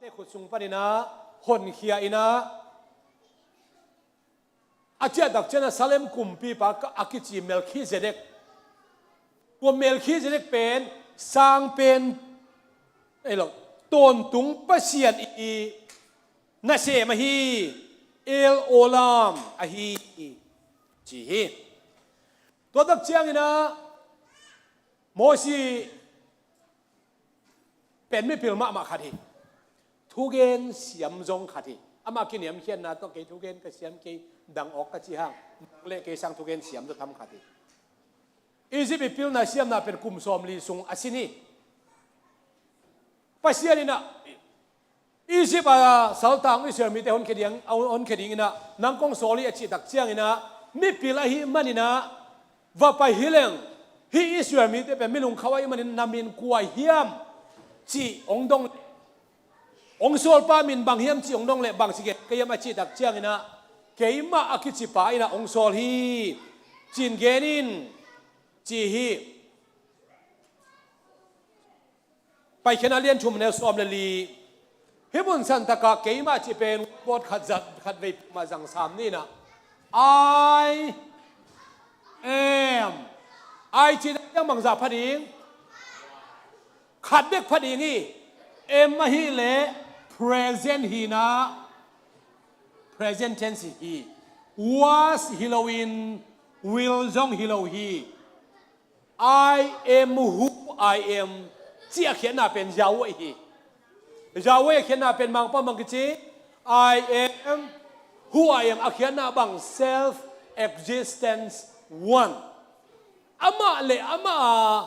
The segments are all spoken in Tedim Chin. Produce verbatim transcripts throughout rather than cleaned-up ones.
te khut sung paninah honkhia inah a ciahtak cianah Salem kumpipa a kici Melkhizedek. Tua Melkhizedek pen sang pen ei lo, tawntung Pasian i nasem ahi, El Olam ahi ci hi. Tua tak cianginah Mosi pen mipil mahmah khat hi. Thugen siam zong khat hi. Amah kiniamkhiatna tawh kei thugen ka siam kei, dang awk ka ci hang, nang le kei sang thugen siam zaw tham khat hi. Egypt i pilna siamna pen kum sawmli sung a sin hi. Pasian inah Egypt a saltang Israel mite honkhia ding, honkhia dinginah nang kong sawl hi a cih tak cianginah mipil ahih maninah va pai hi leng, hih Israel mite pen milungkhauh ahih manin na min kua hiam cih hong dong, hong sawlpa min bang hiam cih hong dong leh bang ci gen ka hiam a cih tak cianginah keimah a kicipa inah hong sawl hi ci-in gen in ci hi. Paikhiatna lian thum neu sawm le li. Hih mun santakah keimah cih pen pawt khat zat khat vei peuhmah zang sam ni inah I am. I cih tak ciang bangzah pha ding? Khat bek pha ding hi. Am ahih leh present hi inah, present tense hi. Was hi loin will zong hi lo hi. I am who I am cih a khiatna pen Yahweh hi. Yahweh a khiatna pen Mangpau bang kici, I am who I am, a khiatna bang self existence one. Amah le amah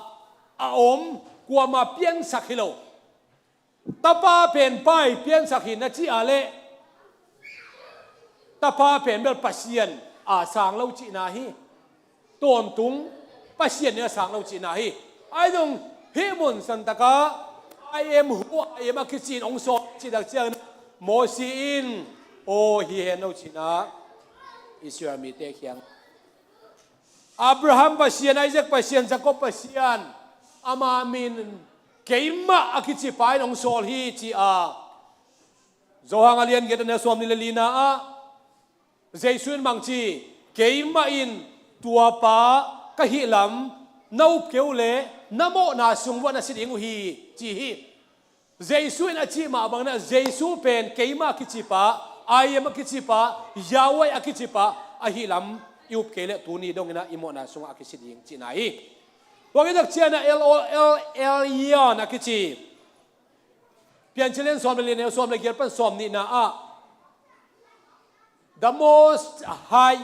a om, kuamah piansak hi lo. Tapa pen Pa i piansak hi na cih a leh Tapa pen bel Pasian a sang lo cihna hi. Tawntung Pasian in a sang lo cihna hi. Ahi zong hih mun santakah I am who I am a kici in hong sawl cih tak ciangin Mosi in aw hi hen lo cihna Israel mite kiang Abraham Pasian, Isaac Pasian, Jacob Pasian, ama min keimah a kicipa in hong sawl hi ci a. Johan a lian giat a neu sawm nih le lina ah Jesu in bang ci, keimah in tuapa ka hih lam na up kei uh leh na mawhna sung vuah na si ding uh hi ci hi. Jesu in a cih mah bangin ah Jesu pen keimah a kicipa, I am a kicipa, Yahweh a kicipa ahih lam i up kei leh tuni dongin ah i mawhna sungah a kisi ding cihna hi. Tua hi tak ciangin ah El, El, El Elyon a kici Piancil lian sawm le li a neu sawm le giat pan sawm nihna ah The Most High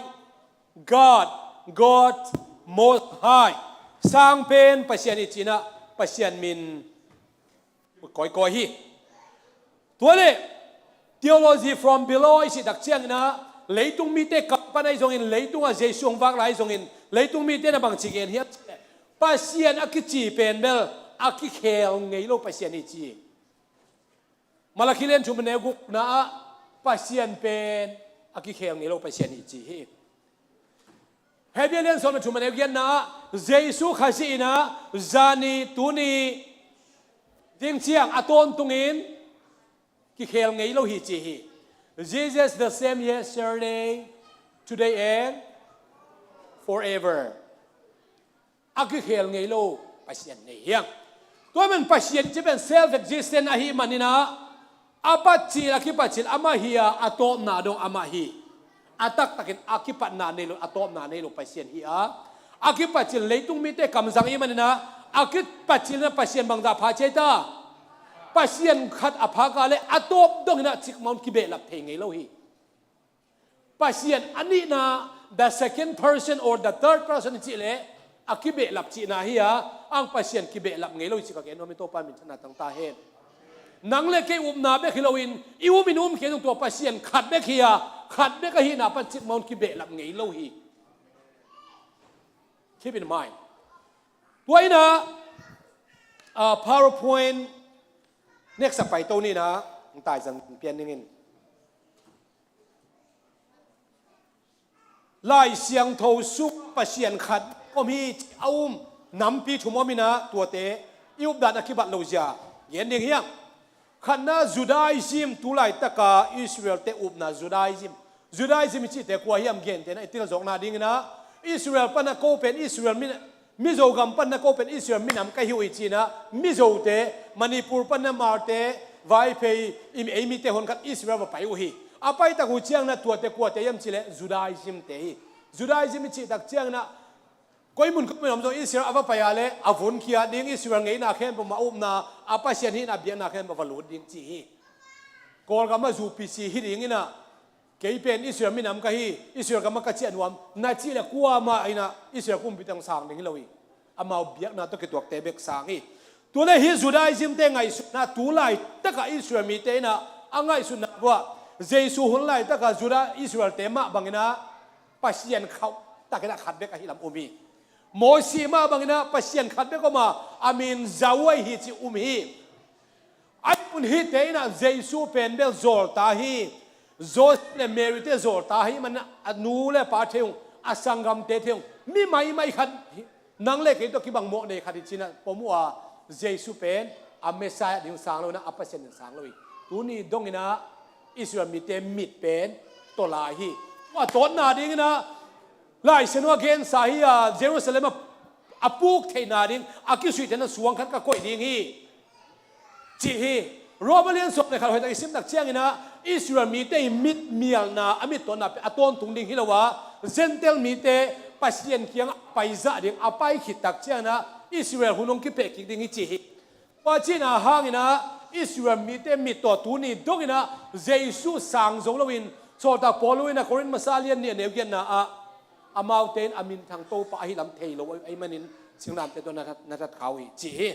God, God Most High, sang pen Pasian i cih in ah Pasian min kawikawi hi. Tua leh theology from below i cih tak ciangin ah leitung mite kam pan ahi zongin, leitungah Jesu hong vak lai ahi zongin leitung mite na bangci gen hiam cih leh Pasian a kici pen bel a kikhel ngei lo Pasian hi ci hi. Malakhi lian thum a neu gukna ah Pasian pen a kikhel ngei lo Pasian hi ci hi. Hebru lian sawm le thum a neu giatna ah Jesu Khazih in ah zani tuni ding ciang a tawntungin kikhel ngei lo hi ci hi. Jesus the same yesterday, today and forever. A kikhel ngei lo Pasian nei hiang. Tua man Pasian cih pen self existent ahih manin ah a patcil, a kipatcil amah hi a, a tawpna dong amah hi. A taktakin a kipatna nei lo, a tawpna nei lo Pasian hi a. A kipatcil leitung mite kamzang ahih manin ah a kipatcil na Pasian bangzah pha ciai ta. Pasian khat a phak a leh a tawp dongin ah cikmah un kibehlap thei ngei lo hi. Pasian a nihna, the second person or the third person i cih leh a kibehlap cihna hi a, ang Pasian kibehlap ngei lo hi ci ka gen nuam hi. Topa minthanna tang ta hen. Nang le kei upna bek hi loin i um in um khia zong tua Pasian khat bek hi a, khat bek ahihna pan cikmah un kibehlap ngei lo hi. Keep in mind. Tua in ah, ah, PowerPoint next a paito ni in ah, ang taizang pian ning in. Lai Siangtho sung Pasian khat om hi ci a um nampi thum om in ah, tuate i updan a kibat lo zia gen ding hiang. Khatna, Judaism, tu laitaka Israel-te upna Judaism. Judaism i cihte kua hiam gentehna i telzawkna dinginah, Israel pana ko pen Israel mi, Mizo gam panna ko pen Israel minam ka hi uh hi cinah, Mizote, Manipur panna Hmarte, Vaiphei, i, ei mite honkhat Israel va pai uh hi. A paitak uh cianginah tuate kuate hiam cileh Judaism-te hi. Judaism i cihtak cianginah, koi mun koi mun om zong Israel a va pai a leh a vun khia ding, Israel ngeina khempeuh mah upna, a Pasian hihna biakna khempeuh va lut ding ci hi. Kawlgamah zu pisi hi dinginah, kei pen Israel minam ka hi, Israel gamah ka ciah nuam na cih leh kuamah inah Israel kumpi teng sang ding hi lo hi. Amau biakna tawh kituakte bek sang hi. Tuleh hih Judaism-te ngaihsutna tu laitakah Israel mite inah a ngaihsutna uah, Jesu hun laitakah Juda Israel-te mah banginah Pasian khauh takinah khat bek ahi lam um hi. Mosi mah banginah Pasian khat bek om a, a min Yahweh hi ci um hi. Ahi zongin hihte inah Jesu pen bel zawlta hi. Joseph le Mary-te zawlta hi manah a nu le pa thei ung, a sanggamte thei ung, mi maimai khat hi. Nang le kei tawh kibang mawhnei khat hi cinah pom uh a, Jesu pen a Messiah ding sang lo inah a Pasian ding sang lo hi. Tuni donginah Israel mite mit pen tawlai hi. A tawtna dinginah Lai Siangtho a gensa hi a, Jerusalem a, a puk theihna ding a kisuihtheihna suang khat ka koih ding hi, cih hi. Roma lian sawm le khat hoihtak i simtak cianginah Israel mite i mitmialna, a mittawnna pen a tawntung ding hi lo a, Gentile mite Pasian kiangah a paizah ding, a pai khittak cianginah Israel hun hong kipeh kik ding hi ci hi. Tua cihna hanginah Israel mite mit tawh tuni donginah Jesu sang zo loin, sawltak Paul inah Korin masa lian nih a neu giatna ah, amaute in a minthang Topa ahi lam thei lo ahih manin singlamteh tawh na that, na that kha uh hi ci hi.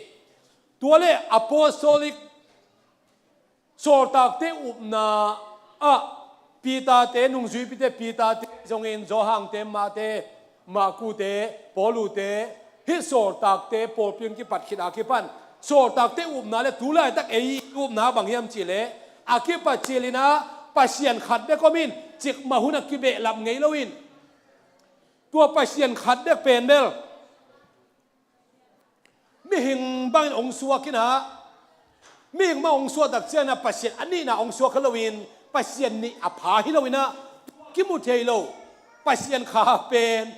Tua le apostolic sawltakte upna ah Peter-te, nungzuipite Peter-te zongin, Johan-te, Mate, Markute, Paulute, hih sawltakte pawlpi hong kipat khit a kipan sawltakte upna le tu laitak ei upna bang hiam cihleh, a kipat cilinah Pasian khat bek om in, cikmah hun a kibehlap ngei loin, tua Pasian khat bek pen bel mihing bangin hong suak inah, mihing mah hong suahtak cianginah Pasian a nihna hong suak kha loin, Pasian nih a pha hi loinah, tua kimu thei lo Pasian kha pen,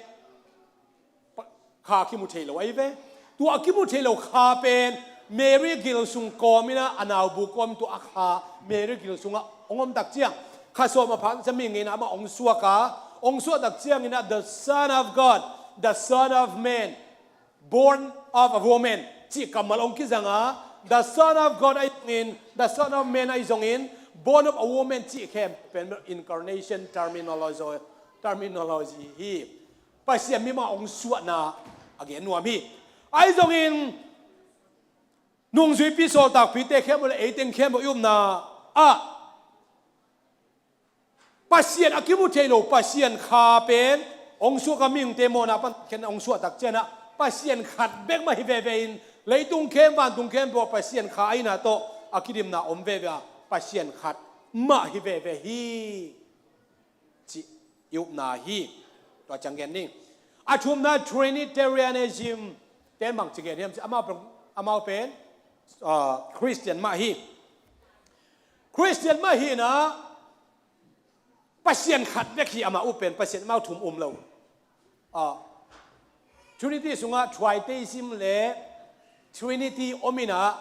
pa-, kha kimu thei lo ahi ve. Tua a kimu thei lo kha pen Mary gil sung kawm inah, a naubu kawm tua a kha Mary gil sungah hong omtak ciang, kha sawm a pha ciang mihing ngeina mah hong suak a, hong suahtak cianginah the Son of God, the Son of Man, born of a woman cih kammal hong kizang a, the Son of God ahi zongin, the Son of Man ahi zongin, born of a woman cih khempeuh pen incarnation terminology, terminology hi. Pasian mimal hong suahna a gen nuam hi. Ahi zongin nungzuipi sawltakpite khempeuh le ei teng khempeuh i upna ah Pasian a kimu thei lo Pasian kha pen hong suak a, mihingte mawhna pan khen hong suahtak cianginah Pasian khat bek mah hi veve in, leitung khempeuh, vantung khempeuh ah Pasian kha ahihna tawh a kidimna om veve a, Pasian khat mah hi veve hi, cih i upna hi. Tua ciang gen ni. A thumna, Trinitarianism-te in bangci gen hiam cih, amau pen, amau pen, ah, Christian mah hi. Christian mah hinah Pasian khat bek hi, amau pen Pasian amau thum um lo. Ah, Trinity sungah Tritheism le Trinity om inah,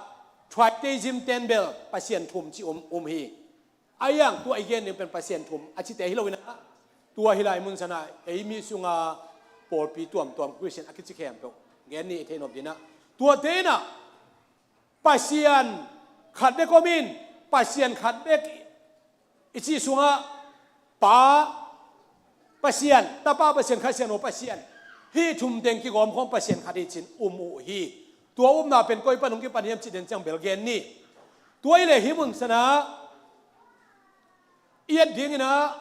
Tritheism-te in bel Pasian thum cih um, um hi. Ahi zongin tua i gen ding pen Pasian thum a cite hi loinah, tua hi lai mun sanah ei mi sunga pawlpi tuamtuam Christian a kici khempeuh gen ni, i theihnop dinah. Tuate inah Pasian khat bek om in, Pasian khat bek i cih sungah Pa Pasian, Tapa Pasian, Kha Siangtho Pasian, hih thum teng kigawmkhawm Pasian khat hi cin um uh hi. Tua upna pen koi pan hong kipan hiam cih den ciang bel gen ni. Tua hi leh hih mun sanah i et dinginah,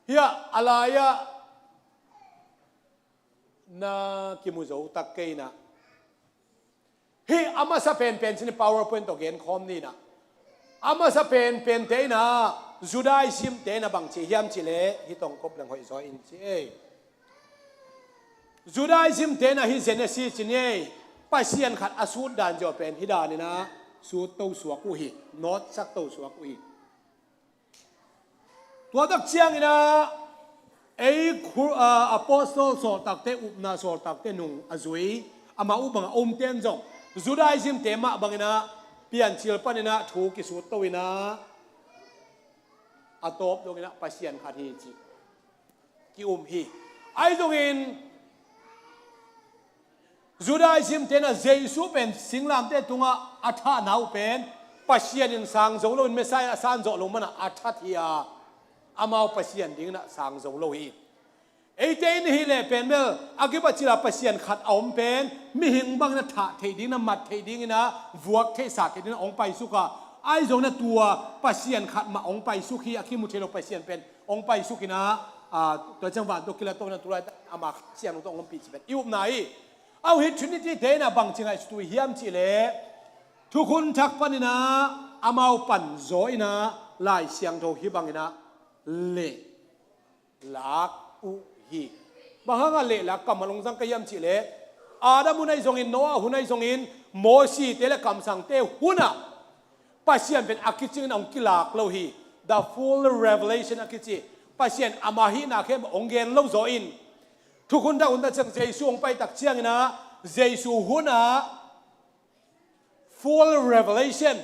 hiah a lai-ah na kimu zo tak kei inah, hih a masa penpen cin PowerPoint tawh genkhawm ni inah. A masa penpente inah Judaism-te inah bangci hiam cihleh, hih tawngkop leng hoih zaw in ci ei. Judaism-te inah hih Genesis ci ni ei. Pasian khat a sut dan zia pen hih dan inah sut to suak uh hi, nawtsak to suak uh hi. Tua tak ciangin ah ei khu-, ah, apostol sawltakte, upna sawltakte nung a zui, amah uh bangah a umte in zong Judaism-te mah bangin ah piancil panin ah thu kisut to in ah a tawp dongin ah Pasian khat hi ci ki-um hi. Ahi zongin Judaism-te in ah Jesu pen singlamteh tungah a thahna uh pen Pasian in sang zo loin Messiah a san zawh loh manah a that hi a, amau Pasian dingin ah sang zo lo hi. Eite in hi leh pen bel a kipat cil a Pasian khat a om pen mihing bangin ah thah theih dingin ah, mat theih dingin ah, vuak theihsa theih dingin ah hong paisuk a, ahi zongin ah tua Pasian khat mah hong paisuk hi. A kimu thei lo Pasian pen hong paisuk in ah, ah, tua ciang van tawh kila to in ah tu laitak ama Kha Siangtho tawh hong ompih cih pen i upna hi. Aw, hih Trinity-te in ah bangci ngaihsut uh hiam cih leh Thukhun Thak panin ah amau pan zaw in ah Lai Siangtho hih bangin ah lehlak uh hi. Bang hangah lehlak kammal hong zang ka hiam cih leh Adam hun ahi zongin, Noah hun ahi zongin, Mosite le kamsangte hunah Pasian pen a kicingin hong kilak lo hi. The full revelation a kici, Pasian ama hihna khempeuh hong gen lo zaw in, Thukhun Thak hun tak ciang Jesu hong pai tak ciangin ah Jesu hunah full revelation,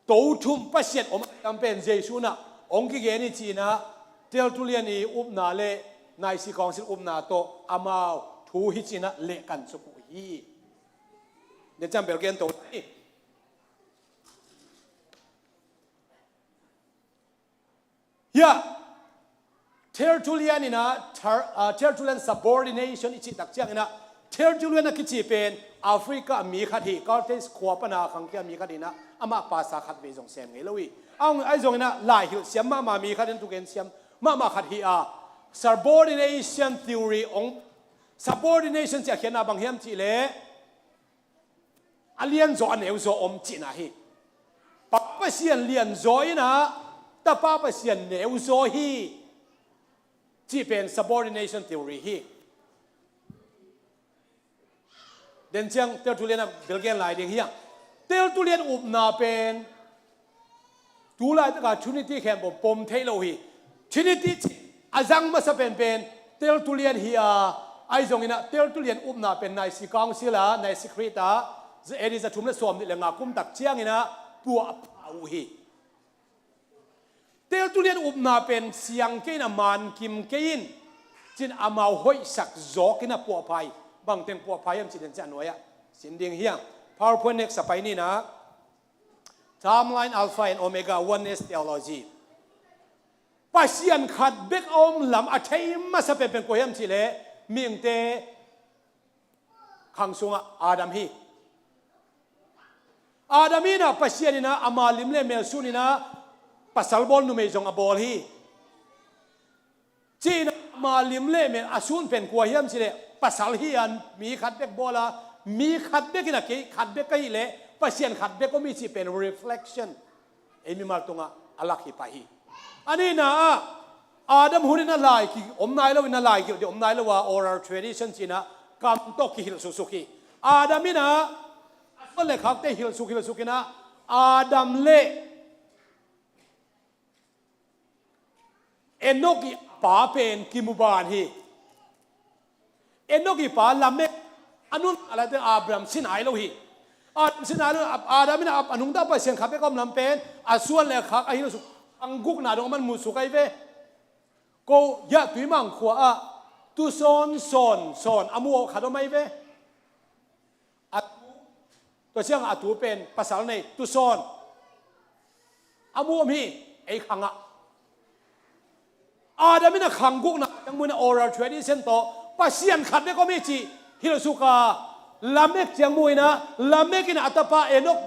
to thum Pasian om a tam pen Jesu in ah hong kigen hi ci-in ah Tertullian i upna le Nicene Council upna tawh amau thu hi ci-in ah lehkan suk uh hi. Tua ciang bel gen to ni. Hiah Tertullian in ah, Ter-, ah, Tertullian subordination i cih tak ciangin ah, Tertullian a kici pen Africa a mi khat hi, Carthage khua pana a khangkhia mi khat hi in ah, amah pastor khat vei zong sem ngei lo hi. Ahi zongin ah lai hilh siam mahmah mi khat in, thugen siam mahmah khat hi a, subordination theory hong, subordination cih a khiatna bang hiam cih leh a lianzaw a neuzaw om cihna hi. Pa Pasian lianzaw in ah Tapa Pasian neuzaw hi cih pen subordination theory hi. Tua ciang Tertullian a bel gen lai ding hi a. Tertullian upna pen tu laitaka Trinity khempeuh pom thei lo hi. Trinity cih a zang masa penpen Tertullian hi a, ahi zongin ah Tertullian upna pen Nicene Council a, Nicene Creed a, A D za thum le sawm nih le nga kum tak ciangin ah puahpha uh hi. Tertullian upna pen siang kei in ah, man kim kei in, ci-in amau hoihsak zawk in ah puahpha hi. Bangteng puahpha hiam cih tua ciang a nuai ah sin ding hi a. PowerPoint next a pai ni in ah. Timeline, Alpha and Omega, Oneness Theology. Pasian khat bek a om lam a thei masa penpen kua hiam cih leh mihingte khang sungah Adam hi. Adam in ah Pasian in ah ama lim le mel sun in ah pasal bawl, numei zong a bawl hi. Ci-in ah ama lim le mel a sun pen kua hiam cih leh pasal hi a, mi khat bek bawl a, mi khat bek in ah kei khat bek ka hih leh Pasian khat bek om hi cih pen reflection ei mimal tungah a lak hi pah hi. A nihna ah Adam hun in ah lai ki om nai lo in ah, lai kilh ding om nai lo a, oral tradition ci-in ah kam tawh kihilh suksuk hi. Adam in ah a suan le khakte hilh suk, hilh suk in ah Adam le Enok i pa pen kimu ban hi. Enok i pa Lamek a nuntak laitakin Abraham si nai lo hi. Adam si nai lo, Adam in a, a nungta Pasian khat bek a om lam pen a suan le khak a hilh suk, khang gukna dong a man mu suk ahi ve. Ko hiah Tuimang khua ah tusawn sawn sawn a mu aw khat om ahi ve. A tu, tua ciang a tu pen pasal nei, tusawn a mu om hi. Ei khangah Adam in a khang gukna ciang mu in ah oral tradition tawh Pasian khat bek om hi cih hilh suk a, Lamek ciang mu in ah, Lamek in a tapa Enok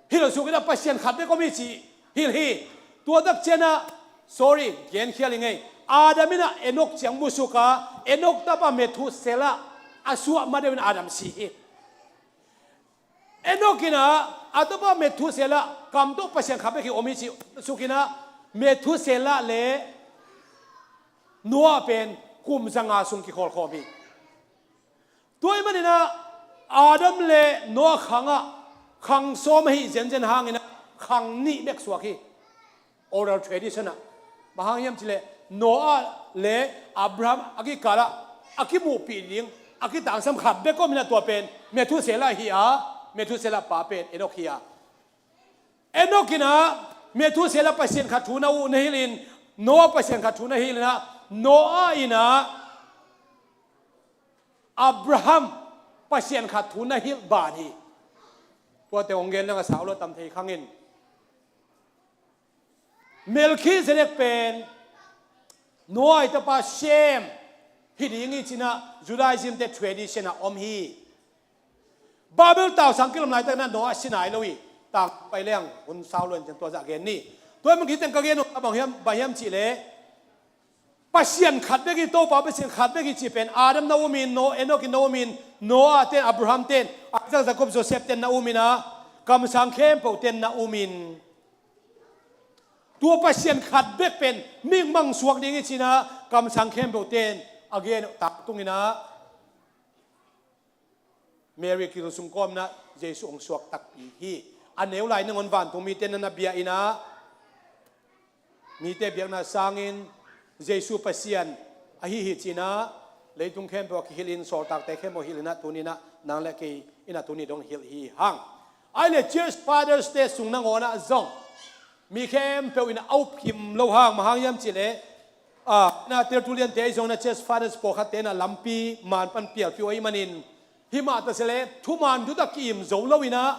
hilh suk in ah Pasian khat bek om hi cih hilh hi. Tua tak ciang ah, sorry, genkhial i ngei. Adam in ah Enok ciang mu suk a, Enok tapa Methuselah a suah ma deuh in Adam si hi. Enok in ah a tapa Methuselah kam tawh Pasian khat bek hi om hi cih suk in ah Methuselah le Noah pen kum zanga sung kikhawlkhawm hi. Tua ahih manin ah Adam le Noah khangah khang sawm ahi zenzen hangin ah khang nih bek suak hi. Oral tradition ah, bang hang hiam cih leh Noah le Abraham a kikalah a kimuhpih ding a kitangsam khat bek om in ah, tua pen Methuselah hi a, Methuselah pa pen Enok hi a. Enok in ah Methuselah Pasian khat thu na uh na hilh in, Noah Pasian khat thu na hilh in ah, Noah in ah Abraham Pasian khat thu na hilh ban hi. Tuate hong gen leng a sau lo, tam thei khang in. Melchizedek pen Noah i tapa Shem hi ding hi ci-in ah Judaism te tradition ah om hi. Babel tausang kilawm laitak in ah Noah si nai lo hi. Tang pai leng hun sau lo in, ciang tua zah gen ni. Tua ahih manin hih teng ka gen uh a bang hiam, bang hiam cih leh Pasian khat bek hi, Topa Pasian khat bek hi cih pen Adam na um in, No-, Enok in na um in, Noah ten, Abraham ten, Isaac, Jacob, Joseph ten na um in ah, kamsang khempeuh ten na um in, tua Pasian khat bek pen mihing bang suak ding hi ci-in ah kamsang khempeuh ten a gen uh. Tangtung in ah Mary kilsung kawm in ah Jesu hong suak takpi hi. A neu lai nangawn vantung mite na na bia in ah, mite biakna sangin Jesu Pasian ahi hi ci-in ah leitung khempeuh a kihilh in, sawltakte khempeuh hilh in ah, tuni in ah nang le kei in ah tuni dong hilh hi hang. Ahih leh Church Fathers te sung nangawn ah zong mi khempeuh in ah a up kim lo hang, bang hang hiam cih leh, ah, na Tertullian te ahi zongin ah Church Fathers pawlkhatte in ah lampi man pan pialpih uh ahih manin, himah ta se leh thuman thutak ki-im zo lo in ah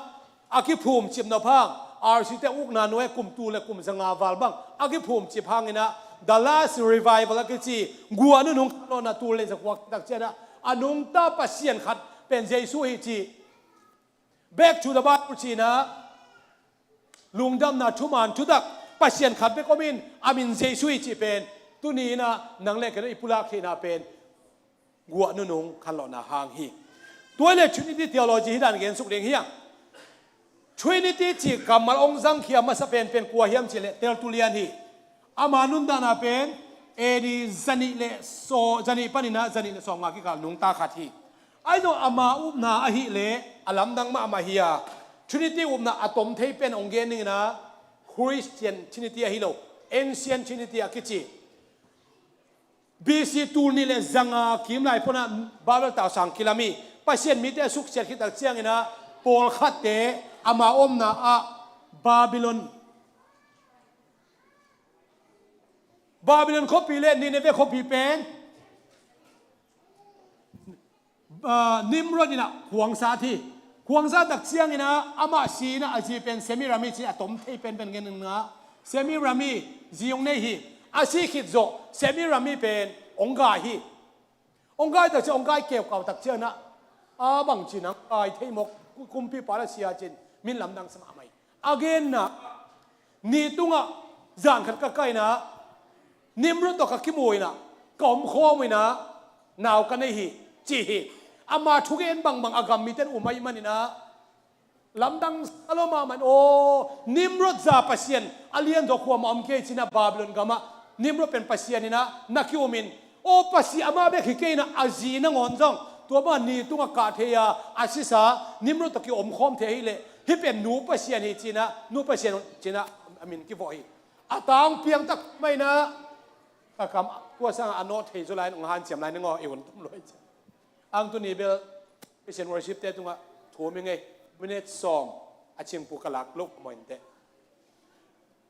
a kiphumcip nop hang, R C te ukna nuai kum tul le kum zanga val bang a kiphumcip hangin ah The Last Revival a kici, guah nunung khanlawhna tul le zakua tak ciangin ah a nungta Pasian khat pen Jesu hi ci, Back to the Bible ci-in ah lungdamna thuman thutak Pasian khat bek om in, a min Jesu hi cih pen tuni in ah nang le kei i pulak theihna pen guah nunung khanlawhna hang hi. Tua ahih leh Trinity theology hih dan gen suk ding hi hang. Trinity cih kammal hong zangkhia masa penpen kua hiam cih leh Tertullian hi. Ama nuntakna pen A D zanih le saw-, zanih panin ah zanih le sawmnga kikal nungta khat hi. Ahi zong ama upna ahih leh a lamdang mahmah hi a, Trinity upna a tom thei pen hong gen ning in ah, Christian Trinity ahi lo, Ancient Trinity a kici. B C tul nih le zanga kim lai pawn ah Babel tausang kilam hi. Pasian mite a suksiat khit tak ciangin ah pawlkhatte ama omna ah Babylon, Babylon khuapi le Nineveh khuapi pen, ah, Nimrod in ah khuangsat hi. Khuangsat tak ciangin ah amah si in ah a zi pen Semiramis ci-in a tom thei penpen gen ning in ah, Semiramis zi hong nei hi. A si khit zawh Semiramis pen hong gai hi. Hong gai tak ciang, hong gai keukau tak ciangin ah, a bang ci-in hong gai thei mawk, ku-, kumpipa la sia ci-in min lamdang sa mahmah hi. A genna, ni tungah zan khat ka kai in ah, Nimrod tawh ka kimu in ah, ka omkhawm in ah, nau ka nei hi, ci hi. Ama thugen bangbang a gam mite in um ahih manin ah, lamdang sa lo mahmah in, aw, Nimrod za pasian a lianzaw kuamah om kei ci-in ah Babylon gamah Nimrod pen pasian in ah na ki-um in, aw, pasian amah bek hi kei in ah a zi nangawn zong tua bangah ni tungah kah thei a, a sisa Nimrod tawh ki-omkhawm thei ahih leh hih pen nu pasian hi ci-in ah, nu pasian ci-in ah a min kivawh hi. A tang piang tak mah in ah, ka kam tua sangah a nawt thei zaw lai in hong hanciam lai ning aw, i hun tum luai ciang. Ang tuni bel praise and worship te tungah thum i ngei, minute sawm a cingpu ka lak loh maw inteh.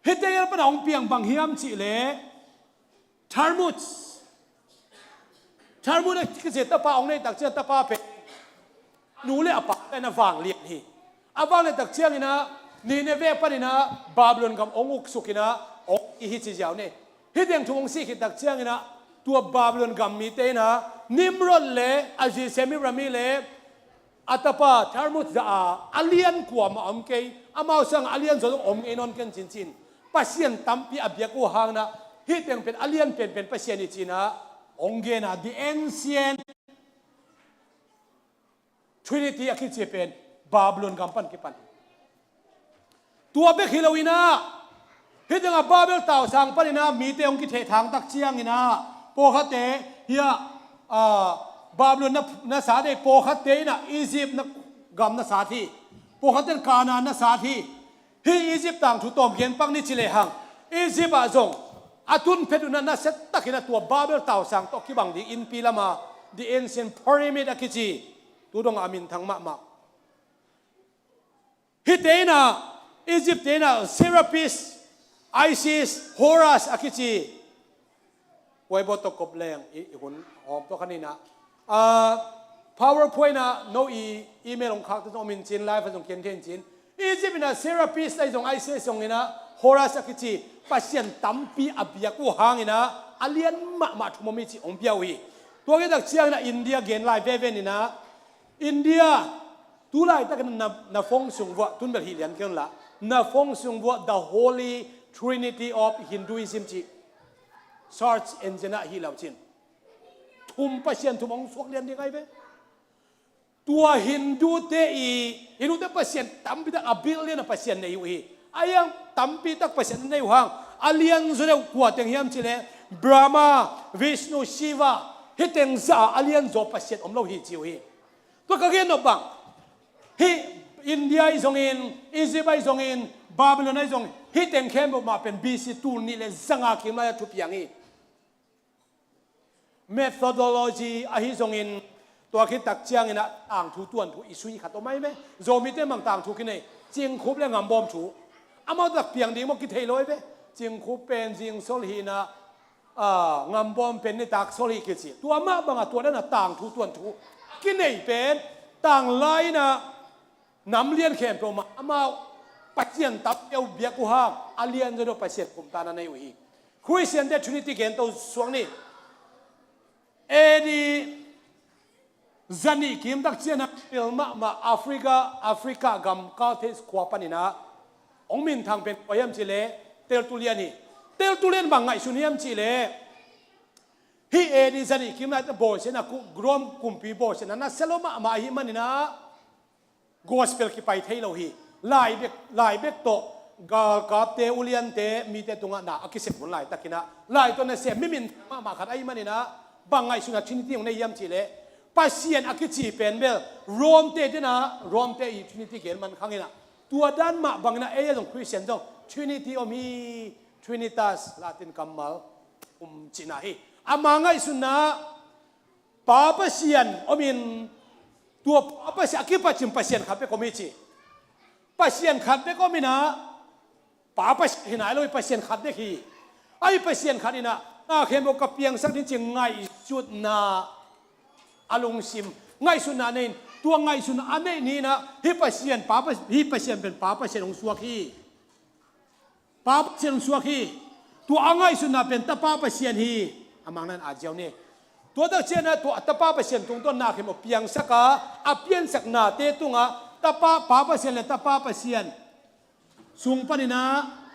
Hih teng pan a hong piang bang hiam cih leh Talmud. Talmud a kici tapa hong neih tak ciang tapa pen nu le a pa pen a vanglian hi. A vanglian tak ciangin ah Nineveh panin ah Babylon gam hong uksuk in ah hong i hi ci ziau ni. Hih teng thu hong sih khit tak ciangin ah tua Babylon gam mite in ah Nimrod le a zi Semiramis le a tapa Talmud zah a, a lian kuamah om kei, amau sangah a lianzaw zong om ngei nawn ken cincin, pasian tampi a biak uh hangin ah hih teng pen a lian penpen pasian hi ci-in ah hong gen a, the ancient Trinity a kici pen Babylon gam pan kipan hi. Tua bek hi lo in ah, hih tengah Babel tausang panin ah mite hong kithehthang tak ciangin ah, pawlkhatte hiah, ah, Babylon na, na sat hi, pawlkhatte in ah Egypt na gam na sat hi. Pawlkhat ten Kanaan na sat hi. Hih Egypt tangthu tawm gen pak ni ci lehang, Egypt ah zong a tun phet un ah nasia takin a tua Babel tausang tawh kibang ding innpi lama, the ancient pyramid a kici, tu dongah a minthang mahmah. Hihte in ah, Egypt te in ah Serapis, Isis, Horus a kici, Huai bawt tawh kop leng i, i hun hawm tawh khan inah, ah, PowerPoint ah no i email hong khakte zong om in cin, live ah zong kian thei in cin. Egypt inah Serapis ahi zong, Isis zong inah, Horus a kici pasian tampi a biak uh hang inah a lian mahmah thum om hi ci hong bia uh hi. Tua khit tak ciang inah India gen lai veve inah, India, tu laitakin na, na phone sung vuah, tun bel hih lian kei un la, na phone sung vuah The Holy Trinity of Hinduism cih search engine ah hih lo cin, thum, pasian thum hong suak lian ding ahi ve. Tua Hindu te i, Hindu te pasian tampi tak a billion a pasian nei uh hi. A hiang tampi tak pasian nei uh hang, a lian zaw deuh kua teng hiam cih leh Brahma, Vishnu, Shiva, hih teng zah a lian zaw pasian om lo hi ci uh hi. Tua ka gen nop bang, hih India ahi zongin, Egypt ahi zongin, Babylon ahi zongin, hih teng khempeuh mah pen B C tul nih le zanga kim lai-ah thupiang hi. Methodology ahi zongin, tua khit tak ciangin ah tangthu tuanthu i sui khat om ahi ve. Zomite mang tangthu kinei, Cingkhup le Ngambawm thu. Amau tak piang ding maw kithei lo ahi ve. Cingkhup pen zingsol hi inah, ah, Ngambawm pen nitak sol hi kici. Tua mah bangah tua dan a tangthu tuanthu kinei pen, tanglai inah nam lian khempeuh mah amau pasian tampi a biak uh hang, a lian zaw deuh pasian kumta na nei uh hi. Khristian te Trinity gen to suak ni. A D zanih kim tak ciang a pil mahmah Africa, Africa gam Carthage khua panin ah hong minthang pen kua hiam cih leh Tertullian hi. Tertullian bang ngaihsun hiam cih leh, hih A D zanih kim lai-ah bawlsiatna, Rome kumpi bawlsiatna nasia lo mahmah ahih manin ah gospel kipai thei lo hi. Lai bek, lai bek tawh galkapte, uliante, mite tungah na a kisep hun laitakin ah, lai tawh nasem mi minthang mahmah khat ahih manin ah, bang ngaihsun a Trinity hong nei hiam cih leh, Pasian a kici pen bel Rome te ten ah, Rome te i Trinity gen man khang inah, tua dan mah bangin ah ei a zong Khristian zong Trinity om hi. Trinitas Latin kammal um cihna hi. Ama ngaihsunna Pa Pasian om in, tua Pa Pasian a kipatcin Pasian khat bek om hi ci. Pasian khat bek om inah, Pa Pasian hi nai lo hi, Pasian khat bek hi. Ahi Pasian khat inah, na khempeuh ka piangsak ding ci ngaihsutna, a lungsim, ngaihsutna nei in, tua ngaihsutna a neih ni inah, hih Pasian, Pa Pas-, hih Pasian pen Pa Pasian hong suak hi. Pa Pasian hong suak hi. Tua a ngaihsutna pen Tapa Pasian hi. A mangnan a ziau ni. Tua tak ciang inah tua Tapa Pasian tungtawn na khempeuh piangsak a, a piansaknate tungah Tapa, Pa Pasian le Tapa Pasian sung panin ah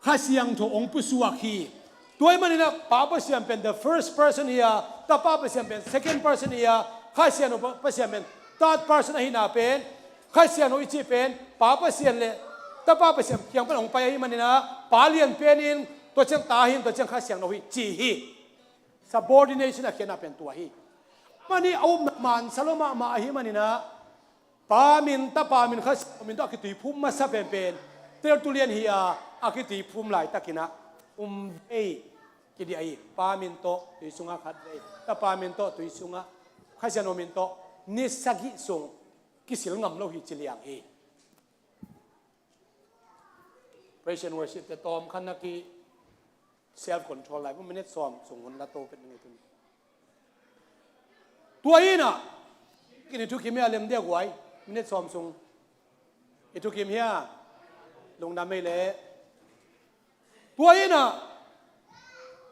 Kha Siangtho hong pusuak hi. Tua ahih manin ah Pa Pasian pen the first person hi a, Tapa Pasian pen second person hi a, Kha Siangtho Pasian pen third person ahihna pen, Kha Siangtho i cih pen Pa Pasian le Tapa Pasian kiang pan hong pai ahih manin ah, Pa lian pen in, tua ciang Ta hi in, tua ciang Kha Siangtho hi ci hi. Subordination a khiatna pen tua hi. Amah nih a upna mansa lo mahmah ahih manin ah, Pa min, Tapa min, Kha Siangtho min tawh a kituiphum masa penpen Tertullian hi a, a kituiphum laitakin ah um vei kidiah hi. Pa min tawh tui sungah khat vei, Tapa min tawh tui sungah, Kha Siangtho min tawh ni sagih sung kisil ngam lo hi ci liang hi. Praise and worship te tawm khan na ki self control lai, minute sawm sung hun la to pet ngai tun. Tua hi inah, kin i thukim hia lem dia guai, minute sawm sung i thukim hia, lungdam ei le. Tua hi inah,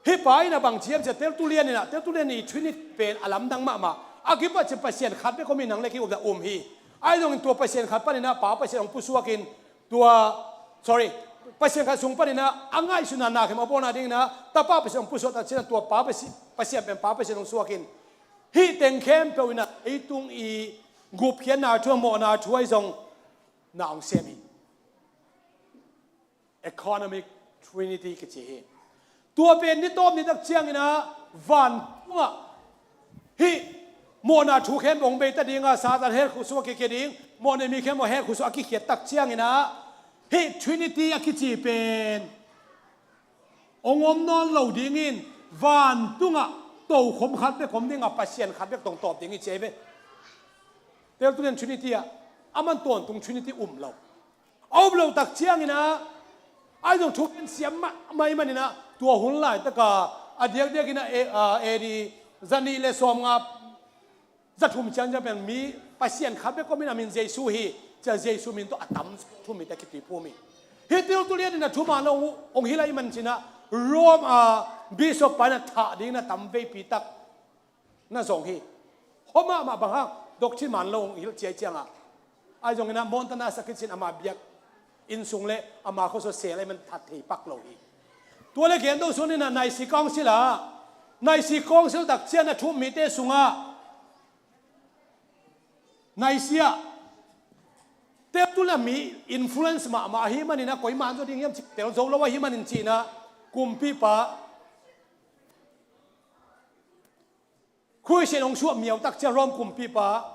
hih pa inah bang ci hiam cih leh Tertullian inah, Tertullian i Trinity pen a lamdang mahmah. A kipatcin Pasian khat bek om hi, nang le kei upna um hi. Ahi zongin tua Pasian khat panin ah Pa Pasian hong pusuak in, tua, sorry, Pasian khat sung panin ah a ngaihsutna na khempeuh a bawlna dingin ah Tapa Pasian hong pusuak tak ciang ah tua Pa Pasi-, Pasian pen Pa Pasian hong suak in, hih teng khempeuh inah ei tung i gupkhiatna thu, a mawhna thu ahi zong na hong sem hi. Economic Trinity kici hi. Tua pen ni tawp ni tak ciangin ah vantungah hih mawhna thu khempeuh hong beita ding a, Satan hell khuk sungah kikhia ding, Mawhnei mi khempeuh heh khusu a kikhiat tak ciangin ah, hih Trinity a kici pen hong om nawn lo dingin, vantungah tokhom khat bek om dingah, Pasian khat bek tawh tawp ding hi ci hi ve. Tertullian Trinity ah, aman tawntung Trinity um lo. A um lo tak ciangin ah, ahi zong thu gen siam mahmah ahih manin ah, tua hun laitaka, a diakdiakin ah, A D zanih le sawmnga, zathum ciangciang pen mi Pasian khat bek om in, a min Jesu hi, ci-a Jesu min tawh a tam thu mite kituiphum hi. Hih Tertullian in a thuman lo hong hilh ahih manin ah, Rome a bishop pa in a thah dingin a tam veipi tak na zong hi. Hua mahmah, bang hang, doctrine man lo hong hilh ciai ciangah. Ahi zongin ah Montanus a kici in ama biakinn sung le ama khuasung sel ahih manin that thei pak lo hi. Tua le gen to sun in ah Nicaea Council ah, Nicaea Council tak ciang a thu um mite sungah, Nicaea, Tertullian mi influence mahmah ahih manin ah, koimah an zaw ding hiam cih tel zo lo ahih manin ci-in ah, kumpipa, Khristian hong suah miau tak ciang Rome kumpipa,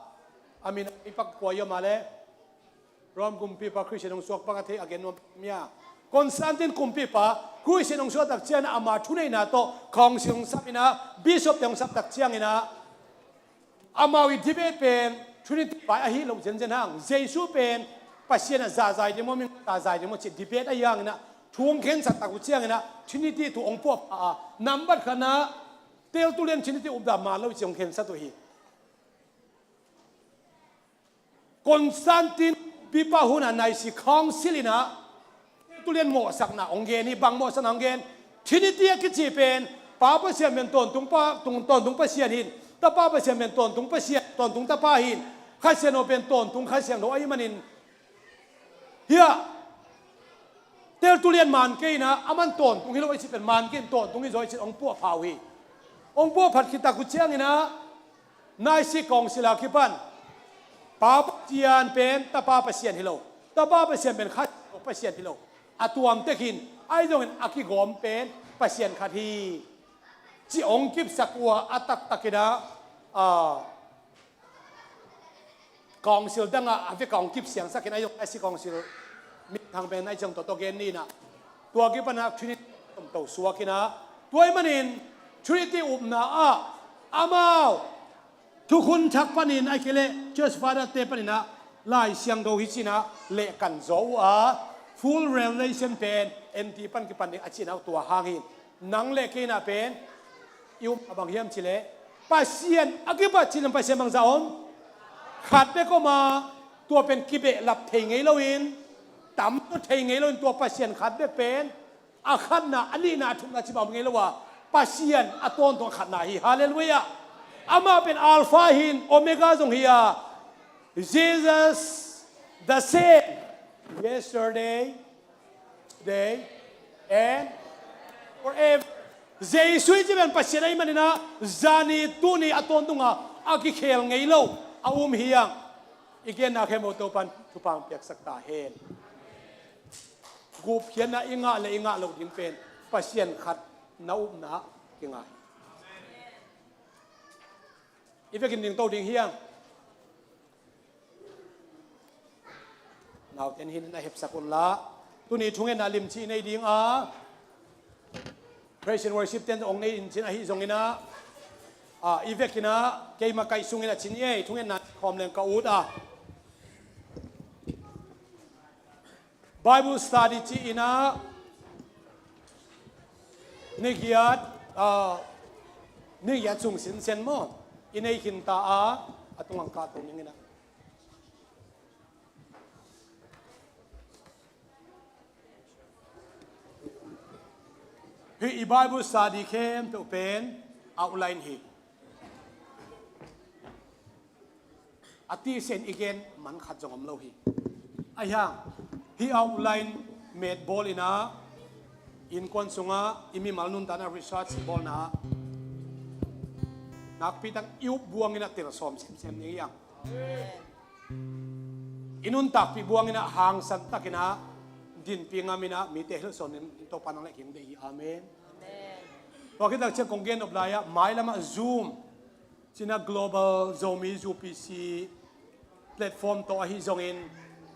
a min a i pak kua i om a le, Rome kumpipa Khristian hong suak bang a thei a gen nuam mia, Constantine kumpipa Khristian hong suah tak ciang ama thuneihna tawh council hong sap in ah, bishop te hong sap tak ciangin ah, amau i debate pen Trinity pai ahi lo zenzen hang, Jesu pen Pasian a zahzai ding maw, mi a zahzai ding maw cih debate ahi hangin ah, thu hong khensat tak uh ciangin ah, Trinity thu hong puahpha a, nambat khatna, Tertullian Trinity upna man lo cih hong khensat uh hi. Constantine bipa hun a Nicaea Council in ah, Tertullian mawhsakna hong gen hi. Bang mawhsakna hong gen? Trinity a kici pen, Pa Pasian pen tawntung Pa, tung, tawntung Pasian hi-in, Tapa Pasian pen tawntung Pasian, tawntung Tapa hi-in, Kha Siangtho pen tawntung Kha Siangtho ahih manin, hiah Tertullian man kei in ah, aman tawntung hi lo ahih cih pen man kei in tawntung hi zaw ahih cih hong puahpha uh hi. Hong puahphat khit tak uh ciangin ah, Nicaea Council a kipan, Pa Pasian pen Tapa Pasian hi lo, Tapa Pasian pen Kha Siangtho Pasian hi lo, a tuam tek in, ahi zongin a kigawm pen Pasian khat hi, ci hong kipsak uh a, a taktak in ah, a, council dangah a vekpi hong kipsiangsak in, ahi zong Nicaea Council minthang pen ahi zong tawh tawh gen ni in ah, tua kipan ah Trinity tomto suak in ah, tua ahih manin Trinity upna ah amau thukhun thak panin ahih kei leh Church Father te panin ah Lai Siangtho hi ci-in ah lehkan zaw uh a, full revelation pen N T pan kipan ding a cihna uh tua hang hi. Nang le kei in ah pen i upna bang hiam cih leh, Pasian a kipat cih leh Pasian bangzah om? Khat bek om a, tua pen kibehlap thei ngei loin, tamzaw thei ngei loin, tua Pasian khat bek pen a khatna, a nihna, a thumna cih bang om ngei lo a, Pasian a tawntung a khatna hi. Halleluiah. Amah pen Alpha hi-in Omega zong hi a, Jesus the same yesterday, today, and forever. Jesu i cih pen Pasian ahih manin ah, zani, tuni, a tawntung a, a kikhel ngei lo a um hi hang. I genna khempeuh Topa'n thupha hong piaksak ta hen. Gupkhiatna i ngah le i ngah loh ding pen Pasian khat na upna ah kinga hi. I vekin dingto ding hi hang. Naute in hih na hepsak un la. Tuni thungetna limci i nei ding a, praise and worship ten hong nei in cin ahi zongin ah, a, i vekin ah keima kaih sungin a cin ei, thungetna khawm leng ka ut a. Bible study ci-in ah, ni giat, ah, ni giat sung sinsen maw, i nei khin ta a, a tungah kah to ning in ah. Hih i Bible study khempeuh pen outline hi. A tisen i gen man khat zong om lo hi. Ahi hang, hih outline met bawl in ah, innkuan sungah i mimal nuntakna research bawlna ah nakpi tak i up buang in ah tel sawm semsem ding hi hang. I nuntakpih buang in ah hangsan takin ah dinpih ngam in ah mite hilhsawn in Topa nang le kei hong deih hi. Amen. Amen. Tua khit tak ciang kong gen nop lai ah, mailam ah Zoom, ci-in ah Global Zomi, U P C, platform tawh ahi zongin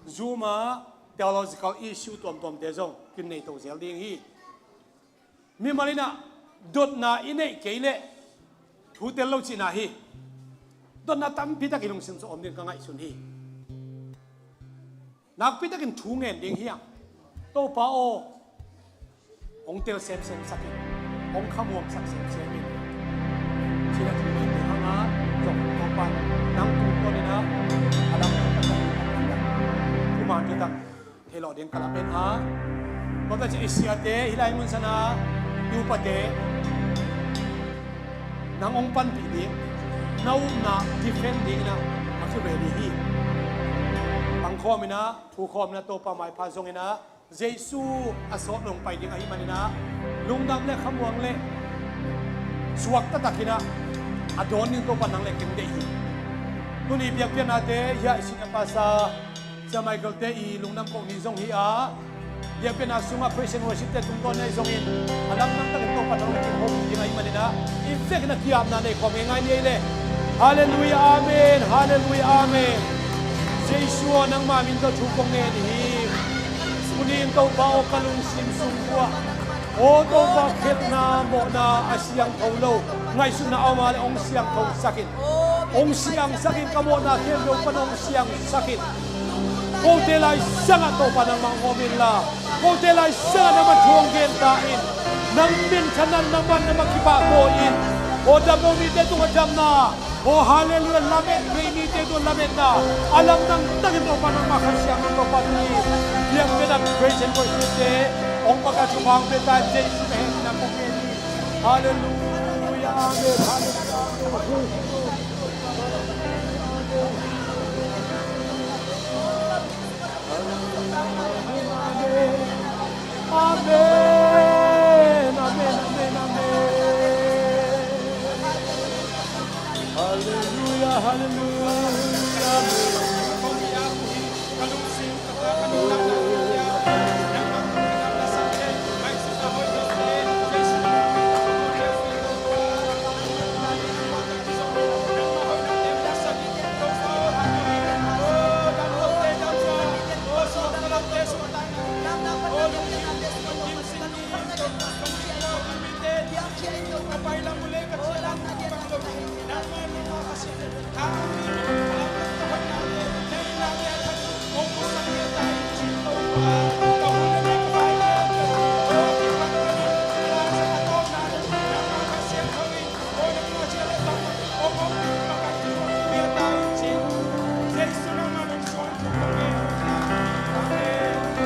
Zoom ah theological issue tuamtuamte zong kin nei to zel ding hi. Mimal in ah dotna i neih kei leh thu tel lo cihna hi. Dotna tampi tak i lungsim sung om ding ka ngaihsun hi. Nakpi takin thu ngen ding hi hang. Topa aw, hong tel semsem sak in, hong khamuang sak semsem in. Cina thu ngen ding hang a, zong Topa nang tungtawn in ah a lam thuman thutak theilawh ding ka lap hen a. Tua ta ci a, i siate, hih lai mun san a i upate, nang hong panpih ding, na upna defend ding in ah a ki ready hi. Pangkhawm in ah, thukhawm in ah, Topa maipha zong in ah, Jesu a sawt hong pai ding ahih manin ah, lungdam le khamuang le suak taktak in ah a dawn ding Topa nang le kei deih hi. Tuni biakpiaknate, hiah i senior pastor Sia Michael te i lungdam kohna ni zong hi a, biakpiakna sungah praise and worship te tungtawn ni zongin a lamdang takin Topa nang le kei hong ding ahih manin ah, i vekpi-in a ki-apna nei khawm ngeingai ni ei le. Halleluiah, amen. Halleluiah, amen. Jesu aw, nangma min tawh thu kong ngen hi. Tuni in Topa aw, ka lungsim sung uah, aw Topa, khemna mawhna a siangtho lo ngaihsutna a om a leh hong siangtho sak in. Hong siangsak in, ka mawhna khempeuh pan hong siangsak in. Kote laisangah Topa nangmah hong om inla, kote laisangah nangmah thu hong gen ta in. Nang minthanna, nangmah, nangmah kipahtawi in. Aw damlo mite tungah damna, aw halleluiah, lamet thei mite tungah lametna, a lamdang takin Topa nangmah Kha Siangtho Topa tuni biakpiakna praise and worship te hong pia ka thupha hong pia ta in, Jesu min in nang kong ngen hi. Halleluiah, amen. Halleluiah, amen. Amen. Amen, amen, amen, amen. Halleluiah, halleluiah, amen.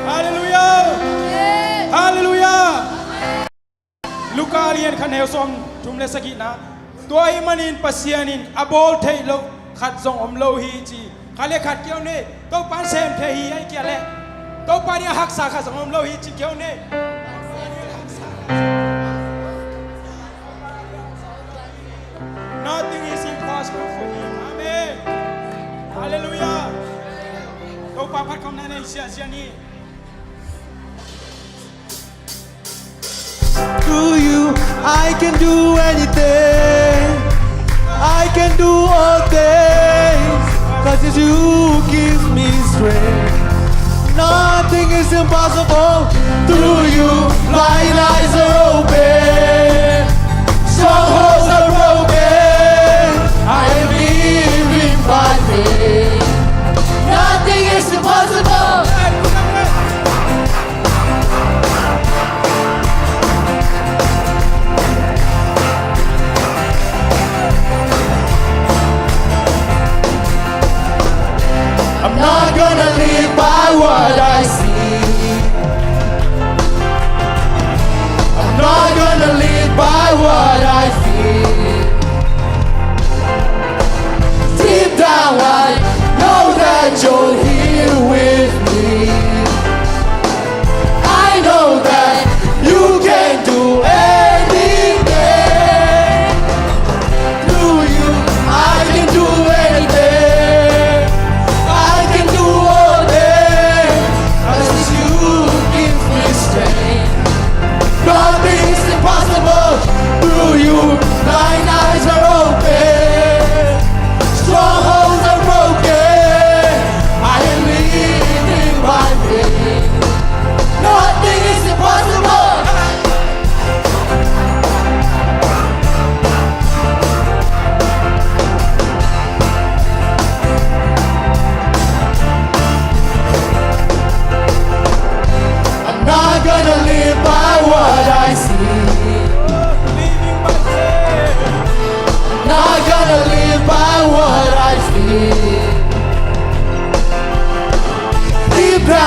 Halleluiah! Halleluiah! Luka lian khat neu sawm thum le sagihna. Tua ahih manin Pasian in a bawl theih loh khat zong om lo hi ci. Khat le khat keu ni. Topa in sem thei hi a hi kei leh, Topa nih a haksa khat zong om lo hi ci keu ni. Nothing is impossible for him. Amen. Halleluiah. Topa phat khawm na nei siasia ni. Through you, I can do anything. I can do all things. 'Cause it's you who gives me strength. Nothing is impossible. Through you, blind eyes are open. Strongholds are broken. I am living by faith. Nothing is impossible. I'm not gonna live by what I see. I'm not gonna live by what I feel. Deep down, I know that you're here with me. I know that you can do anything. Through you, I can do anything. I can do all things. 'Cause you give me strength. Nothing is impossible. Through you, blind eyes are open. Strongholds are broken.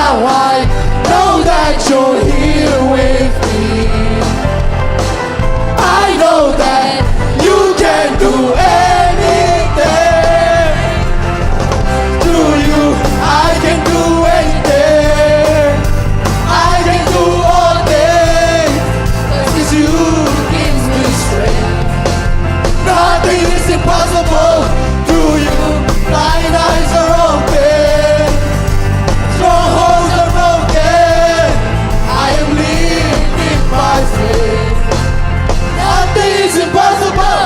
Now I know that you're here with me. I know that you can do anything. Through you, I can do anything. I can do all things. 'Cause you gives me strength. Nothing is impossible through you. Blind eyes are open. Strongholds are broken. I am living by faith. Nothing is impossible.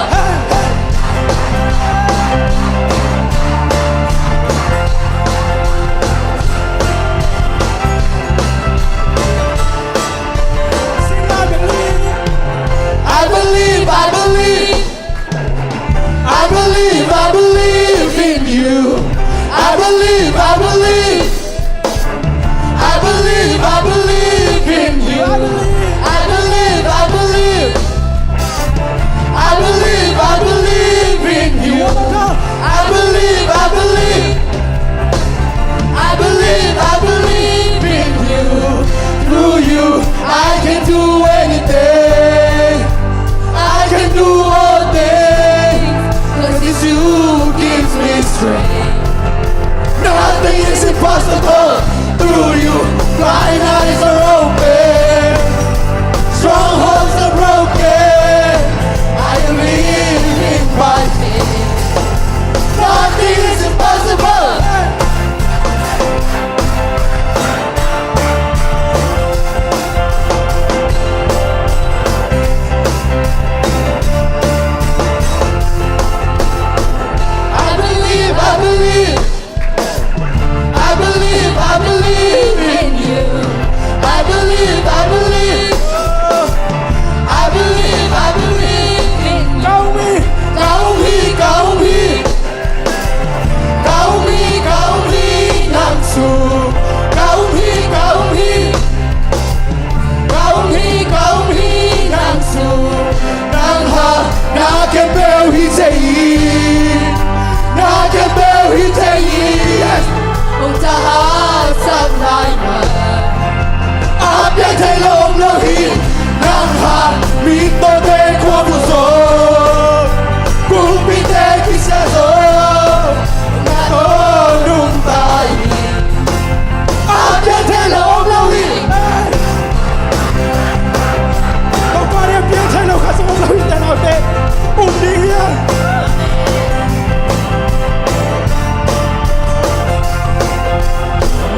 Sing, I believe. I believe, I believe. I believe, I believe in you. I believe, I believe. I believe, I believe in you. I believe, I believe. I believe, I believe in you. I believe, I believe. I believe, I believe in you. Through you, I can do anything. I can do all things. 'Cause it's you gives me strength. Nothing is impossible through you. Blind eyes are open. Strongholds are broken. I am living by faith. Nothing is impossible. I believe, I believe. I believe, I believe in you. I believe, I believe. I believe, I believe in you. Ka hong hi, ka hong hi, ka hong hi. Ka hong hi, ka hong hi nang sung. Ka hong hi, ka hong hi. Ka hong hi, ka hong hi nang sung. Nang hang na khempeuh hi thei hi. Na khempeuh hi thei hi. Yes. Hong tha haksat lai mah. A piang thei lo om lo hi. Nang hang mi tawh te khua bu zo. Kumpi te kisia zo. Na tawh nungta hi. A piang thei lo om lo hi. Topa deih a piang thei lo khat zong om lo hi, te naute. Um ding hi a.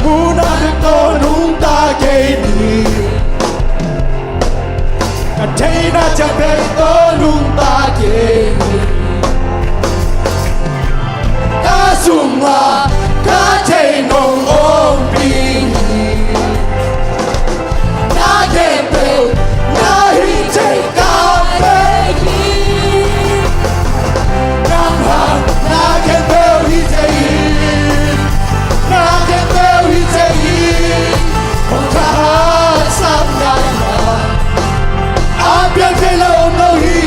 Mu nading tawh nungta kei ni. Ka theihna ciang pen tawh nungta kei ni. Ka sungah ka theih nong ompih hi. Na khempeuh na hi thei ka thei hi. Nang hang na khempeuh hi thei hi. Na khempeuh hi thei hi. Hong tha haksat lai mah. A piang thei lo om lo hi.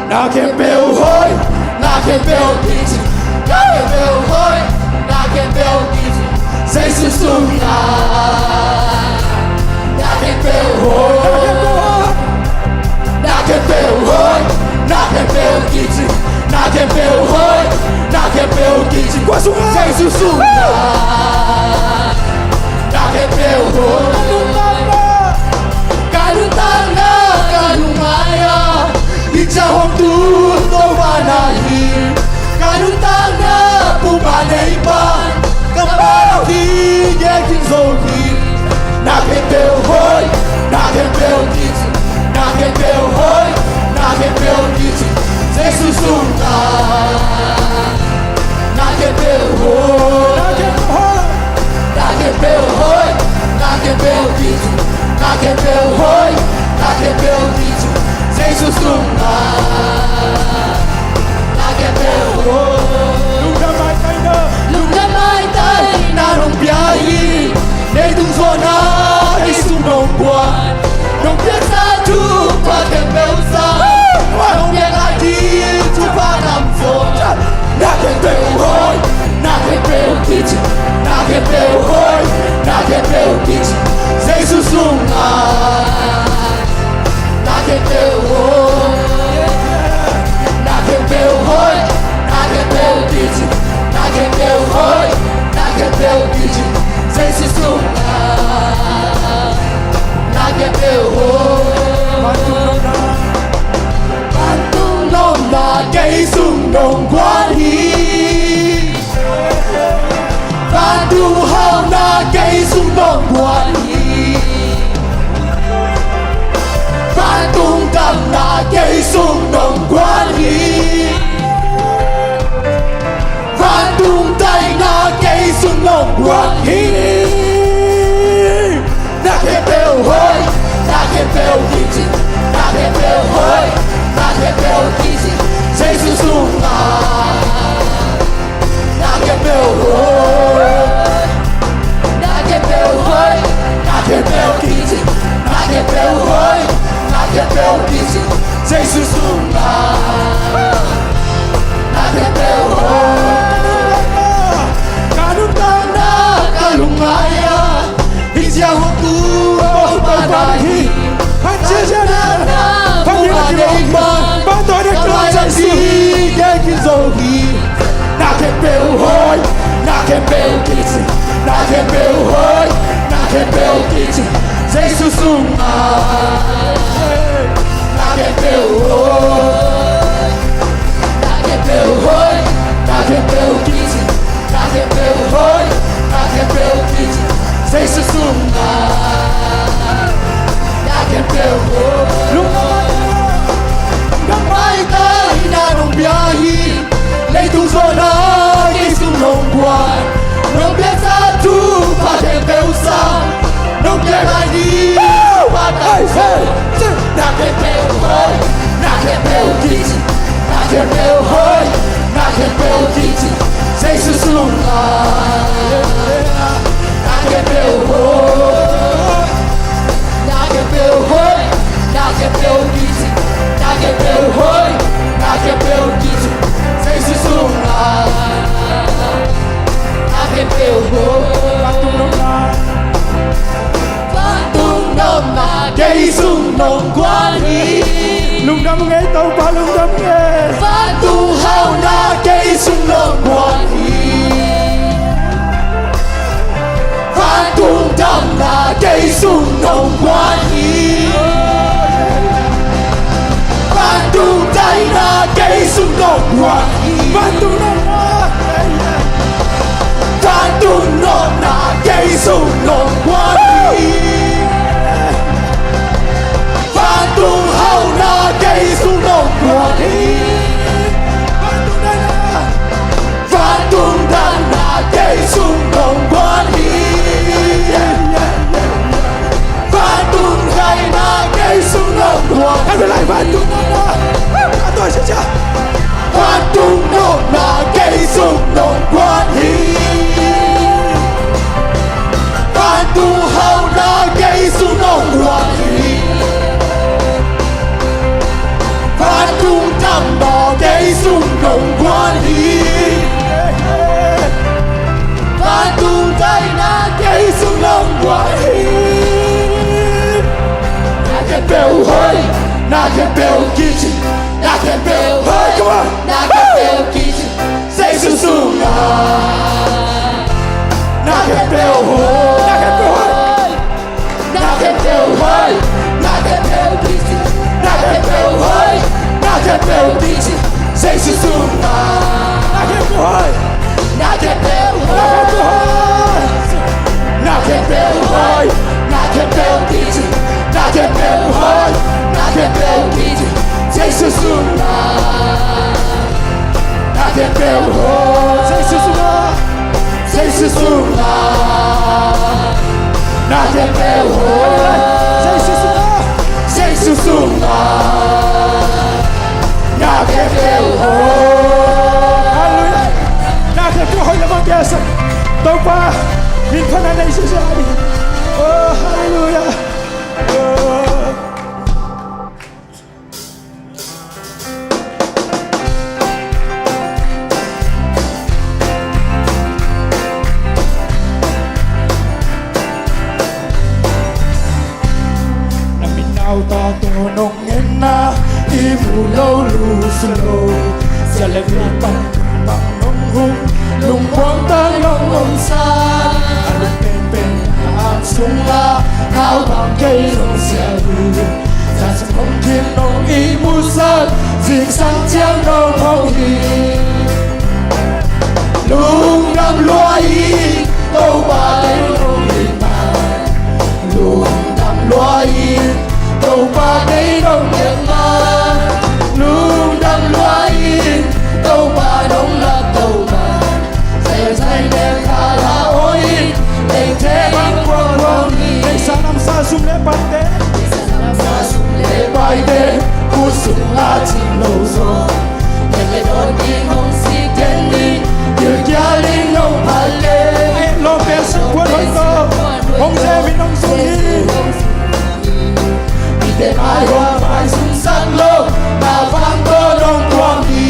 Na khempeuh hoih, na khempeuh kici, na khempeuh hoih, na khempeuh kici, Jesu sungah. Na khempeuh hoih, na khempeuh hoih, na khempeuh kici, na khempeuh hoih, na khempeuh kici, kua sungah? Jesu sungah. Na khempeuh hoih. Ka lungtang na, ka lungmai a, i ciang hong tun Topa na hi. Ka lungtang na, Pupa Neihpa, ka pau hi, gen khin zo hi. Na khempeuh hoih, na khempeuh kici, na khempeuh hoih, na khempeuh kici, Jesu sungah. Na khempeuh hoih, na khempeuh hoih, na khempeuh hoih, na khempeuh kici, na khempeuh hoih, na khempeuh kici, Jesu sungah. Na khempeuh hoih. Lungdam maitai na, lungdam maitai na nong pia hi. Leitung zuan a kei sung nong guan, nong piaksa thupha khempeuh zang, nong piak lai ding thupha nam zaw. Na khempeuh hoih, na khempeuh kici, na khempeuh hoih, na khempeuh kici, Jesu sungah. Na khempeuh hoih, na khempeuh hoih, na khempeuh kici, na khempeuh hoih, na khempeuh kici, Jesu sungah. Na khempeuh hoih. Vantung nopna kei sung nong guan hi. Vantung hauhna kei sung nong guan hi. Vantung damna kei sung nong guan hi. Vantung taina kei sung nong guan hi. Na khempeuh hoih, na khempeuh kici, na khempeuh hoih, na khempeuh kici, Jesu sungah. Na khempeuh hoih, na khempeuh hoih, na khempeuh kici, na khempeuh hoih, na khempeuh kici, Jesu sungah. Na khempeuh hoih. Ka lungtang na, ka lungmai a, i ciang hong tun Topa na hi. Phat ciat ciat na, phat ciat ciat na, phat ciat ciat na, ka pau hi, gen khin zo hi. Na khempeuh hoih, na khempeuh kici, na khempeuh hoih, na khempeuh kici, Jesu sungah. Na khempeuh hoih, na khempeuh hoih, na khempeuh kici, na khempeuh hoih, na khempeuh kici, Jesu sungah. Na khempeuh hoih. Lungdam maitai na nong pia hi. Leitung zuan a kei sung nong guan, nong piaksa thupha khempeuh zang, nong piak lai ding thupha nam zaw. Na khempeuh hoih, na khempeuh kici, na khempeuh hoih, na khempeuh kici, Jesu sungah. Na khempeuh hoih. Na khempeuh hoih, na khempeuh kici, na khempeuh hoih, na khempeuh kici, Jesu sungah. Na khempeuh hoih. Vantung nopna, vantung nopna kei sung nong guan hi. Lungdam ing ei Topa, lungdam ing ei. Vantung hauhna kei sung nong guan hi. Vantung damna kei sung nong guan hi. Vantung taina kei sung nong guan hi. Vantung nopna, vantung nopna kei sung nong guan hi. Vantung hauhna kei sung nong guan hi. Vantung damna, vantung damna kei sung nong guan hi. Vantung taina kei sung nong guan hi. Vantung nopna, vantung nopna Sung nong guan hi. Vantung taina kei sung nong guan hi. Na khempeuh hoih, na khempeuh kici, na khempeuh hoih, come on, na khempeuh kici. Jesu sung a, na khempeuh hoih, na khempeuh hoih. Na khempeuh hoih, na khempeuh kici, na khempeuh hoih, na khempeuh kici. Jesu sung a, na khempeuh hoih, na khempeuh hoih, na khempeuh hoih, na khempeuh kici, na khempeuh hoih, na khempeuh kici. Jesu sung a, na khempeuh hoih, Jesu sung a. Jesu sung a, na khempeuh hoih. Jesu sung a, Jesu sung a, na khempeuh hoih. Halleluiah. Na khempeuh hoih lamang kiasak. Topa min phatna nei sisia ni. Oh, halleluiah. Oh. Na min nauta tawh nong enna i mu lo lus lo. Sia le vei pan bang nong hum, lungmuang tak nong omsa. A lungpen pen a ang sung a, naupang kei nong sia hi. Sa sung hong kim nong ihmusak, zingsang ciang nong hong hi. Lungdam lua in, Topa kei nong ihmai. Lungdam lua in, Topa kei nong ihmai. Lungdam lua in, Topa nong lak Topa. Zai zai ne khala oi, teng te bang kuang kuang ni. Teng sa nam sa sum le pai te. Teng sa nam sa sum le pai te. Khut sung a cing lo zo. Teng le don ding hong sik den ding. Gil kia ding nong pal te. Ai lo pe sung kuan hoi to. Hong ze mi nong sung hi. Mite mai hong mai sung sak lo, na vang to nong kuang hi.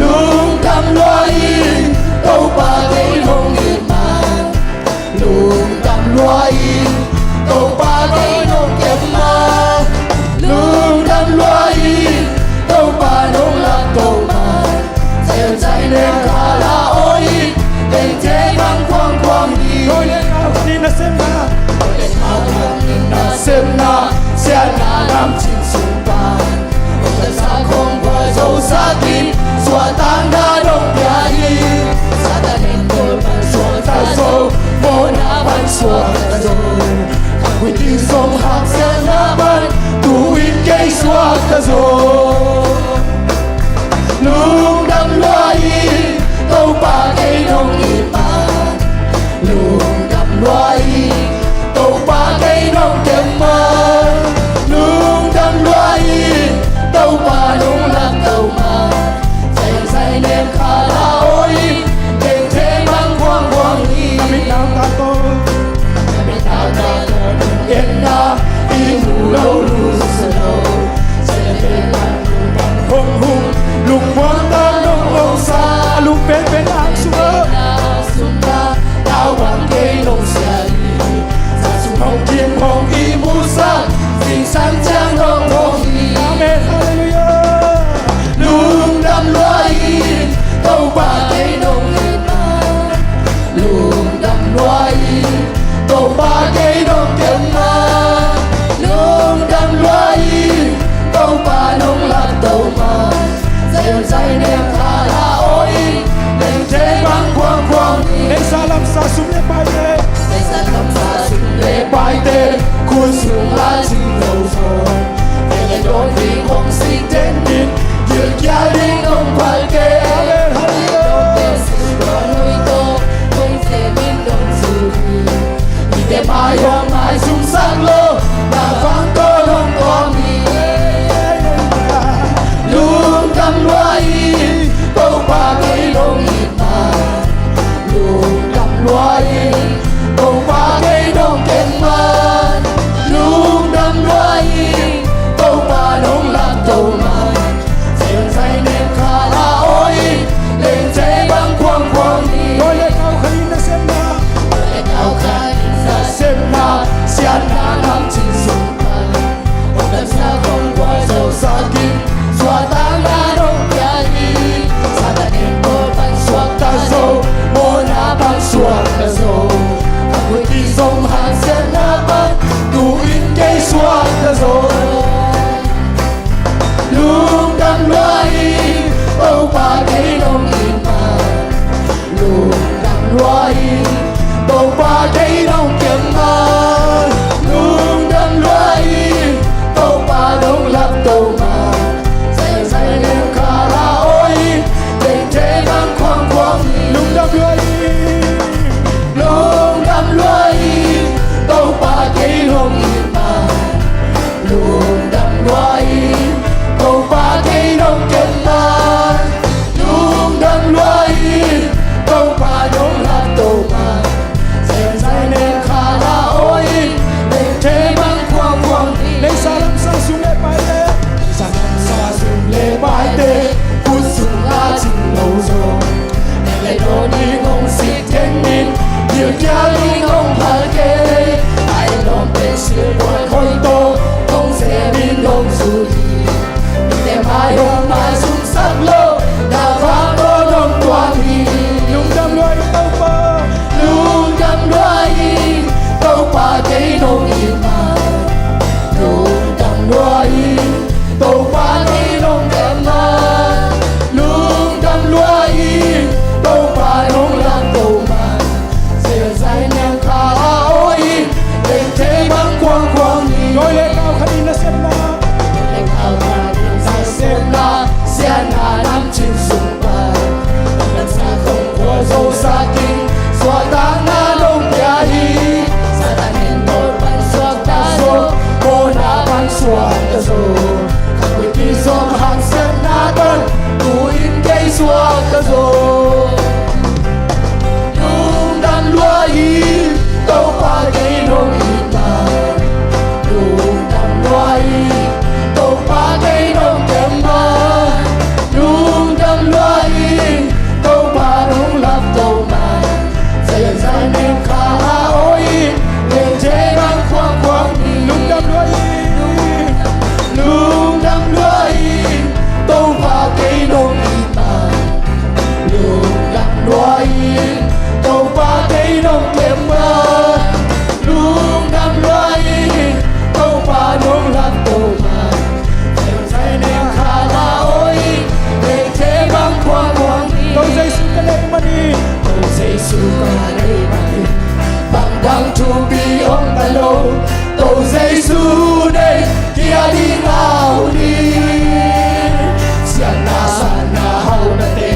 Lungdam lua in, Topa kei nong ihmai. Lungdam lua in, Topa kei nong ihmai. Lungdam lua in, Topa nong lak Topa. Zai zai ne khala oi, teng te bang kuang kuang ni. Oi le ngau ni nasepna. Oi le ngau ni nasepna. Siatna nam cing sung pan. Oi le sa khong kua zo sa kim. Suah tang na dong pia hi. Satan in tol pan suah ta zo. Mona pan suah ta zo. Kangkui ting song hak siatna pan. Tu in kei suah ta zo. Lungdam lua in, Topa kei nong ihmai. Lungdam lua in, Topa kei nong ihmai. Lungdam lua in, Topa nong lak Topa. Zai zai ne khala oi, teng te bang kuang kuang ni. Na min nauta tawh, na min nauta tawh nong enna i mu lo lus lo. Zai zai ne Kei nong kem ma, lungdam lua in, Topa nong lak to ma. Zai zai nem kala oi, teng te bang kuang kuang. Lungdam lua in, lungdam lua in, Topa kei nong kem ma. Lungdam lua in, Topa kei nong kem ma. Lungdam lua in, Topa nong lak to ma. Zai zai nem kala oi, nem te bang kuang kuang. Neisa lamsa sum le paite, neisa lamsa sum le paite, khut sung a cing lo zo. Nek le dawn ding hong sik teng in, gilkial ding hong phal kei. Ai lawmte silbual hoih tawh hong sem in hong zui hi. Mite mai hong maizumsak lo, na vang tawh hong tuam hi. Lungdam lua in Topa, lungdam lua in, Topa kei nong it ma. Lungdam lua in, Topa kei nong kem ma. Lungdam lua in, Topa nong lak to ma. Zai zai nem kala oi, teng te bang kuang kuang hi. Dawi le kau khat in nasepna, dawi le kau khat in nasepna, siatna nam cing sung pan, namsak hong khual zo sak in, suahtakna nong pia hi. Satan in dawi pan suakta zo, mawhna pan suakta zo. Khanggui kizom haksatna pan, tu-in kei suakta zo. Lungdam lua in, Topa kei nong it ma. Lungdam lua in, Topa kei nong kem ma. Lungdam lua in, Topa nong lak to ma. Zai zai nem kala oi, teng te bang kuang kuang hi. Lungdam lua in, lungdam lua in, Topa kei nong it ma. Lungdam lua in, Topa kei nong kem ma. Lungdam lua in, Topa nong lak to ma. Zai zai nem khala oi, teng te bang kuang kuang hi. Tua Jesu ka neih manin, tua Jesu ka neih manin, bang dang thupi om ta lo. Tua Jesu nei, kia ding a hun hi. Siatna, satna, haunate,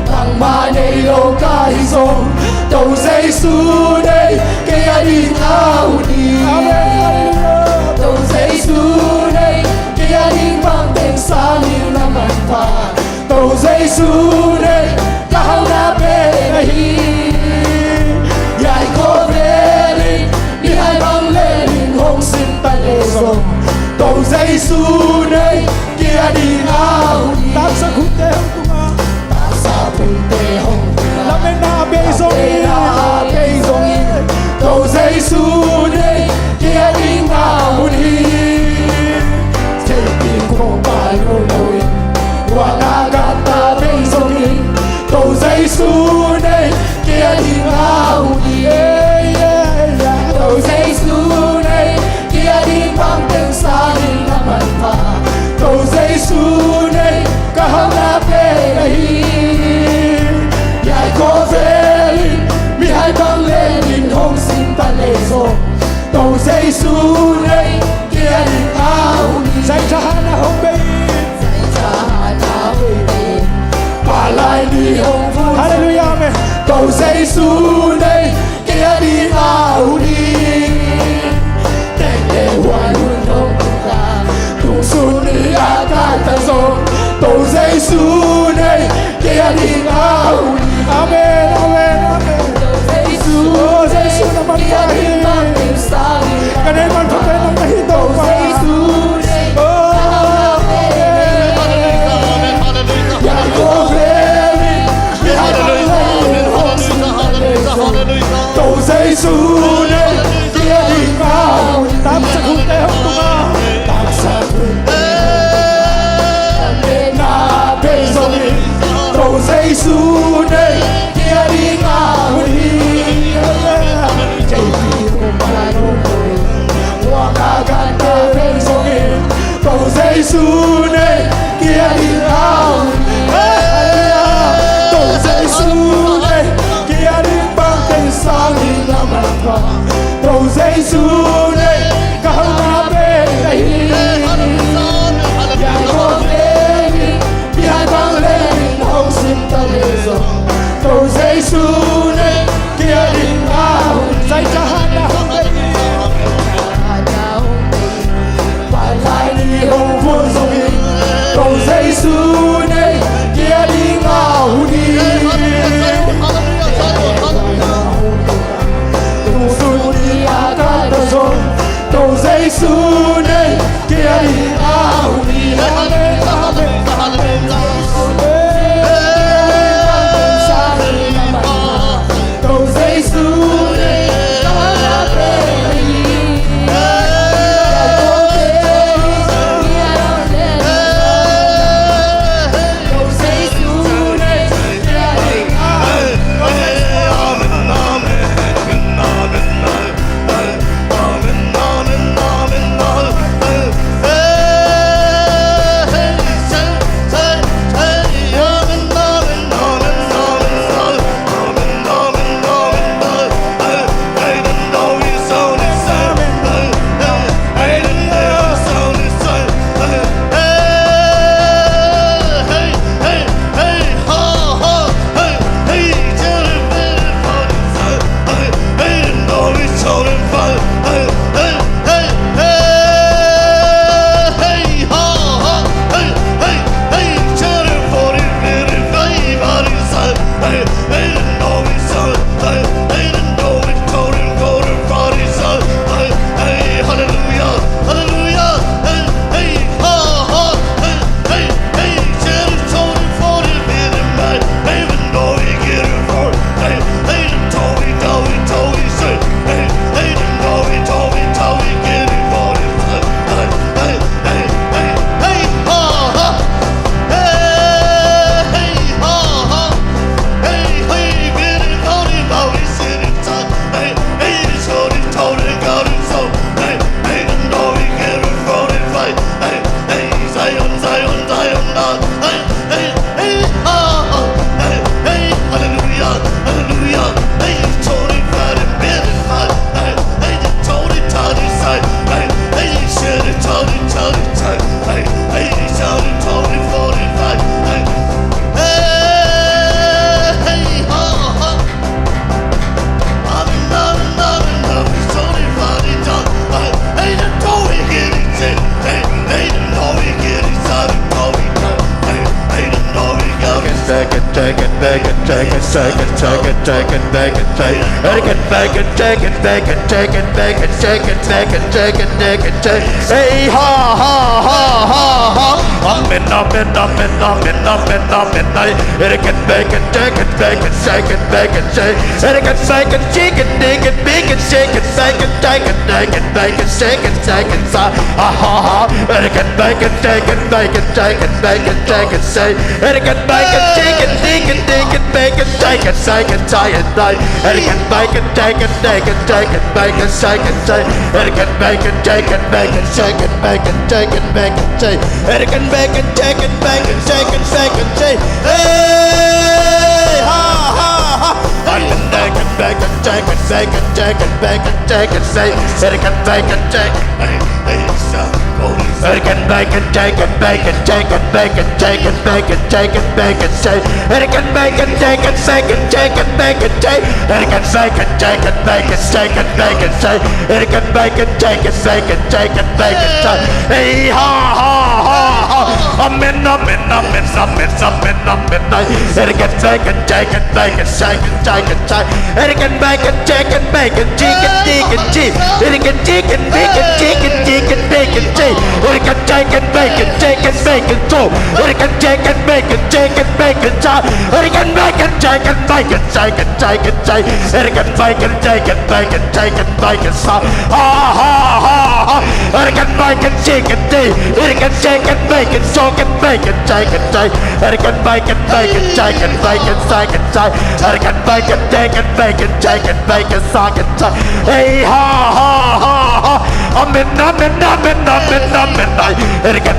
bangmah nei lo ka hih zong, tua Jesu nei, kia ding a hun hi. Amen. Tua Jesu nei, kia ding bang teng sangin na manpha. Tua Jesu nei, ka hauna pen ahi. Hiai khawvel in mihai bang lel in hong sim ta leh zong, tua Jesu nei, kia ding a hun hi. Taksa khutte hong tung a, taksa khutte hong tung a, lametna bei zongin, lametna bei zongin, tua Jesu nei, kia ding a hun hi. Theipi khuapa lum loin, huang a gata bei zongin, tua Jesu nei, kia ding a hun hi. Tua Jesu nei, kia ding bang teng sangin na manpha. Tua Jesu nei, ka hauna pen ahi. Hiai khawvel in mihai bang lel in hong sim ta leh zong, tua Jesu nei, kia ding a hun hi. Zai thahatna hong bei in, zai thahatna hong bei in, palai ni hong vun. Halleluiah, amen. Tua Jesu nei, kia ding a hun hi. Tengteng huai hun hong tung ta, tungsun ni a kai ta zong, tua Jesu nei, kia ding a hun hi. Amen, amen, amen. Tua Jesu, tua Jesu na manpha hi. Ka neih manpha pen nang na hi, Topa. Oh, amen. Tua Jesu nei, kia ding a hun hi. Taksa khutte hong tung a, taksa khutte na bei zongin, tua Jesu nei, kia ding a hun hi. Theipi khuapa lum loin, huang a gata bei zongin, tua Jesu nei, kia ding a hun hi. Tua Jesu nei, kia ding bang teng sangin na manpha. Jesu nei ka hauhna pen ahi. Jakob leh Bang leng in hong sim ta leh zong, Topa Jesu nei kia ding a hun. Zai ka hana hong bei. Palai ni hong vun zong in, Topa Jesu nei kia ding a hun hi. Tung sun ni a ka ta zong, Topa Jesu nei kia ding a hun hi. Amen, amen, amen. Topa Jesu nei. Hey, ha, ha, ha, ha, ha. Amen, amen, amen, amen, amen. Hey, it can make it, take it, take it, take it, take it, take it. It can make it, take it, take it, make it, shake it, take it, take it, take it, make it, shake it, take it, sa. Ha, ha, ha. It can make it, take it, make it, take it, make it, take it, say. It can make it, take it, take it, take it, make it, take it, take it, take it, take it. It can make it, take it, take it, take it, make it, take it, take it. It can make it, take it, make it, take it, make it, take it, make it, take it. It can make it, take it, make it, take it, make it, take it. Hey, ha, ha, ha. I can make it, make it, take it, make it, take it, make it, take it, say. It can make it, take it. Hey, hey, so. It can make it, take it, make it, take it, make it, take it, make it, take it, make it, say. It can make it, take it, make it, take it, make it, take. It can make it, take it, make it, take it, make it, take. It can make it, take it, make it, take it, make it, take. Hey, ha, ha, ha, ha. Amen, amen, amen, amen, amen, amen. It can make it, take it, make it, take it, take it, take. It can make it, take it, make it, take it, take it, take. It can take it, make it, take it, take it, make it, take. It can take it, make it, take it, make it, go. It can take it, make it, take it, make it, take. It can make it, take it, make it, take it, take it, take. It can make it, take it, make it, take it, make it, sa. Ha, ha, ha, ha. It can make it, take it, take. It can take it, make it, take it, make it, take it, take. It can make it, make it, take it, make it, take it, take. It can make it, take it, make it, take it, make it, take it, take. Hey, ha, ha, ha, ha. Amen, amen, amen, amen, amen. It can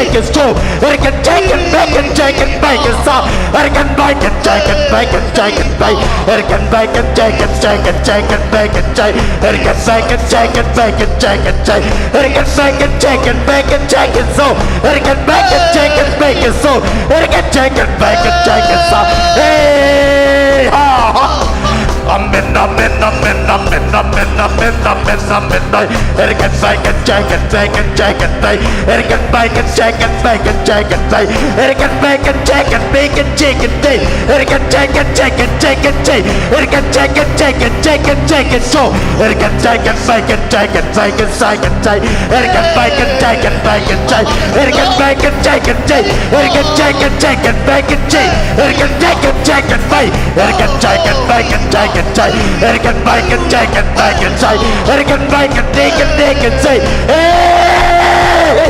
bacon, so. It can take it, bacon, take it, bacon, so. It can bacon, take it, bacon, take it, bacon. It can bacon, take it, take it, take it, bacon, take. It can bacon, take it, bacon, take it, take. It can bacon, take it, bacon, take it, so. It can bacon, take it, bacon, so. It can take it, bacon, take it, so. Hey, ha, ha. Amen, amen, amen, amen, amen, amen, amen, amen. Hey. It can bacon, take it, bacon, take it, bacon. It can bacon, take it, bacon, take it, bacon. It can bacon, take it, bacon, take it, take. It can take it, take it, take it, take. It can take it, take it, take it, take it, so. It can take it, bacon, take it, bacon, take it, take. It can bacon, take it, bacon, take. It can bacon, take it, take. It can take it, take it, bacon, take. It can take it, take it, bacon. It can take it, bacon, take it, take. It can bacon, take it, bacon, take. It can bacon, take it, take it, take. Hey!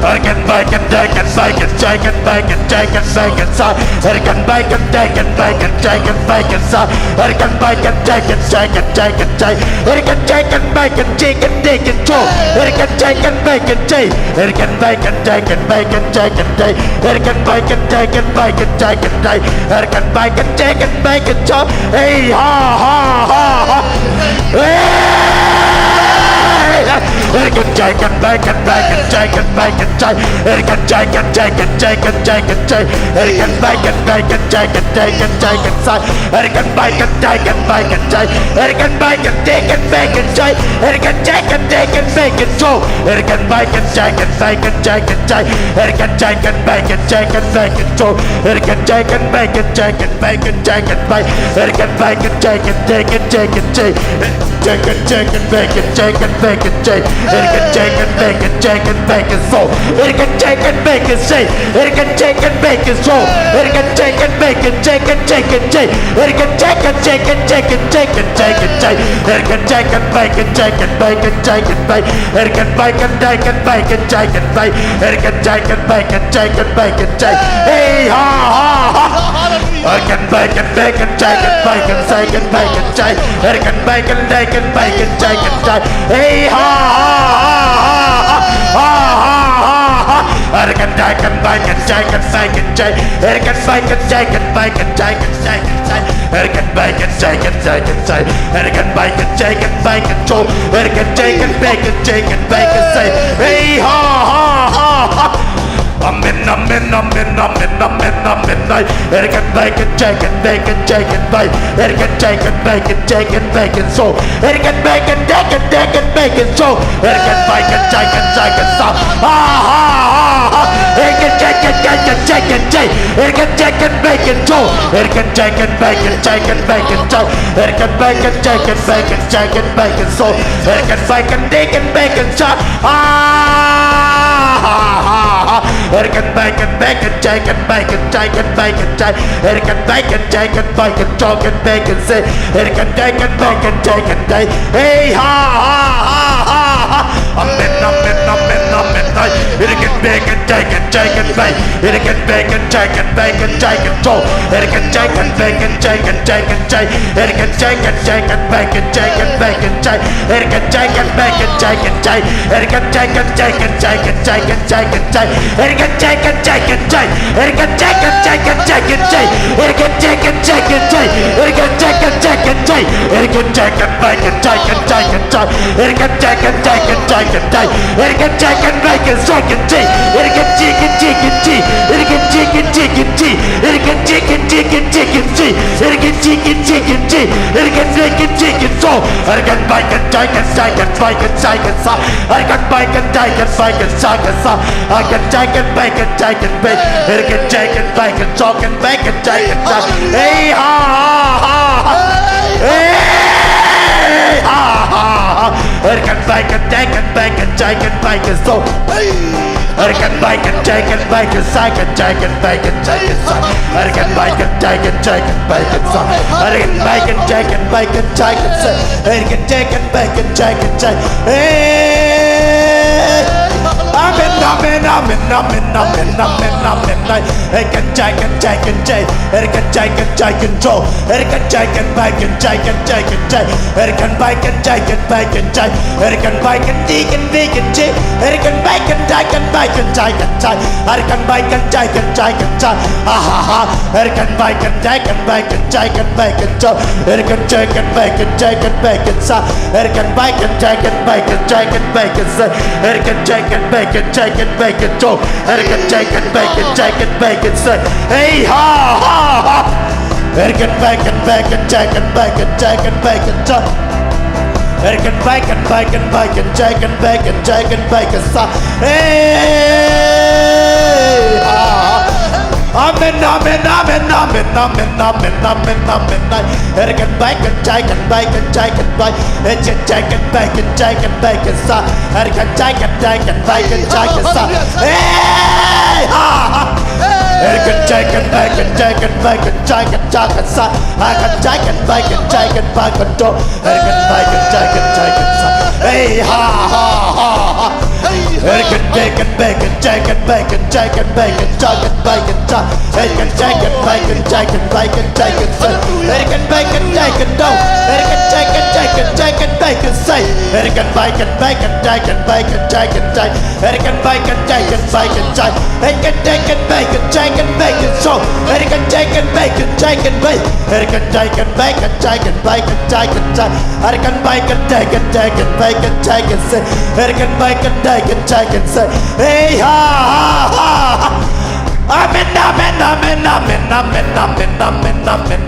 It can bacon, take it, bacon, take it, bacon, take it, bacon, take. It can bacon, take it, bacon, take it, bacon, take. It can bacon, take it, take it, take it, take. It can take it, bacon, take it, take it, two. It can take it, bacon, take. It can bacon, take it, bacon, take it, take. It can bacon, take it, bacon, take it, take. It can bacon, take it, bacon, chop. Hey, ha, ha, ha, ha. Hey! It can take it, bacon, bacon, take it, bacon, take. It can take it, take it, take it, take it, take. It can bacon, bacon, take it, take it, take it, take. It can bacon, take it, bacon, take. It can bacon, take it, bacon, take. It can take it, take it, bacon, two. It can bacon, take it, bacon, take it, take. It can take it, bacon, take it, bacon, two. It can take it, bacon, take it, bacon, take it, bacon. It can bacon, take it, take it, take it, take. Take it, take it, bacon, take it, bacon, take. It can take it, bacon, take it, bacon, four. It can take it, bacon, six. It can take it, bacon, four. It can take it, bacon, take it, take it, take. It can take it, take it, take it, take it, take it, take. It can take it, bacon, take it, bacon, take it, bacon. It can bacon, take it, bacon, take it, bacon. It can take it, bacon, take it, bacon, take. Hey, ha, ha, ha. It can bacon, bacon, take it, bacon, take it, bacon, take. It can bacon, take it, bacon, take it, take. Hey, ha, ha, ha, ha, ha, ha, ha, ha, ha. It can take it, bacon, take it, bacon, take. It can bacon, take it, bacon, take it, take it, take. It can bacon, take it, take it, take. It can bacon, take it, bacon, two. It can take it, bacon, take it, bacon, take. Hey, ha, ha, ha, ha. Amen, amen, amen, amen, amen, amen, amen. It can bacon, take it, bacon, take it, bacon. It can take it, bacon, take it, bacon, so. It can bacon, take it, take it, bacon, so. It can bacon, take it, take it, so. Ha, ha, ha, ha. It can take it, take it, take it, take. It can take it, bacon, so. It can take it, bacon, take it, bacon, so. It can bacon, take it, bacon, take it, bacon, so. It can bacon, take it, bacon, so. Ha, ha, ha, ha. It can bacon, bacon, take it, bacon, take it, bacon, take. It can bacon, take it, bacon, take it, bacon, say. It can take it, bacon, take it, take. Hey, ha, ha, ha, ha, ha. Amen, amen, amen, amen, amen. It can bacon, take it, take it, bacon. It can bacon, take it, bacon, take it, so. It can take it, bacon, take it, take it, take. It can take it, take it, bacon, take it, bacon, take. It can take it, bacon, take it, take. It can take it, take it, take it, take it, take it, take. It can take it, take it, take. It can take it, take it, take it, take. It can take it, take it, take. It can take it, take it, take. It can take it, bacon, take it, take it, take. It can take it, take it, take it, take. It can take it, bacon, take it, take. It can take it, take it, take. It can take it, take it, take. It can take it, take it, take it, take. It can take it, take it, take. It can take it, take it, so. It can bacon, take it, take it, bacon, take it, so. It can bacon, take it, bacon, take it, so. It can take it, bacon, take it, bacon. It can take it, bacon, take it, bacon, take it, take. Hey, ha, ha, ha, ha. Hey, ha, ha, ha. It can bacon, take it, bacon, take it, bacon, so. Hey. It can bacon, take it, bacon, take it, take it, bacon, take it, take. It can bacon, take it, take it, bacon, so. It can bacon, take it, bacon, take it, take. It can take it, bacon, take it, take. Hey. Amen, Amen, amen, amen, amen, amen, amen. Hey, can take it, take it, take. Hey, can take it, take it, go. Hey, can take it, back and take it, take it, take. Hey, can back and take it, back and take. Hey, can back and dig and dig and dig. Hey, can back and take it, back and take it, take. Hey, can back and take it, take it, take. Ah, ha, ha. Hey, can back and take it, back and take it, back and go. Hey, can take it, back and take it, back and sa. Hey, can back and take it, back and take it, back and say. Hey, can take it, back and take it, back and go. Hey, can take it, back and take it, back and say. Hey, ha, ha, ha. Hey, can back and back and take it, back and take it, back and go. Hey, can back and back and back and take it, back and take it, back and sa. Hey, ha, ha. Amen, amen, amen, amen, amen, amen, amen, amen, amen. Hey, can back and take it, back and take it, back. Hey, can take it, back and take it, back and sa. Hey, can take it, take it, back and take it, sa. Hey, ha, ha. Hey, can take it, back and take it, back and take it, take it, sa. Hey, can take it, back and take it, back and go. Hey, can back and take it, take it, sa. Hey, ha, ha, ha, ha. Hey, can take it, back and take it, back and take it, back and take it, back and take it. Hey, can take it, back and take it, back and take it, say. Hey, can back and take it, no. Hey, can take it, take it, take it, back and say. Hey, can back and back and take it, back and take it, take. Hey, can back and take it, back and take. Hey, can take it, back and take it, back and so. Hey, can take it, back and take it, back. Hey, can take it, back and take it, back and take it, take. Hey, can back and take it, take it, back and take it, say. Hey, can back and take it, take it, say. Hey, ha, ha, ha, ha. Amen, amen, amen, amen, amen, amen, amen, amen.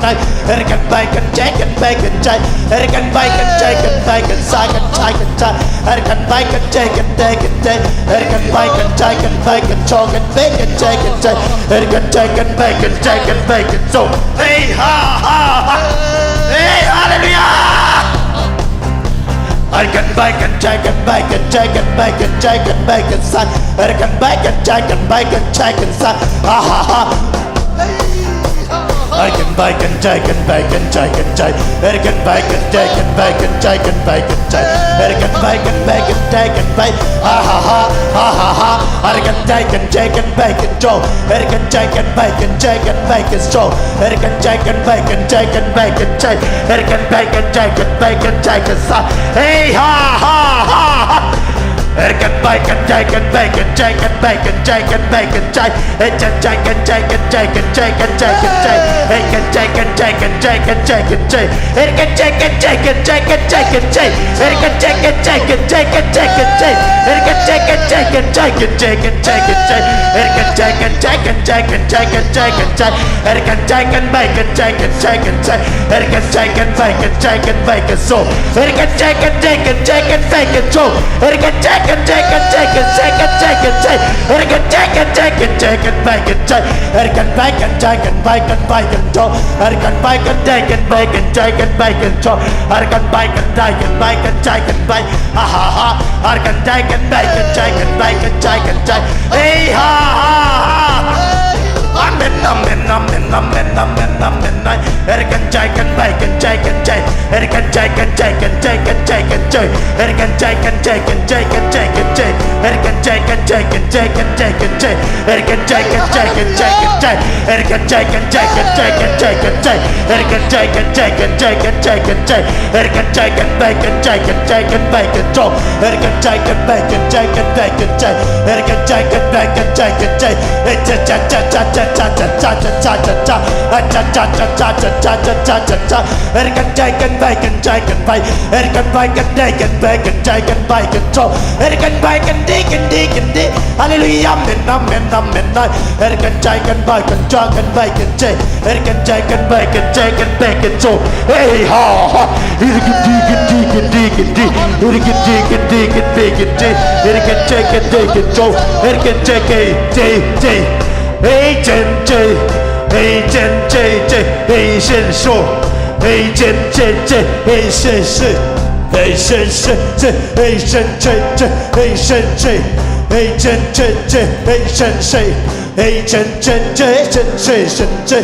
Hey, can back and take it, back and take. Hey, can back and take it, back and take it, take it, take. Hey, can back and take it, take it, take. Hey, can back and take it, back and talk and back and take it, take. Hey, can take it, back and take it, back and so. Hey, ha, ha, ha. Hey, hallelujah. I can back and take it, back and take it, back and take it, back and say. I can back and take it, back and take it, say. Ha, ha, ha. I can back and take it, back and take it, take. I can back and take it, back and take it, back and take. I can back and back and take it, back. Ha, ha, ha, ha, ha, ha. I can take and take it, back and go. I can take and back and take and back and go. I can take and back and take and back and take. I can back and take and back and take and stop. Hey, ha, ha, ha, ha. I can back and take and back and take and back and take and back and take. I can take and take and take and take and take and take. I can take and take and take and take and take. It can take and take and take and take and take. It can take and take and take and take and take. It can take and take and take and take and take and take. It can take and take and take and take and take and take. It can take and bake and take and take and take. It can take and bake and take and bake and so. It can take and take and take and take and so. It can take and take and take and take and take and take. It can take and take and take and bake and take. It can bake and take and bake and bake and so. It can bake and take and bake and take and bake and so. It can bake and take and bake and take and bake. Ha ha ha. It can take and bake and take and bake and take and take. Hey ha ha ha. Amen, amen, amen, amen, amen, amen. It can take and bake and take and take. It can take and take and take and take and take. It can take and take and take and take and take. It can take and take and take and take and take. It can take and take and take and take. It can take and take and take and take and take. It can take and take and take and take and take. It can take and bake and take and take and bake and talk. It can take and bake and take and take and take. It can take and bake and take and take. It can take and bake and take and take and take. It can take and bake and take and bake. It can bake and take and bake and take and bake and talk. It can bake and dig and dig and dig. Hallelujah, amen, amen, amen. It can take and bake and take and bake and take. It can take and bake and take and bake and talk. Hey ha ha. It can dig and dig and dig and dig. It can dig and dig and dig and dig. It can take and take and talk. It can take a day day. Hey jen jay. Hey jen jay jay. Hey shen show. Hey jen jay jay. Hey shen shay. Hey shen shay shay. Hey shen jay jay. Hey shen shay. Hey jen jay jay. Hey shen shay. Hey jen jay jay. Shen shay shen shay.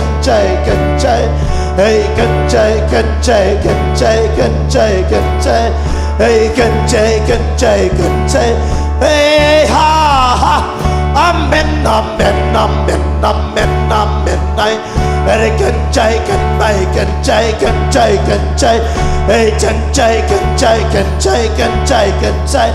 kan cai, kan cai. Hei, kan cai, kan cai, kan cai, kan cai, kan cai. Hei, kan cai, kan cai, kan cai. Hei, ha, ha. Amen, amen, amen, amen, amen. Hei. Hei, kan cai, kan bai, kan cai, kan cai, kan cai. Hei, kan cai, kan cai, kan cai, kan cai, kan cai.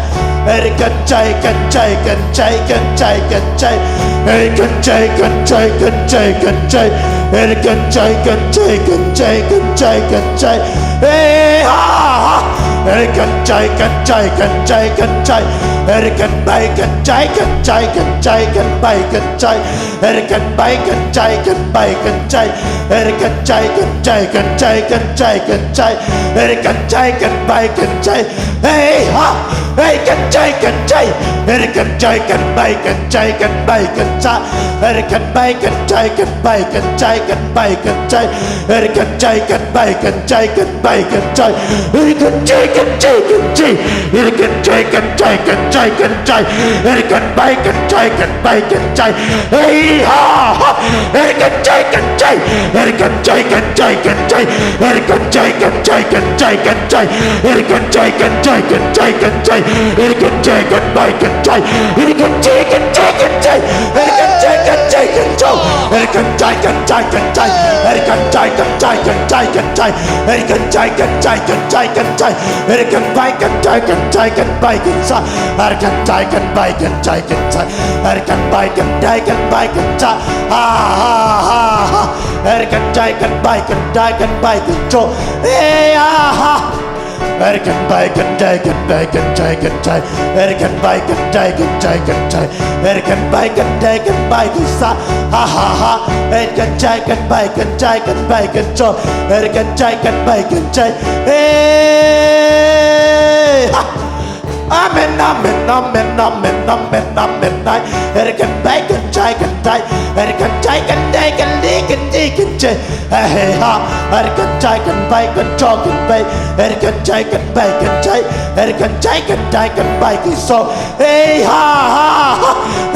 Hei, kan cai, kan cai, kan cai, kan cai, kan cai. Hei, kan cai, kan cai, kan cai, kan cai. Hei, kan cai, kan cai, kan cai, kan cai, kan cai. Hei, ha, ha. Hei, kan cai, kan cai, kan cai, kan cai. Hei, kan bai, kan cai, kan cai, kan cai, kan bai, kan cai. Hei, kan bai, kan cai, kan bai, kan cai. Hei, kan cai, kan cai, kan cai, kan cai, kan cai. Hei, kan cai, kan bai, kan cai. Hei, ha. Hei, kan cai, kan cai. Hei, kan cai, kan bai, kan cai, kan bai, kan cai. Hei, kan bai, kan cai, kan bai, kan cai, kan bai, kan cai. Hei, kan cai, kan bai, kan cai, kan bai, kan cai. Hei, kan cai, kan cai, kan cai. Hei, kan cai, kan cai, kan cai, kan cai. Hei, kan bai, kan cai, kan bai, kan cai. Hei, ha, ha. Hei, kan cai, kan cai. Hei, kan cai, kan cai, kan cai. Hei, kan cai, kan cai, kan cai, kan cai. Hei, kan cai, kan cai, kan cai, kan cai. Hei, kan cai, kan bai, kan cai. Hei, kan cai, kan cai, kan cai. Hei, kan cai, kan cai, kan cai. Hei, kan cai, kan cai, kan cai. Hei, kan cai, kan Ere kan cai kan cai, ere kan cai kan cai kan cai kan cai, ere kan bai kan cai kan cai kan bai kan sa, ere kan cai kan bai kan cai kan cai, ere kan bai kan cai kan bai kan sa, ha ha ha ha, ere kan cai kan bai kan cai kan bai kan so, eh ha ha. Ere kan bai kan cai kan bai kan cai kan cai, ere kan bai kan cai kan cai kan cai, ere kan bai kan cai kan bai kan sa, ha ha ha. Ere kan cai kan bai kan cai kan bai kan so, ere kan cai kan bai kan cai, eh ha. Amen, amen, amen, amen, amen, amen. Ai, ere kan bai kan cai kan cai, ere kan cai kan cai kan di kan di kan cai. Eh ha, ere kan cai kan bai kan so kan bai, ere kan cai kan bai kan cai, ere kan cai kan cai kan bai kan so. Eh ha ha ha.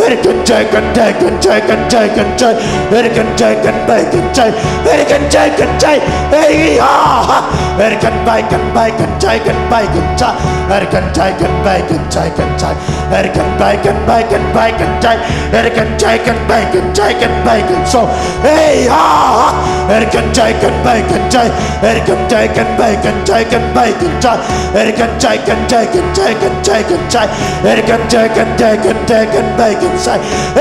Ere kan cai kan cai kan cai kan cai kan cai, ere kan cai kan bai kan cai, ere kan cai kan cai. Eh ha ha. Ere kan bai kan bai kan cai kan bai kan sa, ere kan cai kan bai kan cai kan cai, ere kan bai kan bai kan bai kan cai, ere kan cai kan bai kan cai kan bai kan so. Eh ha ha. Ere kan cai kan bai kan cai, ere kan cai kan bai kan cai kan bai kan sa, ere kan cai kan cai kan cai kan cai kan cai, ere kan cai kan cai kan cai kan bai kan sa,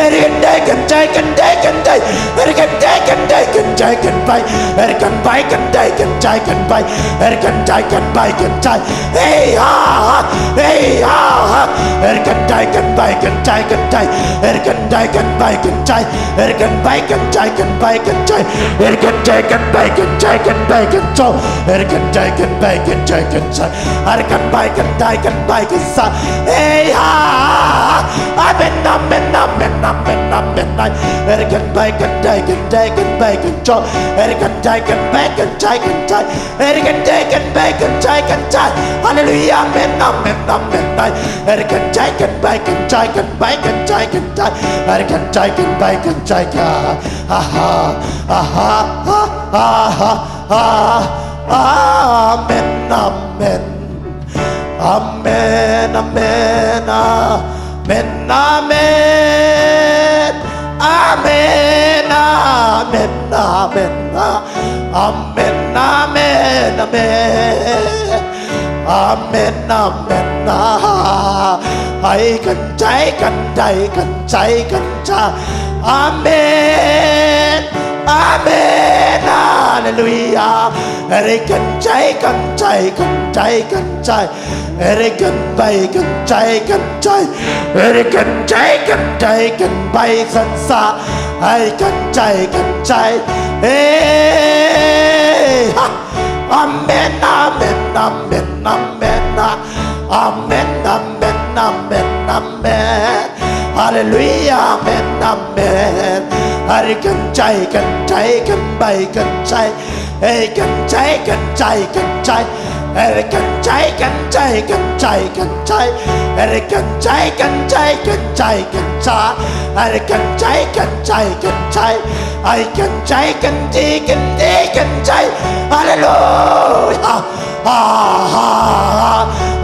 ere kan cai kan cai kan cai kan cai, ere kan cai kan cai kan cai kan bai, ere kan bai kan cai kan cai kan bai, ere kan cai kan bai kan cai. Ei ha ha, ei ha ha. Ere kan cai kan bai kan cai kan cai, ere kan cai kan bai kan cai, ere kan bai kan cai kan bai kan cai, ere kan cai kan bai kan cai kan bai kan so, ere kan cai kan bai kan cai kan cai, ere kan bai kan cai kan bai kan sa. Ei ha ha ha. Amen, amen, amen, amen, amen. Ai, ere kan bai kan cai kan cai kan bai kan so, ere kan cai kan bai kan cai kan cai, ere kan cai kan bai kan cai kan cai. Hallelujah, amen, amen, amen. Ai, ere kan cai kan bai kan cai kan bai kan cai kan cai, ere kan cai kan bai kan cai kan. Aha, aha, aha, aha. Amen, amen. Amen, amen, amen, amen. Amen, amen, amen, amen, amen, amen. Amen, amen, ah. Ai kan cai kan cai kan cai kan cai. Amen. Amen. Hallelujah. Ere kan cai kan cai kan cai kan cai. Ere kan bai kan cai kan cai. Ere kan cai kan cai kan bai san sa. Ai kan cai kan cai. Eh ha. Amen, amen, amen, amen, ah. Amen, amen, amen, amen. Hallelujah, amen, amen. Ere kan cai kan cai kan bai kan cai. Ei kan cai kan cai kan cai. Ere kan cai kan cai kan cai kan cai. Ere kan cai kan cai kan cai kan cai. Ere kan cai kan cai kan cai. Ai kan cai kan di kan di kan cai. Hallelujah. Ah, ah, ah.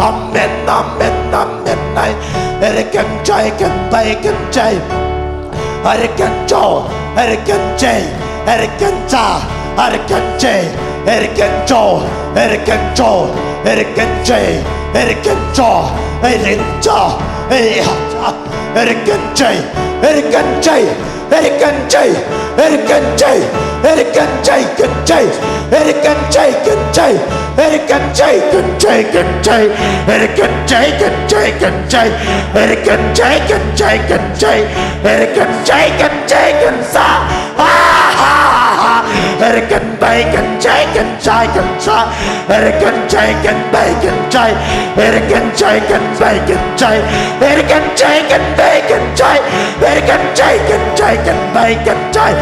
Amen, amen, amen. Ai, ere kan cai kan bai kan cai. Ere kan so, ere kan cai, ere kan sa, ere kan cai, ere kan so, ere kan so, ere kan cai, ere kan so, ere kan so, ere kan cai, ere kan cai. Ere kan cai, ere kan cai, ere kan cai kan cai, ere kan cai kan cai, ere kan cai kan cai kan cai, ere kan cai kan cai kan cai, ere kan cai kan cai kan cai, ere kan cai kan cai kan sa. Ah, ah, ah, ah. Ere kan bai kan cai kan cai kan sa. Ere kan cai kan bai kan cai. Ere kan cai kan bai kan cai. Ere kan cai kan bai kan cai. Ere kan cai kan cai kan bai kan cai.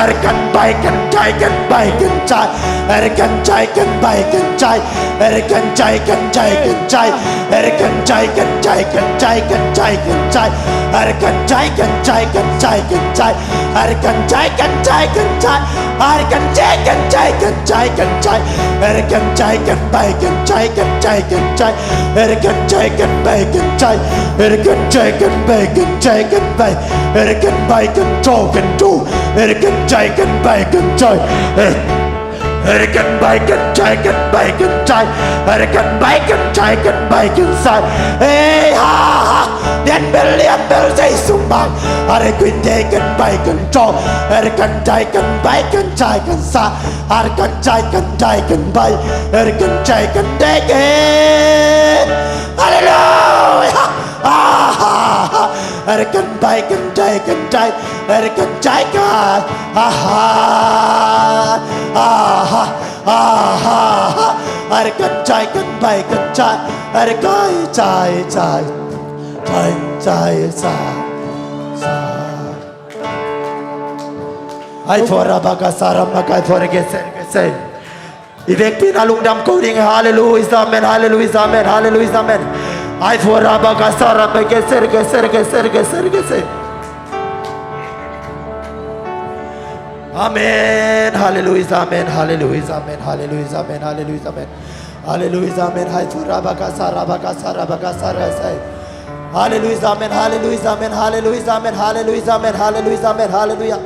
Ere kan bai kan cai kan bai kan cai. Ere kan cai kan bai kan cai. Ere kan cai kan cai kan cai. Ere kan cai kan cai kan cai kan cai kan cai. Ere kan cai kan cai kan cai kan cai. Ere kan cai kan cai kan cai. Ere kan cai kan cai kan cai kan cai. Ere kan cai kan bai kan cai kan cai kan cai. Ere kan cai kan bai kan cai. Ere kan cai kan bai kan cai kan bai. Ere kan bai kan so kan so. Ere kan cai kan bai kan cai. Ere Hurricane bai kan chai kan bai kan chai. Hurricane bai kan chai kan bai kan sai. Hey ha ha. Lian bel lian bel sei sumang. Hurricane dai kan bai kan chau. Hurricane dai kan bai kan chai kan sa. Hurricane dai kan dai kan bai. Hurricane chai kan dai kan. Hallelujah. Ah ha ha. Hurricane bai kan dai kan dai. Hurricane chai kan. Ah ha. Ah ha. Ah ha ha. Hurricane chai kan bai kan chai. Hurricane chai chai. Chai chai chai. Ai fora baka sara makai fora gese gese. I vekpi in a lungdam ko ding. Hallelujah, amen. Hallelujah, amen. Hallelujah, amen. Ai fora baka sara makai gese gese gese gese gese. Amen. Hallelujah, amen. Hallelujah, amen. Hallelujah, amen. Hallelujah, amen. Hallelujah, amen. Hai tu rabaka sa, rabaka sa, rabaka sa, rasai. Hallelujah, amen. Hallelujah, amen. Hallelujah, amen. Hallelujah, amen. Hallelujah, amen. Hallelujah.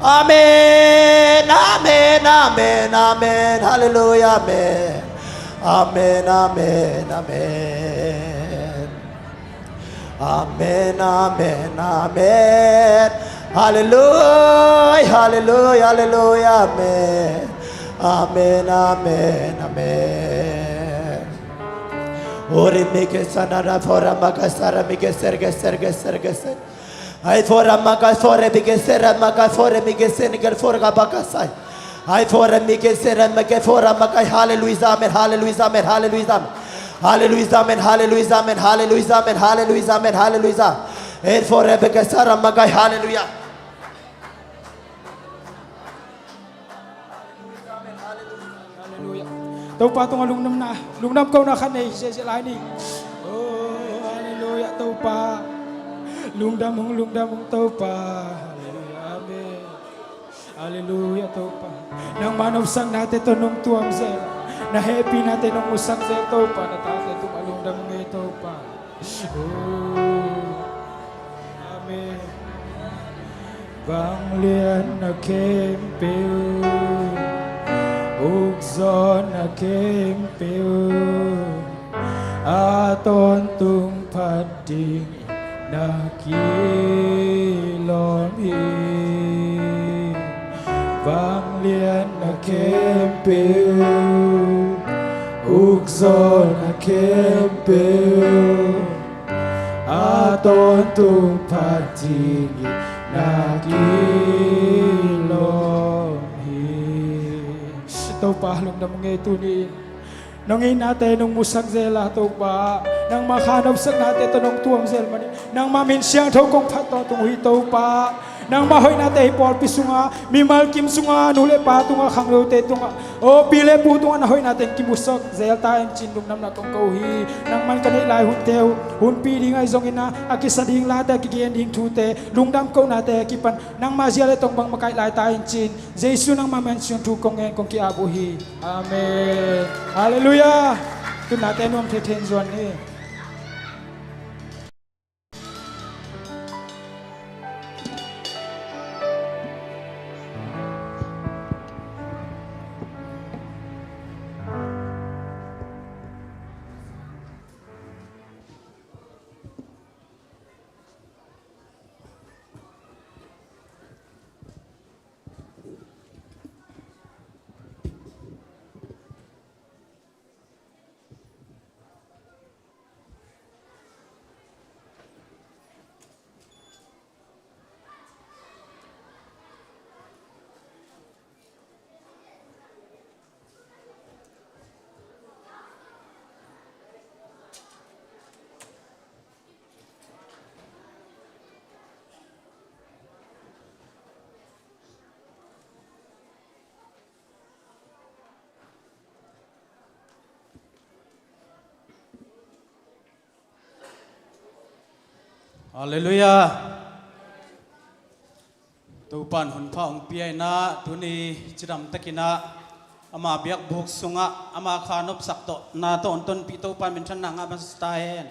Amen, amen, amen, amen. Hallelujah, amen. Amen, amen, amen. Amen, amen, amen. Hallelujah, hallelujah, hallelujah, amen. Amen, amen, amen. Ori mike sanada fora makasara mike serge serge serge serge. Ai fora makai fore mike sera makai fore mike senikel fora bakasai. Ai fora mike sera mike fora makai. Hallelujah, amen, hallelujah, amen, hallelujah, amen. Hallelujah, amen, hallelujah, amen, hallelujah, amen, hallelujah, amen, hallelujah. Ai fora mike sera makai, hallelujah. Hallelujah. Topa tungah lungdamna, lungdam kohna khat nei ziahziah lai ni. Oh, hallelujah, Topa. Lungdam ung, lungdam ung, Topa. Hallelujah, amen. Hallelujah, Topa. Nangma nopsaknate tawh nong tuam zel. Na hehpihnate nong musak zel, Topa. Na tate tungah lungdam ung ei, Topa. Amen. Vanglian na khempeuh, ukzaw na khempeuh, a tawntung phat ding na kilawm hi. Vanglian na khempeuh, ukzaw na khempeuh, a tawntung phat ding na kilawm hi. Topa lungdam ung ei tuni. Nong itnate nong musak zel a Topa, nangma kha nopsaknate tawh nong tuam zel manin nangma min siangtho kong phat tawntung uh hi Topa. Nangma hoihnate hih pawlpi sungah, mimal kim sungah, nu le pa tungah, khanglote tungah, aw pi le pu tungah na hoihnate kimusak zel ta in cin lungdamna kong ko uh hi. Nangman ka neih lai hunte uh hunpi ding ahi zongin ah, a kisa ding late, a kigen ding thute, lungdam kohnate a kipan nangma zia le tong bang makaih lai ta in cin, Jesu nangma min suang thu kong ngen kong ki-ap uh hi. Amen. Hallelujah. Tunate nuam thei thei in zuan ni. Halleluiah. Topa'n hun pha hong pia in ah, tuni cidam takin ah ama biakbuk sungah ama kha nopsak tawh na tawh hong tonpih Topa'n minthanna ngah masa ta hen.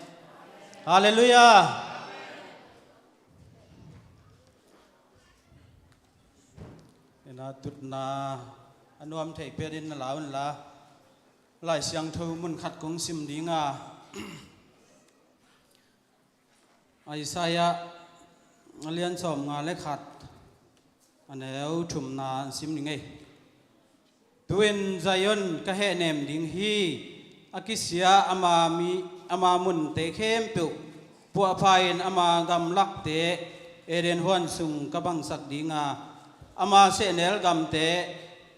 Halleluiah. Na tutna a nuam theih pia dingin na la un la. Lai Siangtho mun khat kong sim ding a, Isaiah a lian sawmnga le khat, a neu thumna an sim ning ei. Tu-in Zion ka hehnem ding hi, a kisia ama mi, ama munte khempeuh puahpha-in ama gamlakte Eden huan sung ka bangsak ding a, ama sehnel gamte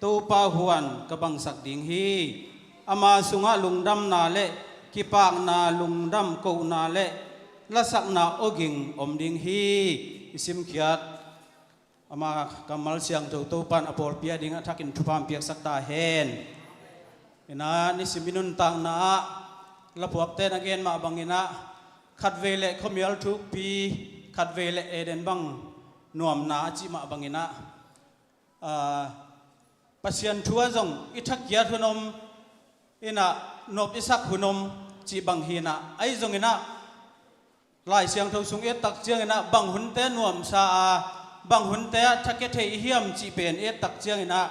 Topa huan ka bangsak ding hi. Ama sungah lungdamna le kipakna, lungdam kohna le lasakna awging om ding hi. I simkhiat ama kammal siangtho Topa'n a pawlpi a dingah thakin thupha hong piaksak ta hen. Inah nisim i nuntakna ah lapuakte'n a gen mah banginah, khatvei leh khuamial thukpi, khatvei leh Eden bang nuamna a cih mah banginah, aa, Pasian thu ah zong i thakiat hun om, inah nop i sak hun om cih bang hinah, ahi zonginah Lai Siangtho sung i et tak cianginah bang hunte nuamsa a, bang hunte ah thakia thei i hiam cih pen i et tak cianginah,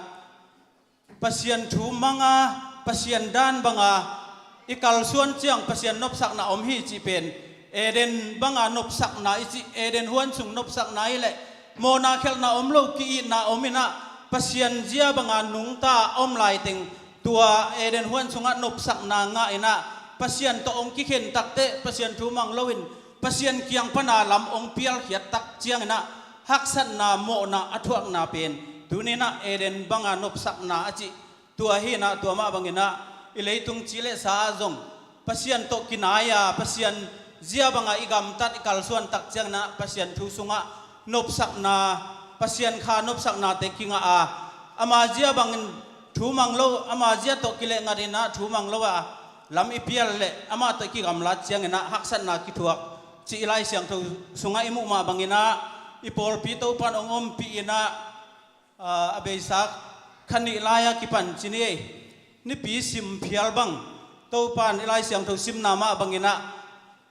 Pasian thu manga, Pasian dan banga i kalsuan ciang Pasian nopsakna om hi cih pen, Eden banga nopsakna i cih, Eden huan sung nopsakna hi leh, mawhna khelhna om lo, ki-itna om inah, Pasian zia banga nungta a om laiteng, tua Eden huan sungah nopsakna ngah inah, Pasian tawh hong kikhen takteh Pasian thu mang loin Pasian kiang pana lam hong pialkhiat tak cianginah, haksatna, mawhna a thuakna pen, tuninah Eden banga nopsakna a cih tua hinah, tua mah banginah i leitung ci le sa ah zong Pasian tawh kinai a, Pasian zia banga i gamtat, i kalsuan tak cianginah Pasian thu sungah nopsakna, Pasian kha nopsaknate kingah a, ama zia bangin thu mang lo, ama zia tawh kileh ngatinah thu mang lo a, lam i pial leh amah tawh i kigamlat cianginah haksatna kithuak cih i Lai Siangtho sungah i muh mah banginah, i pawlpi Topa'n hong ompih inah, aa, a beisa kha nih lai-a kipan ci ni ei. Nipi sim phial bang Topa'n i Lai Siangtho simna mah banginah,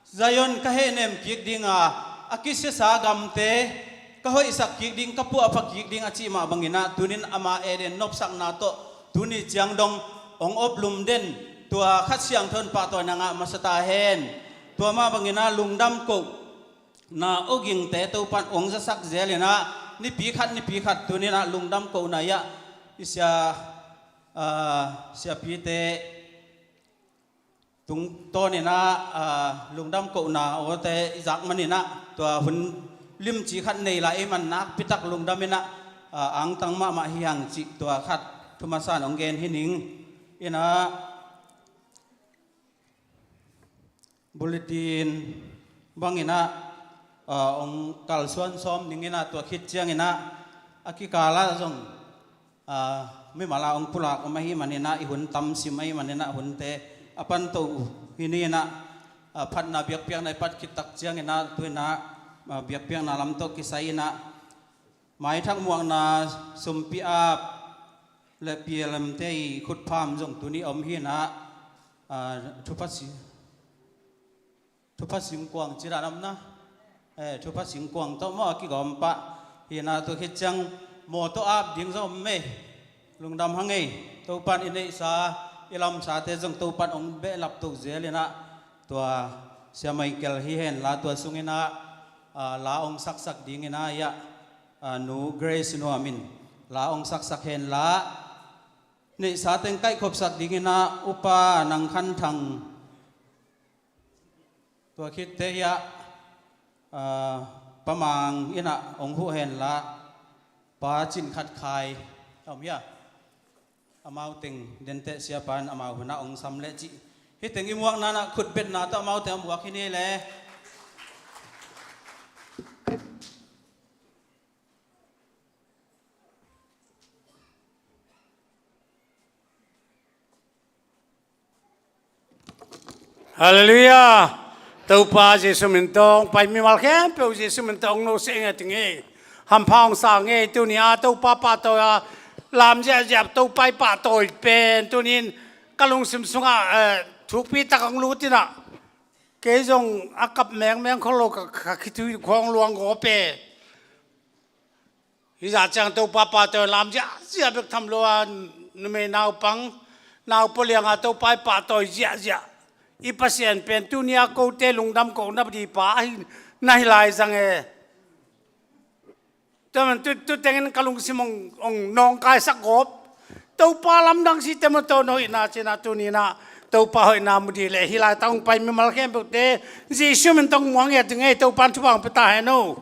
Zion ka hehnem kik ding a, a kisiasa gamte ka hoihsak kik ding, ka puahpha kik ding a cih mah banginah, tunin ama Eden nopsakna tawh tuni ciang dong hong oplum den, tua Kha Siangtho in pahtawina ngah masa ta hen. Tua mah banginah lungdam kohna awgingte Topa'n hong zasak zel inah, nipi khat nipi khat tuninah lungdam kohna i ah i sia, aa, siapite tungtawninah, aa, lungdam kohna awte i zak maninah, tua hun limci khat nei lai ei man nakpitak lungdam inah, aa, angtang mahmah hi hang cih tua khat thu masa-in hong gen hi ning. Inah bulletin banginah, aa, hong kalsuan sawm ning inah, tua khit cianginah a kikal ah zong, aa, mimal a hong pulak om ahih maninah, i hun tam sim ahih maninah, hunte a pan to uh hi ni inah, aa, phatna biakpiakna i pat khit tak cianginah, tuinah, aa, biakpiakna lam tawh kisai inah, maithak muakna sumpi ap le P L M te i khutpham zong tuni om hinah, aa, thupha si, thupha singkuang ci dan om na. Eh, thupha singkuang tawh maw a kigawm pah hinah, tua khit ciang mawtaw ap ding zong om mei. Lungdam hang ei. Topa'n i neihsa, i lamsate zong Topa'n hong behlap to zel inah, tua Sia Michael hi henla, tua sunginah, aa, la hong saksak dinginah i ah, aa, Nu Grace Nuam in la hong saksak henla, neihsa teng kaihkhopsak dinginah Upa Nang Khan Thang, tua khitte i ah, aa, Pa Mang inah hong huh henla, Pa Cin Khat Khai a om hia? Amau teng denteh siapa in amau hunah hong sam leh cih. Hih teng i muakna inah khutbetna tawh amau teng a muak hi ni le. Halleluiah. Topa Jesuh min tawh hong pai mimal khempeuh Jesuh min tawh hong nusia ing ei, ting ei. Hampha hong sa ing ei. Tuni a Topa pahtawi a lam ziahziah Topa i pahtawi pen tunin ka lungsim sungah, eh, thukpi tak hong lut inah, kei zong a kap mengmeng khol lo, ka, ka khitui khawng luang gawp e. Hih zah ciang Topa pahtawi lam ziahziah bek tham lo a, numei naupang, naupang lianga Topa i pahtawi ziahziah. I Pasian pen tuni a kote lungdam kohna ding pa ahi na hi lai zang e. Tua man tu, tu tengin ka lungsim hong, hong nawngkaisak gawp. Topa lamdang si te maw tawh na hoihna cina tuni na Topa hoihna mu dih leh hih laitak hong pai mimal khempeuhte Jesu min tawh muang ngiat ding ei. Topa in thupha hong pia ta hen aw.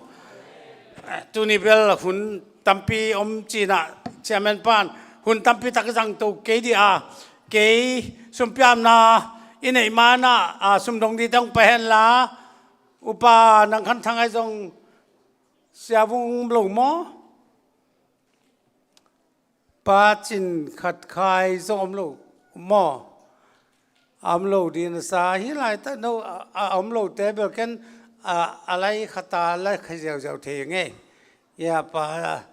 Eh, tuni bel hun tampi om cina chairman pan hun tampi tak zang to kei dih a, kei sumpiamna i neih mana, a, sumdong dih tawh hong pai hen la, upa nang khan thang ai zong Sia Vung om lo maw? Pa Cin Khat Khai zong om lo maw? A om lo ding na sa hi lai ta no, a, a om lo te bel ken, a, a lai khata lai khai ziauziau thei ngei. Ya pa,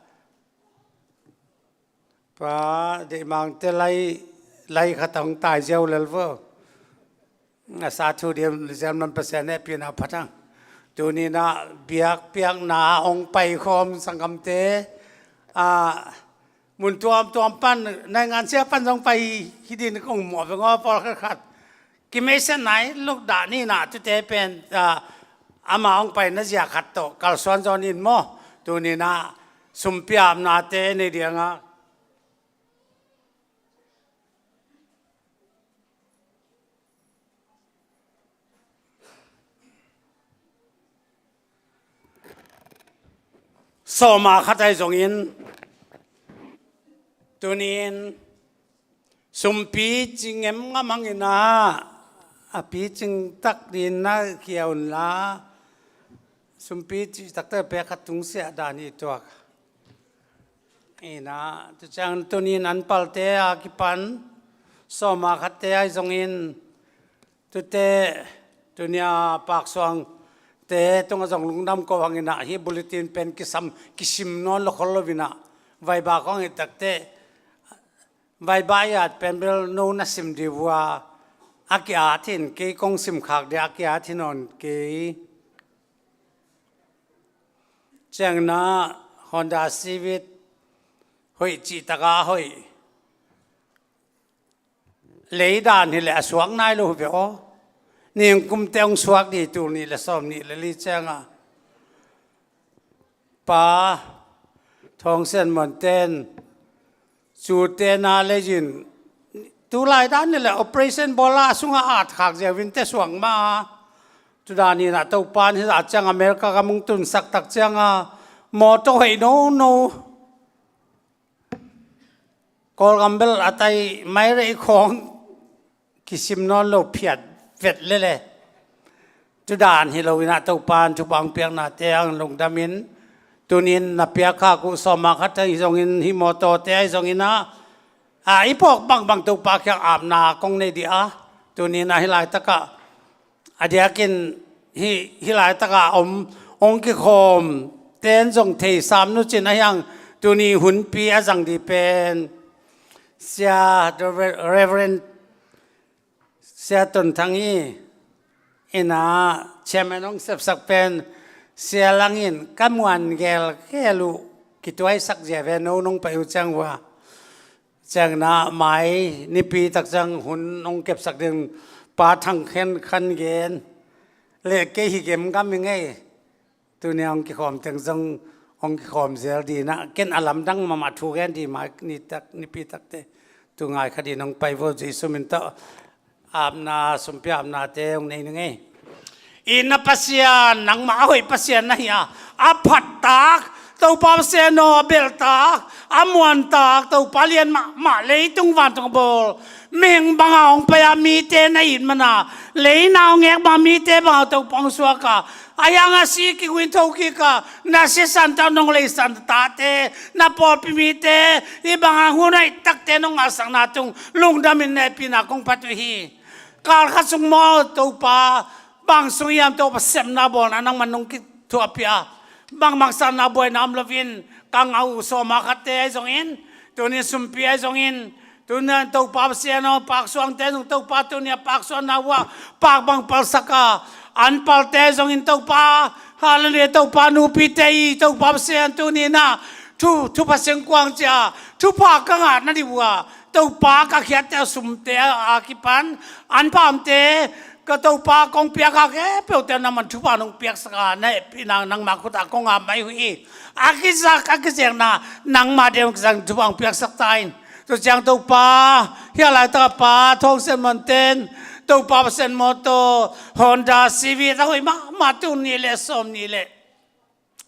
pa Deihmang te lai, lai khata hong tai ziau lel vo. A sa thu diam, ziam lam Pasian hehpihna phat hang. Tuni na biakpiakna hong pai khawm sanggamte, a, mun tuamtuam pan, naingan sia pan zong pai hi ding kong muah veng aw, pawl khatkhat. Kimeisan nai luk dah ni na tute pen, a, ama hong paina zia khat tawh kalsuan zaw ni maw? Tuni na sumpiamnate nei dianga sawma khat ahi zongin, tunin sumpi cing em ngam hangin ah, a pi cing tak ding na khia un la, sumpi cih takte pek khat tungsiah dan i tuak. Ina, tu ciang tunin an palte a kipan sawma khatte ahi zongin, tute, tunia Paksuangte tunga zong lungdam ko hangin ah, hih bulletin pen kisam, kisim nawn lo khol lo in ah, vaiba khong i takte, vaiba i at pen bel no na sim dih vua, a ki-at hin, kei kong sim khak dih a ki-at hin awn kei. Ciangna Honda Civic hoih cih taka hoih. Leidan hileh a suak nai lo hi ve aw. Ningkumte hong suak dih tul nih le sawm nih le li cianga. Pa Thawng Sian Muan ten, cute na leiin, tulai dan hileh operation bawla a sunga at khak ziau vinte suak ma. Tudan hinah Topan hizah cianga America gam hong tunsak tak cianga mawtaw hoih nono. Kawlgam bel a tai mai rei khawng kisim nawn lo phiat vet lele. Tudan hi lo inah Topan thupha hong piaknate hang lungdamin tunin na piak khak uh sawma khat ahi zongin hih mawtawte ahi zongin ah, a, i phawk bangbang Topa kiang apna kong nei dih a, tunin ah hih laitakah a diakin hih, hih laitaka om hong kikhawm ten zong thei sam nucin ahiang tuni hunpi a zang dih pen Sia Reverend Sia Ton Thang hi inah chairman hong sepsak pen Sia Langin ka muan gelgel uh kituaisak zia ve no nong pai uh ciang uh a. Ciangna mai nipi tak ciang hun hong kepsak ding Pa Thang Khen Khan gen le kei hi gemgam i ngei. Tunia hong kikhawm teng zong hong kikhawm zel dinah ken a lamdang mahmah thu gen di mai nitak nipi takte tu ngai kha din hong pai vo Jesu min tawh. Apna, sumpi apnate hong nei ning ei. I na Pasian, nangmah a hoih Pasian na hi a, a phattak, Topa Pasian aw, a belhtak, a muantak, Topa lian mahmah leitung vantung a bawl. Mihing banga hong pai a mite na it mana, leina hong ek banga mite banga Topa hong suak a, a hiang a si kik uh in tho kik a, na sisan ta nong leisan tate, na pawlpi mite, hih banga hun hoih takte nong ngahsakna tung lungdamin na hehpihna kong phat uh hi. Kal khat sung maw Topa, bang sung hiam Topa sepna bawlna nangman nong kithuahpih a, bangmang sanna buaina om loin ka ngah uh sawma khatte ahi zongin, tunin sumpi ahi zongin, tunin Topa Pasian aw, Paksuangte zong Topa tunia Paksuang na uh ah pak bang palsak a, an palte ahi zongin Topa, hallelujah, Topa nupite i Topa Pasian tuninah Thu, thupha sengkuang cia, thupha ka ngah nading uh a, Topa ka khiatte a sumte a kipan, an phamte, ka Topa kong piak a khempeuhte nangman thupha nong piaksak a, na hehpihna nangma khut ah kong ap mai uh hi. A kizak, a kizekna, nangma deih hong kizang thupha hong piaksak ta in. Tua ciang Topa, hih a laitak a Pa Thawng Sian Mon ten, Topa Pasian mawtaw, Honda C V, a hoih mahmah, tul nih le sawm nih le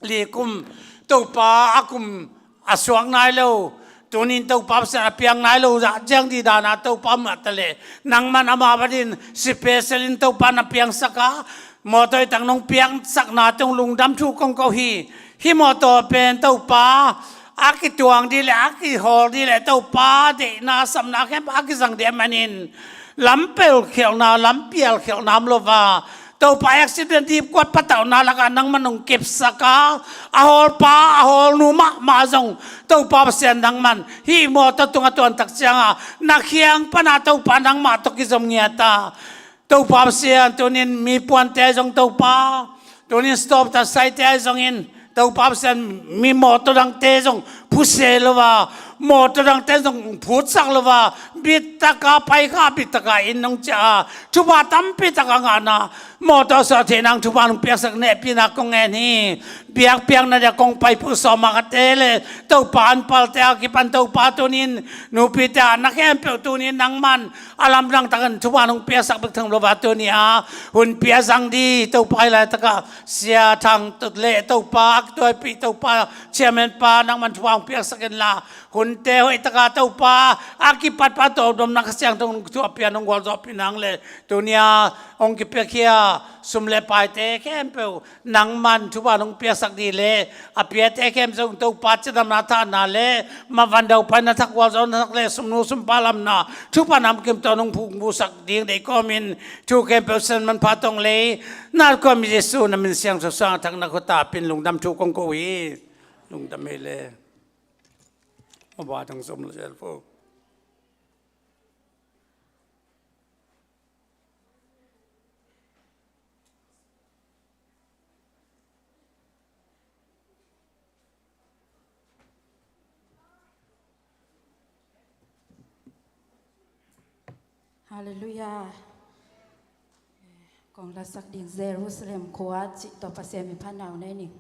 li kum, Topa a kum a suak nai lo, tunin Topa Pasian a piang nai lo, zah ciang dih dan a Topa mah ta leh, nangman amah batin special in Topa na piangsak a, mawtaw i tak nong piaksakna tung lungdam thu kong ko hi. Hih mawtaw pen Topa a kituang dih le, a kihawl dih le, Topa deihna, sapna khempeuh a kizang dih a manin, lam pelkhialhna, lam pialkhialhna om lo va, Topa accident dipkuat patauhna lakah nangman hong kepsak a, a hawlpa, a hawlnu mahmah zong Topa Pasian nangman hih mawtaw tungah tuantak ciangah na khiang pana Topa nangmah tawh kizom ngiat a, Topa Pasian, tunin mi puante zong Topa, tunin stop ta saite zongin, Topa Pasian, mi mawtaw dangte zong phuse lo a, mawtaw dangte zong phutsak lo a, bittaka paikha, bittaka inn nong ciah a, thupha tampi taka ngahna, mawtaw suah theih nang thupha nong piaksak na hehpihna kong ngen hi. Biakpiakna dia kong pai peuh sawm a kate le, Topa an palte a kipan Topa tunin, nupite a na khempeuh tunin nangman a lamdang takin thupha nong piaksak bek tham lo a, tuni a hun pia zang dih Topa, hih laitakah Sia Thang Tut le Topa a kituaipih Topa Chairman pa nangman thupha hong piaksak inla, hunte hoihtaka Topa a kipatpa tawldamna Kha Siangtho nong thuahpih a nong gualzawhpih nang le, tuni a hong kipiakhia sum le paite khempeuh nangman thupha nong piaksak dih le, a piate khempeuh zong Topa cidamna, thahna le, mavandau paina thak, gualzawhna thak le, sumnu sumpa lamna thupha namkim tawh nong phungvuhsak ding deih kawmin, thu khempeuh Sian manpha tawng lei na kua mi Jesu na min siangtho suang thak na khut ah pin lungdam thu kong ko hi. Lungdam hi le. Mabadang som la zel fo. Halleluiah. Kong lasak ding Jerusalem khua cih tawh Pasian min phat na uh nei ning.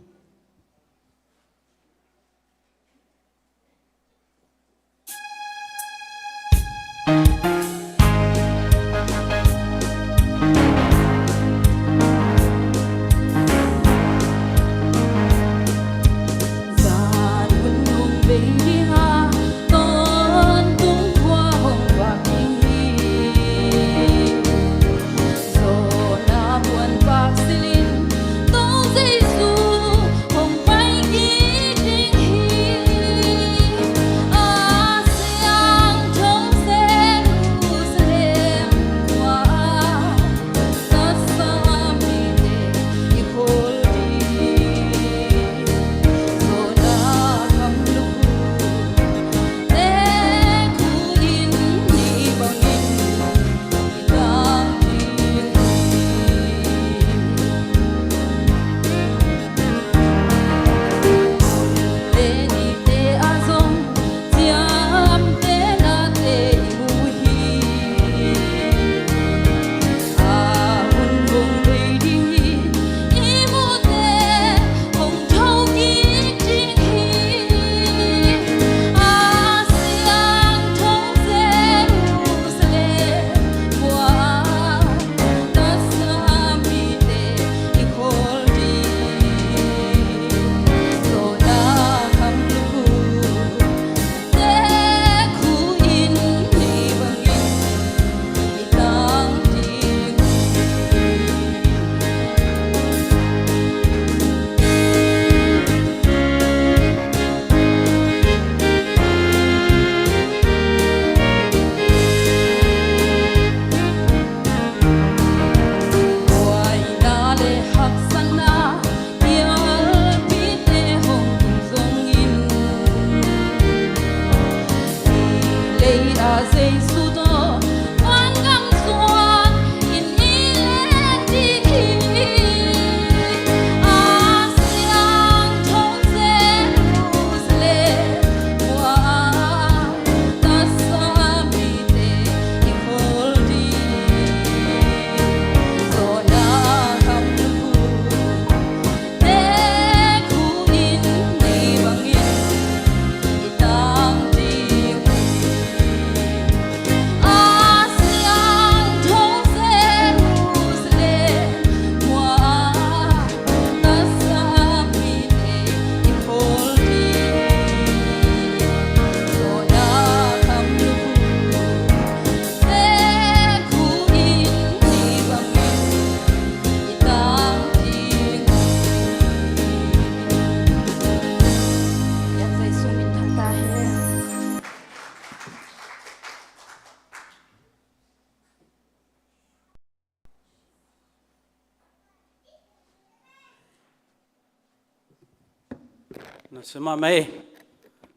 Na sia mahmah ei.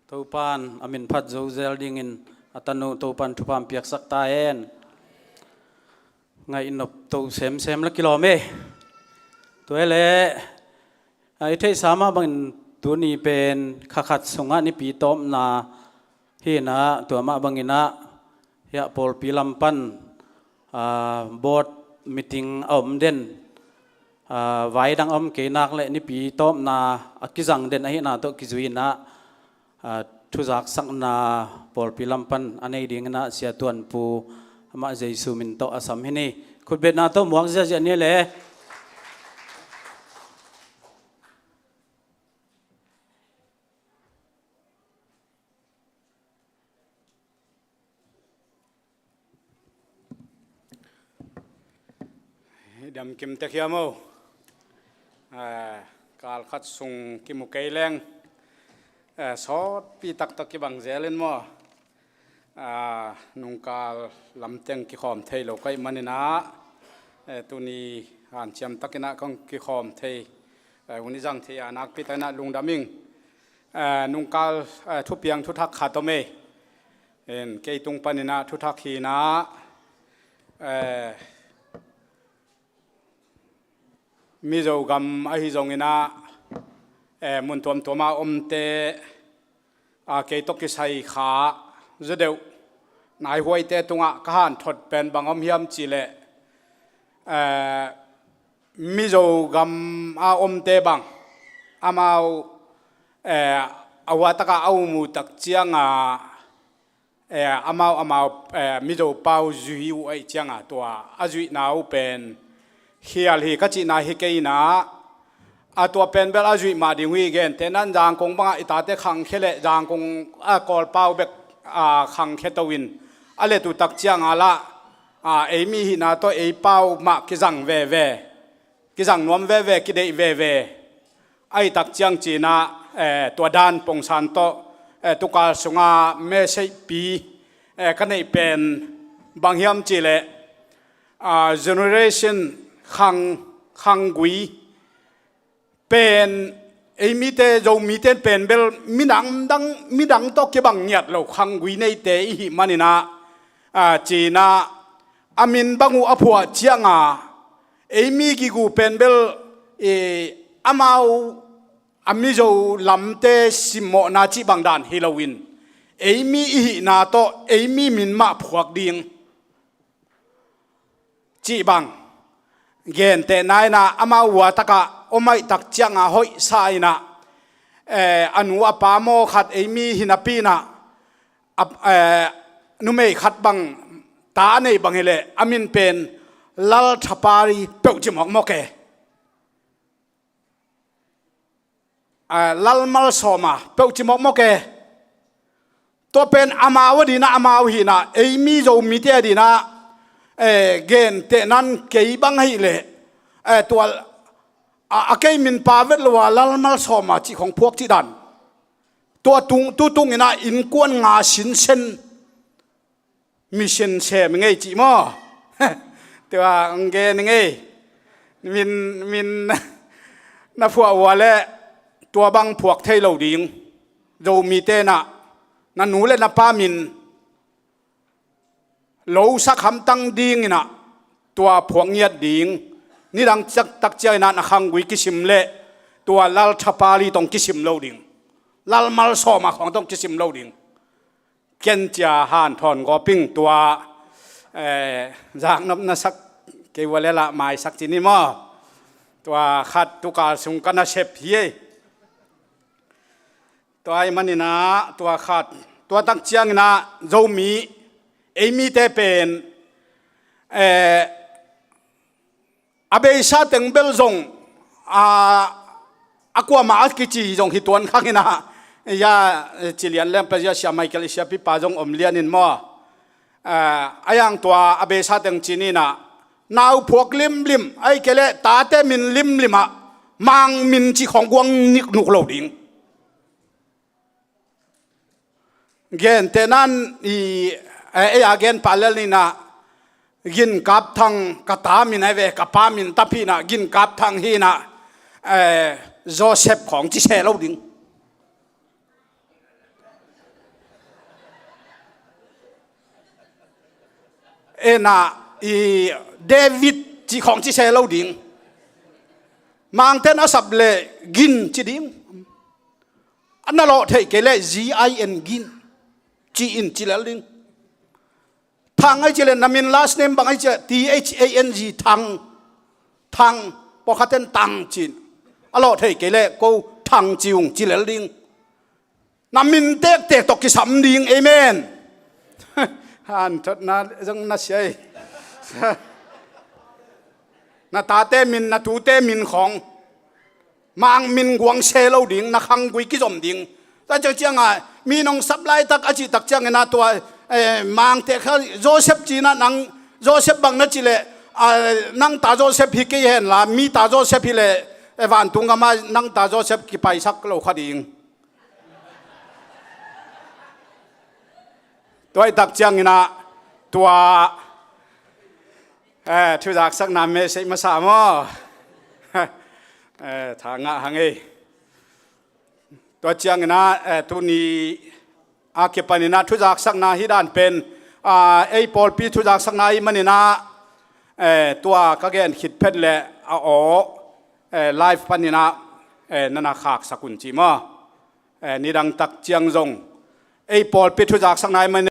Topan a min phat zo zel dingin a tanu Topan thupha piaksak ta hen. Ngaih nop to semsem la kilawm ei. Tua hi leh, a, i theihsa mah bangin tuni pen kha khat sungah nipi tawpna hi-in ah, tua mah bangin ah hiah pawlpi lam pan, a, board meeting a om den, a, vai dang a om kei nak leh nipi tawpna a kizang den ahihna tawh kizui-in ah, a, thuzaksakna pawlpi lam pan a nei dingin ah Sia Tuan Pu, amah Jesu min tawh a sam hi ni. Khutbetna tawh muak ziahziah ni le. Dam kim tek hiam aw? Eh, kal khat sung kimu kei leng, eh, sawtpi taktak kibang zel in maw? Ah, nungkal lamteng kikhawm thei lo ka hih manin ah, eh, tuni hanciam takin ah kong kikhawm thei, eh, hun i zang thei a nakpi takin ah lungdam ing. Eh, nungkal, eh, thupiang thuthak khat om ei. En, kei tung panin ah thuthak hi-in ah, eh, Mizo gam ahi zongin ah, eh, mun tuamtuam a omte, a, kei tawh kisai kha zaw deuh naihuaite tungah ka hanthot pen bang om hiam cih leh, eh, Mizo gam a omte bang amau, eh, a hua takah a um uh tak ciangah, eh, amau amau, eh, Mizo pau zui uh ahih ciangah tua a zuihna uh pen khial hi ka cihna hi kei in ah, a tua pen bel a zuih mah ding uh hi. Gentehna in ah Zangkong bangah i tate khangkhia leh Zangkong a Kawl pau bek, a, khangkhia to-in a let uh tak ciangah lah, a, ei mi hihna tawh ei pau mah kizang veve, kizang nuam veve, kideih veve. Ahih tak ciang ci-in ah, eh, tua dan pongsan tawh, eh, tukal sungah message pi, eh, ka neih pen bang hiam cih leh, ah, generation khang, khanggui pen, ei mite, Zomite in pen bel midang dang, midang tawh kibang ngiat lo khanggui neite i hih manin ah, ah, ci-in ah a min bang uh a phuah ciangah, ei mi gige uh pen bel, eh, amau a Mizo lamte simmawhna cih bang dan hi loin, ei mi i hihna tawh ei mi min mah phuak ding cih bang. Gentehna in ah amau hua takah om ahih tak ciangah hoihsa in ah, eh, a nu a pa maw khat ei mi hi napi in ah, a, eh, numei khat bang ta a neih bang hi leh a min pen Lal Thapari peuh ci mawkmawk e. Ah, Lal Malsawma peuh ci mawkmawk e. Tua pen amau adin ah, amau hihna, ei mi Zomite adin ah, eh, gentehna in kei bang ahih leh, eh, tua, a, a kei min pa vet lo a Lal Malsawma cih khong phuak cih dan. Tua tung, tu tungin ah innkuan nga sinsen mission sem i ngei cih maw? Tua hong gen i ngei. Min, min na phuah uh leh tua bang phuak thei lo ding. Zomite in ah na nu le na pa min lo sak hamtang dingin ah tua phuak ngiat ding. Nidang ciak tak ciangin ah na khanggui kisim leh tua Lal Thapari tawh hong kisim lo ding. Lal Malsawma khawng tawh hong kisim lo ding. Ken cia hanthawn gawp ing tua, eh, zaknop na sak kei uh leh lah maisak ci ni maw? Tua khat tukal sung ka nasep hi ei. Tua ahih manin ah tua khat, tua tak ciangin ah Zomi, ei mite pen, eh, a beisa teng bel zong, a, a kuamah a kici zong hi tuan khang in ah, ya, ci lian leng pia zia, Sia Michael i siapipa zong om lian in maw? A, a yang tua a beisa teng ci ni in ah, nau phuak limlim, ahih kei leh tate min limlim ah, mang min cih khawng guang niknuk lo ding. Gentehna in i, eh, ei a gen pah lel ni in ah, Ginkapthang ka ta min ahi ve, ka pa min Taphih in ah, Ginkapthang hi in ah, eh, Joseph khawng ci seh lo ding. en ah, i David cih khawng ci se lo ding. Mangte'n a sap leh Gin ci ding. A na lawh theih kei leh G I N, Gin ci in ci lel ding. Thang ahi ci leh na min last name bang ahi ci leh T H A N G, Thang. Thang, pawlkhat in Tang ci in. A lawh theih kei leh ko Thang ci ung ci lel ding. Na min tektek tawh kisam ding, amen. Hanthotna zong na sia hi. Na tate min, na tute min khawng, Mang min guang se lo ding, na khanggui kizom ding. Tua ciang ciangah mi nong sap laitak a cih tak ciangin ah tua, eh, Mangte kha Joseph ci-in ah nang Joseph bang na cih leh, ah, nang ta Joseph hi kei hen la, mi ta Joseph hi leh, eh, vantung gam ah nang ta Joseph kipaisak lo kha ding. Tua ahih tak ciangin ah tua, eh, thuzaksakna message masa maw? Eh, tha ngah hang ei. Tua ciangin ah, eh, tuni a kipanin ah thuzaksakna hi dan pen, ah, ei pawlpi thuzaksakna ahih manin ah, eh, tua ka gen khit phet leh a aw, eh, live panin ah, eh, na na khaksak un ci maw? Eh, nidang tak ciang zong ei pawlpi thuzaksakna ahih manin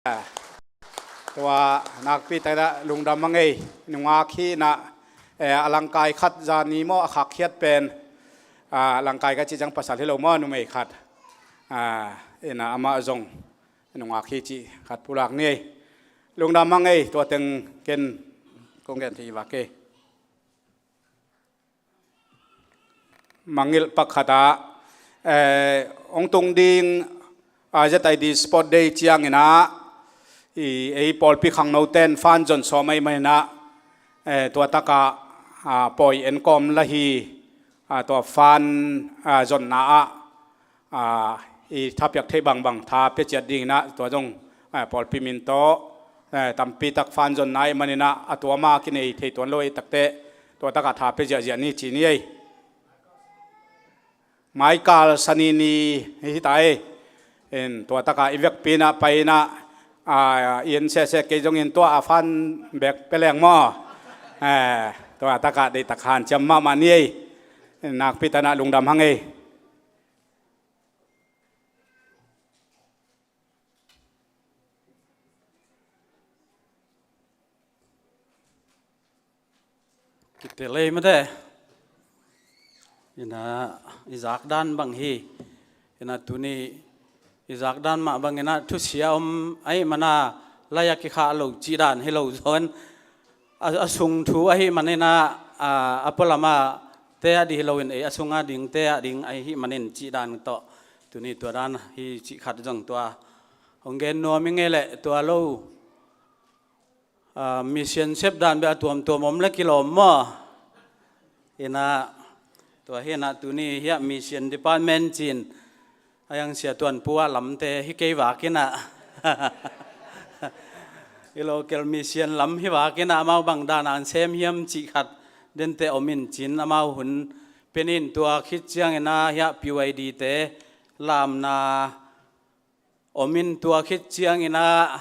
Tua nakpi takah lungdam a ngei, nungak hi inah, eh, a langkai khat zani maw a khak khiat pen, ah, langkai ka cih ciang pasal hi lo maw, numei khat. Ah, inah amah zong nungak hi cih khat pulak ni ei. Lungdam a ngei, tua teng ken kong gen thei va kei. Mangilh pak khatah, eh, hong tung ding, ah, Z I D Sport Day ciang inah, i, ei pawlpi khangno ten fan zon sawm ahih man inah, eh, tua takah, ah, pawi en kawm la hi, ah, tua fan, ah, zonna ah, ah, i thapiak theih bangbang tha pia ciat ding inah, tua zong, ah, pawlpi min tawh, eh, tampi tak fan zonna ahih man inah, a tua ma kinei thei tuan lo ahih takteh, tua takah tha pia ziahziah ni ci ni ei. Maikal sani ni hi ta ei. In tua takah i vekpi inah pai inah, ah, i en sese kei zongin tua a fan bek pia leng maw. Eh, tua takah deihtak hanciam mahmah ni ei. Nakpi takah lungdam hang ei. Kitelei mate. Inah i zakdan bang hi. Inah tuni i zakdan mah bang inah thusia om ahih man a lai a kikhah lo cih dan hi lo zaw in, a, a sung thu ahih man inah, a, a pualam a te a ding hi lo in, ei a sung a ding te a ding ahih man in cih dan tawh tuni tua dan hi cih khat zong tua hong gen nuam i ngei leh tua lo. Ah, mission sep dan beh a tuamtuam om le kilawm maw? Inah, tua hi inah tuni hiah mission department ci-in a hiang Sia Tuan Pu a lamte hi kei vak inah. I local mission lam hi vak inah amau bang dan a an sem hiam cih khat dente om in ci-in amau hun pia in tua khit ciang inah hiah P Y D te lamna om in tua khit ciang inah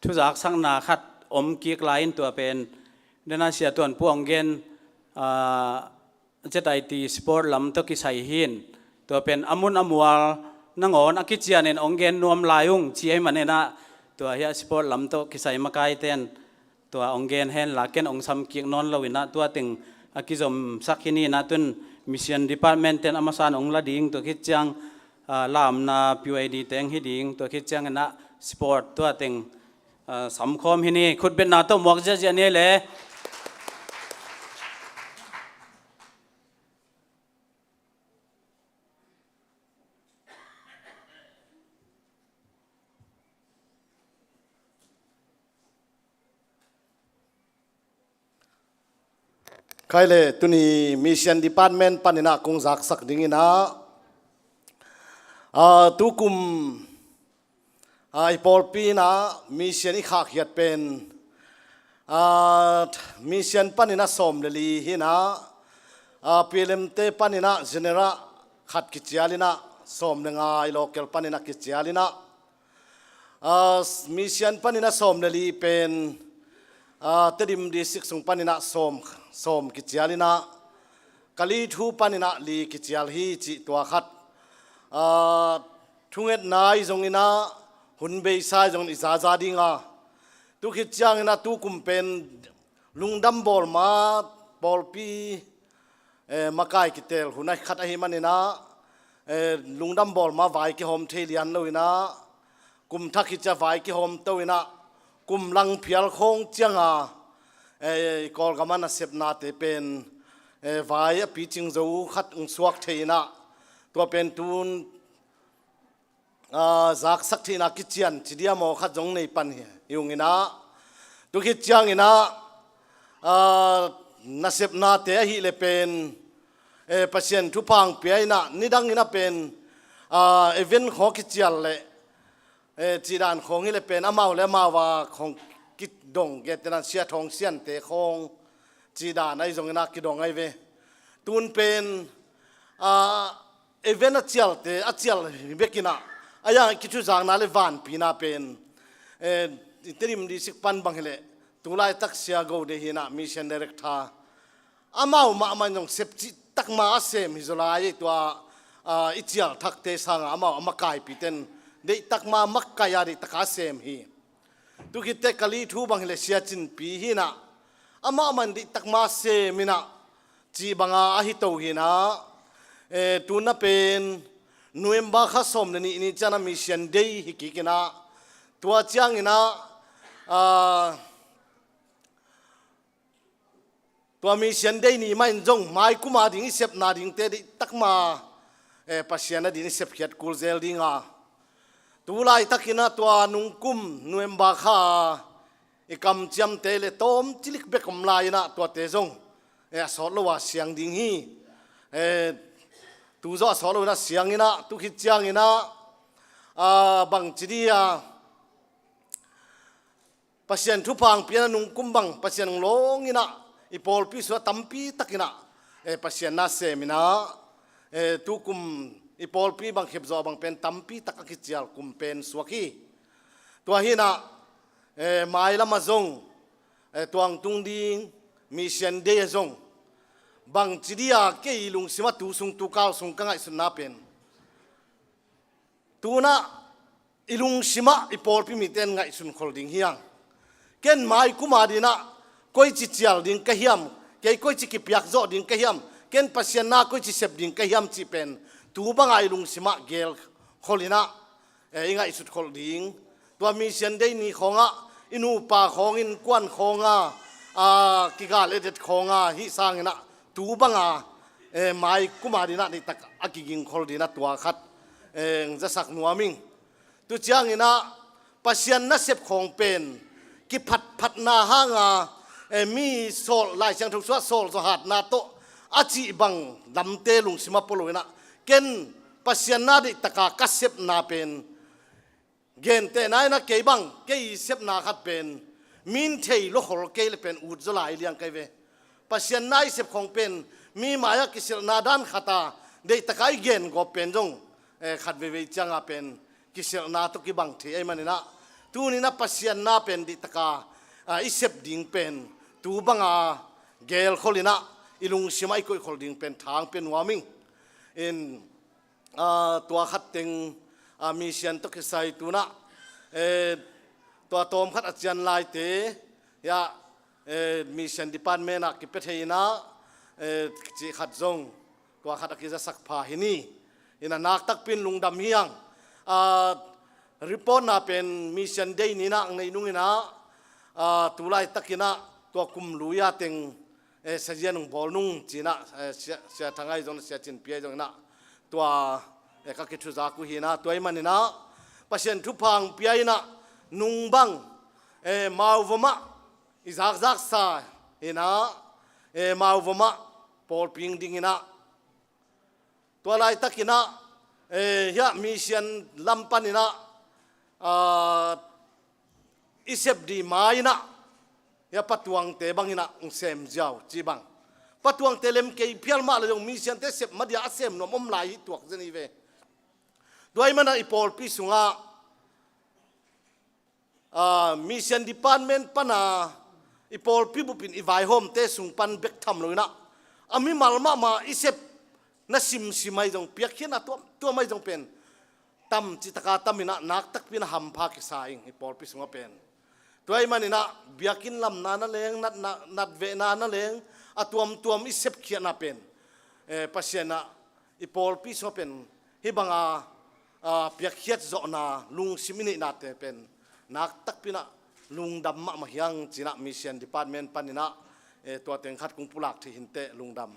thuzaksakna khat om kik lai in tua pen dena Sia Tuan Pu hong gen, ah, Z I T sport lam tawh kisai hi in tua pen a mun a mual nangawn a kician in hong gen nuam lai ung ci ahih man inah tua hiah sport lam tawh kisai makai ten tua hong gen hen la ken hong sam kik nawn lo inah tua teng a kizomsak hi ni inah tun mission department ten a masa in hong la ding tua khit ciang, ah, lamna P Y D teng hi ding tua khit ciang inah sport tua teng, ah, samkhawm hi ni khutbetna tawh muak ziahziah ni le. Khai le tuni mission department pan inah kong zaksak ding inah, ah, tukum, ah, i pawlpi inah mission i khahkhiat pen, ah, mission pan inah sawm le li hi inah, ah, P L M te pan inah general khat kicial inah sawm le nga i local pan inah kicial inah, ah, mission pan inah sawm le li pen, ah, Tedim district sung pan inah sawm, sawm kicial inah Kalithu pan inah li kicial hi cih tua khat, ah, thungetna i zong inah hun beisa i zong i zaza ding a. Tu khit ciang inah tukum pen lungdam bawlma pawlpi, eh, makai kitel hun a khat ahih man inah, eh, lungdam bawlma vai kihawm thei lian lo inah kum thak hi cia vai kihawm to inah kum lang phial khawng ciang a, eh, Kawlgam a nasepnate pen, eh, vai a picing zo khat hong suak thei inah tua pen tun, ah, zaksak theihna kician ci diam aw khat zong nei pan hi, hi ung inah. Tu khit ciang inah, ah, nasepnate ahih le pen, eh, Pasian thupha hong pia inah nidang inah pen, ah, event khawng kicial le, eh, cih dan khawng hi le pen amau le amau a khawng kidong gete nan sia thawng siante khawng cih dan ahi zong inah kidong ahi ve. Tun pen, ah, event a cialte, a cial hi bek inah, a yang i kithuzakna le vanpina pen, eh, Tedim district pan bang hi leh, tulaitak Sia Go de hi inah mission director. Amau mahmah in zong sep cihtak ma a sem hi zaw lai, tua, ah, i cial thakte sangah amau a makaipite in deihtak ma makai a deihtak a sem hi. Tu khitteh Kali thu bang hileh Sia Cin Pi hi inah, amah man dih takma sem inah cih banga ahi to hi inah, eh, tu na pen November kha sawm le nih ni ciang a Mission Day hi kik inah, tua ciang inah, ah, tua Mission Day ni mah in zong mai kum a ding i sepna dingte dih takma, eh, Pasian a ding i sepkhiat kul zel ding a, tu laitak inah tua nungkum November kha a i kamciamte le tawm cilik bek om lai inah tuate zong, eh, a sawt lo a siang ding hi. Eh, tu zawh a sawt lo inah siang inah tu khit ciang inah, ah, bangci dih a Pasian thupha hong pia inah nungkum bang Pasian hong lawng inah i pawlpi sungah tampi tak inah, eh, Pasian na sem inah, eh, tu kum i pawlpi bang khepzawh bang pen tampi tak a kicial kum pen suak hi. Tua hi inah, eh, mailam ah zong, eh, tua hong tung ding Mission Day ah zong bangci dih a kei lungsim ah tu sung tu kal sung ka ngaihsutna pen tu inah i lungsim ah i pawlpi mite in ngaihsun khol ding hi hang. Ken mai kum a ding inah koici cial ding ka hiam, kei koici kipiak zawh ding ka hiam, ken Pasian na koici sep ding ka hiam cih pen tu banga i lungsim ah geel khol inah, eh, i ngaihsut khol ding. Tua Mission Day ni khawngah i nupa khawng innkuan khawng a, ah, kigal edet khawng a hih sang inah tu banga, eh, mai kum a ding inah dih tak a kiging khol ding inah tua khat, eh, hong zasak nuam ing. Tu ciang inah Pasian nasep khawng pen kiphatphatna hang a, eh, mi sawl, Lai Siangtho sungah sawl zawhatna tawh a cih bang lamte lungsim ah pua lo inah, ken Pasian na dih tak a ka sepna pen gentehna inah kei bang, kei i sepna khat pen mi in thei lo khol kei le pen ut zaw lai liang kai ve. Pasian na i sep khawng pen mi mai ah kisilhna dan khat a deih tak a i gen gawp pen zong, eh, khat veivei ciang a pen kisilhna tawh kibang thei ahih man inah, tuni inah Pasian na pen dih tak a, ah, i sep ding pen tu banga geel khol inah i lungsim ah i koih khol ding pen tha hong pia nuam ing. In, ah, tua khat teng, ah, Mission tawh kisai tu inah, eh, tua tawm khat a cian laite, ya, eh, Mission Department ah kipia thei inah, eh, cih khat zong tua khat a kizasak pha hi ni. Inah naktakpi in lungdam hi hang. Ah, report na pen Mission Day ni inah hong nei nung inah, ah, tu laitak inah tua kum lui a teng, eh, sazian hong bawl nung ci inah, eh, Sia, Sia Thang ahi zong, Sia Cin Pi ahi zong inah tua, eh, ka kithuzak uh hi inah, tua ahih man inah Pasian thupha hong pia inah nung bang, eh, Mauvom ah i zakzaksa inah, eh, Mauvom ah pawlpi hong ding inah tua laitak inah, eh, hiah Mission lam pan inah, ah, i sep dih mai inah, hiah Pa Tuangte bang inah hong sem ziau cih bang. Pa Tuangte lem kei phial mah le zong Mission-te sep ma ding a sem nuam om lai hi tuak zen hi ve. Tua ahih man inah i pawlpi sungah, ah, Mission Department pan a i pawlpi bup in i vaihawmte sung pan bek tham lo inah, a mimal mahmah i sep na simsim ahi zong, piakkhiatna tuamtuam ahi zong pen tam cih tak a tam inah naktakpi inah hampha kisa ing i pawlpi sungah pen. Tua ahih man inah biakinn lamna na leng, natna, natvehna na leng, a tuamtuam i sepkhiatna pen, eh, Pasian ah i pawlpi sungah pen hih bang a, ah, piakkhiat zawhna lungsim i neihnate pen naktakpi inah lungdam mahmah hi hang ci inah Mission Department pan inah, eh, tua teng khat kong pulak thei hi inteh, lungdam.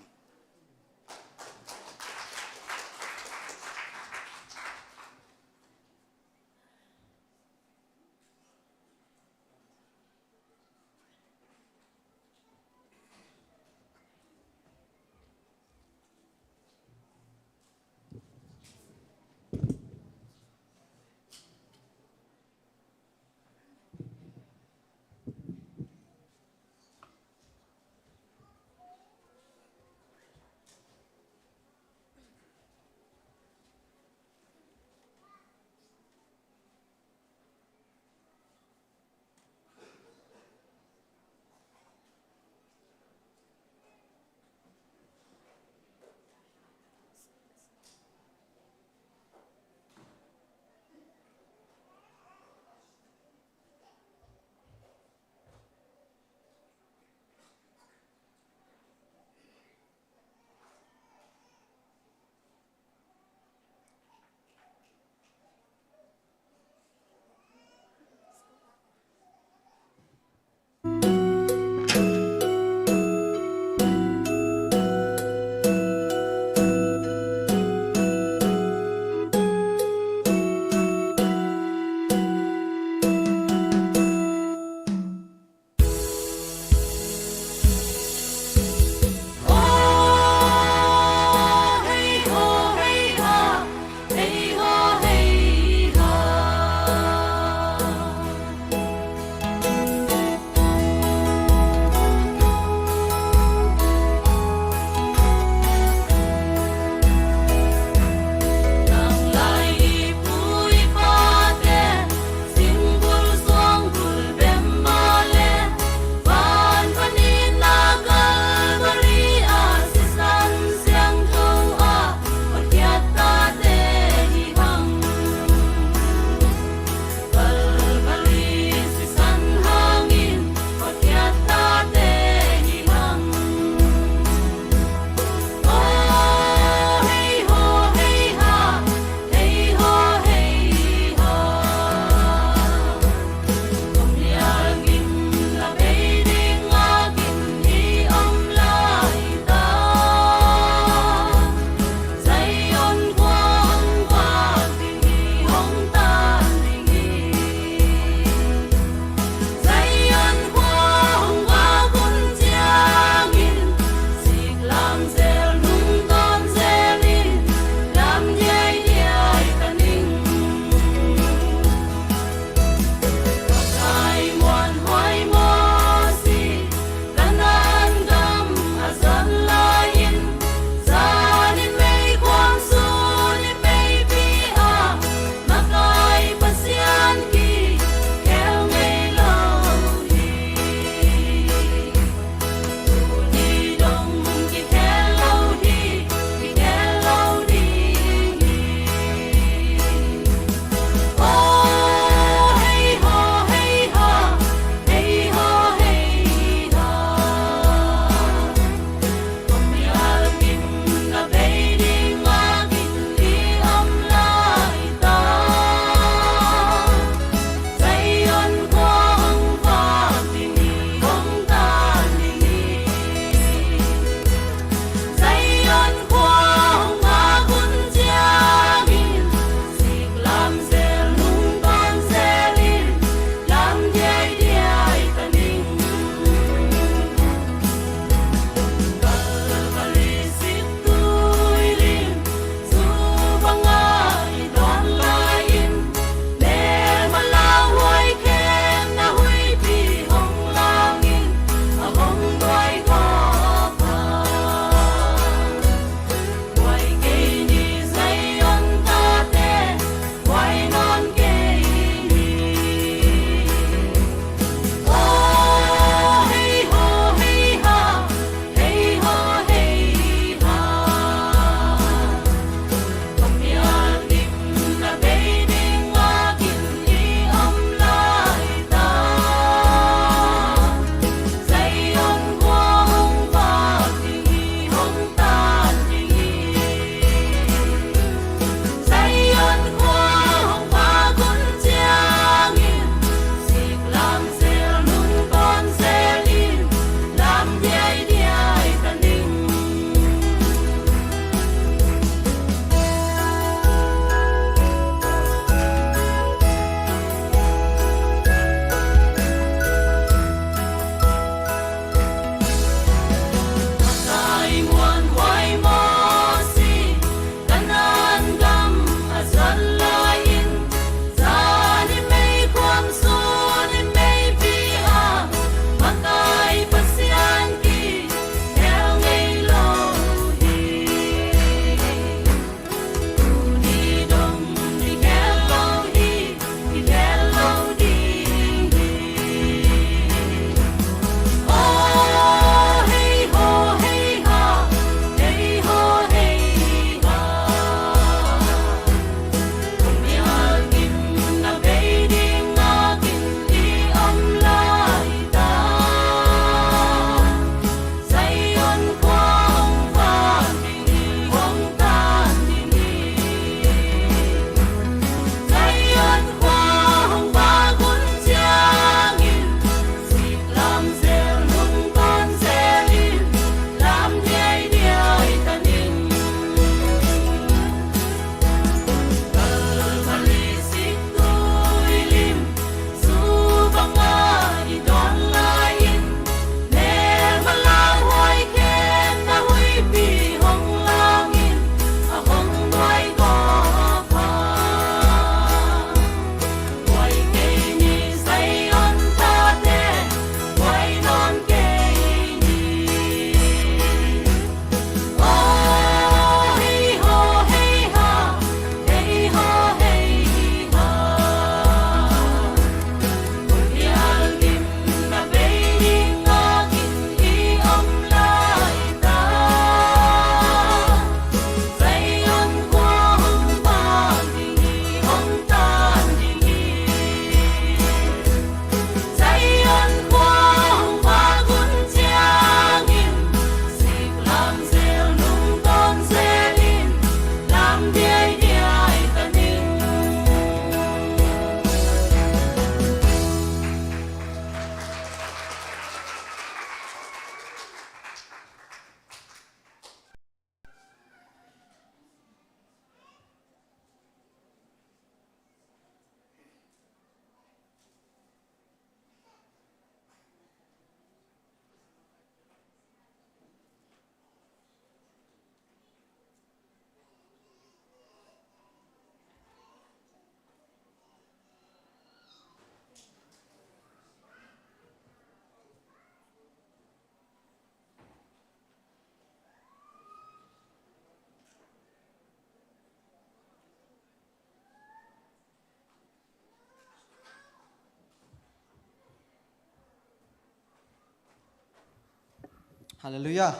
Halleluiah.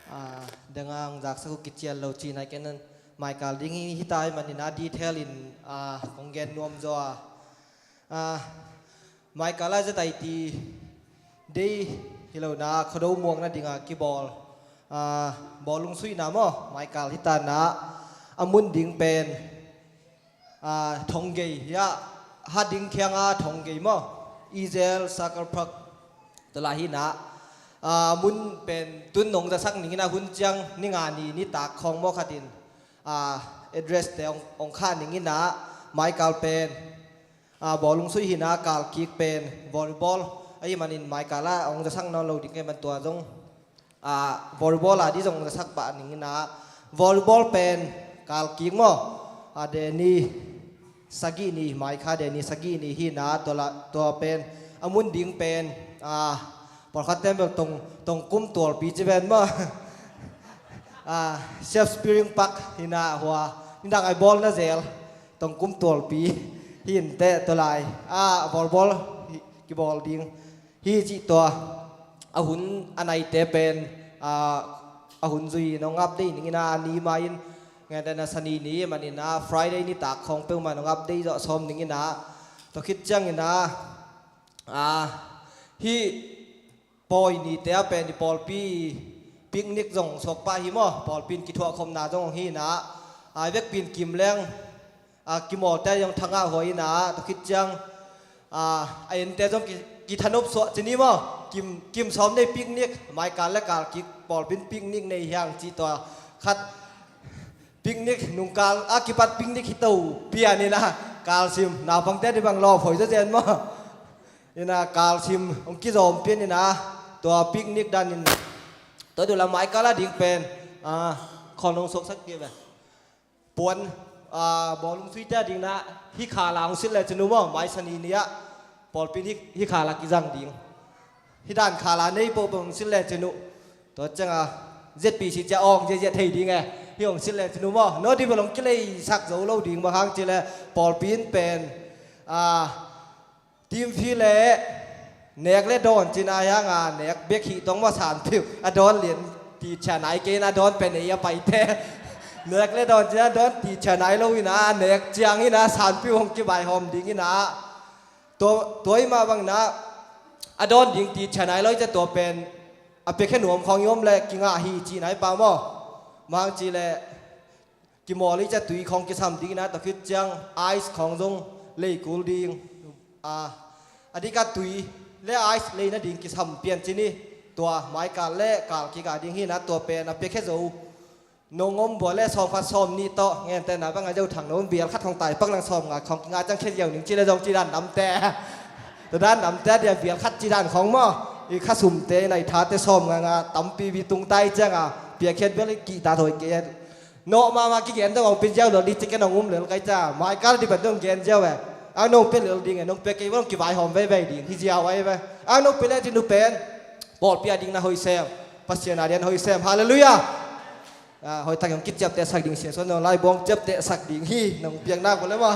Ah, dang a hong zaksak uh kician lo cih nai ken an maikal ding hi, hi ta ahih manin a detail in, ah, kong gen nuam zaw a. Ah, maikal a Z I T Day hi lo na, Khuado muang nading a kibawl, ah, bawlung suihna maw, maikal hi ta na, a mun ding pen, ah, Thonggei, ya, Hading kiang a Thonggei maw, Israel Circle Park, tua lai hi na, ah, mun pen tun nong zasak ning in a, hun ciang ni nga ni nitak khawng maw khat in, ah, address te hong, hong khah ning in a, maikal pen, ah, bawlung suih hi na, kal kik pen volleyball ahih manin maikal a hong zasak nawn lo ding ka hih man tua zong, ah, volleyball a di zong zasak pah ning in a, volleyball pen kal kik maw, ah, deni sagih ni, mai kha deni sagih ni hi na, tua la, tua pen a mun ding pen, ah, pawlkhat ten bel tong, tong kum tualpi ci ven maw. Ah, Sap Spring Park hi na, hua nidang a i bawl na zel tong kum tualpi hi inteh, tua lai, ah, volleyball hi, kibawl ding hi cih tua, a hun a naite pen, ah, a hun zui nong update ning in a, ni mai in, ngen den a Sani ni manin a, Friday nitak khawng peuhmah nong update zawh sawm ning in a, tua khit ciang in a, ah, hih Pawi nite a pen i pawlpi picnic zong suak pah hi maw, pawlpi in kithuah khopna zong hi na, ah, vekpi in kim leng, ah, kimawlte zong thangah huai hi na, tua khit ciang, ah, a ente zong ki, kithanop suah ci ni maw, kim, kim sawm nei picnic, maikal le kal kik pawlpi in picnic nei hiang cih tua khat, picnic nungkal a kipat picnic hi to pian in a, kalsim naupangte di bang lawp hoi zazen maw. In a kalsim hong kizawm pian in a, tua picnic dan in, tua dula maikal a ding pen, ah, khawl nong suaksak kei ve. Puan, ah, bawlung suihte a ding na, hih khala hong silh le cin uh maw, mai Sani ni ah, pawlpi in hih, hih khala kizang ding. Hih dan khala nei peuhpeuh hong silh le cin uh. Tua ciang a, Z P C cia awng ziahziah thei ding e. Hih hong silh le cin uh maw, no di bel hong kileisak zo lo ding, bang hang cih le pawlpi in pen, ah, team fee le nek le dawn cin a hiang a, nek bek hih tong maw, sanpiu a dawn lian ti cia nai kei in a, dawn pen ei a paite. Nek le dawn cin a dawn ti cia nai lo in a, nek ciang in a sanpiu hong kibaihawm ding in a. Tua, tua i mah bang na, a dawn ding ti cia nai lo i cia, tua pen a piakhia nuam khawng i om le kingah hi ci nai pah maw. Mang ci le kimawl i cia tui khawng kisam ding in a, tua khit ciang ice khawng zong lei kul ding. A, a dik a tui le ice lei nading kisam pian ci ni. Tua maikal le kal kik a ding hi na, tua pen a piakhia zo. Nong om bua le sawm khat sawm nih tawh, ngen te na bang a zo thang nong bial khat hong tai pak lang sawm nga khawng kinga ciang khia ziau ning ci le zong ci dan namte. Tua dan namte a dia bial khat ci dan khawng maw. I kha sumte, i nai thate sawm nga nga tampi bi tung tai ciang a, piakhia bel i kihta thoi kei. Nawh mahmah kigen dong hong pia ziau lel ding ci ken hong um lel kai ca. Maikal di pen dong gen ziau e. Ang nong pia lel ding e, nong pia kei bel hong kivaihawm veivei ding hi ziau ai ve. Ang nong pia le cin uh pen pawlpi a ding na hoih sem, Pasian a ding na hoih sem. Halleluiah. Ah, hoih tak hong kiciaptehsak ding sia suan nong lai buang ciaptehsak ding hi, nong piak nak uh le maw.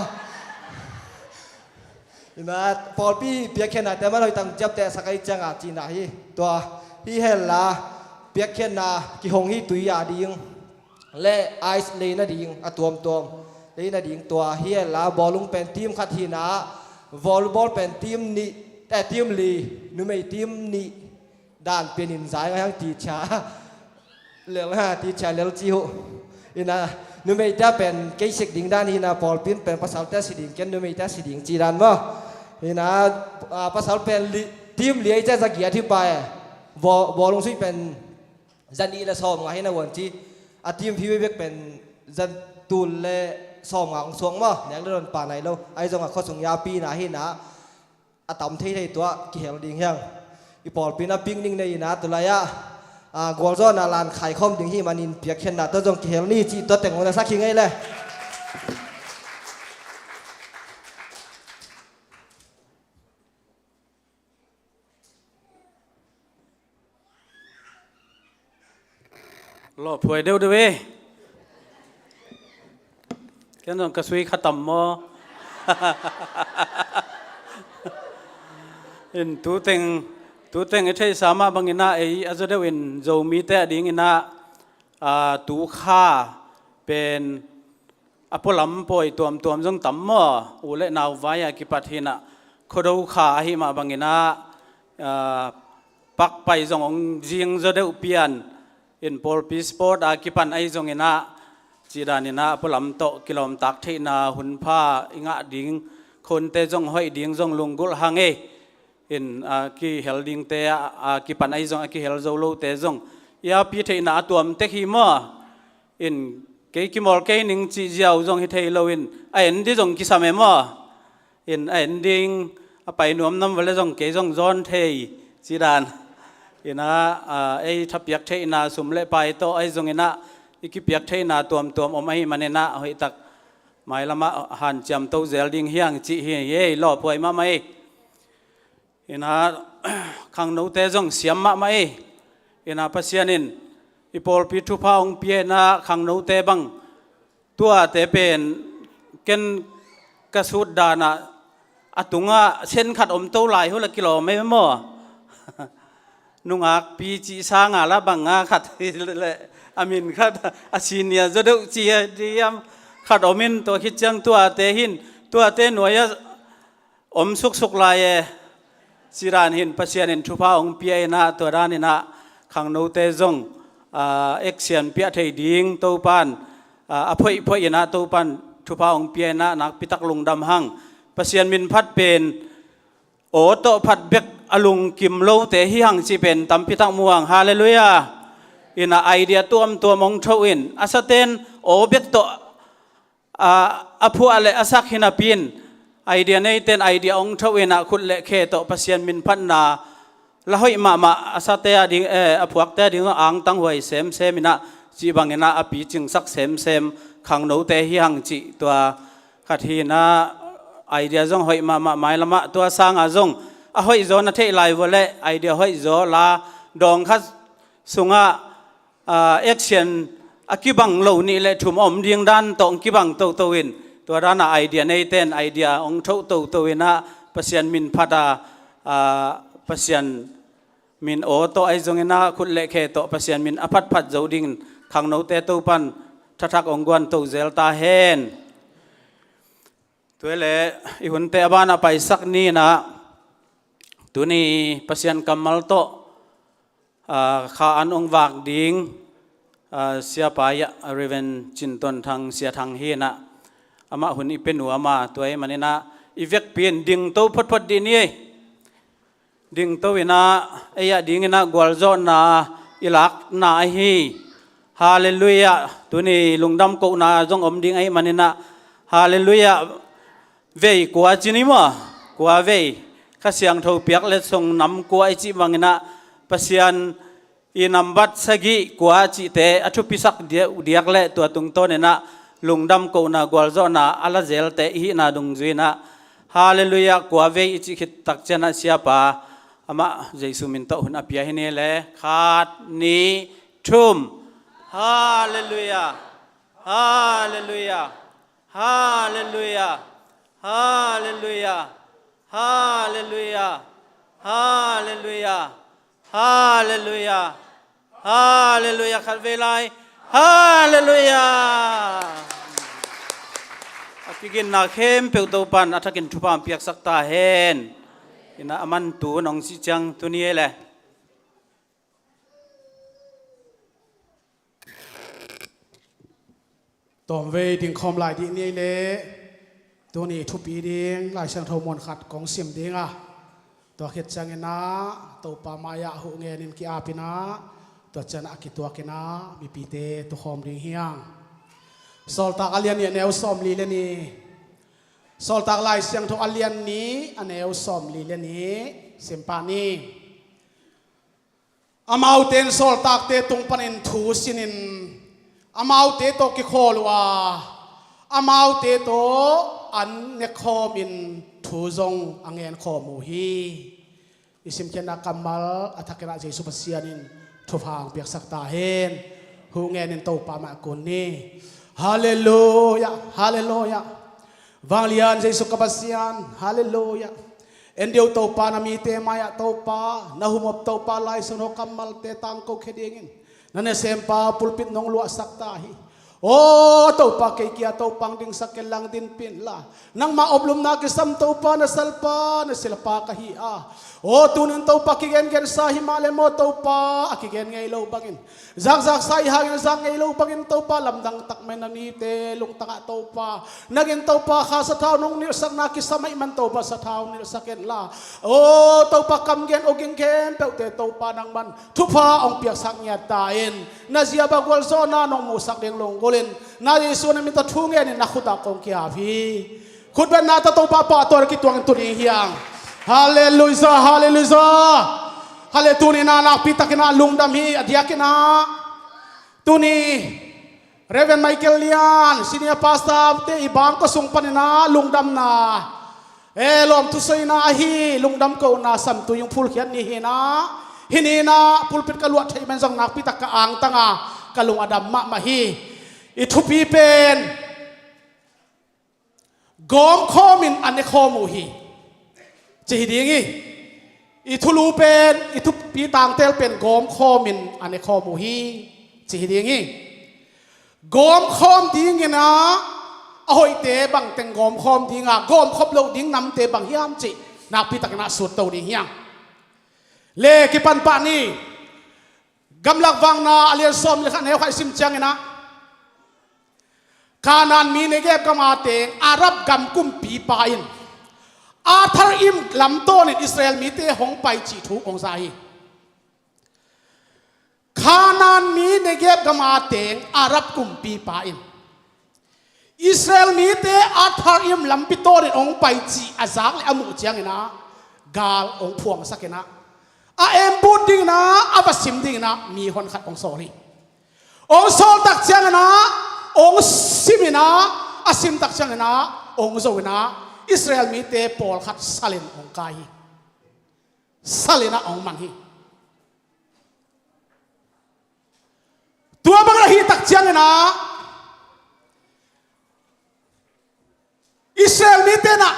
Ina pawlpi piakkhiatnate man hoih tak ciaptehsak ahi ciang a cihna hi. Tua hi hel la, piakkhiatna kihong hi tui a ding le ice lei nading a tuamtuam lei nading, tua hi hel la, bawlung pen team khat hi na, volleyball pen team nih, eh, team li, numei team nih dan pian in zai ngai hang ti cia. Lel ha, ti cia lel ci uh. Ina, numeite a pen kei sik ding dan hi na, pawlpi in pen pasalte a si ding, ken numeite a si ding ci dan maw. Ina, ah, pasal pen li, team li a i cia zagiat hi pa e. Baw, bawlung suih pen zanih le sawm nga hi na uan ci. A team fee bek pen zatul le sawm nga hong suak maw. Nek le dawn pa nai lo. Ai zong a khuasung yapi na hi na. A tam theithei tua kihel ding hiang. I pawlpi na picnic nei ina, tulai ah, ah, gualzawhna lan khaikhawm ding hi manin piakkhiatna tua zong kihel ni cih tua teng hong na sak hi ngei le. Lawphuai deuhdeuh e. Ken zong ka sui kha tam maw? In tu teng Tuteng i theihsa mah bangin ah ei a zaw deuh in Zomite a dingin ah, aa, tu kha pen a pualam pawi tuamtuam zong tam maw? U le nau vai a kipat hi-in ah Khuado kha ahi mah bangin ah, aa, pakpai zong hong zing zaw deuh pian in pawlpi sport a kipan ahi zongin ah cih danin ah a pualam tawh kilawmtak theihna hun pha i ngah ding, khonte zong hoih ding zong lunggulh hang ei. In, a, kihel dingte a, a kipan ahi zong, a kihel zo lote zong i api theihna a tuam tek hi maw? In, kei kimawl kei ning cih ziau zong hi thei lo in, a en ding zong kisam e maw? In, a en ding a pai nuam nam vale zong kei zong zawn thei cih dan. In ah, a, ei thapiak theihna sum le pai tawh ahi zongin ah i kipiak theihna tuamtuam om ahih manin ah hoihtak mailam ah hanciam to zel ding hi hang cih hi ei, lawphuai mahmah ei. In ah, khangnote zong siam mahmah ei. In ah Pasian in i pawlpi thupha hong pia in ah khangnote bang tuate pen ken ka sut dan ah a tungah sen khat om to lai uh la kilawm ei maw? Nungakpi cih sang a la bang a khat hi leh a min khat a senior zaw deuh ci a diam khat om in tua khit ciang tuate hin tuate nuai ah om suksuk lai e. Cih dan hin Pasian in thupha hong pia in ah tua danin ah khangnote zong, aa, action piah thei ding Topan, aa, a phoihphoih in ah Topan thupha hong pia in ah nakpitak lungdam hang. Pasian min phat pen aw tawh phat bek a lungkim lote hi hang cih pen tampitak mu hang. Halleluiah. In ah idea tuamtuam hong tho in a saten aw bek tawh a, a phuah le a sak hi napi in idea neite in idea hong tho in ah khut le khe tawh Pasian min phatna la hoih mahmah a sate a ding, eh, a phuakte a ding angtang huai semsem in ah cih bangin ah a picingsak semsem khangnote hi hang cih tua khat hi in ah idea zong hoih mahmah mailam ah tua sang a zong a hoih zaw na theih lai vua leh idea hoih zaw la dawng khat sungah, aa, action a kibang lo nih le thum a om ding dan tawh hong kibang toto in tua dan a idea neite in idea hong tho toto in ah Pasian min phat a, aa, Pasian min aw tawh ahi zongin ah khut le khe tawh Pasian min a phatphat zo dingin khangnote Topan thathak hong guan to zel ta hen. Tua hi leh i hunte a ban a paisak ni in ah tuni Pasian kammal tawh, aa, kha an hong vak ding, aa, siapa i ah Reverend Cin Ton Thang, Sia Thang hi in ah amah hun i pia nuam a, tua ahih manin ah i vekpi in dingto photphot dih ni ei. Dingto in ah ei a dingin ah gualzawhna i lakna ahi. Halleluiah. Tuni lungdam kohna zong om ding ahih manin ah Halleluiah. Vei kua ci ni maw? Kua vei. Kha Siangtho piak letsong nam kua i cih bangin ah Pasian i nambat sagih kua cihte a thupisak diak, diak le tua tungtawn in ah lungdam kohna gualzawhna a la zelte i hihna dungzui in ah Halleluiah kua vei i cih khit tak ciang ah siapa amah Jesu min tawh hun a pia hi ni le khat ni thum. Halleluiah. Halleluiah. Halleluiah. Halleluiah. Halleluiah. Halleluiah. Halleluiah. Halleluiah. Khat vei lai. Halleluiah. A kiginna khempeuh Topan a thakin thupha piaksak ta hen. In ah a mantu nong cih ciang tuni ei le. Tawmvei dingkhawm lai dih ni ei le. Tuni thupi ding Lai Siangtho muan khat kong sim ding a, tua khit ciangin ah Topa mai-ah huh ngenin ki-ap in ah tua ciang a kituak in ah mipite tukhawm ding hi hang. Sawltak a lian nih a neu sawmli le nih. Sawltak Lai Siangtho a lian nih a neu sawmli le nih sim pah ni. Amaute in sawltakte tung panin thu sinin amaute tawh kikhawl uh a, amaute tawh an nekkhawmin thu zong a ngenkhawm uh hi. I simkhiatna kammal a thakin ah Jesu Pasian in thupha hong piaksak ta hen. Huh ngenin Topa mah kun ni. Halleluiah, halleluiah. Vanglian Jesu ka Pasian, halleluiah. En deuh Topa, na mite mai-ah Topa, na humop Topa, Lai Siangtho kammalte tangko khia dingin na nasempa pulpit nong luahsak ta hi. Aw Topa, kei kia Topa hong dingsak ken lang dinpih inla, nangma oplumna kisam Topa, na salpa na silapa ka hi a. Aw tunin Topa, kigengensa hi mah le maw Topa, a kigen ngei lo bangin, zakzaksa i hangin zak ngei lo bangin Topa, lamdang tak mai na mite lungtangah Topa, nangin Topa kha sathau nong nilhsakna kisam ahih man Topa, sathau nilhsak inla, aw Topa, kam gen awging khempeuhte Topa, nangman thupha hong piaksak ngiat ta in, na zia bang gualzawhna nong musak ding lunggulhin, na Jesu na min tawh thu ngenin na khutah kong kiap hi. Khutbetna tawh Topa pahtawi kituangin tu ding hi hang. Halleluiah, halleluiah. Hale, tuni-in ah nakpi takin ah lungdam hi. A diakin ah tuni Reverend Michael Lian, Senior Pastor te i bangkua sung panin ah lungdamna, e, lawm thusuina ahi lungdam kohna samtui hong phulkhiat ni hi-in ah, hih ni-in ah pulpit ka luah theih man zong nakpi tak ka angtang a, ka lung a dam mahmah hi. I thupi pen gawmkhawmin a nekhawm uh hi, ci hi ding hi. I thulu pen, i thupi tangtel pen gawmkhawmin a nekhawm uh hi, ci hi ding hi. Gawmkhawm dingin ah a hoihte bangteng gawmkhawm ding a, gawmkhop loh ding namte bang hiam cih nakpi takin ah sut to ding hi hang. Le kipan pah ni. Gamlak Vakna a lian sawm le khat, a neu khat i sim ciangin ah, Kanaan mi Negeb gam a teng Arab gam kumpipa in Atharim lamtawnin Israel mite hong pai cih thu hong za hi. Kanaan mi Negeb gam a teng Arab kumpipa in Israel mite Atharim lampi tawnin hong pai cih a zak le a muh ciangin ah, gal hong phuangsak in ah, a embut dingin ah, a va sim dingin ah mi honkhat hong sawl hi. Hong sawl tak ciangin ah, hong sim in ah, a sim tak ciangin ah hong zo in ah, Israel mite pawlkhat salin hong kai hi. Salin ah hong man hi. Tua bang ahih tak ciangin ah, Israel mite in ah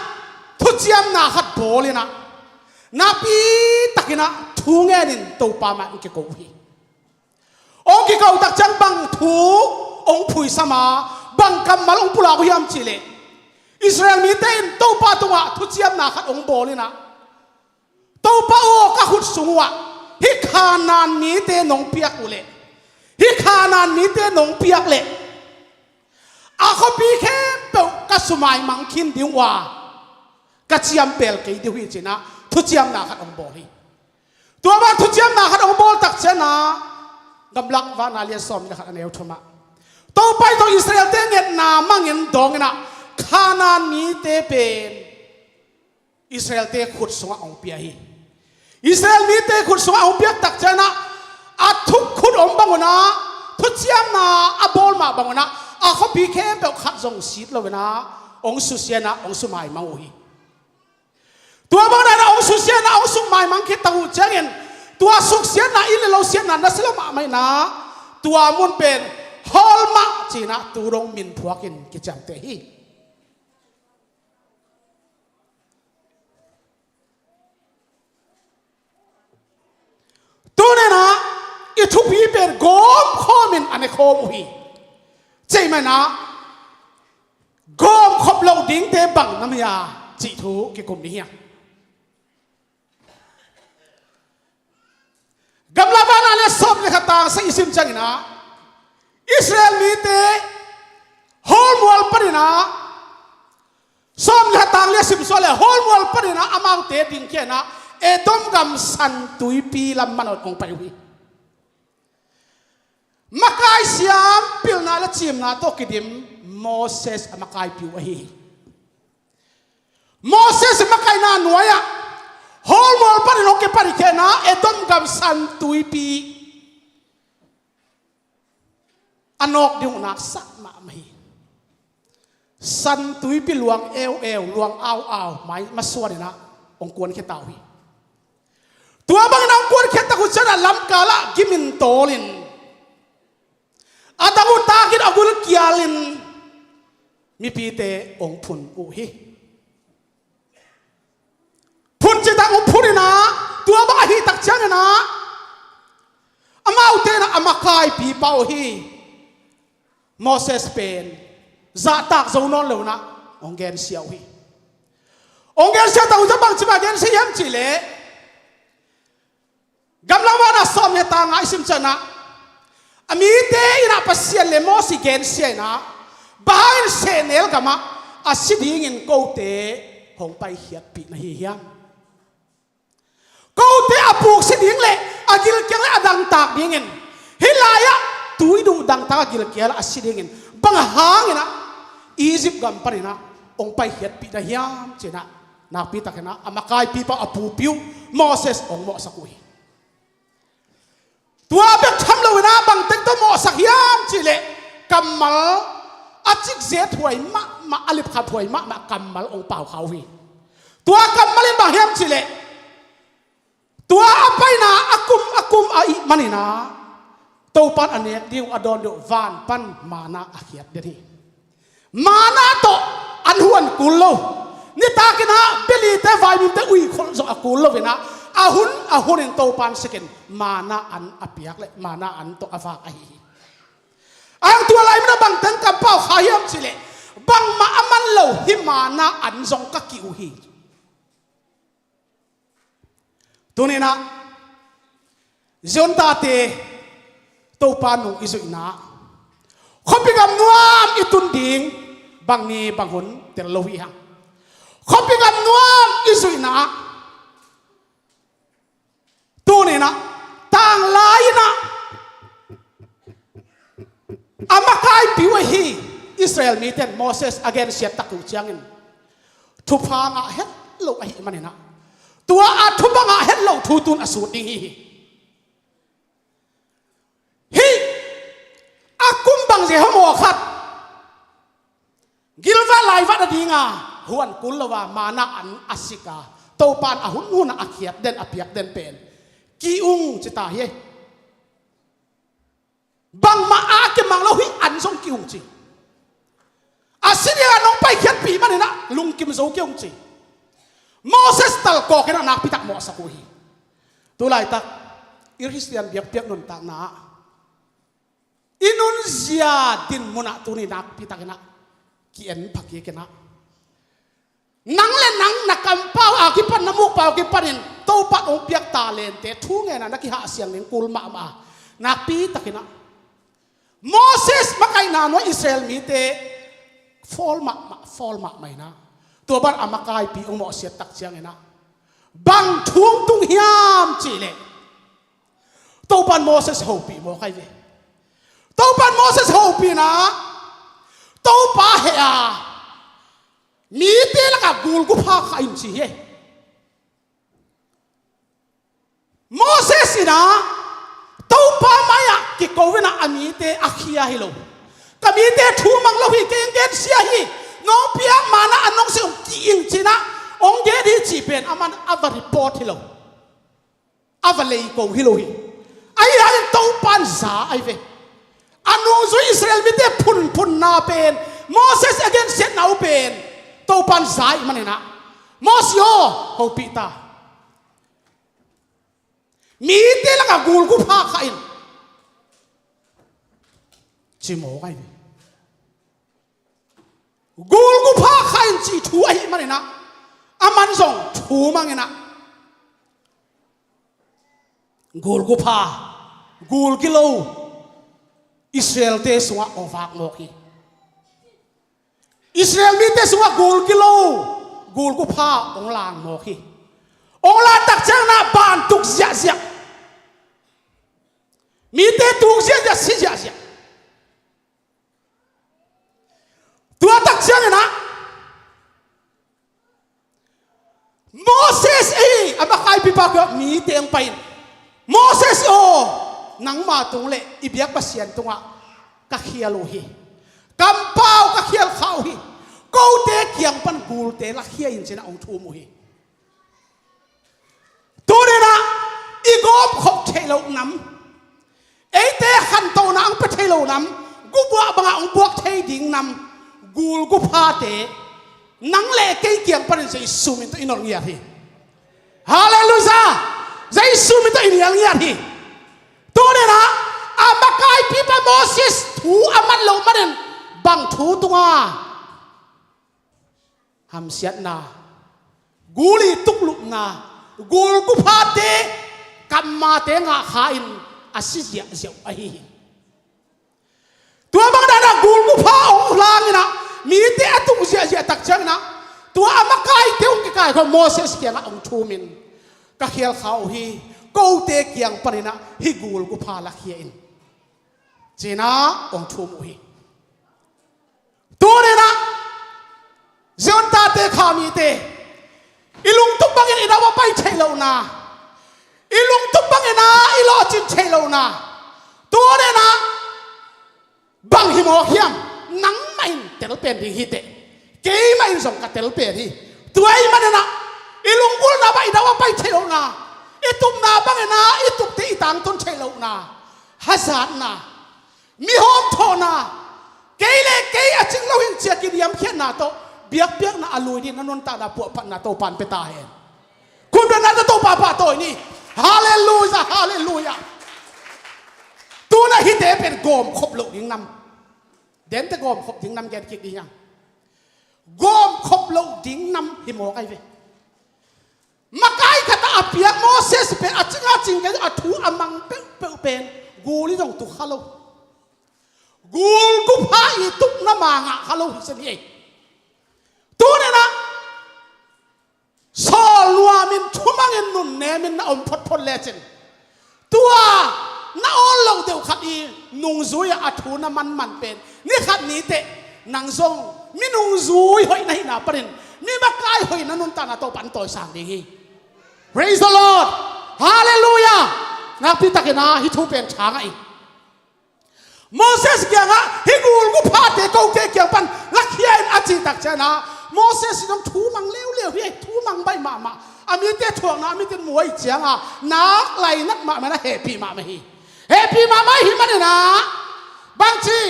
thuciamna khat bawl in ah, nakpi takin ah thu ngenin Topa mai hong kiko uh hi. Hong kiko tak ciang bang thu hong phuisam a, bang kammal hong pulak uh hiam cih leh, Israel mite in Topa tungah thuciamna khat hong bawl in ah, Topa aw, ka khut sung uhah hih Kanaan mite nong piak uh leh, hih Kanaan mite nong piak leh, a khuapi khempeuh ka sumaimang khin ding uh a, ka ciampel kei ding uh hi, ci-in ah thuciamna khat hong bawl hi. Tua bang thuciamna khat hong bawl tak ciangin ah, Gamlak Vakna lian sawm le khat, a neu thumah, Topa in tawh Israel-te ngetna mangin dawngin ah, Kanaan mite pen Israel-te khut sungah hong pia hi. Israel mite khut sungah hong piak tak ciangin ah, a thukhut om bang un ah, thuciamna a bawl mah bang un ah, a khuapi khempeuh khat zong sit lo in ah, hong susia in ah, hong sumaimang uh hi. Tua bang in ah hong susia in ah, hong sumaimang khit tak uh ciangin, tua suksiatna, inn le lo siatna nasia lo mahmah in ah, tua mun pen Hormah ci-in ah tu dong min phuakin kiciamteh hi. Tuni-in ah i thupi pen gawmkhawmin a nekhawm uh hi. Ceih man ah, gawmkhop loh dingte bang nam hiam cih thu kikum ni hiam? Gamlak Vakna lian sawm le khat, tang sagih i sim ciangin ah, Israel mite Hormah panin ah, sawm le khat, tang li a sim suak leh, Hormah panin ah amaute dingkhia in ah, Edom gam San Tuipi lam manawh hong pai uh hi. Makai siam pilna le cimna tawh kidim Moses a makaipi uh ahi hi. Moses makaihna nuai-ah Hormah panin hong kipan khia in ah, Edom gam San Tuipi a nawk ding uh naksak mahmah hi. San Tuipi luang eueu, luang auau mai masuan in ah hong kuankhia ta uh hi. Tua bangin ah hong kuankhia tak uh ciangin ah, lamkal ah gimin tawlin, a dang uh takin a gul kialin mipite hong phun uh hi. Phun citak hong phun inah, tua bang ahih tak cianginah amaute inah a makaipipa uh hi Moses pen zahtak zo nawn lo inah hong gensia uh hi. Hong gensia tak uh ciang bangci mah gensia hiam cihleh, Gamlak Vanah sawm le tang nga i sim ciangah, a mite inah Pasian le Moses gensia inah, bang hangin sehnel gamah a si dingin kote hong paikhiatpih na hi hiam? Kote a puksi ding le a gilkial le a dangtak dingin, hih lai-ah tuidung dangtak a gilkial a si dingin bang hanginah Egypt gam paninah hong paikhiatpih na hiam cinah, nakpitakinah a makaipipa a pupi uh Moses hong mawhsak uh hi. Tua bek tham loinah bangteng tawh mawhsak hiam cihleh, kammal a cikzet huai mahmah, a lipkhap huai mahmah kammal hong paukha uh hi. Tua kammal in bang hiam cihleh, tua a paina a kum a kum ahih maninah Topan a nek ding uh a dawn deuh van pan manna a khiat den hi. Manna tawh an huan kul lo. Nitakinah belite vaimimte uikholh zong a kul loinah, a hun a hunin Topan sikin manna an a piak le manna an tawh a vak ahi hi. Ang tua lai minah bangteng kampaukha hiam cihleh, bangmah a man lo hih manna an zong ka kih uh hi. Tuninah Zion tate Topa nung i zuihna, khuapi gam nuam i tun ding bang ni bang hun tel lo hi hang. Khuapi gam nuam i zuihna, tuninah tanglai inah a makaipi uh ahi Israel mite in Moses a gensiat tak uh ciangin thupha ngah het lo ahih maninah, tua a thupha ngah het lo thu tun a sut ding hi hi. Hih a kum bangzia hamaw khat gilvat laivat a dinga huan kul lo a manna an a sika Topan a hun hunah a khiat den a piak den pen ki-ung cita hi. Bangmah a kimang lo hih an zong ki-ung ci. A si dinga nong paikhiatpih maninah lungkim zo ki-ung ci. Moses talkawkinah nakpitak mawhsak uh hi. Tulaitak i Khristian biakpiak nuntakna ah i nunzia dinmunah tuni nakpitakinah ki-en phakikinah, nang le nang na kampau a kipan, na mukpau a kipanin Topa hong piak talente thu ngenah na kihahsiang ding kul mahmah a nakpitakinah Moses makaihna nuai Israel mite fawl mahmah, fawl mahmah inah, tua ban a makaipi hong mawhsiat tak cianginah bang thu hong tung hiam cihleh, Topan Moses hopih mawk ahi ve. Topan Moses hopihna, Topa heh a mite lakah gulgupha khah in ci hi. Moses inah Topa mai-ah kiko inah a mite a khia hi lo. Ka mite thu mang lo hi, kei hong gensia hi, nong piak manna an nong si hong ki-ing cinah hong gen hi cih pen aman a va report hi lo. A va leiko hi lo hi. Ahi hangin Topan za ahi ve. A nungzui Israel mite phunphunna pen Moses a gensiatna uh pen Topan za ahih maninah, Moses aw, hopih ta, mite lakah gulgupha khah in ci mawk ahi ve. Gulgupha khah in cih thu ahih maninah aman zong thu manginah gulgupha, gul gilo Israel-te sungah hong vak mawk hi. Israel mite sungah gul gilo, gulgupha hong lang mawk hi. Hong lang tak cianginah bantuk ziahziah, mite tuk ziahziah, si ziahziah. Tua tak cianginah Moses ei a makaipipa kiangah mite hong pai-in, Moses aw, nangma tung le i biak Pasian tungah ka khial uh hi. Kampau ka khial kha uh hi. Kote kiang pan gulte lakhia in cinah hong thum uh hi. Tuninah i gawmkhop theih loh nam, eite khantohna hong pia thei loh nam, gubuah bangah hong buak thei ding nam, gulguphate nang le kei kiang panin Jesu min tawh i nolh ngiat hi. Halleluiah! Jesu min tawh i nial ngiat hi. Tuni-in ah a makaipipa Moses thu a man loh manin bang thu tung a? Hamsiatna, gul i tuklupna, gul guphate, kammate ngah kha-in a si ziahziah uh ahi hi. Tua bang dan a gul gupha hong langin ah mite a tuk ziahziah tak ciangin ah tua a makaite hong kikaikhawm Moses kiangah hong thumin, ka khial kha uh hi, kote kiang panin ah hih gul gupha lakhia in, ci-in ah hong thum uh hi. Tuni-in ah Zion tate, Kha mite, i lungtup bangin i dau a pai theih lohna, i lungtup bangin ah i lawhcin theih lohna, tuni-in ah bang hi mawk hiam? Nangmah in tel pen ding hi teh, keimah in zong ka tel pen hi. Tua ahih manin ah i lunggulhna bang i dau a pai theih lohna, i tupna bangin ah i tupte i tangtun theih lohna, hazatna, mihawm thawhna, kei le kei a cing lo hi ci-a kiniamkhiatna tawh biakpiakna a lui ding na nuntakna puahphatna Topa in pia ta hen. Khutbetna tawh Topa pahtawi ni. Halleluiah, halleluiah. Tu-in ah hihte pen gawmkhop loh ding nam, dente gawmkhop ding nam gen kik ding hiam? Gawmkhop loh ding nam hi mawk ahi ve. Makai khat ah a piak Moses pen a cing a cing kei, a thu a mang peuhpeuh pen gul in zong tuk kha lo, gul gupha i tukna ma ngah kha lo hi zen hi ei. Tuni-in ah sawl nuamin thumangin nunnemin na om photphot lecin, tua na awl loh deuh khat i nungzui-ah a thu na manman pen ni khat ni teh nang zong mi nungzui hoih na hihna panin mi makai hoih na nuntakna Topa in tawisang ding hi. Praise the Lord. Halleluiah. Nakpi takin ah hih thu pen thang ahi. Moses kiangah hih gul guphate kote kiang pan lakhia in a cih tak ciangin ah Moses in hong thu mang leuleu hi. Thu mang baih mahmah, a mite thuakna a mitin mu ahih ciangin ah nak lainat mahmah in ah hehpih mahmah hi. Hehpih mahmah ahih manin ah bangci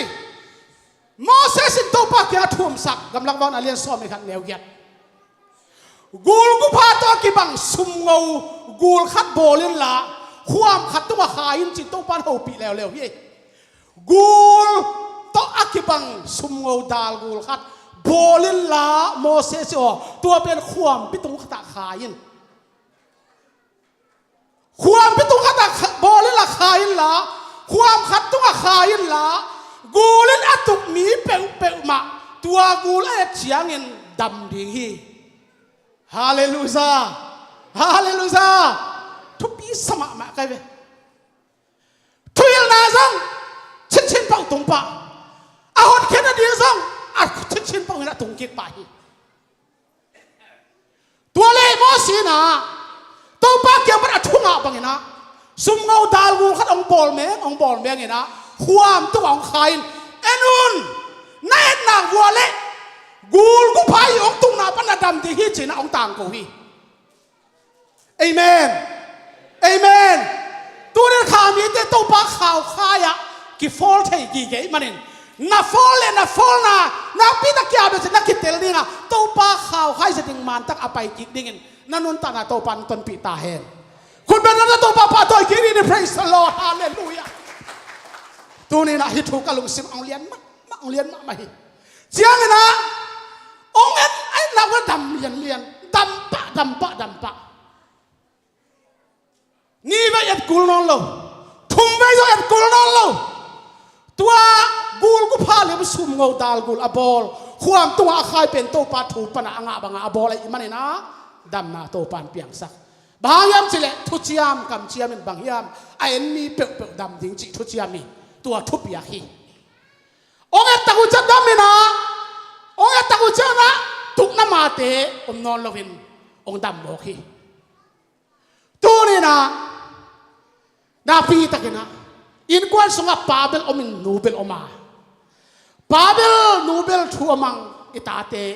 Moses in Topa kiangah thumsak, Gamlak Vakna lian sawm le khat neu giat. Gul gupha tawh a kibang sumngo gul khat bawl inla khuam khat tungah khai in ci-in Topa in hopih leuleu hi. Gul tawh a kibang sumngo dal gul khat bawl inla Moses aw, tua pen khuampi tung khatah khai in. Khuampi tung khatah kha-, bawl inla khai inla, khuam khat tungah khai inla, gul in a tuk mi peuhpeuh mah tua gul a et ciangin dam ding hi. Halleluiah. Halleluiah. Thupi sa mahmah ka hi ve. Thuhilhna zong chinchin peuh tung pah, a hotkhiatna ding zong a chinchin peuh in a tung kik pah hi. Tua leh Moses in ah Topa kiang pan a thu ngah bangin ah sumngo dal gul khat hong bawl meng, hong bawl mengin ah khuam tungah hong khai in, en un, na et nak vua leh gul gupha i hong tukna pan a dam ding hi ci-in ah hong tangko hi. Amen. Amen. Tuni-in Kha mite Topa khaukhai-ah kifawl thei gige ahih manin, na fawl le na fawlna nakpi tak kia beh cin na kitel ding a, Topa khaukhai zia ding man tak a pai kik dingin na nuntakna Topa in tonpih ta hen. Khutbetna tawh Topa pahtawi kik ni. Praise the Lord. Halleluiah. Tuni-in ah hih thu ka lungsim ah hong lian mahmah, hong lian mahmah hi. Ciangin ah hong en, en nak uh a dam lianlian, dam pah, dam pah, dam pah. Ni vei et kul nawn lo, thum vei zong et kul nawn lo. Tua gul gupha le sumngo dal gul a bawl, khuam tungah a khai pen Topa thu pan a ngah bangah a bawl ahih manin ah damna Topa in piangsak. Bang hang hiam cih leh thuciam kamciam in bang hiam, a en mi peuhpeuh dam ding cih thuciam hi. Tua thupiak hi. Hong et tak uh ciang dam in ah, hong et tak uh ciang ah tukna mate om nawn loin hong dam mawk hi. Tuni-in ah nakpi takin ah innkuan sungah pa bel om in nu bel om a, pa bel nu bel thu a mang i tate,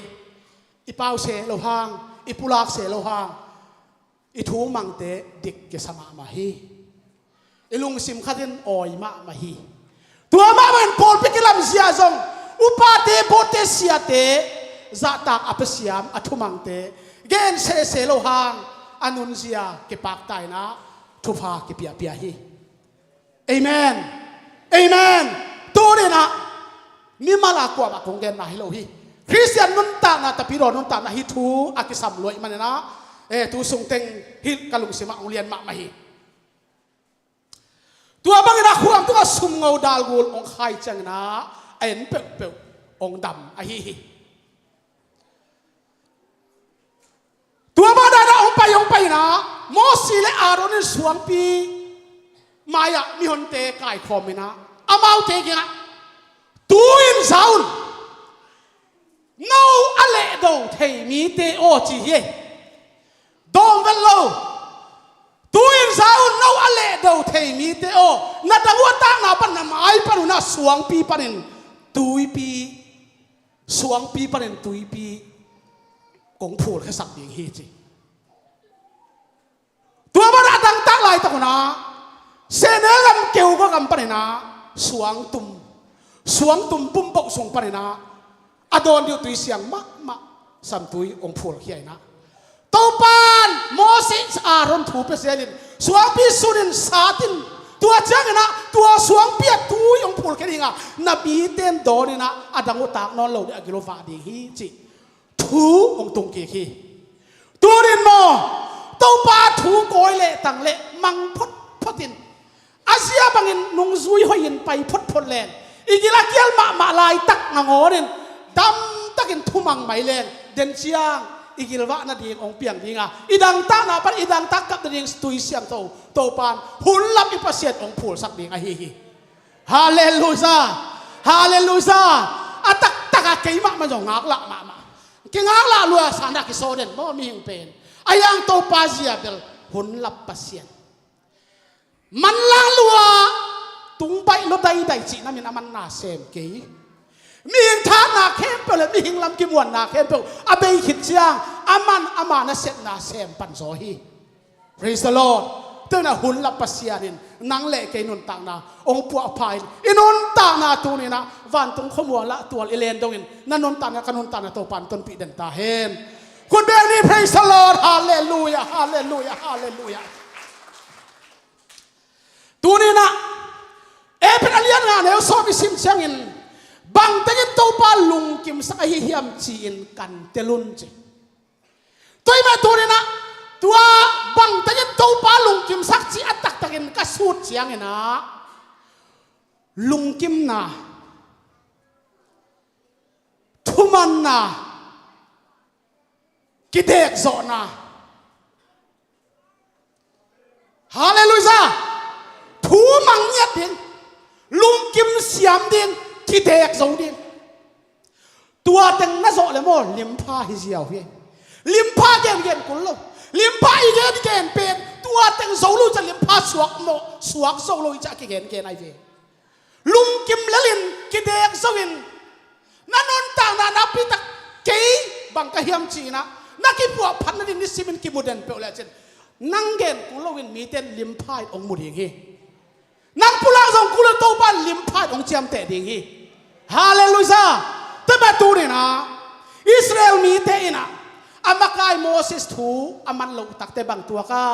i pau se lo hang, i pulak se lo hang, i thu mangte dik kisa mahmah hi. I lungsim khat in awi mahmah hi. Tua mah bangin pawlpi kilamzia zong upate, bawhte, siate zahtak a pia siam a thumangte gen sese lo hang, a nunzia kipakta in ah thupha kipiapia hi. Amen. Amen. Tuni in ah mimal a kuamah kong genna hi lo hi. Khristian nuntakna, tapidaw nuntakna hi thu a kisam luai manin ah, eh, tu sungteng hi ka lungsim ah hong lian mahmah hi. Tua bangin ah khuang tungah sumngo dalgul hong khai ciangin ah a en peuhpeuh hong dam ahi hi. Tua mah dan ah hong pai hong pai in ah Mosi le Aaron in suangpi mai-ah mihonte kaikhawm in ah amaute kiangah, tu-in za un, no a lehdo thei mite aw, ci hi. Dawm vet lo. Tu-in za un, no a lehdo thei mite aw, na dang uh a takna pan, na mai pan un ah suangpi panin tuipi, suangpi panin tuipi kong phulkhiasak ding hi, ci. Tua banah a dangtak laitak un ah sehnel lam keu gam panin ah suangtum, suangtum pumpoh sung panin ah a dawn ding uh tui siang mahmah samtui hong phulkhia in ah, Topa'n Moses, Aaron thu pia zel in suangpi sun in sat in, tua ciangin ah tua suangpi ah tui hong phulkhia ding a, na mite in dawn in ah a dang uh tak nawn lo ding a gil uh vah ding hi, cih thu hong tung kik hi. Tuni in maw, Topa thu kawi leh tang leh mang photphot in, a zia bangin nungzui hoih in pai photphot leng, i gil a kial mahmah laitak nangawn in damtakin thumang mai leng, den ciang i gilvah nading hong piang ding a, i dangtakna pan i dangtak kap nading tui siangtho Topa'n hun lap i Pasian hong phulsak ding ahi hi. Halleluia! Halleluia! A taktak a keimah man zong ngaklah mahmah. Kingaklah lua sa na kisaw den maw mihing pen. A hiang Topa zia bel hun lap Pasian. Manlang lua, tung baih lua daidai cihna min a man na sem kei. Mihing thatna khempeuh le mihing lam kimuanna khempeuh a bei khit ciang a man ama nasepna sem pan zaw hi. Praise the Lord. Tua in ah hun lap Pasian in nang le kei nuntakna hong puahpha in, i nuntakna tuni in ah vantung khuamual ah tual i len dongin na nuntakna, ka nuntakna Topa'n tonpih den ta hen. Khut beng ni, praise the Lord. Halleluia, halleluia, halleluia. Tuni in ah Efesa a lian nga neu sawm i sim ciangin bangteng in Topa lungkimsak ahi hiam ci-in kan tel un, ci. Tua ahih manin tuni in ah tua bangteng in Topa lungkimsak cih a taktakin ka sut ciangin ah lungkimna, thumanna, kidekzawhna. Halleluia! Thu mang ngiat ding, lungkim siam ding, kidek zo ding. Tua teng na zawh le maw, limpha hi ziau hi. Limpha gengen kul lo. Limpha i gengen pen tua teng zo lo ciah limpha suak maw, suak zo lo hi ciah kigengen ahi ve. Lungkim lelin, kidek zo in, na nuntakna nakpi tak kei bang ka hiam ci-in ah na kipuahphat nading nisimin kimu den peuh lecin, nang gen kul loin mite in limpha in hong mu ding hi. Nang pulak zong kul lo, Topa in limpha in hong ciamteh ding hi. Halleluia! Tua ahih manin tuni in ah Israel mite in ah a makai Moses thu a man loh takte bang tuak a,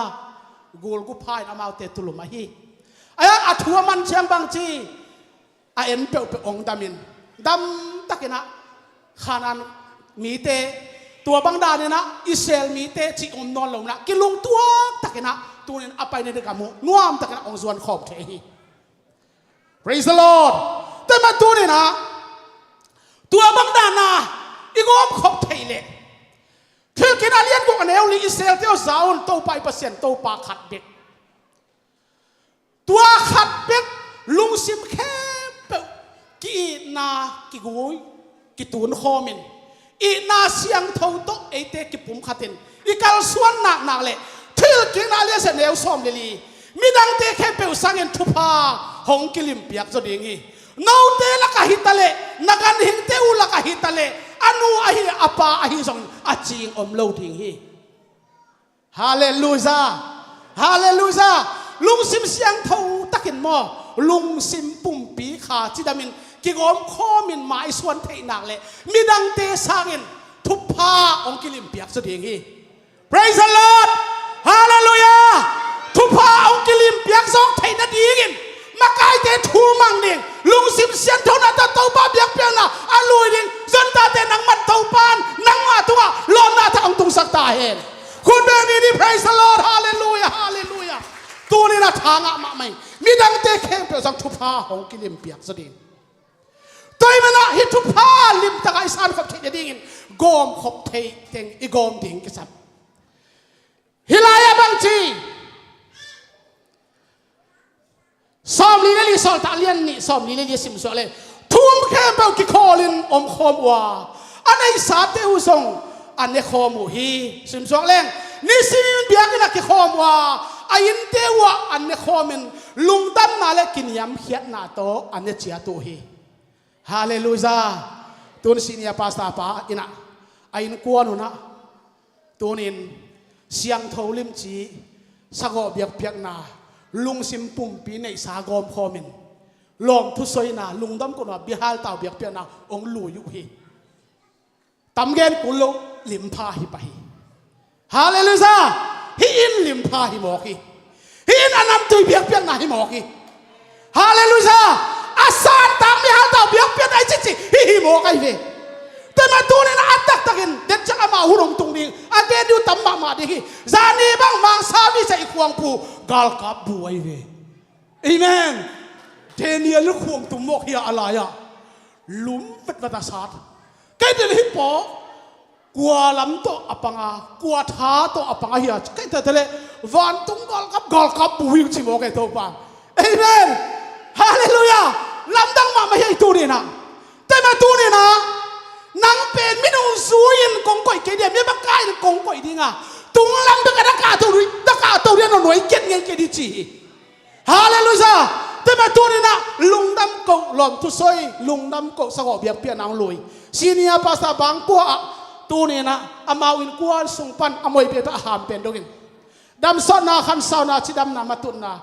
gulgupha in amaute tulum ahi. A, a thu a man ciang bang ci, a en peuhpeuh hong damin, damtakin ah Khanaan mite, tua bang danin ah Israel mite cih om nawn lo in ah kilungtuak takin ah tuni in a paina ding gam uh nuamtakin ah hong zuan khawm thei hi. Praise the Lord. Tua ahih manin tuni in ah tua bang danin ah i gawmkhop theih leh, Thuhilhkikna a lian guk a neu li, Israel-te aw, za un, Topa i Pasian Topa khat bek. Tua khat bek lungsim khempeuh ki-itna kigui, kitun khawmin, itna siangtho tawh eite kipumkhatin, i kalsuan naknak le Thuhilhkikna a lian sagih a neu sawm le li, midangte khempeuh sangin thupha hong kilimpiak zaw ding hi. Note lakah hi taleh, na ganhingte uh lakah hi taleh, a nu ahi a pa ahi zongin a cing om lo ding hi. Halleluia! Halleluia! Lungsim siangtho takin maw, lungsim pumpi kha cidamin kigawmkhawmin maisuan theihnak le midangte sangin thupha hong kilimpiak zaw ding hi. Praise the Lord! Halleluiah! Thupha hong kilimpiak zawk theih nadingin makaite thu mang ding, lungsim sianthona tawh Topa biakpiakna a lui ding, zontate nangman Topa in nangma tungah lawpna thak hong tungsak ta hen. Khut beng ni ni, praise the Lord, halleluiah, halleluiah. Tuni-in a tha ngah mahmah ing. Midangte khempeuh zong thupha hong kilimpiak zaw ding. Tua ahih manin ah hih thupha limtakin i sankhop theih nadingin gawmkhop theih teng i gawm ding kisam. Hih lai-ah bang ci? Sawmli le li, Sawltak lian nih, sawmli le li sim suak leng, thu um khempeuh kikhawlin omkhawm uh a, a neihsate uh zong a nekhawm uh hi. Sim suak leng, nisimin biakinn ah kikhawm uh a, a innte uh ah a nekhawmin lungdamna le kiniamkhiatna tawh a ne ciat uh hi. Halleluiah. Tun senior pastor pa in ah, a innkuan un ah, tunin siangtho limci, sagawh biakpiakna, lungsim pumpi neihsa gawmkhawmin, lawmthu sawina, lungdam kohna, biahaltau biakpiakna hong lui uh hi. Tam gen kul lo, limpha hi pah hi. Halleluiah. Hih inn limpha hi mawk hi. Hih inn a namtui biakpiakna hi mawk hi. Halleluiah. A santak mi haltau biakpiakna i cici hih hi mawk ahi ve. Tua ahih manin tuni-in a taktakin den ciang amah hun hong tung ding, a gen ding uh tam mahmah ding hi. Zani bang mangsa visa i khuangpu galkap bu ahi ve. Amen. Daniel khuangtum mawk hi a, a lai-ah lum vetvet a sat. Kei tel hi paw, kua lam tawh a panga, kua tha tawh a panga hi a, kei tel tele vantung galkap, galkap bu hi ci mawk e Topa. Amen. Halleluiah. Lamdang mahmah hi a, i tuni-in ah. Tua ahih manin tuni-in ah, nang pen minung zui-in kong koih kei ding a, mi makai-in kong koih ding a, tung lam bek a na kahto ding, na kahto ding a, nuai nuai kiat ngei kei ding ci hi. Halleluiah. Tua ahih manin tuni-in ah lungdam koh, lawmthu sawi, lungdam koh, sagawh biakpiakna hong lui senior pastor Bang Kua ah, tuni-in ah amau innkuan sung pan a moipi a ham pen dongin, damsakna, khansauna, cidamna, matutna,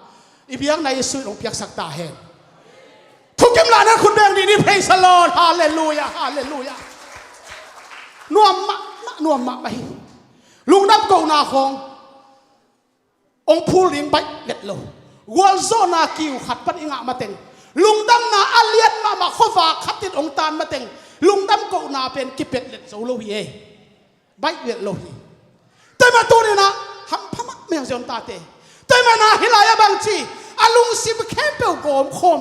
i biakna Jesu in hong piaksak ta hen. Thukim lahna khut beng ni ni, praise the Lord, halleluiah, halleluiah. Nuam mahmah, nuam mahmah hi. Lungdam kohna khawng hong phul ding baih let lo. Gualzawhna kiu khat pan i ngah mateng, lungdamna a lian mahmah khuavak khat in hong tan mateng, lungdam kohna pen kipet let zo lo hi e. Baih let lo hi. Tua ahih manin tuni-in ah hampha mahmah hi hang, zon tate. Tua ahih manin ah hih lai-ah bang ci? A lungsim khempeuh gawmkhawm,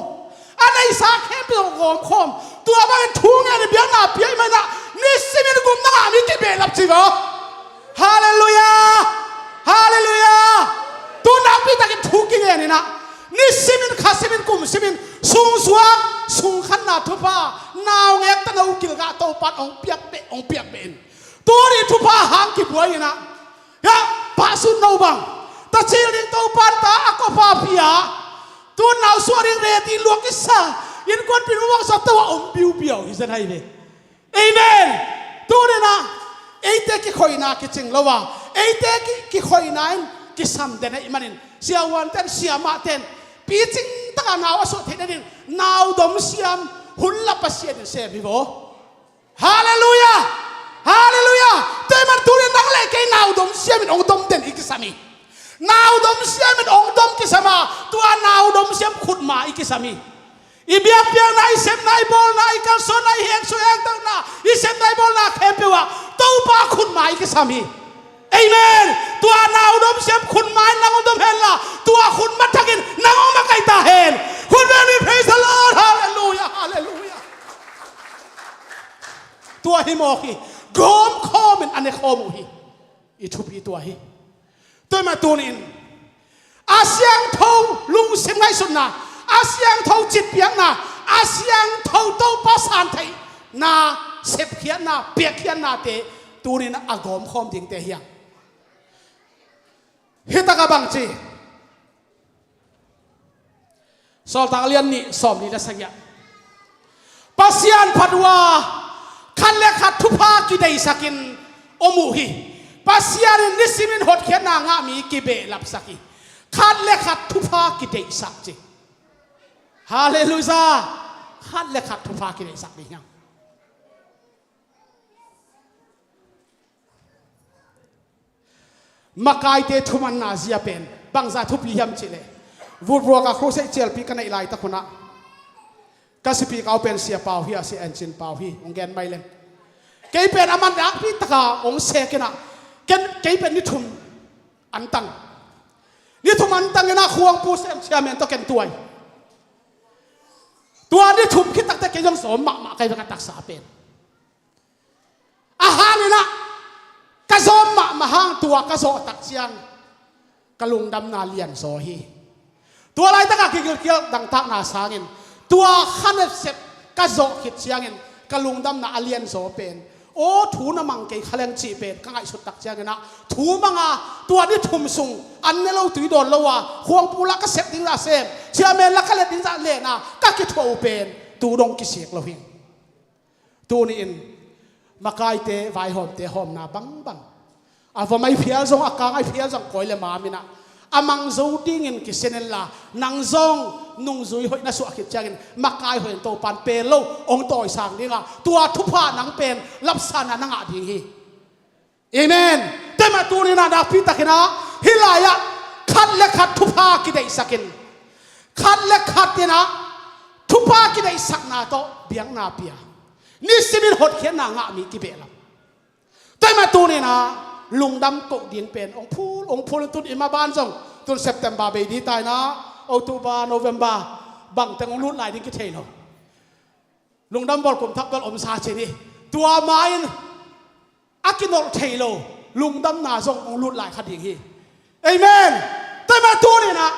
a neihsa khempeuh gawmkhawm. Tua bangin thu ngen in biakna pia ahih manin ah nisimin gupna ngah mi kibehlap ci maw. Halleluiah. Halleluiah. Tu nakpi takin thu kingen in ah, nisimin, khasimin, kumsimin sungsuak, sungkhanna thupha, naungek tana ukil gah Topa in hong piak beh, hong piak beh in. Tuni thupha hang kibuai in ah, ya, pahsun no bang, ta cil ding Topa in ta a kawpa pia, tu nau suah ding ready luak kisa, innkuanpih in muang sa to a om biubiau hi zen hai ve. Amen. Tuni-in ah eite kikhoihna kicing lo a, eite ki, kikhoihna in kisam den ahih manin, siavuanten, siamahten picing taka nau a suah theih nading nau dom siam hun la Pasian in sem hi vaw. Halleluiah. Halleluiah. Tua ahih manin tuni-in nang le kei nau dom siamin hong dom den i kisam hi. Nau dom siamin hong dom kisam a, tua nau dom siam khutma i kisam hi. I biakpiakna, i sepna, i bawlna, i kalsuanna, i hengsuah hengtona, i sepna, i bawlna khempeuh ah Topa khutma i kisam hi. Amen. Tua nau dom siam khutma in nang hong dom henla, tua khutma thakin nang hong makaih ta hen. Khut beng ni, praise the Lord. Halleluiah, halleluiah. Tua hi mawk hi. Gawmkhawmin a nekhawm uh hi. I thupi tua hi. Tua ahih manin tuni-in a siangtho lungsim ngaihsutna, a siangtho citpiakna, a siangtho Topa santheihna, sepkhiatna, piakkhiatnate tuni-in a gawmkhawm dingte hi hang. Hih takah bang ci? Sawltak lian nih, sawmli le sagih ah, Pasian phat uh a, khat le khat thupha kideihsakin om uh hi. Pasian in nisimin hotkhiatna ngah mi kibehlapsak hi. Khat le khat thupha kideihsak ci. Halleluiah. Khat le khat thupha kideihsak ding hi hang. Makaite thumanna zia pen bangza thupi hiam cihleh, Vutvuaka crusade cialpi ka neih laitak hunah ka sipikau pen Sia Pau hi a, Sia Encin Pau hi, hong gen mai leng. Kei pen a man nakpi taka hong sekinah, ken, kei pen ni thum antang. Ni thum antang inah khuangpu sem chairman tawh ken tuai. Tua ni thum khit takte kei zong sawm mahmah kai vek a taksa pen. A hang inah ka zawm mahmah hang tua ka zawh tak ciang ka lungdamna lian zaw hi. Tua laitakah kigilkial dangtakna sangin tua kha nasep ka zawh khit ciangin ka lungdamna a lian zaw pen, aw thu na mang kei kha leng cih pen ka ngaihsut tak cianginah thu manga tua ni thum sung an ne lo tui dawn lo a, khuangpu la ka sep ding la sem, chairman la ka let ding la len a ka kithuah uh pen tu dong kisik lo hi. Tuni-in makaite vaihawmte hawmna bangbang, a va mai phial zong, a ka ngai phial zong, koi le mam inah a mang zo dingin kisen inla, nang zong nungzui hoih na suah khit ciangin makai hoih in Topan pel lo hong tawisang dinga tua thupha nang pen lapsanna na ngah ding hi. Amen. Tua mah tuni inah nakpi takinah hih lai-ah khat le khat thupha kideihsakin, khat le khat inah thupha kideihsakna tawh biakna pia, nisimin hotkhiatna ngah mi kibehlap. Tua mah tuni inah lungdam koh ding pen hong phul, hong phul in tun i ma ban zong, tun September bei ding ta inah, October, November bangteng hong lut lai ding kithei lo. Lungdam bawl kum thak bel omsa cin hi. Tua ma-in a kinolh thei lo lungdamna zong hong lut lai kha ding hi. Amen. Tua mah tuni inah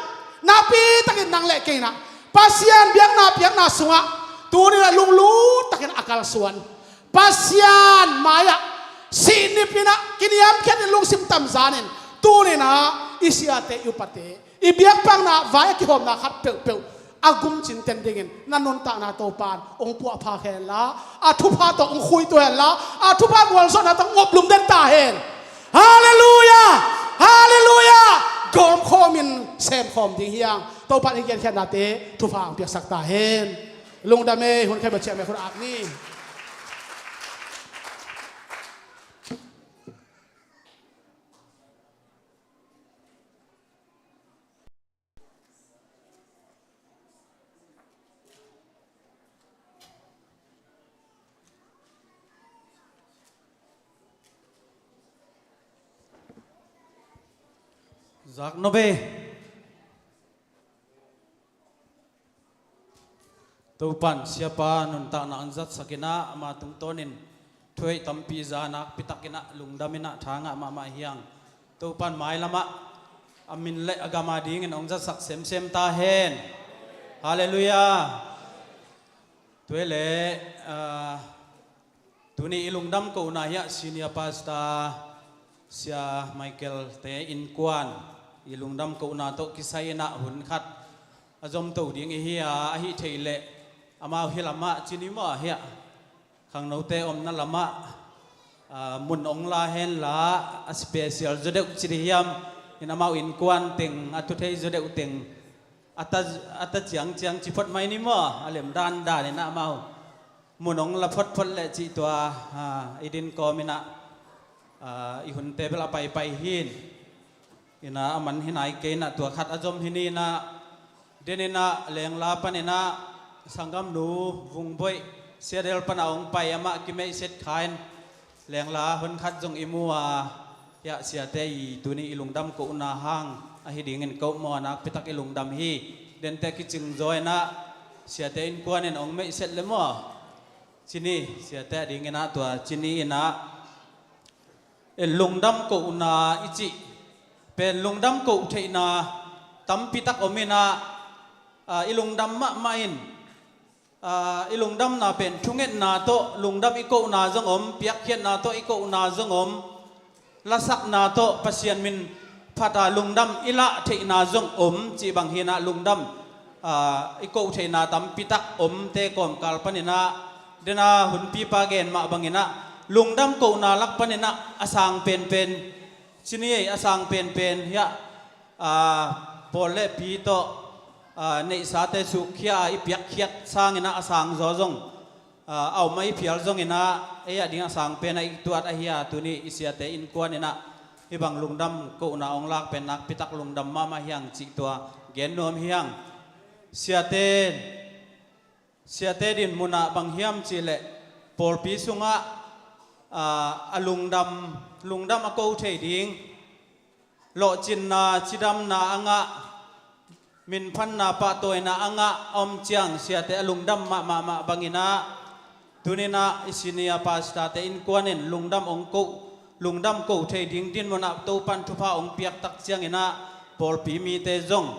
nakpi takin nang le kei inah Pasian biakna piakna sungah tuni inah lunglut takin a kalsuan, Pasian mai-ah sihnip inah kiniamkhiatin lungsim tamzanin tuni inah i siate, i upate, i biakpiakna vai a kihawmna khat peuhpeuh a gumcin ten dingin na nuntakna Topan hong puahphak henla, a thupha tawh hong khuitu henla, a thupha gualzawhna tawh hong oplum den ta hen. Halleluiah! Halleluiah! Gawmkhawmin semkhawm ding hi hang. Topan i genkhiatnate thupha hong piaksak ta hen. Lungdam ei. Hun khat bang ciah meh, hun ap ni. Zak nop ei. Topan siapa nuntakna hong zatsak inah ama tungtawnin thuhoih tampi za nakpi takinah lungdam inah tha ngah mahmah hi hang. Topan mailamah a min le a gam adingin hong zatsak semsem ta hen. Halleluiah. Tua hi leh, ah, tuni i lungdam kohna hiah senior pastor Sia Michael te innkuan i lungdam kohna tawh kisai inah hun khat a zomto ding i hi a, ahih theih leh amau hih lamah cini maw hiah khangnote omna lamah, ah, mun hong la henla, a special zaw deuh ci dih hiam, in amau innkuan teng, a thuthei zaw deuh teng a ta, a ta ciangciang ci phot mai ni maw, a lem dandan inah amau mun hong la photphot leh cih tua, ah, i din kawm inah, ah, i hunte bel a paipai hi. Inah a man hi nai kei inah tua khat a zom hi ni inah, den inah Lengla pan inah sanggamnu Vungboih Seattle pan a hong pai, amah kimeihset kha in Lengla hun khat zong i mu a, hiah siate i tuni i lungdam kohna hang ahi dingin koh maw, nakpi tak i lungdam hi. Dente kicing zaw inah siate innkuan in hong meihset le maw, cini siate a ding inah tua cini inah, eh, lungdam kohna i cih pen lungdam koh theihna tampi tak om inah, ah, i lungdam mahmah in, ah, i lungdamna pen thungetna tawh lungdam i kohna zong om, piakkhiatna tawh i kohna zong om, lasakna tawh Pasian min phat a lungdam i lah theihna zong om, cih bang hi inah lungdam, ah, i koh theihna tampi tak omte kawmkal pan inah, den a hunpipa gen mah bang inah lungdam kohna lak pan inah a sang penpen, cini ei, a sang penpen hiah, ah, pawl le pi tawh, ah, neihsate sukkhia a i piakkhiat sang inah a sang zaw zong, ah, a om a i phial zong inah, ei a ding a sang pen a i tuat ahi a, tuni i siate innkuan inah Hih bang lungdam kohna hong lak pen nakpitak lungdam mahmah hi hang cih tua gen nuam hi hang. Siate, siate din munah bang hiam cihleh pawlpi sungah, aa, a lungdam, lungdam a ko thei ding, lawhcinna, cidamna a ngah, minphanna, pahtawina a ngah a om ciang siate a lungdam mahmahmah banginah, tuninah i senior pastor-te innkuan in lungdam hong ko, lungdam ko thei ding dinmunah Topan thupha hong piaktak cianginah pawlpi mite zong,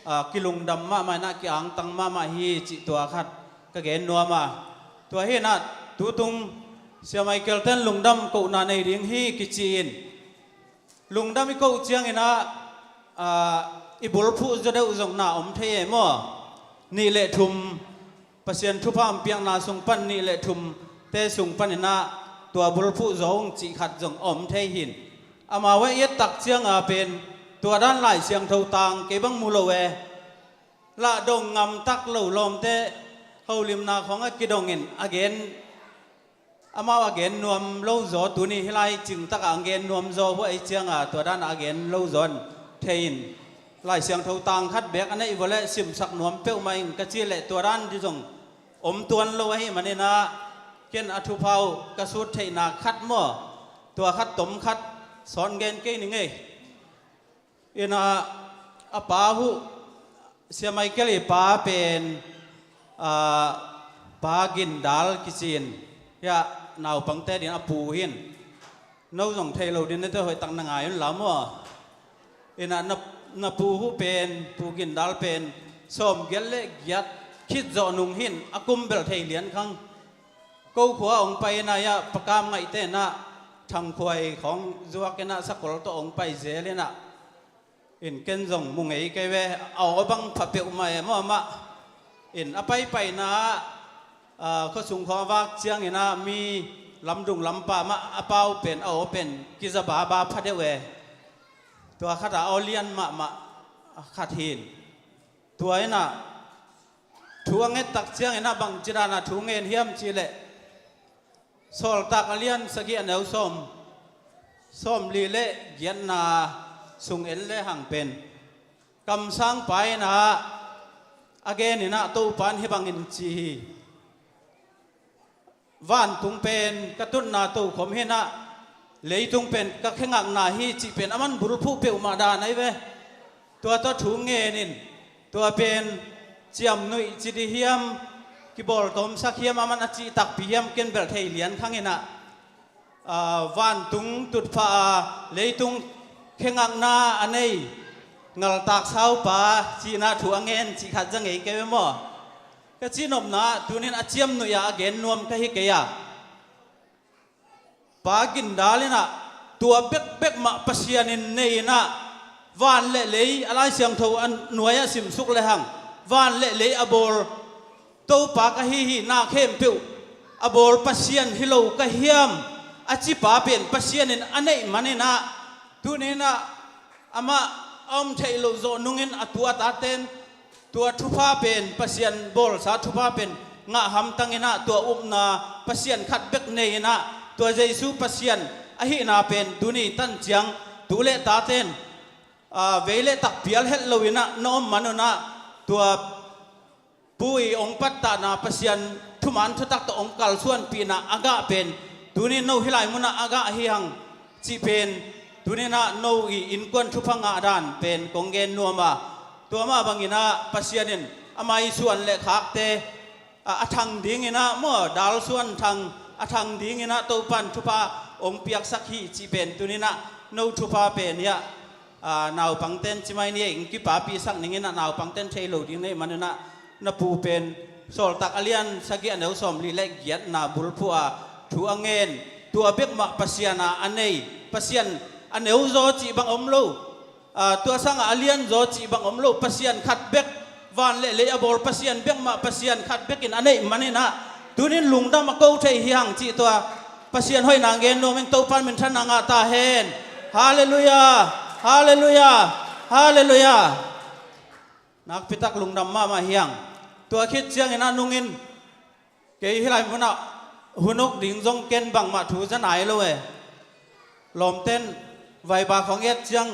aa, kilungdam mahmah inah ki-angtang mahmah hi cih tua khat ka gen nuam a. Tua hinah tutung Sia Michael ten lungdam kohna nei ding hi kici-in, lungdam i koh cianginah, aa, i bulphuh zaw deuh zong na om thei e maw? Nih le thum, Pasian thupha hong piakna sung pan nih le thumte sung paninah tua bulphuh zaw ung cih khat zong a om thei hin. Amau a i ettak cianga pen tua dan Lai Siangtho tang kei bang mu lo e. Lahdong ngamtak lo lawmte holimna khawngah kidongin a gen, amau a gen nuam lo zaw, tuni hih lai cingtakah a gen nuam zaw huai cianga tua danah a gen lo zaw in thei in, Lai Siangtho tang khat beek a neih vawleh simsak nuam peuhmah ing ka cih leh tua dan di zong om tuan lo ahih maninah ken a thupha uh ka sut theihna khat maw, tua khat tom khat sawn gen kei ning ei. Inah a pa uh, Sia Michael i pa pen, aa, Pa Gindal kici-in, hiah naupangte din a pu hin. No zong thei lo din nate hoihtak na ngai un la maw? Inah na, na pu uh pen, Pu Gindal pen sawmgiat le giat khit zawh nung hin a kum bel thei lian khang. Ko khua hong pai inah, hiah Pa Kam Ngaihte inah thangkhuai khawng zuak inah sakol tawh hong pai zel inah. In ken zong mu ngei kei ve, a aw bang pha peuhmah e maw amah. In a paipaina ah, aa, khuasung khawng a vak cianginah mi lamdung lampa mah a pau pen, a aw pen kiza baba pha deuh e. Tua khatah aw lian mahmah khat hin. Tua inah thu a ngettak cianginah bangci danah thu ngen hiam cihleh, Sawltak a lian sagih a neu sawm, sawmli le giatna sung en lehang pen kamsangpa inah a geninah Topan hih bangin ci hi. Vantung pen ka tutna tokhom hinah, leitung pen ka khengakna hi cih pen aman bulphuh peuhmah dan ahi ve. Tua tawh thu ngenin, tua pen ciamnuih ci di hiam, kibawltawmsak hiam, aman a cih takpi hiam ken bel thei lian khanginah, aa, vantung tutphah a leitung khengakna a nei ngaltak saupa cinah thu a ngen cih khat za ngei kei ve maw? Ka cihnopna tunin a ciamnuih ah a gen nuam ka hi kei a. Pa Gindal inah tua bekbek mah Pasian in nei inah, van le lei a Lai Siangtho a nuai-ah simsuk lehang, van le lei a bawl Topa ka hi hi, na khempeuh a bawl Pasian hi lo ka hiam a cipa pen Pasian in a neih maninah, tuninah amah a om theih loh zawh nungin a tu a taten tua thupha pen, Pasian bawlsa thupha pen ngah hamtanginah tua upna Pasian khat bek nei inah, tua Jesu Pasian ahihna pen tuni tan ciang tu le taten, aa, vei le tak pial het loinah na om manunah, tua Pu i hong pattahna Pasian thuman thutak tawh hong kalsuanpihna a gah pen, tunin no hih lai munah a gah hi hang cih pen, tuninah no i innkuan thupha ngah dan pen kong gen nuam a. Tua mah banginah Pasian in a maisuan le khakte, a, a thang dinginah maw, dalsuan thang, a thang dinginah Topan thupha hong piaksak hi cih pen, tuninah no thupha pen hiah, aa, naupangten ci mai ni ei, hong kipapisak ninginah naupangten thei lo ding neih maninah, na pu pen Sawltak a lian sagih a neu sawmli le giatna bulphuh a thu a ngen, tua bek mah Pasian a a nei, Pasian a neu zaw cih bang om lo, aa, tua sangah a lian zaw cih bang om lo, Pasian khat bek, van le lei a bawl Pasian bek mah Pasian khat bekin a neih maninah, tunin lungdam a ko thei hi hang cih tua Pasian hoihna gen nuamin Topan minthanna ngah ta hen. Halleluiah, halleluiah, halleluiah. Nakpitak lungdam mahmah hi hang. Tua khit cianginah nungin kei hih lai munah hun uk ding zong ken bangmah thu za nai lo e. Lawmten Viber khawng et ciang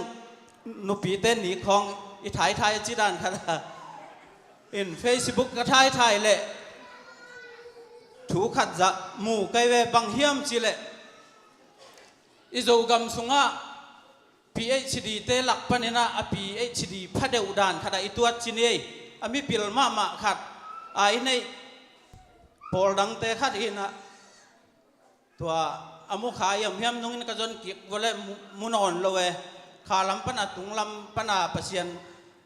nupite nik khawng i thaithai a ci dan khat a, in Facebook ka thaithai leh thu khat zah mu kei ve. Bang hiam cih leh i Zogam sungah PhD te lak panin ah a PhD pha deuh dan khat ah i tuat ci ni ei. A mipil mahmah khat a i neih pawl dangte khat in ah, tua a mu kha hiamhiam nungin ka zon kik vua leh mu, mu nawn lo e. Kha lam pan a tung lam pan a Pasian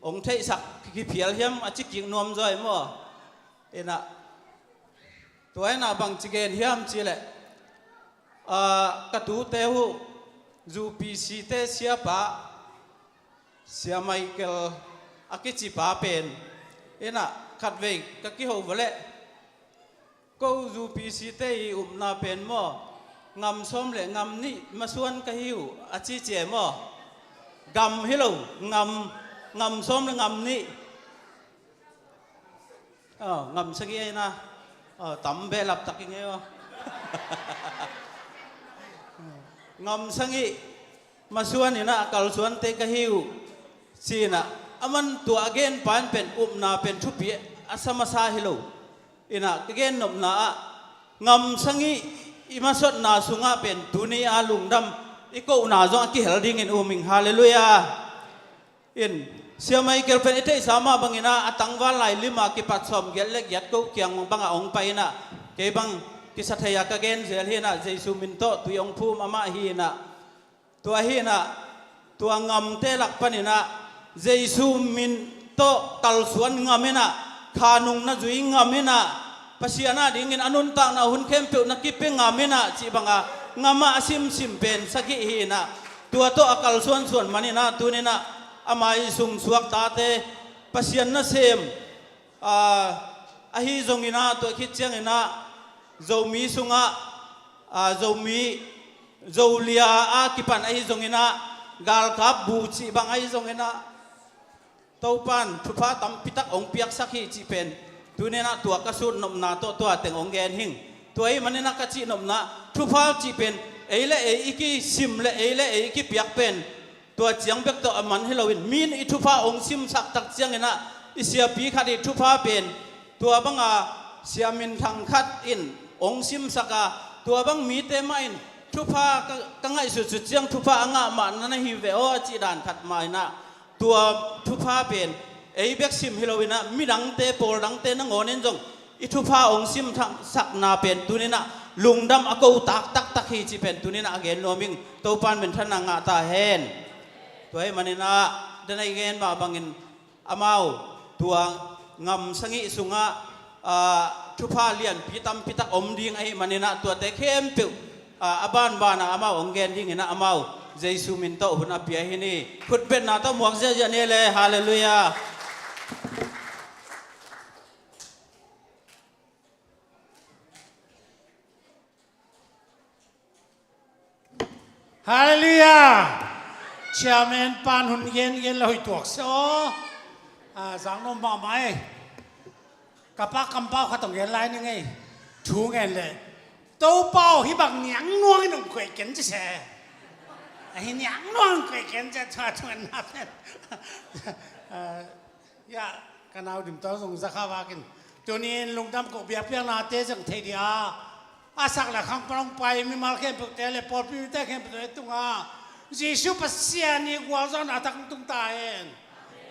hong theihsak kiphial hiam a ci kik nuam zaw e maw. In ah tua in ah bang ci gen hiam cih leh, ah, ka tute uh UPC te siapa Sia Michael a kici pa pen in ah khatvei ka kiho vua leh, ko UPC te i upna pen maw, ngam sawm le ngam nih masuan ka hi uh a ci ci e maw. Gam hi lo, ngam, ngam sawm le ngam nih. Aw, ngam sagih ei na. Aw, tam behlap tak i ngei aw. Ngam sagih masuan in ah a kalsuante ka hi uh ci in ah, aman tua a gen pa in pen upna pen thupi a sa masa hi lo. In ah ka gen nopna ah ngam sagih i masuanna sungah pen tuni a lungdam i kohna zong a kihel dingin um ing. Halleluiah. In, Sia Michael pen i theihsa mah bangin ah a tangval lai lim a kipat sawm giat le giat ko kiang bangah hong pai in ah, kei bang kisa thei a ka gen zel hi in ah, Jesu min tawh tui hong phum amah hi in ah, tua hi in ah, tua ngamte lak panin ah Jesu min tawh kalsuan ngam in ah, kha nung na zui ngam in ah, Pasian a dingin a nuntakna hun khempeuh na kipia ngam in ah, cih banga ngam ah a simsim pen sagih hi in ah, tua tawh a kalsuansuan man in ah, tuni in ah ama i sungsuak tate Pasian nasem, ah, ahi zongin ah, tua khit ciangin ah Zomi sungah, ah, Zomi, Zolia a kipan ahi zongin ah, galkap bu cih bang ahi zongin ah, Topan thupha tampitak hong piaksak hi cih pen, tuni in ah tua ka sut nopna tawh tua teng hong gen hing. Tua ahih manin ah ka cih nopna, thupha cih pen ei le ei i kisim le ei le ei i kipiak pen, tua ciang bek tawh a man hi loin, mi in i thupha hong simsak tak ciangin ah, i siapi khat i thupha pen, tua banga sia minthang khat in hong simsak a, tua bang mite mah in thupha ka, ka ngaihsutsut ciang thupha a ngah mah na na hi ve aw a cih dan khat mah in ah, tua thupha pen ei bek sim hi loin ah, midangte, pawl dangte nangawnin zong i thupha hong simsakna pen tuni in ah lungdam a ko taktaktak hi cih pen tuni in ah a gen nuam ing. Topan minthanna ngah ta hen. Tua ahih manin ah, dan a i gen mah bangin, amau tua ngam sagih sungah, ah, thupha lianpi tampitak om ding ahih manin ah, tuate khempeuh, ah, a banbanah amau hong gen dingin ah, amau Jesu min tawh hun a pia hi ni. Khutbetna tawh muak ziahziah ni le. Halleluiah. Halleluiah. Chairman pan hun gen gen la hoih tuak se aw. Ah, zang nuam mahmah ei. Ka pa kampau khat hong gen lai ning ei. Thu ngen le, Topa aw, hih bang niang nuangin hong koih ken ci se. Ahi niang nuang hong koih ken ci a, tua thu ngen na pen. Ah, ya, ka nau dim tawh zong za kha vakin, tuni in lungdam ko biakpiaknate zang thei dih a, a sak le khang pan hong pai mimal khempeuhte le pawlpi mite khempeuhte tungah Jesu Pasian i gualzawhna a thak tung ta hen.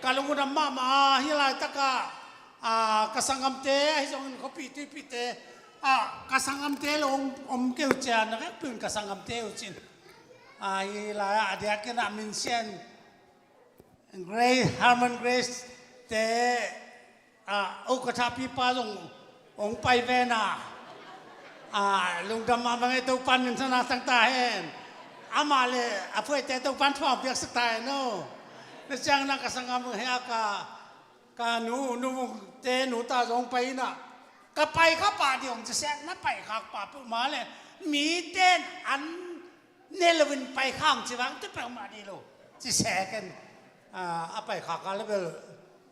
Ka lungdam mahmah a, hih laitakah, a, ka sanggamte ahi zongin khuapi tuipite, a, ka sanggamte lo om, om keu cia na vekpi un ka sanggamte uh cin. A, hih lai-ah a diakin ah minsian Grace, Harmon Grace te, ah, u ka thapipa zong hong pai vena. Ah, lungdam mahmah ing ei, Topan minthanna tang ta hen. Amah le a phuaite Topan thupha piaksak ta hen aw. Na ciang na ka sanggam hea ka, ka nu, nu te nu ta zong pai ina. Ka pai kha pah dih hong ci sek na pai khak pah peuhmah le. Mi ten an ne loin pai khang ci vang tu peuhmah dih lo. Ci sek en, ah, a pai khak a le bel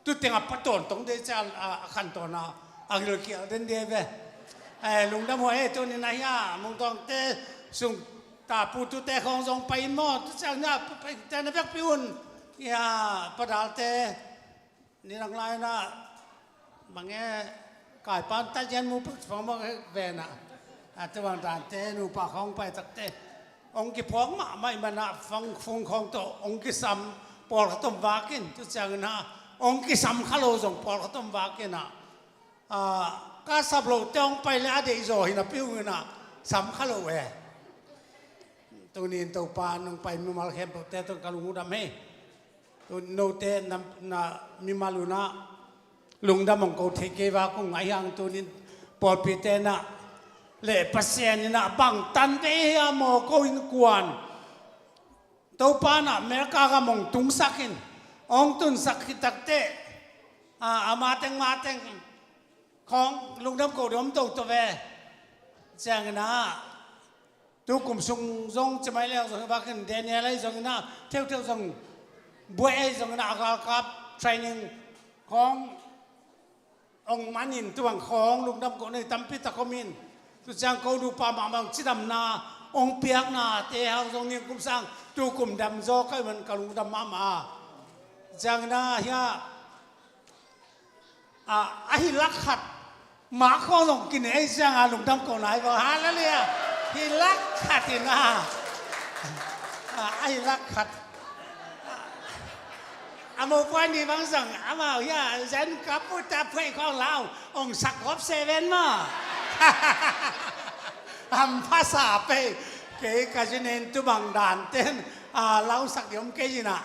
tu tengah pa tawntung dei ci a, a khan tawn a, a gilkial den dei ve. Eh, lungdam huai e, tuni na hia, Mungtawngte sung Tapu tute khawng zong pai in maw, tu ciang na pai te na vekpi un. Ia, padalte ni dang lai na mange kaipan ta yan mu pak pang maw ve na. A, tu bang dante nupa khawng pai takte ong kiphuak mahmah i mana fang fung khawng tawh ong kisam pawlkhat om vakin, tu ciang na ong kisam kha lo zong pawlkhat om vakin a. A, ka sap loh te hong pai le a deih zaw hi napi ung in a, sam kha lo e. Tuni in Topa nong pai mimal khempeuh te tawh ka lung uh dam hi. Tu note na, na mimal un a lungdam hong ko thei kei vak ung, ahi hang tuni in pawlpi te na le Pasian in a bangtan ve hi a maw ko innkuan Topa na America gam hong tungsak in, hong tunsak khit takte, a, ama teng ma teng khawng lungdam ko dom toto ve. Ciang in a, tu kum sung zong ci mai leng zong hi vakin Daniel ahi zong in a, theutheu zong buai ahi zong in a, a galkap training khawng hong man in tu bang khawng lungdam ko nei tampi tak om in. Tu ciang ko nupa mahmah hong cidamna hong piakna te hau zong ning kum sang tu kum dam zaw ka hi man ka lungdam mahmah. Ciang na hia, a, a hi lak khat mah khawng zong kinei ciang a lungdam ko nai bang, hallelujah. Hi lak khat in a, a, a hi lak khat. A mopuai ni bang zang amau hia zen kapu ta phuai khawng lau ong sak gop seven ma. Am phasa pei kei ka zin in tu bang dan ten, a, lau sak yom kei zin a.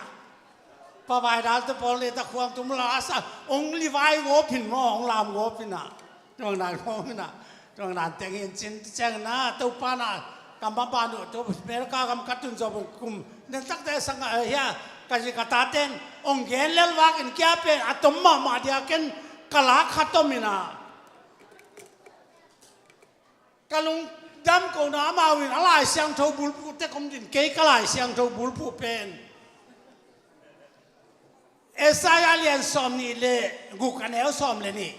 Pa vai dal tu pawl le ta khuang tu mula asa ong livai gop hin mo ong lam gop hin a. Tuang dan khawng in a, tuang dan teng in cin ciang na Topa na ka mabanu tu America gam ka tun zaw bang kum nen takte sang a hia ka zi ka taten hong gen lel vak in kia pen a tom mahmah dia ken ka lak kha tom in a. Ka lungdam ko na amau in a Lai Siangtho bulphuh tek om din kei ka Lai Siangtho bulphuh pen Isaiah lian sawm nih le guk a neu sawm le nih.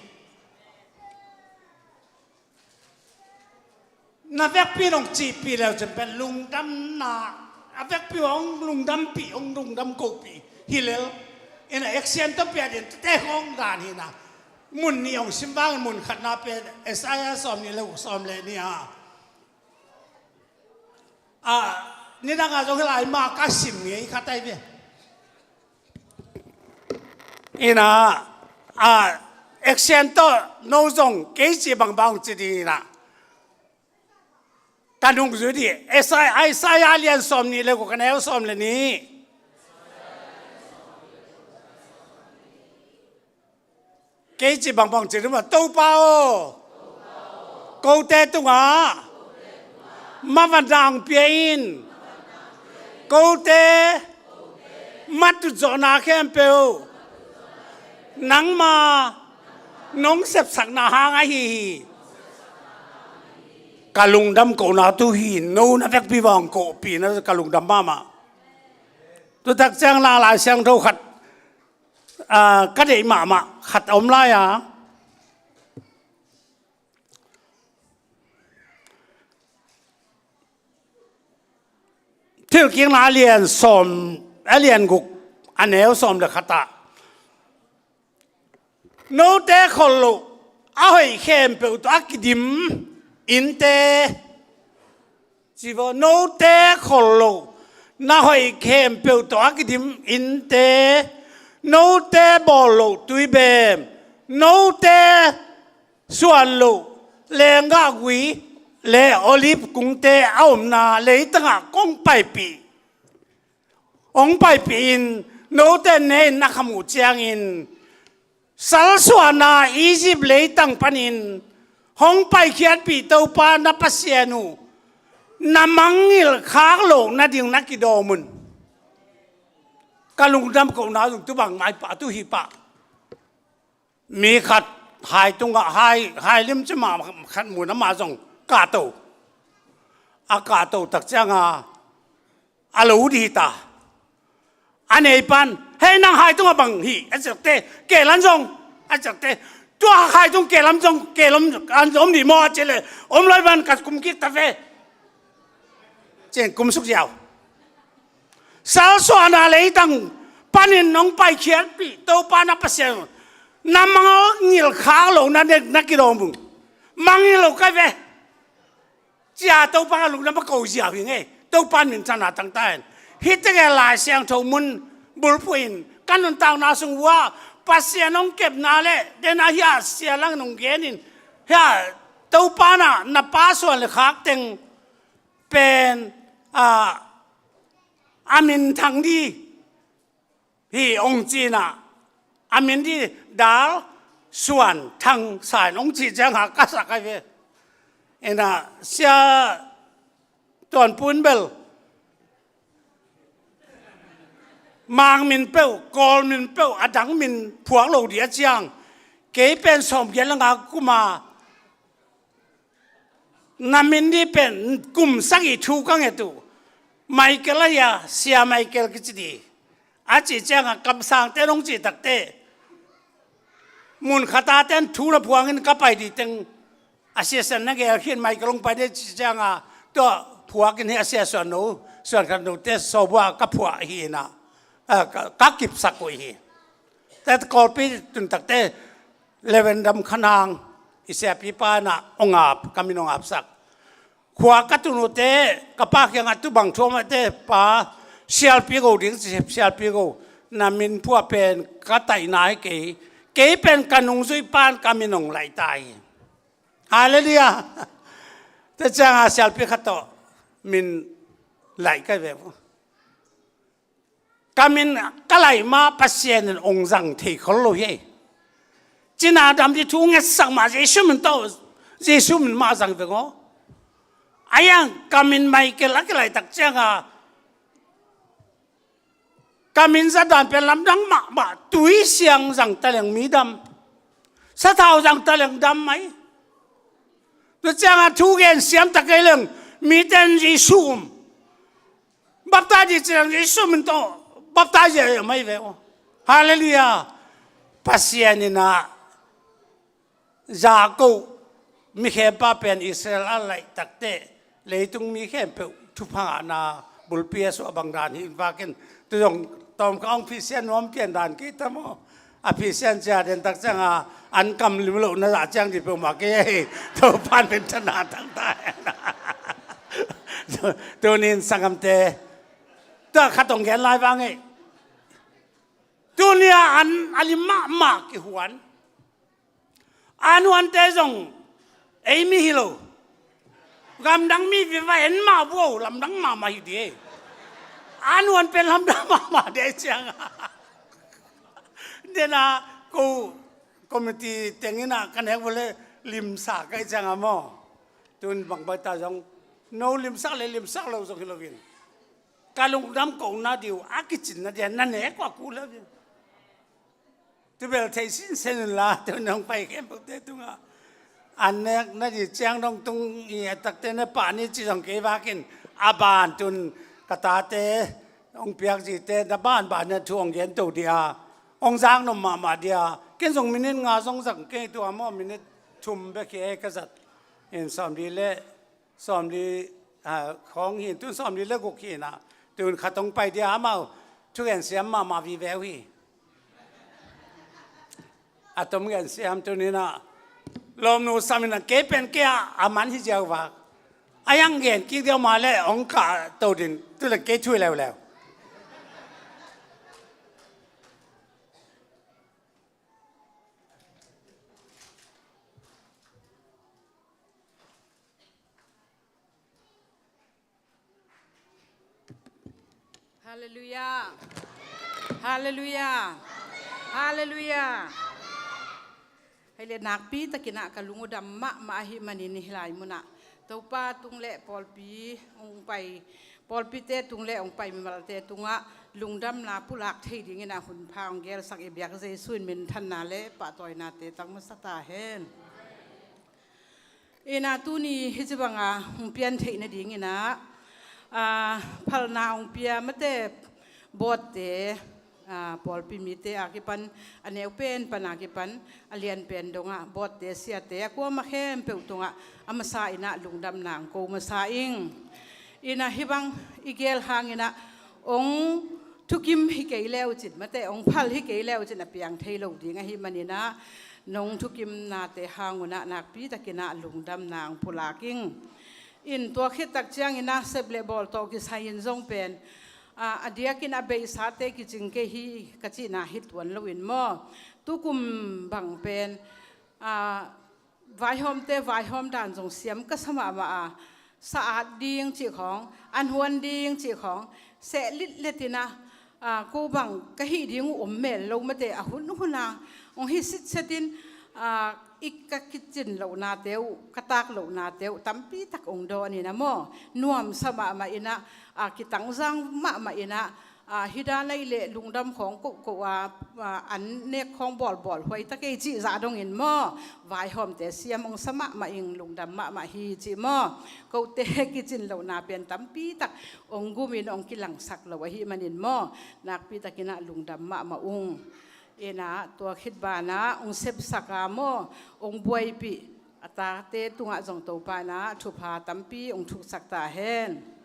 Na vekpi nong cihpih leu cin pen lungdamna a vekpi hong lungdampih hong lungdam kohpih hi lel. Ina action to piat in tete hong dan hi na. Mun nih hong sim vangin mun khatna pen Isaiah sawm nih le guk sawm le nih a. A, nidang a zong hi lai ma ka sim ngei khat ai ve. Ina, a, action to no zong kei ci bangbang ci ding ina. Ka nung zui di, Isaiah, Isaiah lian sawm nih le guk a neu sawm le nih. Kei ci bangbang ci duma Topa aw, kote tungah mavanna ang pia in. Kote matut zawhna khempeuh nangma nong sepsakna hang ahi hi. Ka lungdam kohna tu hi, no na vekpi vang kohpihna ka lungdam mahmah. Tutak ciang la Lai Siangtho khat, a, ka deih mahmah khat a om lai a. Thilkikna a lian sawm, a lian guk, a neu sawm le khat ah. Note khol loh a hoih khempeuh tawh a kidim innte. Ci vaw, note khol loh na hoih khempeuh tawh a kidim innte. Note bawl loh tuibem. Note suan loh lenggahgui le olive kungte a omna leitangah kong paipih. Hong paipih in note ne in na kham uh ciangin salsuahna Egypt leitang panin hong paikhiatpih Topa na Pasian uh na mangngilh khak loh nading na kidawm un. Ka lungdam kohna zong tu bang maipah tu hipah. Mi khat hai tungah hai, hai lim ci mah khat mun amah zong kahto. A kahto tak cianga a lo dih ta. A neipan, hei nang hai tungah bang hih a ciakte, kelan zong a ciakte. Tua hai tung kelam zong kelom an om dih maw a ci le om loi ban ka kum kik ta ve. Ciang kumsuk ziau. Salsuahna leitang panin nong paikhiatpih Topa na Pasian na mangngilh khak lo na nek na kidawm ung. Mangngilh lo kai ve. Cia Topa ka lungdam a ko ziau hi ngei. Topa minthanna tangta hen. Hih tegel Lai Siangtho mun bulphuh in ka nuntakna sung uh ah Pasian hong kepna le den a hia sia lang nong gen in hia Topa na na pa suan le khak teng pen a a minthang di hi ong ci-in ah a min di Dal Suan Thang Sain ong ci ciangah ka sak ahi ve. Ina sia Tuan Pun bel mang min peuh, Kawl min peuh, a dang min phuak lo di a ciang kei pen sawm giat le nga kuma na min di pen kum sagih thu ka nget uh. Michael ahi a, Sia Michael kici di a cih ciangah kamsangte nong cih takte mun khat a ten thu na phuangin ka pai di teng a siasan na gel khin Michael hong pai di cih ciangah tua phuakin hi a sia suan no suan khat note sawbua ka phuah hi inah ka, ka kipsak uh hi. Tet Kawlpi tun takte Levendam Khanang i siapipa inah ong ap ka min ong apsak. Khua ka tun uhte ka pa kiangah tu bang thu a mahte pa sialpi go ding sialpi go na min phuah pen ka taihna hi kei. Kei pen ka nungzui pan ka min ong laih ta hi. Halleluiah. Te ciangah sialpi khat tawh min laih ka ve. Ka min ka laih ma Pasian in ong zang thei khol lo hi. Cina dam di thu ngetsak ma Jesu min tawh Jesu min ma zang veng aw. A yang ka min Michael a kilaih tak cianga ka min za dan pen lamdang mahmah tui siang zang taleng mi dam. Sathau zang taleng dam mai. Tu cianga thu gen siam tak kei leng miten Jesu um. Baptize ci leng Jesu min tawh baptize a mai ve aw. Halleluiah. Pasian inah Jakob mi khempa pen Israel a laih takte leitung mi khempeuh thupha ngahna bulpi a suah bang dan hi in vakin tu zong tawmkha hong phisian nuam pian dan kei ta maw? A phisian cia den tak cianga an kam lim loh na zah ciang di peuhmah kei ahi. Topan min thana tangta hen. Tunin sangamte tua khat hong gen lai vang ei. Tunia an a lim mahmah kihuan. An huante zong ei mi hi lo. Gamdang mi viva en mah vuo lamdang mahmah hi di. An huan pen lamdang mahmah di cianga dena ko committee tengina kan hek vole limsa kai cianga maw? Tun bang baita zong no limsak le limsak lo zong hi lovin ka lungdam kona diu a kicinna dia na nek kua ku lovin. Tu bel thei sinsen unla tu nong pai khempeuhte tungah an nek na di ciang dong tung i a takte na pah ni ci zong kei vakin a ban tun ka tate hong piak zite na banban na thu hong gen to dia hong zak nom mahmah dia ken zong minit nga zong zang kei tua maw minit thum bek hi ei ka zat in sawmli le sawmli khawng hi in tun sawmli le guk hi inah tun khat hong pai dia amau thugen siam mahmah vive uh hi. A tom gen siam tuninah lawmnu saminah kei pen kei ah a man hi ziau vak a yang gen kik dia mah le hong kah to din tu le kei thui leuleu. Halleluiah. Halleluiah. Halleluiah. Hei le nakpi takinah ka lungudam mahmah ahi manin hih lai munah Topa tung le pawlpi hong pai pawlpite tung le hong pai mimalte tungah lungdamna pulak thei dinginah hunpha hong gelsak i biak Jesu in minthanna le pahtawinate tang masa ta hen. Ina tuni hih ci banga hong pian theih nadinginah aa phalna hong pia mate bawtte aa pawlpi mite a kipan a neu pen pan a kipan a lian pen dongah bawtte siate a kuama khempeuh tungah a masa inah lungdamna hong ko masa ing. Ina hih bang i gel hangina ong thukim hi kei leucin, mate, ong phal hi kei leucin a piang thei lo ding ahih manina nong thukimnate hanguna nakpi takina lungdamna ong pulak ing. In tua khit tak ciangina sep le bawl tawh kisai in zong pen, a, a diakin a beisate kicing kei hi ka cihna hi tuan loin maw. Tukum bang pen, a, vaihawmte vaihawm dan zong siam ka sa mahmah a, sa at ding cih khawng, an huan ding cih khawng, seh litletina, a, ko bang ka hih ding uh om mel lo, mate, a hun huna ong hi sitsetin, a, i ka kicin lohnate uh, ka tak lohnate uh tampi tak ong dawnina maw, nuamsa mahmah ina, a, kitangzang mahmah ina, a, hih dan ahih leh lungdam khawng kohkoh a, a, an nek khawng bawlbawl huai ta kei cih zah dongin maw, vaihawmte siam ong sa mahmah ing, lungdam mahmah hi cih maw. Kote kicin lohna pen tampi tak ong gumin ong kilangsak lo ahih manin maw, nakpi takina lungdam mahmah ung. Ina tua khit bana ong sepsak a maw, ong buaipih a tate tungah zong Topa ina thupha tampi ong thuksak ta hen.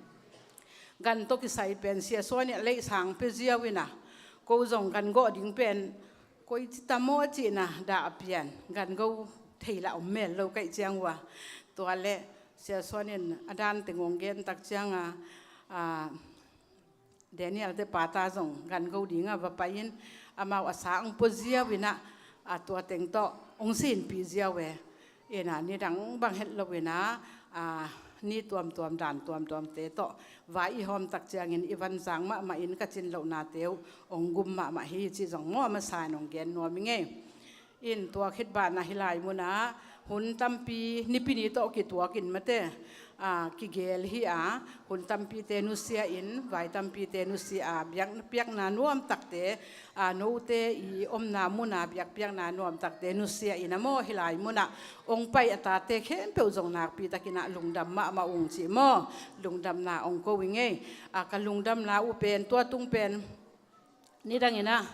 Gan tawh kisai pen Sia Suan in a leisang pia ziau ina, ko zong gan gawh ding pen koi ci ta maw cihna dah a pian, gan go thei lah om mel lo ka hih ciang uh a. Tua le Sia Suan in a dan teng ong gen tak cianga, a, Daniel te pata zong gan go dinga va pai in, amau a sa ong pua ziau ina, a, tua teng tawh ong sinpih ziau e. Ina nidang bang het lo ina, a, ni tuamtuam dan tuamtuamte tawh vai i hawm tak ciangin i vanzang mahmah in ka cin lohnate uh ong gum mahmah hi cih zong maw a masa in ong gen nuam i ngei. In tua khit bana hih lai muna hun tampi Nipi ni tawh kituakin, mate, a, kigel hi a, hun tampite nusia in, vai tampite nusia a, biakpiakna nuamtakte, a, note i omna muna biakpiakna nuamtakte nusia ina maw, hih lai muna ong pai a tate khempeuh zong nakpi takina lungdam mahmah ung cih maw, lungdamna ong ko i ngei. A, ka lungdamna uh pen tua tung pen nidangina,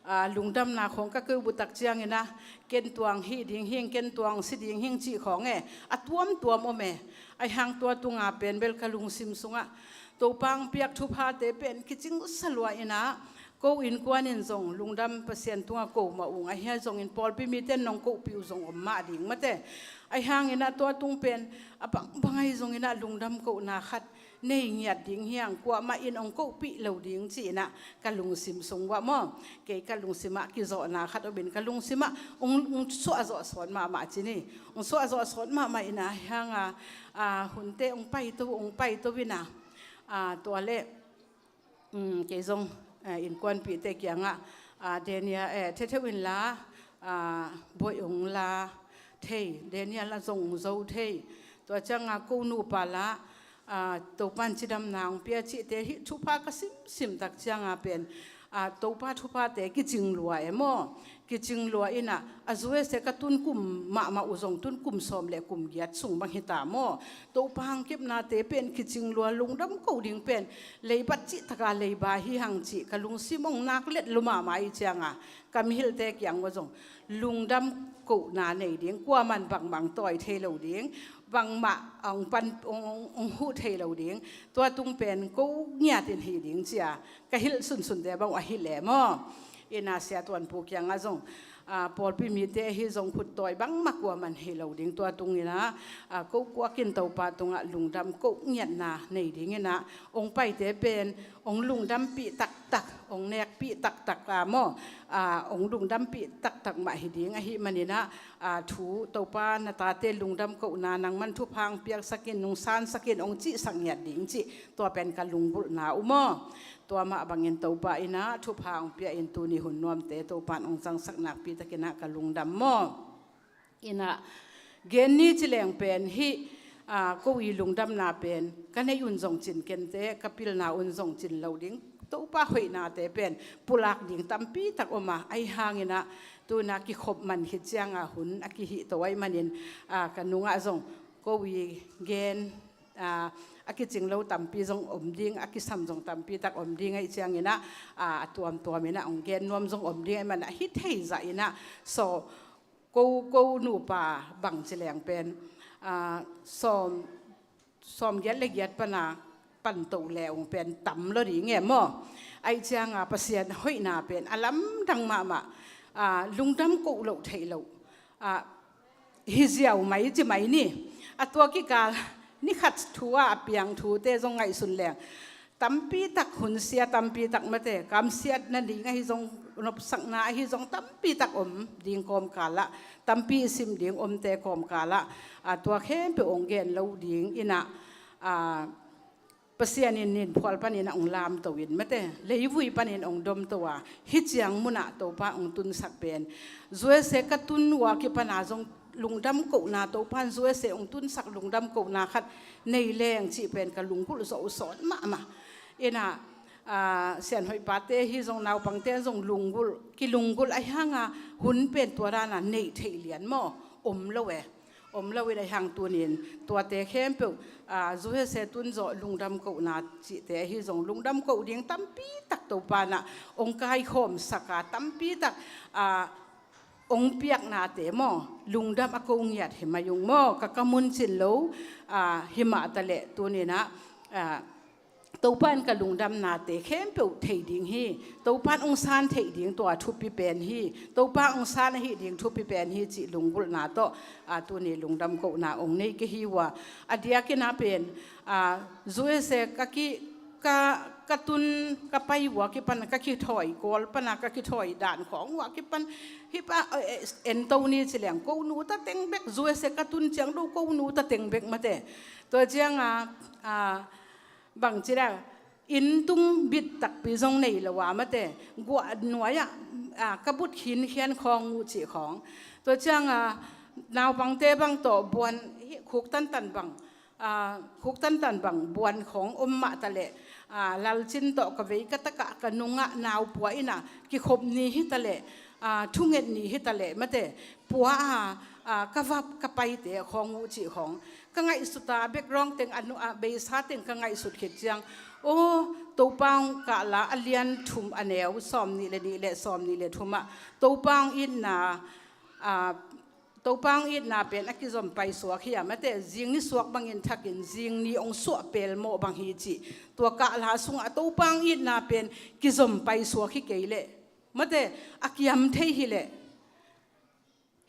a, lungdamna khawng ka keu butak ciangina, ken tuang hih ding hing, ken tuang si ding hing cih khawng e, a tuamtuam om e. Aihang tua tunga pen bel ka lungsim sungah Topa ong piak thuphate pen kicing salua ina, ko innkuan in zong lungdam Pasian tunga ko mah ung, ahi zongin pawlpi mite in nong kohpih uh zong om mah ding, mate. Aihangina tua tung pen a bangbang ahi zongina lungdam kohna khat nei ngiat ding hiang, kuamah in ong kohpih lo ding cihina ka lungsim sung uah maw, kei ka lungsimah kizawhna khat omin ka lungsimah ong, ong suahzawh sawn mahmah ci ni. Ong suahzawh sawn mahmah ina hianga, a, hunte ong paito, ong paito ina, a, tua le, um, kei zong, a, innkuanpihte kiangah, a, Dania, e, thetheu inla, a, buai ong la thei, Daniel a zong zo thei. Tua cianga ko nupa la, a, Topan cidamna ong pia cihte hih thupha ka simsim tak cianga pen, a, Topa thuphate kicing lua e maw. Kicing lua ina, a U S A ka tun kum mahmah uh zong tun kum sawm le kum giat sung bang hita maw. Topa hong kepnate pen kicing lua, lungdam ko ding pen leibat cihtaka leiba hi hang cih ka lungsim ong nak let lua mahmah i cianga, ka mihilte kiang uah zong lungdam kohna nei ding, kuaman bangmah ong tawi thei lo ding, bangmah ong pan, ong, ong, ong huh thei lo ding, tua tung pen ko ngiatin hi ding cia ka hilh sunsunte bang uh a hilh e maw. Ina Sia Tuan Pu kiangah zong, a, pawlpi mite ahi zong khut tawi bangmah kuaman hi lo ding, tua tungina, a, ko kuakin Topa tungah lungdam ko ngiatna nei dingina, ong paite pen ong lungdampih taktak, ong nekpih taktak, a, maw, a, ong lungdampih taktak mah hi ding ahih manina, a, thu Topa na tate lungdam kohna nangman thupha ong piaksakin, nong sansakin ong cihsak ngiat ding cih, tua pen ka lunggulhna uh maw. Tua mah bangin Topa ina thupha ong pia in tuni hun nuamte Topan ong zangsak nakpi takina ka lungdam maw. Ina gen ni ci leng pen hih, a, ko i lungdamna pen ka neih un zong cin kente, ka pilna un zong cin lo ding, Topa hoihnate pen pulak ding tampi tak om a, aihangina tuna kikhop man khit cianga hun a kihih to ahih manin, a, ka nungah zong ko i gen, a, a kicing lo tampi zong om ding, a kisam zong tampi tak om ding ahih ciangina, a, a tuamtuamina ong gen nuam zong om ding ahih manin a hi thei zah ina, so ko, ko nupa bang ci leng pen, a, sawm, sawm giat le giat pana panto le ong pen tam lo ding e maw? Ai cianga Pasian hoihna pen a lamdang mahmah, a, lungdam koh loh theih loh, a, hi ziau mai ci mai ni. A tua kikal ni khat thu a, a piang thute zong ngaihsun leng tampi tak hun sia, tampi tak mate, kamsiatna ding ahi zong, nopsakna ahi zong tampi tak om ding kawmkal ah, tampi sim ding omte kawmkal ah, a, tua khempeuh ong gen lo ding inah, a, Pasian in ninphual panin a ong lamto in mate, leivui panin ong domto a, hi ciang munah Topa ong tunsak pen, zuese ka tun ua kipana zong lungdam kohna, Topa in zuese ong tunsak lungdam kohna khat nei leng cih pen ka lunggulh zawh uh sawn mahmah. Inah, a, sianhoih pate hi zong, naupangte zong lunggulh, kilunggulh ahi hanga hun pen tua dana neih theih lian maw? Om lo e. Om lo in ahi hang tunin tuate khempeuh, a, zuese tun zawh lungdam kohna cihte ahi zong lungdam koh ding tampi tak Topa nah ong kaikhawmsak a, tampi tak, a, ong piaknate maw, lungdam a ko ngiat hi mai ung maw, ka ka muncin lo, a, hi mah taleh tuninah, a, Topa in ka lungdamnate khempeuh thei ding hi. Topa in ong san theih ding tua thupi pen hi. Topa ong san ahi ding thupi pen hi cih lunggulhna tawh, a, tuni lungdam kohna ong nei ka hi ua. A diakinah pen, a, zuese ka ki, ka, ka tun, ka pai ua kipan, ka kithawi kawl pana ka kithawi dan khawng ua kipan, hi pa, e, e, ento ni ci leng ko nu ta teng bek, zuese ka tun ciang do ko nu ta teng bek mate. Tua cianga, a, bangci da, inn tung bit takpi zong nei lo a mate, guah nuai ah, a, ka but khinkhian khawng uh cih khawng. Tua cianga, naupangte bang tawh buan, hi, khuk tantan bang, a, khuk tantan bang buan khawng om mah taleh, a, lalcin tawh ka vei ka takah ka nungah naupua inah kikhop ni hi taleh, a, thunget ni hi taleh mate, pua a, a, ka vap ka paite khawng uh cih khawng. Ka ngaihsuta background teng a nu, a, beisa teng ka ngaihsut khit ciang, aw, Topa ong kahla a lian thum a neu sawm nih le nih le sawm nih le thum ah Topa ong itna, a, Topa ong itna pen a kizom paisuak hi a mate, zing ni suak bangin thakin zing ni ong suah pelmawh bang hi cih. Tua kahla sungah Topa ong itna pen kizom paisuak hi kei leh mate, a kiam thei hi leh,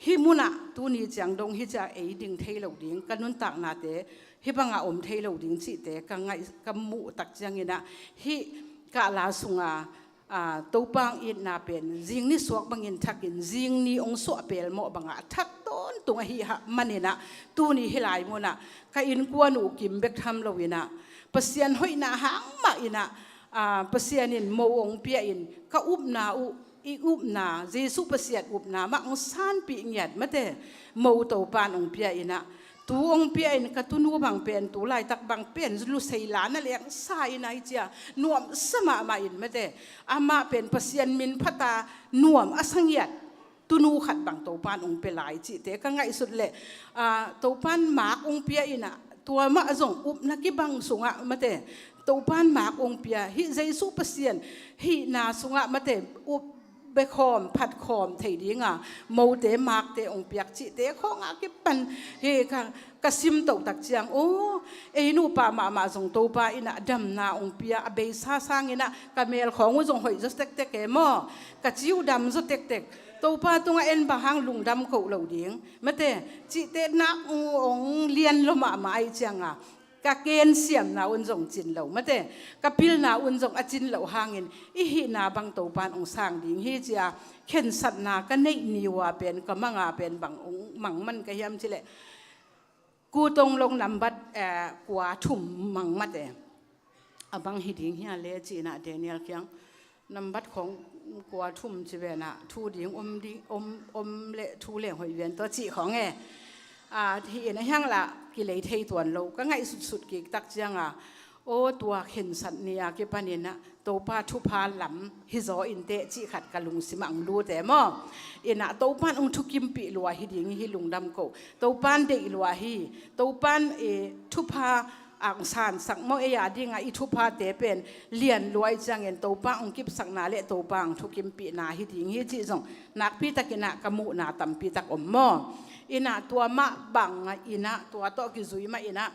hih munah tuni ciang dong hi cia ei ding thei lo ding, ka nuntaknate hih banga om thei lo ding cihte ka ngaih, ka muh tak cianginah, hih kahla sunga, a, Topa ong itna pen zing ni suak bangin thakin zing ni ong suah pelmawh bangah a thak tawntung ahi hah maninah, tuni hih lai munah ka innkuan uh kim bek tham loinah, Pasian hoihna hang mah inah, a, Pasian in mo ong pia in ka upna uh, i upna, Jesu Pasian upna mah ong sanpih ngiat mate, mo Topa in ong pia inah, tu ong pia in ka tunu bang pen, tu laitak bang pen lusei lana lengsa inah hi cia, nuamsa mahmah in mate, amah pen Pasian min phata nuam a sa ngiat tunu khat bang Topa in ong pia lai cihte ka ngaihsut leh, a, Topa in mak ong pia inah, tua mah zong upna kibang sungah mate, Topa in mak ong pia, hih Jesu Pasian hihna sungah mate, up bekhawm, phatkhawm thei dinga mote makte ong piak cihte khawngah kipan, hih ka, ka simtoh tak ciang, aw, ei nupa mahmah zong Topa inah damna ong pia, a beisa sanginah ka mel khawng uh zong hoih zaw tektek e maw, ka ciu dam zaw tektek, Topa tungah en bang hang lungdam koh lo ding mate, cihte nak ong lian lo mahmah ahi cianga, ka kensiamna un zong cin lo mate, ka pilna un zong a cin loh hangin i hihna bang Topa in ong sang ding hi cia, khensatna ka neih ni ua pen ka manga pen bang ong mang man ka hiam cileh, Kutong long nambat, eh, kua thum mang mate. A bang hi ding hia le cinah Daniel kiang nambat khawng kua thum ci venah thu ding om ding, om, om le thu leng hoih ven tua cih khawng e. A, hi in a hiang lah kilei thei tuan lo, ka ngaihsutsut kik tak cianga, aw, tua khensat ni a kipaninah Topa thupha lam hi zaw inteh cih khat ka lungsimah ong lut e maw? Inah Topa in ong thukimpih lua hi ding hi, lungdam koh. Topa in deih lua hi. Topa in, eh, thupha ong sansak maw, ei a dingah i thuphate pen lian lua i ciangin Topa ong kipsakna le Topa ong thukimpihna hi ding hi cih zong nakpi takinah ka muhna tampi tak om maw? Inah tua mah bangah inah tua tawh kizui mah inah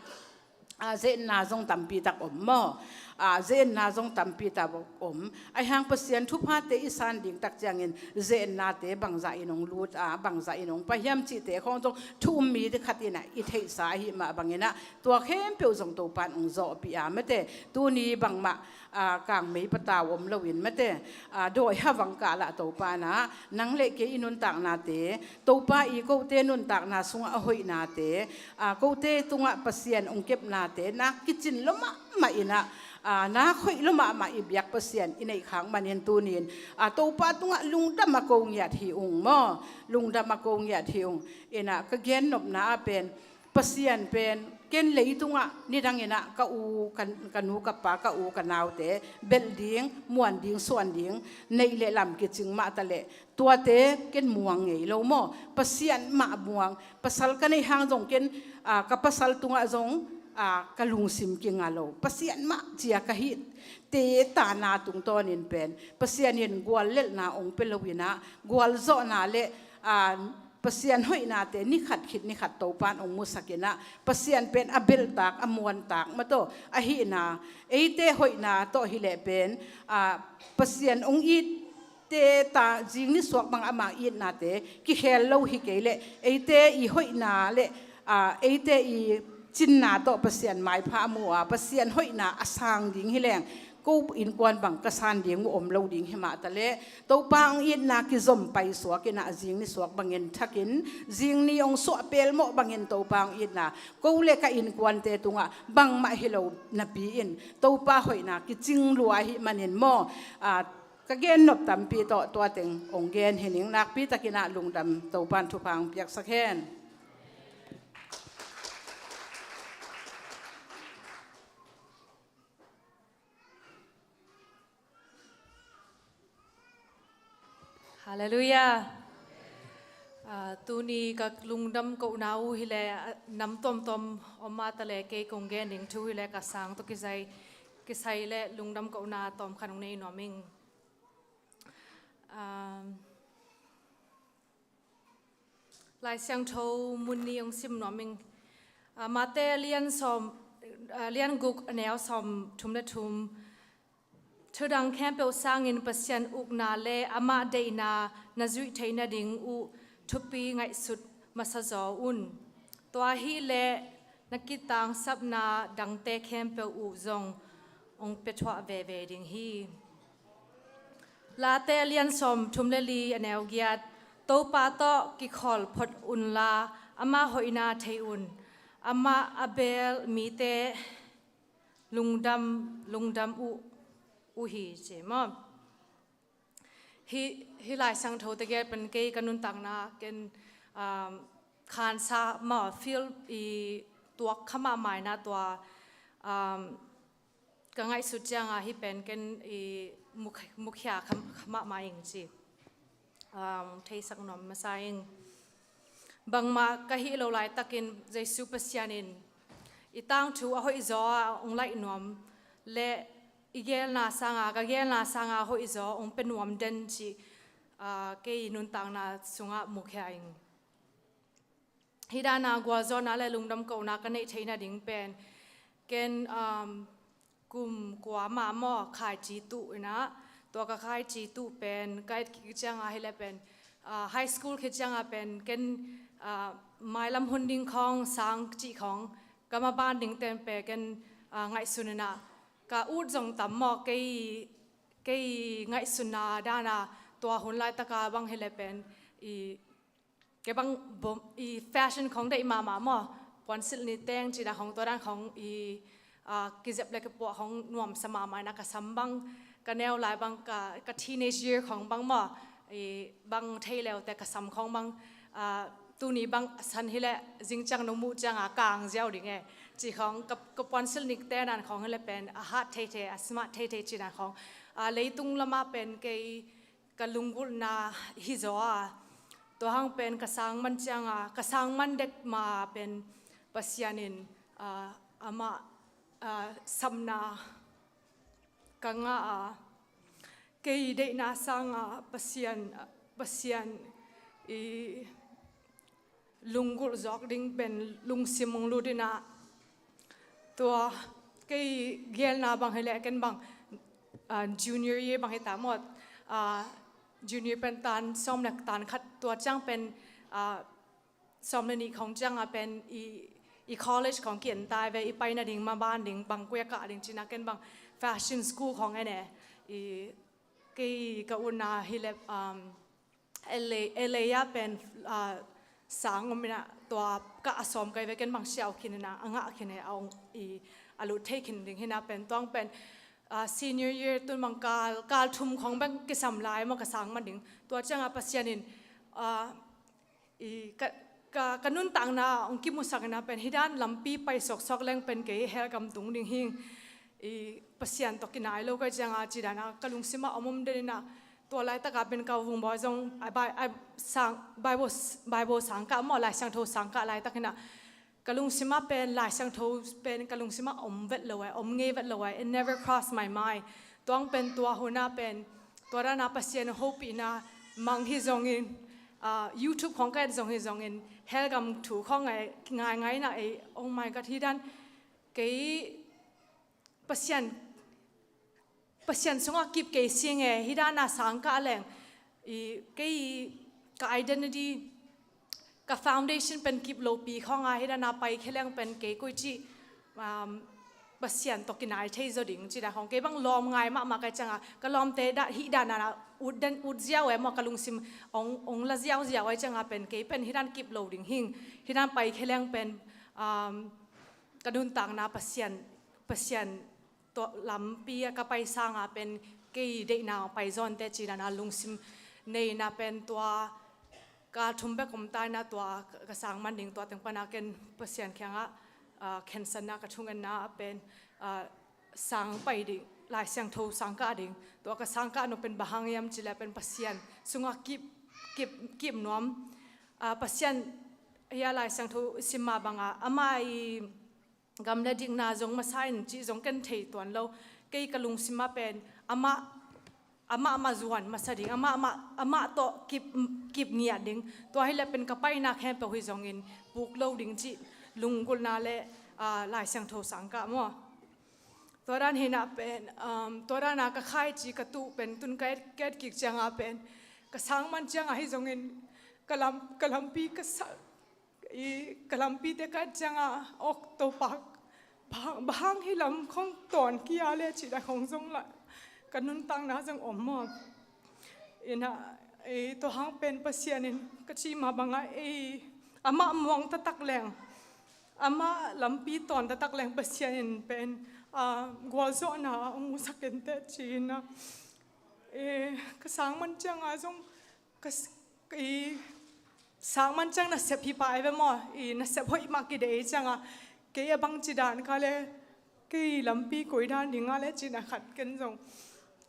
a, ze-etna zong tampi tak om maw? A, ze-etna zong tampi tak om. Ahi hang Pasian thuphate i san ding tak ciangin ze-etnate bangzah in hong lut a, bangzah in hong pai hiam cihte khawng zong thu um mi khat in ah i theihsa ahih mah bangin ah, tua khempeuh zong Topa in hong zawhpih a, mate, tuni bangmah, a, kangmei patau om loin, mate, a, dawi havang kah lah Topa in ah nang le kei i nuntaknate, Topa i kote nuntakna sungah a hoihnate, a, kote tungah Pasian hong kepnate, nak kicin lua mahmah in ah, a, nak hoih lua mahmah i biak Pasian i neih khak manin tuni in, a, Topa tungah lungdam a ko ngiat hi ung maw? Lungdam a ko ngiat hi ung. In ah ka gennopna ah pen, Pasian pen, ken leitungah nidang in ah ka u, ka, ka nu, ka pa, ka u, ka naute belh ding, muan ding, suan ding, neih le lam kicing mah ta leh, tuate ken muang ngei lo maw? Pasian mah muang. Pasal ka neih hang zong ken, a, ka pasal tungah zong, a, ka lungsim kinga lo. Pasian mah ci-a ka hihte tana tungtawnin pen Pasian in guallelhna hong pia loin ah, gualzawhna le, a, Pasian hoihnate ni khat khit ni khat Topa in hong musak in ah, Pasian pen a belhtak, a muantak mah tawh ahihna, eite hoihna tawh hi leh pen, a, Pasian hong itte ta, zing nisuak bang ama itnate kikhel lo hi kei leh, eite i hoihna le, a, eite i cinna tawh Pasian maipha a mu a, Pasian hoihna a sang ding hi leng, ko innkuan bang ka san ding uh om lo ding hi mah ta leh, Topa hong itna kizom paisuak in ah, zing nisuak bangin thakin, zing ni hong suah pelmawh bangin Topa hong itna ko le ka innkuante tungah bangmah hi lo napi in, Topa hoihna kicing lua ahih manin maw, a, ka gennop tampi tawh tua teng hong gen hi ning. Nakpi takin ah lungdam, Topa in thupha hong piaksak hen. Halleluiah. Ah, tuni ka lungdam kohna uh hi leh, ah, nam tuamtuam om mah ta leh, kei kong gen ding thu hi leh ka sang tawh kisai, kisai leh lungdam kohna tawmkhat hong nei nuam ing. Ah, Lai Siangtho mun nih hong sim nuam ing. Ah, Mate a lian sawm, ah, lian guk a neu sawm thum le thum. Thudang khempeuh sangin Pasian ukna le amah deihna na zuih theih nading uh thupi ngaihsut masa zaw un. Tua hi leh na kitangsapna dangte khempeuh uh zong hong pia thuah veve ding hi. Late a lian sawm thum le li a neu giat. Topa tawh kikhawl phot unla, amah hoihna thei un. Amah a beel mite lungdam, lungdam uh, uh hi, ci maw? Hih, hih Lai Siangtho tegel pen kei ka nuntakna ken, um, khansa maw, feel i tuak kha mahmah in ah tua, um, ka ngaihsut ciangin hih pen ken i muk-, mukhia kha, kha mahmah ing ci. Um, theisak nuam masa ing. Bangmah ka hih loh laitakin Jesu Pasian in i tangthu a hoihzaw a hong laih nuam le i gelna sangin, ka gelna sangin a hoihzaw hong pia nuam den cih, ah, kei nuntakna sungah mukhia ing. Hih danin gualzawhna le lungdam kohna ka neih theih nading pen ken, um, kum kua mah maw, khaici tuh in ah, tua ka khaici tuh pen ka et kik ciangin hi leh pen, ah, high school khit ciangin pen ken, ah, mailam hun ding khawng, sang cih khawng, ka maban ding ten pen ken, ah, ngaihsun in ah, ka ut zong tam maw, kei, kei ngaihsunna danin tua hun laitakin bang hi leh pen i kei bang bom, i fashion khawng deih mahmah maw, puansilh ni teng cih dan khawng, tua dan khawng i, ah, kizep le kipuah khawng nuamsa mahmah in ah, ka sam bang, ka neu lai bang, ka, ka teenage year khawng bang maw, i bang thei leute ka sam khawng bang, ah, tuni bang san hi leh zing ciang nong muh ciangin kang ziau ding e, cih khawng ka, ka puansilh ni teng dan khawng hi leh pen a hat theithei, a smart theithei cih dan khawng, ah, leitung lamah pen kei ka lunggulhna hi zaw a, tua hang pen ka sang man ciangin, ka sang man dek ma pen Pasian in, ah, amah, ah, samna ka ngah a, kei deihna sangin Pasian, Pasian i lunggulh zawk ding pen lungsim hong lut in ah, Tua kei gelna bang hileh ken bang, ah, junior year bang hita maw, ah, junior pen tan sawm le tan khat tua ciang pen, ah, sawm le nih khong ciang a pen i, i college khong ki-en tai ve, i pai nading, maban ding, bang koi a kah ding ci-in a ken bang fashion school khong en e. I kei ka utna hileh, um, L A, L A ah pen, ah, sang om in a tua kah a sawm kei ve, ken bang siau khin in a, a ngah khin e, a ong i, a lut thei khin ding hi in a pen tuang pen, ah, senior year tun bang kal, kal thum khong bang kisam lai maw ka sang man ding. Tua ciang a Pasian in, ah, i ka, ka, ka nuntakna ong kimusak in a pen hi dan lampi pai sawksawk leng pen kei hell gam tung ding hi. I Pasian tawh kinai lo ka hih ciang a ci dan a ka lungsim ah om om den in a, tua laitak a pen ka vungbawi zong, a Bi-, a sang, Bible, Bible sang kah maw, Lai Siangtho sang kah laitak in a ka lungsim ah pen Lai Siangtho pen ka lungsim ah om vet lo e, om ngei vet lo e, it never crossed my mind. Tuang pen tua hun ah pen tua dan a Pasian hopihna mang hi zongin, ah, YouTube khong ka et zong hi zongin, hell gam thu khong e, ngaingai in a e, oh my God, hi dan kei Pasian, Pasian sungah kip kei sing e, hi dan a sang kah leng, i kei ka identity, ka foundation pen kip lopi khong a, hi dan a pai khe leng pen kei koi ci, um, Pasian tawh kinai thei zaw ding ci dan khong kei bang lawm ngai mahmah ka hih ciang a, ka lawmte dah, hi dan a ut den, ut ziau e maw, ka lungsim ong, ong la ziauziau a hih ciang a pen kei pen hi dan kip lo ding hi ing, hi dan pai khe leng pen, um, ka nuntakna Pasian, Pasian tawh lampi ah ka pai sang a pen kei deihna pai zaw inteh ci dan a lungsim nei in a pen tua kal thum bek om ta in a tua ka sang man ding tua teng pan a ken Pasian kiangah, ah, khensatna ka thungetna a pen, ah, sang pai ding, Lai Siangtho sang kah ding. Tua ka sang kah nop pen bang hang hiam cih leh pen Pasian sungah kip, kip, kip nuam. Ah, Pasian hi a Lai Siangtho i sim mah bang a, amah i gam le dikna zong masa in cih zong ken thei tuan lo. Kei ka lungsim ah pen amah, amah mah zuan masa ding, amah mah, amah tawh kip, kip ngiat ding. Tua hileh pen ka paina khempeuh hi zongin puk lo ding cih lunggulhna le, ah, Lai Siangtho sang kah maw. Tua dan hi in a pen, um, tua dan a ka khaici ka tuh pen tun ka et, ka et kik ciang a pen ka sang man ciang a hi zongin ka lam, ka lampi ka sa, i ka lampite ka et ciang a, ok, Topa, bang hang, bang hang hih lam khong tawn kei a leh cih dan khong zong lah ka nuntakna zong om maw. In a, i tua hang pen Pasian in ka cih mah bang a, i amah muang taktak leng, amah lampi tawn taktak leng Pasian in pen, ah, gualzawhna ong musak inteh ci in a, i ka sang man ciang a zong ka s-, i sang man ciang nasep hi pah ve maw, i nasep hoih mah kideih ciang a, kei a bangci dan ka leh, kei lampi koi dan ding a leh cih dan khat ken zong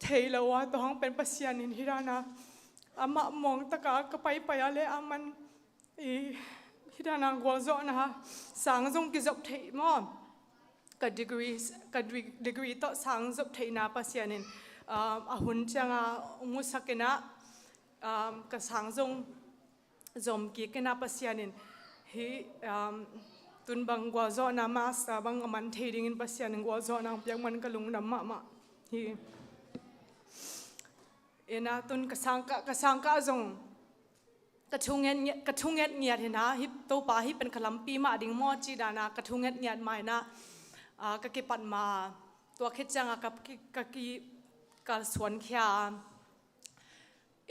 thei lo a, tua hang pen Pasian in hi dan a amah muang tak a ka paipai a leh a man, i hi dan a gualzawhna sang zong kizop theih maw. Ka degree, ka dri-, degree tawh sang zop theihna Pasian in, um, a hun ciang a musak in a, um, ka sang zong zom kik in a Pasian in hih, um, tun bang gualzawhna master bang a man thei dingin Pasian in gualzawhna ong piak man ka lungdam mahmah hi. In a tun ka sang kah, ka sang kah zong ka thunget ngiat, ka thunget ngiat hi in a, hih Topa hih pen ka lampi mah ding maw cih dan a ka thunget ngiat mah in a, ah, ka kipat ma, tua khit ciang a ka ki, ka ki, ka suan khia.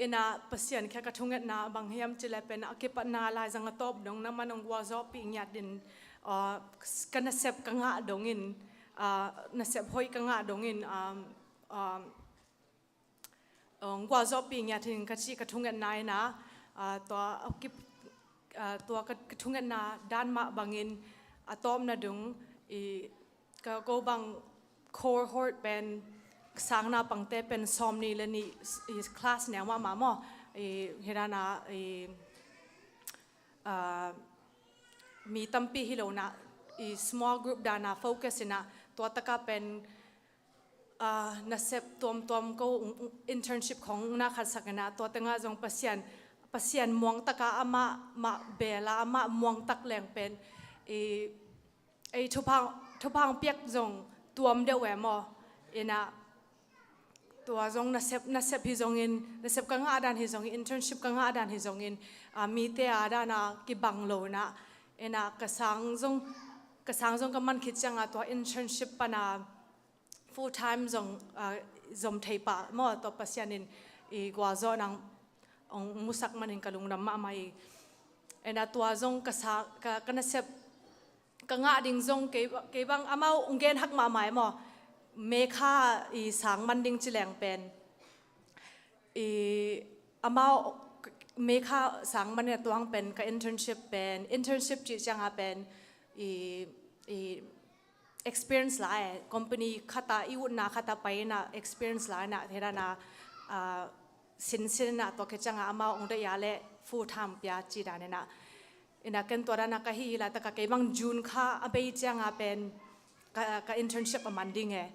In a Pasian kiang ka thungetna bang hiam cih leh pen a kipatna laizang a tawp dong na man ong gualzawhpih ngiat in, ah, ka nasep ka ngah dongin, ah, nasep hoih ka ngah dongin, um, um, ong gualzawhpih ngiat in ka cih ka thungetna in a, ah, tua a kip, ah, tua ka, ka thungetna dan mah bangin a tawpna dong i ka ko bang cohort pen sang naupangte pen sawmnih le nih i class neu mahmah maw, i hi dan a, i, ah, mi tampi hi lo in a, i small group dan a focus in a, tua tak a pen, ah, nasep tuamtuam ko, internship khong na khatsak in a, tua teng ah zong Pasian, Pasian muang tak a amah mah bel a, amah muang tak leng pen, i, ei thupha, thupha hong piak zong tuam deuh e maw. Inah tua zong nasep, nasep hi zongin, nasep ka ngah dan hi zongin, internship ka ngah dan hi zongin, ah, mite a dana kibang lo inah, inah ka sang zong, ka sang zong ka man khit cianga tua internship pana full time zong, ah, zom thei pah maw, tua Pasian in i gualzawh nang hong musak manin ka lungdam mahmah hi. Inah tua zong ka sa, ka, ka nasep ka ngah ding zong kei, kei bang amau hong gen hak mahmah e maw. Mekha i sang man ding ci leng pen, i amau Mekha sang man e, tuang pen ka internship pen, internship cih cianga pen i, i experience la e, company khata i utna khata pai inah experience la inah, thei dana, ah, sinsin inah tua khit cianga amau hong deih a le full time pia ci dan inah. Inah ken tua dana ka hih hi la taka kei bang June kha a bei cianga pen ka, ka internship a man ding e.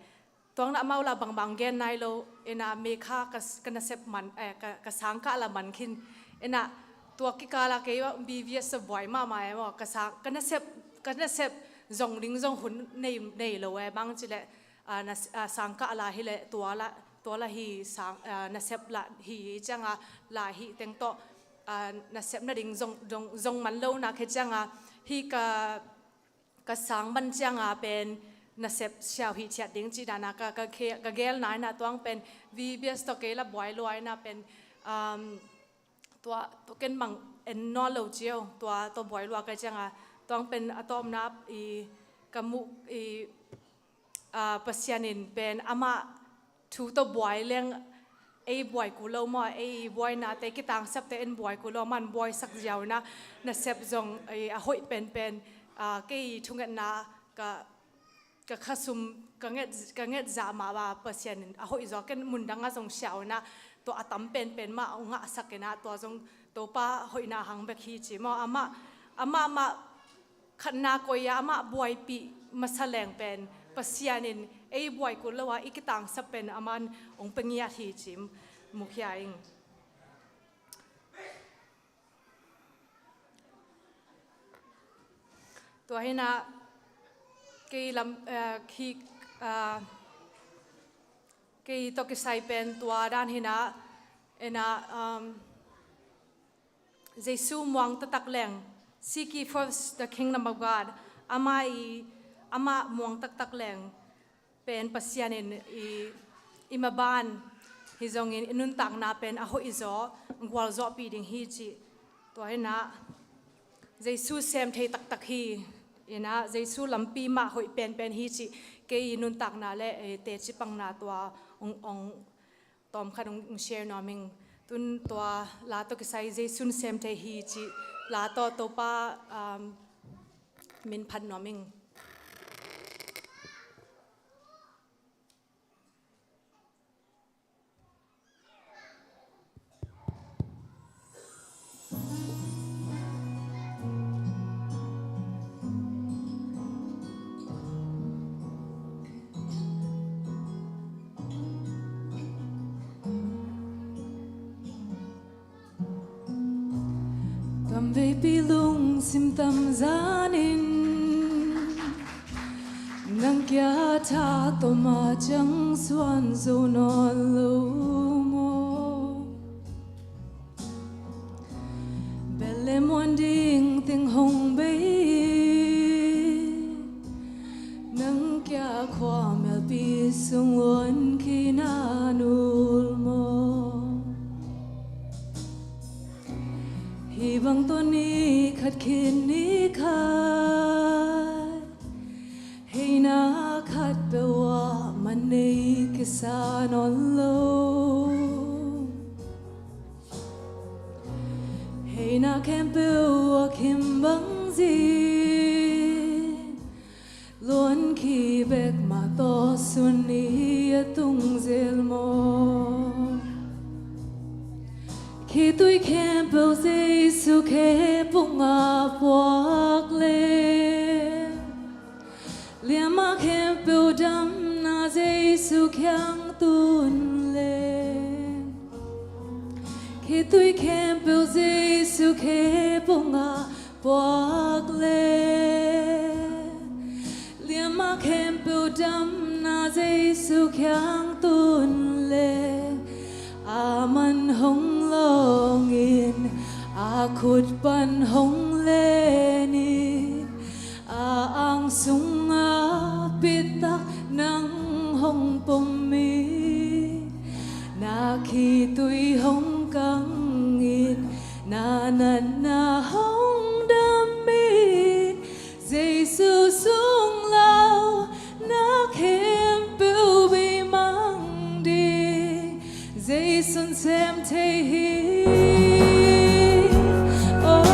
Tuang na amau la bangbang gen nai lo, inah Mekha ka, ka nasep man, eh, ka, ka sangkah la man khin. Inah tua kikala kei bang B V S a buai mahmah e maw, ka sang, ka nasep, ka nasep zong ding zong hun nei, nei lo e, bang ci le, ah, na, ah, sangkah la hi le tua la, tua la hi sang, ah, nasep la hi cianga la hi teng tawh, ah, nasep nading zong, zong, zong man lo na khe cianga hi ka, ka sang man cianga pen nasep siau hi thiat ding ci dana ka, ka, khe, ka gel na inah tuang pen V B S tawh kei la buai lua inah pen, um, tua, tua ken bang en nawn lo cio, tua, tua buai lua ka cianga, tuang pen a tawpna i ka muh i, ah, Pasian in pen amah thu tawh buai leng ei buai kul lo maw, ei buainate kitangsapte en buai kul lo, man buaisak ziau inah nasep zong, eh, a hoih penpen, ah, kei thungetna ka, ka khasum ka nget, ka nget zah mah ba Pasian in a hoih zaw ken mundang a zong siau inah tua a tam penpen mah hong ngahsak inah tua zong Topa hoihna hang bek hi ci maw. Amah, amah mah khatna koi a amah buaipih masa leng pen Pasian in ei buai kul lo a i kitangsap pen aman hong pia ngiat hi ci mukhia ing. Tua hinah kei lam, eh, khi, ah, kei tawh kisai pen tua dan hinah, inah, um, Jesu muang taktak leng, seek ye first the kingdom of God. Amah i, amah muang taktak leng pen Pasian in i, i maban hi zongin i nuntakna pen a hoih zaw, gualzawhpih ding hi cih. Tua hinah Jesu sem thei taktak hi. Inah Jesu lampi mah hoih penpen hi cih kei i nuntakna le, eh, teci pangna tua hong, hong tawmkhat hong, hong share nuam ing. Tun tua la tawh kisai Jesu'n sem thei hi cih la tawh Topa, um, min phat nuam ing. Tamveipi lungsim tamzanin nang kia tha tawm a ciang suan zo nawn lo maw? Bethlehem muan ding teng hong bei, nang kia khua melpi sung luan kei na nul maw? Hih bang tawh ni khat khit ni khat, heina khat peuh ah man nei kisa nawn lo. Heina khempeuh a khim bang zin, luan khi bek mah tawh sun ni a tung zel maw? Khitui khempeuh Jesu khe pung ah puak leng, liamma khempeuh damna Jesu kiang tun leng, khitui khempeuh Jesu khe pung ah puak leng, liamma Khempeuh damna Jesu kiang tun le, a man hong lawngin, a khut pan hong lenin, a ang sungah pitak nang hong pomin, na khitui hong kangin, na natna hong damin, Jesu sung lo, na khempeuh bei mang ding, Jesu'n sem thei hi. Oh,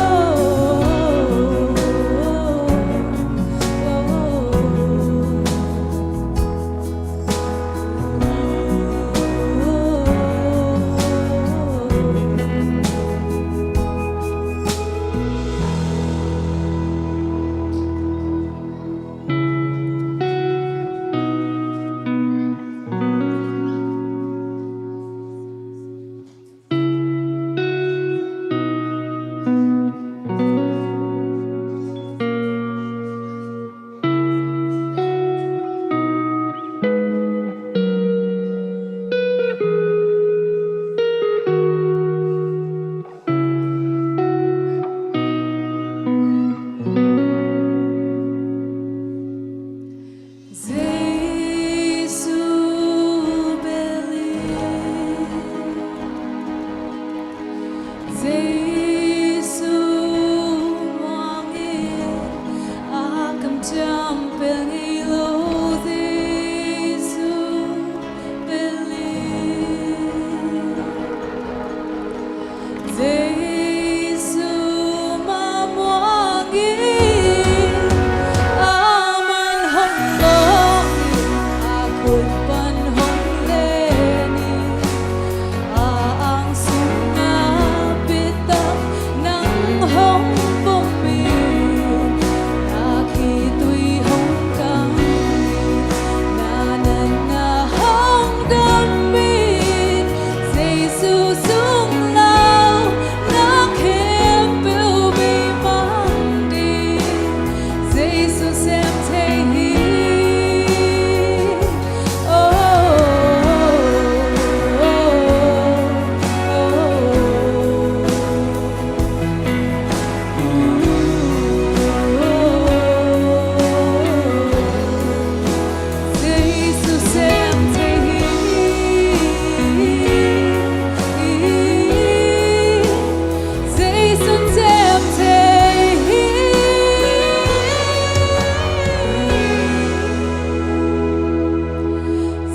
oh, oh, oh. Jesu bel in, Jesu muang in, a kamciam bel ngei lo, Jesu bel in. Jesu mah muang in, a man hong lawngin, a khut pan hong lenin, a ang sungah pitak nang hong pomin, na khitui hong kangin, na natna hong damin, Jesu sung lo, na khempeuh bei mang ding, Jesu sem thei hi. Oh, oh, oh, oh. Jesu sem thei hi. Jesu sem thei hi.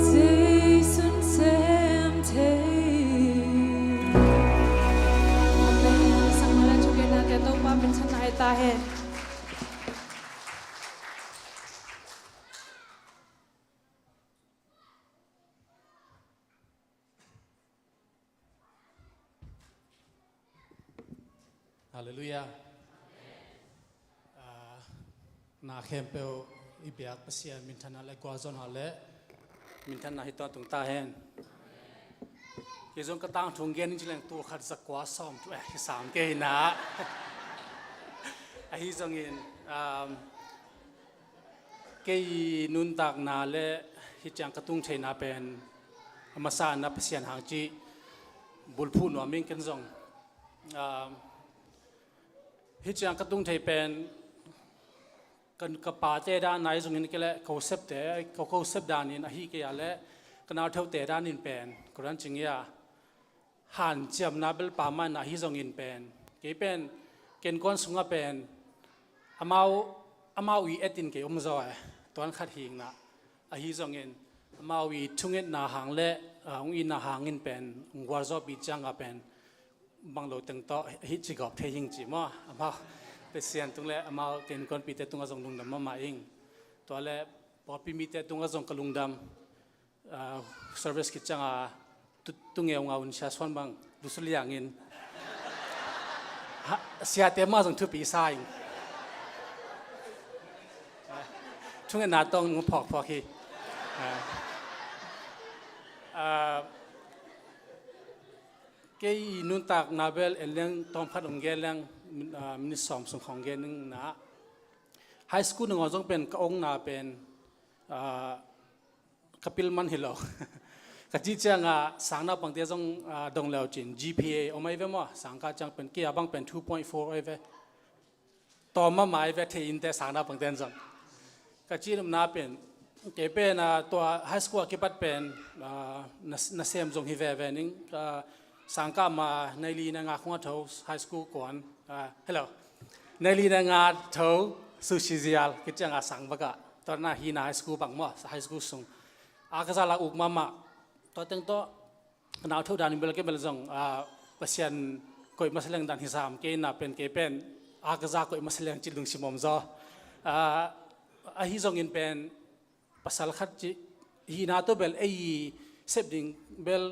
Jesu sem thei hi. Amen. Sang mala chukena te Topa minthanna hi ta hen. Halleluiah. Ah, na khempeuh i biak Pasian minthanna le gualzawhna le minthanna hi tawntung ta hen. Kei zong ka tangthu gen in ci leng tul khat za kua sawm thu eh hi sam kei hi na. Ahi zongin, um, kei nuntakna le hih ciang ka tung theihna pen a masa na Pasian hang cih bulphuh nuam ing. Ken zong, um, hih ciang ka tung thei pen ka, ka pate dan ahi zongin kei le ka kosepte, ka kosep danin ahi kei a le ka nautheute danin pen ka ran cing ia hanciamna bel pha mah in ahi zongin pen kei pen ka innkuan sungah pen amau, amau i etin kei om zaw e, tuan khat hing na. Ahi zongin amau i thungetna hang le, ah, hong itna hangin pen hong gualzawhpih ciangah pen bang lo teng tawh hih ci gawp thei hing ci maw? Amau Pasian tung le amau ka innkuanpihte tungah zong lungdam mahmah ing. Tua le pawlpi mite tungah zong ka lungdam. Ah, service khit ciangah tu, tu ngeungaun sia suan bang lusu liangin, ha, siate mah zong thupi sa ing. Thungetna tawng phawkphawk hi. Ah, ah, kei nuntakna bel en leng tawmkhat hong gen leng, min-, ah, minute sawm sung khawng gen ning na. High school nangawn zong pen ka ongna pen Ah, ka pil man hi lo. Ka cih ciangah sang naupangte zong, ah, dong leu cin G P A om ai ve maw, sangkah ciang pen kei a bang pen two point four ai ve. Tawm mahmah ai ve, thei in teh sang naupangte zong. Ka cih nopna pen, kei pen, ah, tua high school a kipat pen, ah, na, nasem zong hi veve ning, ah, sangkah ma nai li nai nga khong a tho high school kuan, ah, hello. Nai li nai nga tho sushi zial, kiciang a sang baka. Tua na hi na high school bang maw, high school sung. A ka za la uk mahmah. Tua teng tawh, ka nau tho dan bel ke bel zong, ah, Pasian koih masa leng dan hi sam, kei na pen, kei pen, a ka za koih masa leng cih lungsim om zaw. Ah, ahi zongin pen, pasal khat ci, hihna tawh bel ei sep ding bel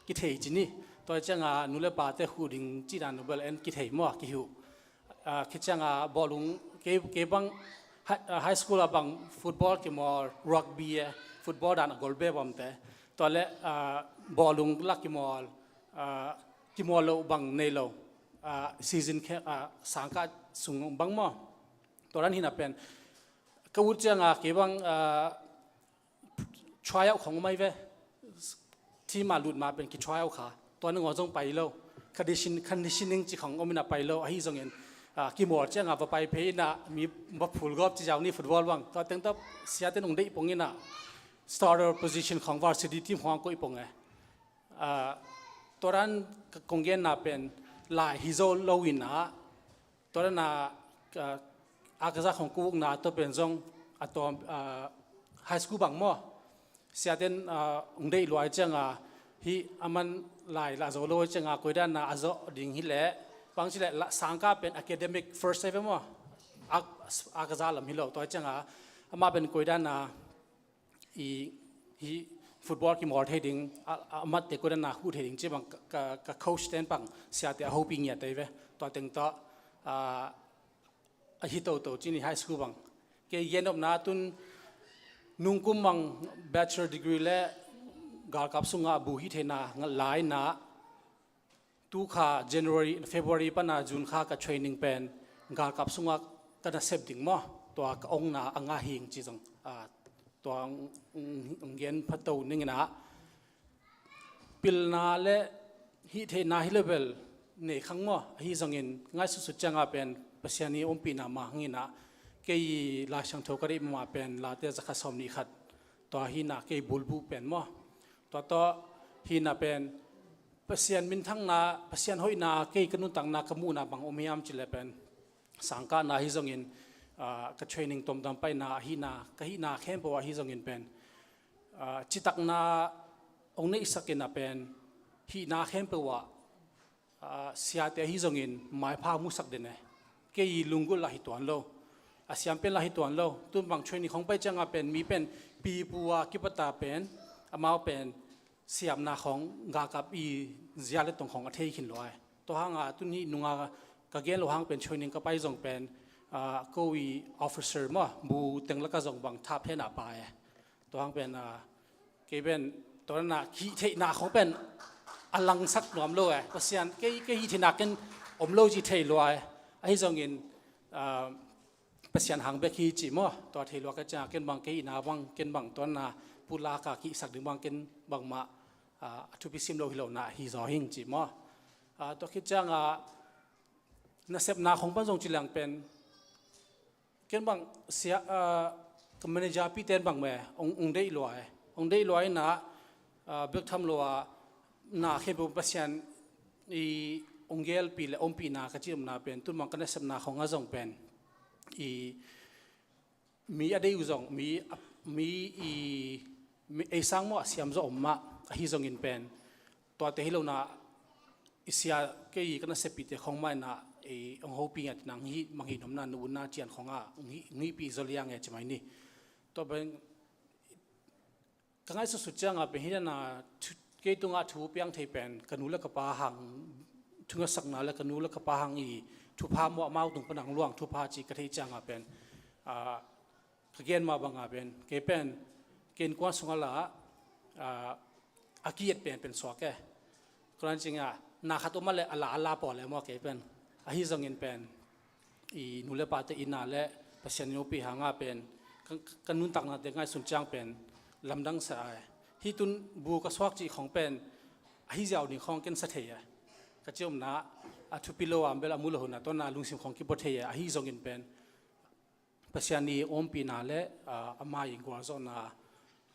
kithei ci ni. Tua ciangah nu le pate huh ding cih dan uh bel en kithei maw, kihuh. Ah, kiciangah bawlung kei, kei bang high, ah, high school ah bang football kimawl, rugby e, football dan a gol be bawmte. Tua le, ah, bawlung la kimawl, ah, kimawl lo bang nei lo. Ah, season khe, ah, sangkah sung bang maw. Tua dan hi na pen. Ka ut ciangah kei bang, ah, try out khong mai ve. Team a lut ma pen ki try out kha. Tua nang zong pai lo. Condition, conditioning ci khong om ina pai lo. Ahi zongin, ah, kimawl ciangah va pai phei ina mi va phul gawp ci zau ni football bang. Tua teng tawh siate nong deih pong ina starter position khong varsity team khong koih pong e. Ah, tua dan ka kong genna pen lai hi zo lo ina. Tua dan a, ah, a ka za khong kukna tua pen zong a tawm, ah, high school bang maw. Siaten, ah, ong deih luai ciangah hi a man lai la zo lo ciangah koi dan a a zawh ding hi leh. Bang ci leh la sangkah pen academic first ai ve maw. A, a ka za lam hi lo tua ciangah amah pen koi dan a i, hi football kimawl thei ding, a, a mat te koi dan a huh thei ding ci bang ka, ka, ka coach ten bang siate a hopih ngiat ai ve. Tua teng tawh, ah, a hi toto ci ni high school bang. Kei gen nopna tun nungkum bang bachelor degree le galkap sungah bu hi theina lai na, tu kha January, February pana June kha ka training pen galkap sungah ka nasep ding maw. Tua ka ongna a ngah hing ci zong, ah, tua ong, ong, ong gen phato ning ina. Pilna le hih theihna hi level nei khang maw. Ahi zongin ngaihsutsut ciangah pen Pasian i ompihna mah hang ina. Kei Lai Siangtho ka deih mah pen Late zakhat sawm nih khat. Tua hi na kei bulbu pen maw. Tua tawh hi na pen Pasian minthangna, Pasian hoihna, kei ka nuntakna, ka muhna bang om hiam ci le pen. Sangkahna hi zongin, ah, ka training tomdam paina, ahihna, ka hihna khempeuh ahi zongin pen. Ah, citakna ong neihsak ina pen, hihna khempeuh ah, ah, siate ahi zongin, maipha musak den e. Kei lunggulh lah hi tuan lo. A siam pen lah hi tuan lo. Tun bang training khong pai ciangah pen, mi pen, pipu a kipata pen, amau pen, siamna khong galkap i zia le tong khong a thei khin lo ai. Tua hanga tun hi nunga ka gen lo hang pen training ka pai zong pen, ah, ko i officer maw, bu teng laka zong bang thap hena pa e. Tua hang pen, ah, kei pen, tua na hih theihna khong pen a langsak nuam lo e. Pasian, kei, kei hih theihna ken om lo ci thei lo ai. Ahi zongin, ah, Pasian hang bek hi ci maw, tua thei luak ka ciang ken bang kei ina bang, ken bang tuanna pulaka kihsak ding bang ken bangmah, ah, a thupi sim lo hi lo na hi zaw hing ci maw. Ah, tua khit ciangah nasepna khong pan zong ci liang pen, ken bang sia, ah, ka manager pi ten bang me, ong, ong deih luai, ong deih luai na, ah, bek tham lo a, na khempeuh Pasian i ong gelpi le ompihna ka ci omna pen, tun bang ka nasepna khong a zong pen. I, mi a dei uh zong, mi, mi i, mi ei sang maw a siam zaw om mah, ahi zongin pen. Tuate hi lo na, i sia kei ka naseppihte khong mai na, i ong hopih ngat nang hi, mang hi nomna nu na cian khong a, ong hi, ong hipih zaw liang e ci mai ni. Tua pen, ka ngaihsutsut ciangah pen hi na, kei tungah thu piang thei pen, ka nu le ka pa hang, thu ngaihsakna le ka nu le ka pa hang i, thupha maw amau tung pan hang luang thupha ci ka thei ciangah pen, ah, ka gen mah bangah pen, kei pen, kei innkuan sungah la, ah, a ki-et pen pen suak e. Kuan ciangah, na khat um a le, a la, a la pawl e maw kei pen. Ahi zongin pen, i nu le pate ina le Pasian i nupi hanga pen ka, ka nuntaknate ngaihsun ciang pen lamdang sa ai. Hih tun bu ka suak cih khong pen ahi ziau ding khong ken sa thei ai. Ka ciomna a thupi lo a bel a mu lo huna tawna lungsim khong kipua thei ai. Ahi zongin pen Pasian i ompihna le, ah, ama i gualzawhna,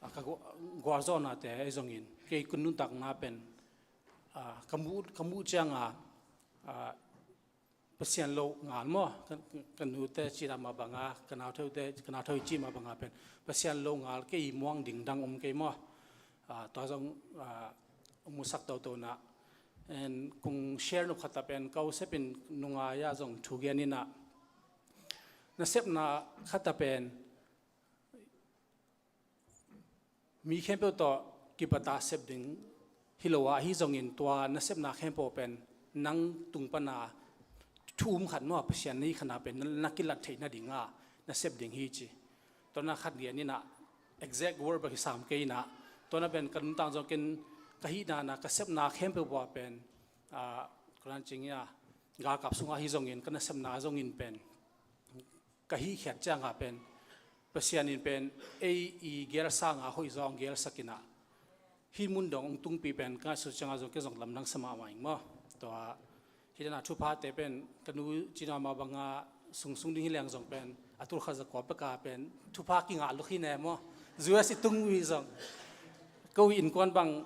ah, ka gua-, gualzawhnate ahi zongin kei ka nuntakna pen, ah, ka muh, ka muh cianga, ah, Pasian lo ngal maw, ka, ka nute cina mah banga, ka nauthe ute, ka nauthe cih mah banga pen Pasian lo ngal kei muang ding dang om kei maw. Ah, tua zong, ah, musak toto na. En kong share nop khat a pen ka u sepin nungai a zong thu gen ina. Nasepna khat a pen mi khempeuh tawh kipata sep ding hi lo a, ahi zongin tua nasepna khempeuh pen nang tung pana thu um khat maw, Pasian na hi khatna pen na, na kilat theih nadinga na sep ding hi ci. Tua na khat gen ina, exact word bek hi sam kei ina. Tua na pen ka nuntak zong ken ka hihna na ka sepna khempeuh bua pen, ah, kulan cing ia, galkap sungah hi zongin ka nasepna zongin pen ka hihkhiat cianga pen Pasian in pen ei i gelsanga hoih zong gelsak ina, hih mun dong ong tungpi pen ka ngaihsut cianga zong ke zong lamdang sa mahmah ing maw. Tua hih dana thuphate pen ka nu cina mah banga sungsung ding hi leng zong pen a tul khat za kua peka pen thupha kingah luk hi ne maw. U S i tung ui zong ko i innkuan bang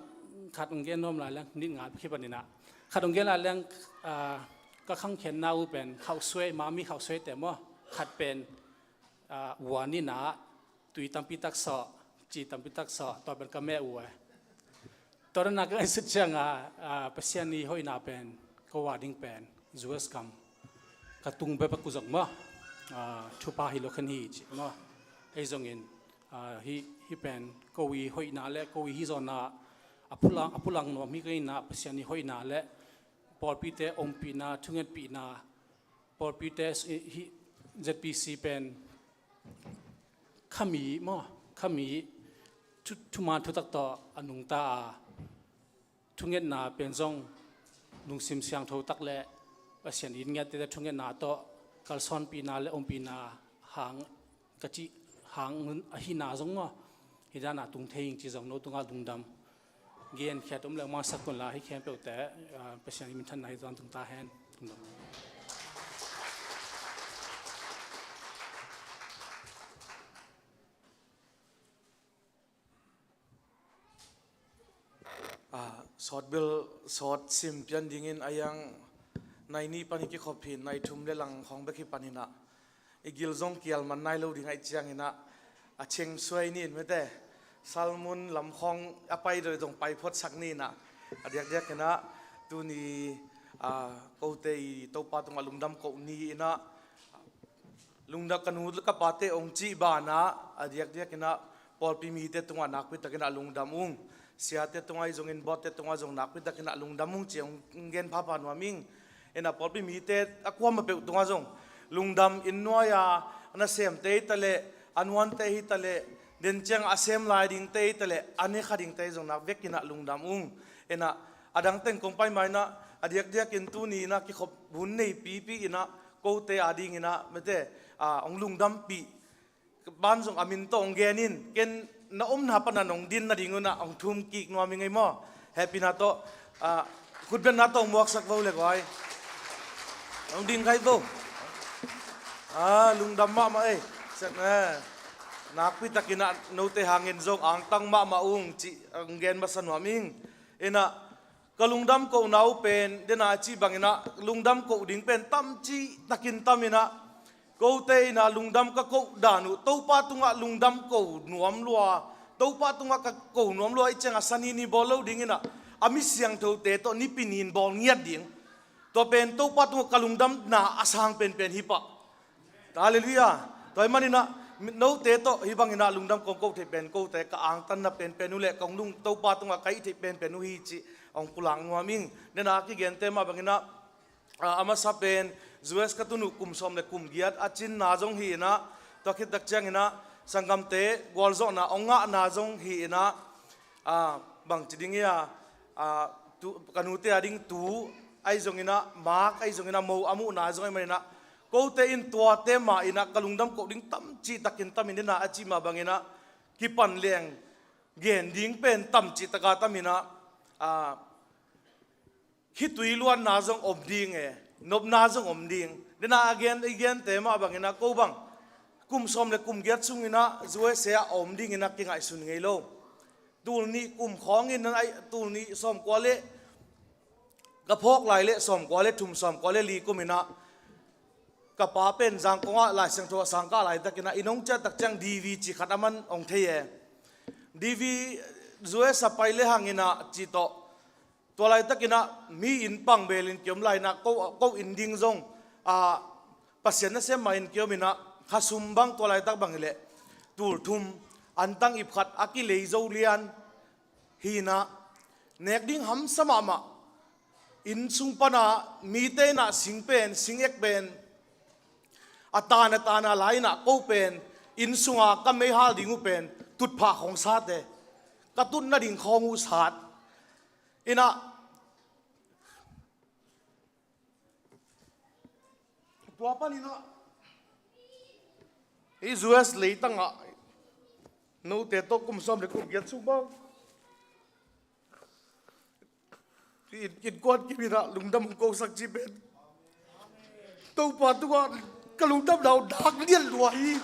khat ong gen nuam lai leng nit ngal pek hi pan ina, khat ong gen lai leng, ah, ka khangkhiatna uh pen khauhsuai, mami khauhsuai te maw, khat pen, ah, ua nina tui tampi tak sawh, ci tampi tak sawh, tua pen ka meh uh e. Tua dana ka ngaihsut cianga, ah, Pasian i hoihna pen ko ua ding pen U S gam ka tung bek bek uh zong maw, ah, thupha hi lo khen hi ci maw. Ahi zongin, ah, hih, hih pen ko i hoihna le ko i hih zawhna a pulang, a pulang nuam hi ka ina, Pasian i hoihna le pawlpite ompihna, thungetpihna, pawlpite s-, i, hih Z P C pen khami maw, khami thu, thuman thutak tawh a nungta a, thungetna pen zong lungsim siangtho tak le Pasian in ngiatte thungetna tawh kalsawnpihna le ompihna hang ka cih hang ahina zong maw, hih dana tung thei ing ci zong no tungah lungdam genkhiat om le mangsak tun la, hih khempeuhte, ah, Pasian i minthanna hi zong tung ta hen. Lungdam. Ah, sawt bel sawt sim pian dingin a yang nai nih pan hi kikhop hi, nai thum le lang khawng bek hi pan hi na, i gil zong kial man nai lo ding ahih ciangin ah, a cheng suai ni in mete, Salmun lam khawng a pai deuh zong pai phot sak ni in ah, a diakdiak in ah tuni, ah, kote i Topa tungah lungdam koh ni in ah, lungdam ka nu ka pate ong cih banah a diakdiak in ah pawlpi mite tungah nakpi takin ah lungdam ung. Siate tungah zong in, botte tungah zong nakpi takin ah lungdam ung ci ong gen phapha nuam ing. In ah pawlpi mite a kuamah peuh tungah zong lungdam in, nuai-a a nasemte hi taleh, a nuante hi taleh, den ciang a sem lai dingte hi taleh, a ne kha dingte zong nak vekin ah lungdam ung. In ah a dang teng kong pai mai in ah, a diakdiakin tuni in ah kikhop hun nei pipi in ah kote a dingin ah mete, ah, ong lungdampih ban zong a min tawh ong gen in, ken na omna pana nong din nading un ah ong thum kik nuam ing ei maw. Hehpihna tawh, ah, khutbetna tawh ong muaksak vo le guai. Ong ding khai vo. Ah, lungdam mahmah ei. Sek ne. Nakpi takin ah note hangin zong angtang mahmah ung cih ong gen masa nuam ing. In ah ka lungdam kohna uh pen, den a cih bangin ah lungdam koh ding pen tam cih takin tam in ah, kote in ah lungdam ka koh dan uh, Topa tungah lungdam ko nuam lua, Topa tungah ka ko nuam lua ahih ciangah sani ni bawl lo ding in ah, a mi siangthote tawh Nipi ni in bawl ngiat ding. Tua pen Topa tungah ka lungdamna a sang penpen hi pah. Halleluiah. Tua ahih manin ah note tawh hih bangin ah lungdam kong koh theih pen, kote ka angtanna penpen uh le kong lung, Topa tungah ka hih theih penpen uh hi cih ong pulak nuam ing. Den a kigente mah bangin ah, ah, a masa pen U S ka tun uh kum sawm le kum giat a cinna zong hi in ah, tua khit tak ciangin ah sanggamte gualzawhna ong ngahna zong hi in ah, ah, bangci ding hi a, ah, tu, ka nute a ding tu ahi zongin ah, mak ahi zongin ah, mo a muhna ahi zong ahih manin ah, Kote in tuate mah in ah ka lungdam koh ding tam cihtakin tam in ah, a cih mah bangin ah kipan leng gen ding pen tam cihtaka tam in ah, a, khitui luanna zong om ding e, nopna zong om ding. Dena a gen, i gente mah bangin ah ko bang kum sawm le kum giat sungin ah U S A a om dingin ah kingaihsun ngei lo. Tul nih kum khawngin ah, ai, tul nih sawmkua le, ka phawk lai le sawmkua le thum, sawmkua le li kum in ah ka pa pen Zangkong ah Lai Siangtho a sang kah laitakin ah i nong ciah tak ciang D V cih khat a man hong thei e. D V U S A pai le hangin ah cih tawh, tua laitakin ah mi inn pang belin kiom lai in ah ko, ko inn ding zong, a, Pasian nasem mah in kiom in ah, khasum bang tua laitak bang hileh tul thum, antang ip khat a kilei zo lian hi in ah, nek ding hamsa mahmah. Inn sung pana mite in ah sing pen, sing ek pen, a tan a tan a lai in ah ko pen, inn sunga ka meihal ding uh pen tutphah khawng sate, ka tut nading khawng uh sat in ah, tua panin ah hih U S leitangah note tawh kum sawm le kum giat sung bang i innkuan kim in ah lungdam hong kosak cih pen Topa tungah ka lungdamna uh dak lian lua hi.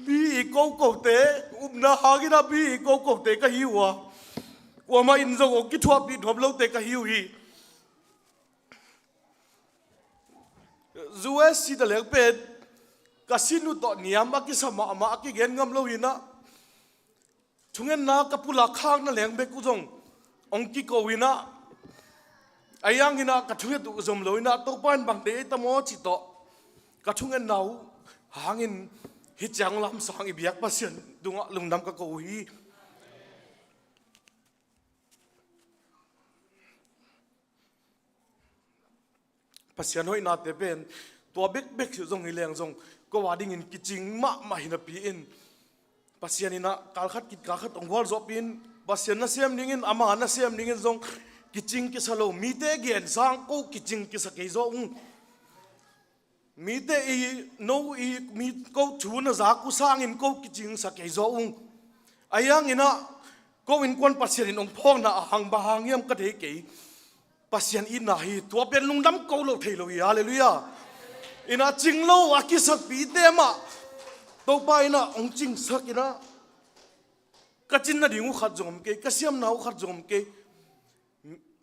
Mi i kokote, upna hangin ah mi i kokote ka hi uh a, kuamah in zong hong kithuahpih nuam lote ka hi uh hi. U S cih taleng pen ka sin uh tawh niam a kisa mahmah, a kigen ngam lo hi in ah, thungetna ka pulak khakna leng bek uh zong hong kiko in ah, ahi hangin ah ka thunget uh zom lo in ah, Topa in bang deih ei tam aw cih tawh ka thungetna uh hangin hih ciang lamsang i biak Pasian tungah lungdam ka ko uh hi. Pasian hoihnate pen tua bekbek hi zong hi leng zong ko a dingin kicing mahmah hi napi in, Pasian in ah kalkhat kit kalkhat hong gualzawhpih in, Pasian nasem dingin, ama nasem dingin zong kicing kisa lo. Mite gen sang ko kicing kisa kei zaw ung. Mite i, no i, mi ko thu na zak uh sangin ko kicingsa kei zaw ung. Ahi hangin ah ko innkuan Pasian in hong phawkna a hang bang hang hiam ka thei kei. Pasian itna hi, tua pen lungdam ko lo thei lo hi. Halleluiah. In ah cing lo a kisakpihte mah Topa in ah hong cingsak in ah, ka cin nading uh khat zong om kei, ka siamna uh khat zong om kei.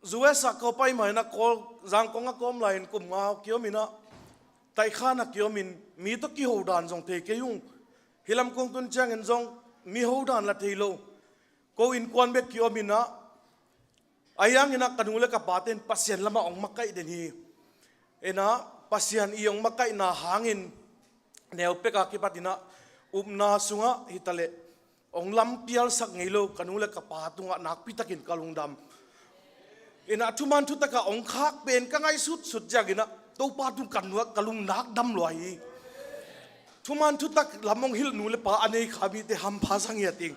U S a ka pai mah in ah, Kawl, Zangkong a ka om lai-in kum nga kiom in ah, taikhan a kiom in, mi tawh kiho dan zong thei kei ung. Hih lam kong tun ciangin zong mi ho dan la thei lo. Ko innkuan bek kiom in ah, ahi hangin ah ka nu le ka pate in Pasian lamah hong makaih den hi. In ah Pasian i hong makaihna hangin neu peka kipat in ah upna sungah hi taleh hong lampialsak ngei lo ka nu le ka pa tungah nakpitakin ka lungdam. In ah thuman thutakah hong khak pen ka ngaihsutsut ciangin ah Topa tung ka nu ah ka lungnak dam lua hi. Thuman thutak lam hong hilh nu le pa a nei kha mite hampha sa ngiat ing.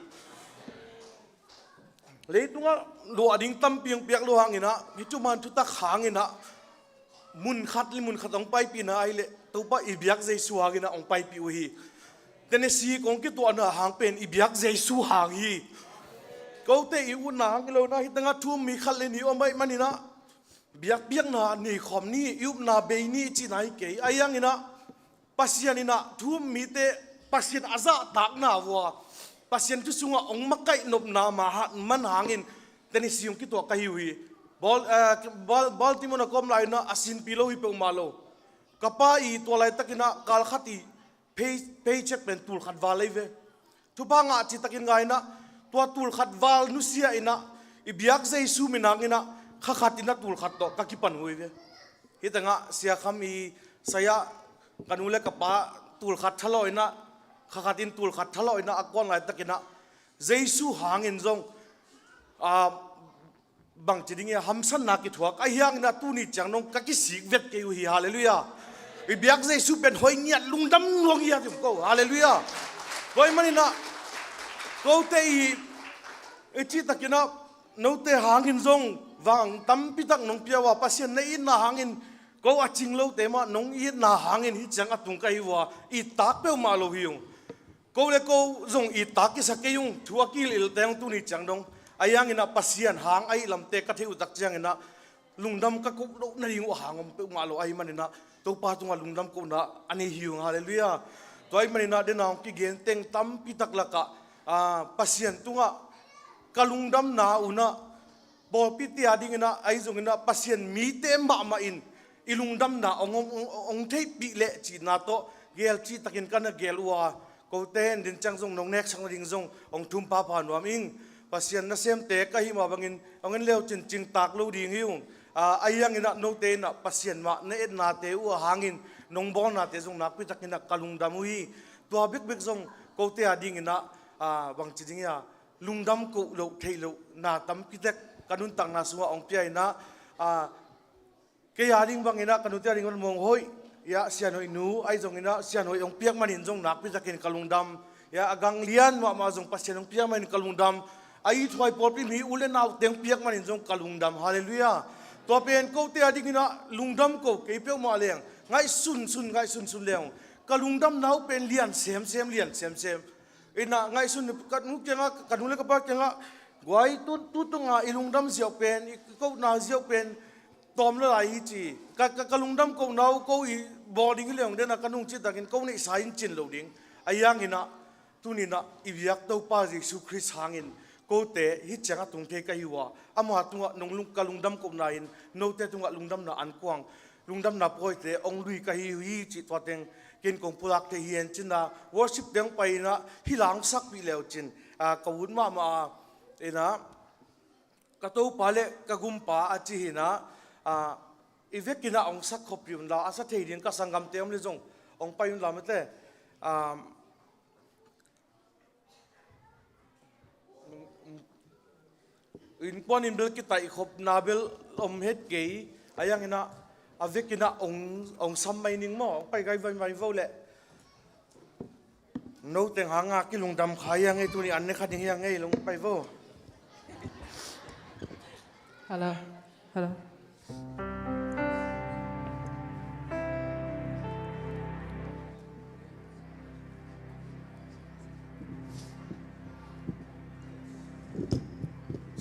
Leitungah luah ding tampi hong piak lo hangin ah, hih thuman thutak hangin ah, mun khat le mun khat hong paipihna ahih leh Topa i biak Jesu hangin ah hong paipih uh hi. Tennessee kong kituahna hang pen i biak Jesu hang hi. Kote i utna hang hi lo in ah, hih tengah thu um mi khat le nih om ahih manin ah, biakpiakna nei khawm ni, i upna bei ni cihna hi kei. Ahi hangin ah Pasian in ah thu um mite, Pasian a zahtakna uh a, Pasian thu sungah hong makaih nopna mah ha-, man hangin Tennessee hong kituah ka hi uh hi. Bal-, eh, Bal-, Baltimore na ka om lai-in ah a sinpi lo hi peuhmah lo. Ka pa i tua laitakin ah kal khat i pay-, paycheck pen tul khat val ei ve. Thupha ngah citakin ngai in ah, tua tul khat val nusia in ah, i biak Jesu min hangin ah, kha khat in ah tul khat tawh ka kipan uh hi ve. Hih tengah Sia Kham i saya, ka nu le ka pa tul khat thalawh in ah, kha khat in tul khat thalawh in ah a kuan laitakin ah, Jesu hangin zong, ah, bangci ding hi a, hamsatna kithuak ahi hangin ah tuni ciang dong ka kisik vet kei uh hi. Halleluiah. I biak Jesu pen hoih ngiat, lungdam nuam ngiat hi ko. Halleluiah. Tua ahih manin ah kote i, i cihtakin ah note hangin zong vang tampitak nong pia uh a, Pasian na itna hangin ko a cing lote mah nong itna hangin hih ciang a tung ka hi uh a, ittak peuhmah lo hi ung. Ko le ko zong ittak kisa kei ung, thu a kihilh teng tuni ciang dong. Ahi hanginah Pasian hang a ih lamte ka theih uh tak cianginah lungdam ka koh loh nading uh a hang om peuhmah lo ahih maninah Topa tungah lungdam kohna a nei hi ung. Halleluiah. Tua ahih maninah dena hong kigen teng tampitak lakah, ah, Pasian tungah ka lungdamna unah pawlpite a dinginah ahi zonginah Pasian mite mahmah in i lungdamna hong, hong, hong, hong theihpih leh cihna tawh gel cihtakin ka na gel uh a, kote in din ciang zong nong neksak nading zong hong thum phapha nuam ing. Pasian nasemte ka hih mah bangin hong en leu cin cingtak lo ding hi ung. Ah, ahi hanginah note inah Pasian mah na etnate uh a hangin nong bawlnate zong nakpitakinah ka lungdam uh hi. Tua bekbek zong kote a dinginah, ah, bangci ding hi a, lungdam koh loh theih loh na tampitak ka nuntakna sungah hong pia inah, ah, kei a ding banginah ka nute a ding mong hoih, ya, Sian Hoih nu ahi zonginah Sian Hoih hong piak manin zong nakpitakin ka lungdam. Ya, a gang lian mahmah zong Pasian hong piak manin ka lungdam. A ithuai pawlpi mi u le naute hong piak manin zong ka lungdam. Halleluiah. Tua pen kote a dinginah lungdam ko kei peuhmah leng ngaihsunsun, ngaihsunsun leng ka lungdamna uh pen lian semsem, lian semsem. Inah ngaihsun ka nu kiangah, ka nu le ka pa kiangah, guai, tu, tu tunga i lungdam ziau pen, i kohna ziau pen tawm lo lai hi ci. Ka, ka, ka lungdam kohna uh ko i bawl ding hi leng dena ka nung cihtakin ko neihsa in cin lo ding. Ahi hanginah tuninah i biak Topa Jesu Khrist hangin kote hih ciang a tung thei ka hi uh a, ama tungah nong lung, ka lungdam kohna in note tungah lungdamna ankuang, lungdamna pawite hong lui ka hi uh hi cih tua teng ken kong pulak thei hi en cin a, worship teng pai inah hih la hong sakpih leu cin, ah, ka ut mahmah a, inah ka Topa le ka Gumpa a ci hi inah, ah, i vekinah hong sak khop hi un la, a sa thei ding ka sanggamte om le zong hong pai un la mate. Ah, innkuan in bel kitaih khopna bel om het kei, ahi hanginah a vekinah hong, hong sam mai ning maw, hong pai kai vai mai vo leh. No teng hanga kilungdam kha hi a ngei, tuni an ne kha ding hi a ngei, long pai vo. Hello. Hello.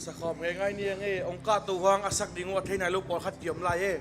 Sakhawm ngeingai ni a ngei, hong kahto hang a sak ding uh a thei nai lo pawlkhat kiom lai e.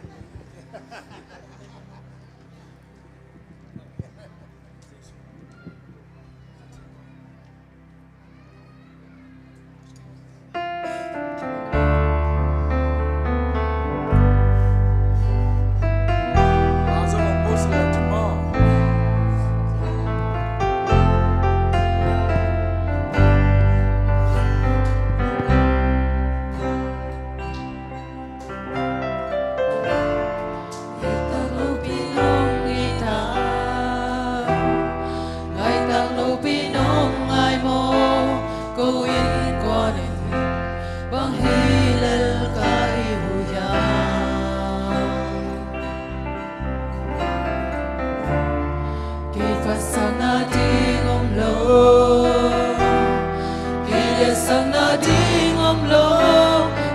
Ngaitak lopi nong ngaitak, ngaitak lopi nong ngai maw, ko innkuan in bang hi lel ka hi uh hiam? Kei phatsakna ding om lo, kei liatsakna ding om lo,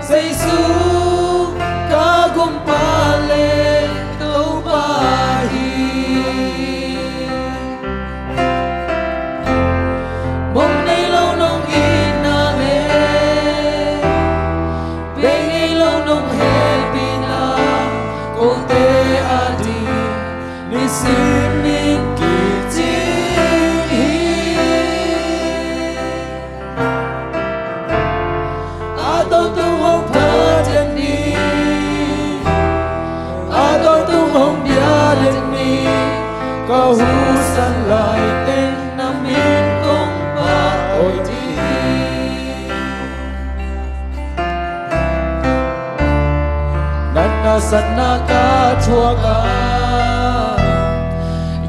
Jesu ka Gumpa le Topa hi. Mong nei lo nong itna le, bei nei lo nong hehpihna, kote a ding nisim in kicing hi. A tawntung hong phat den ni, a tawntung hong bia den ni, ka husan lai teng na min kong phat hoih ding. Nang na satna ka thuak a,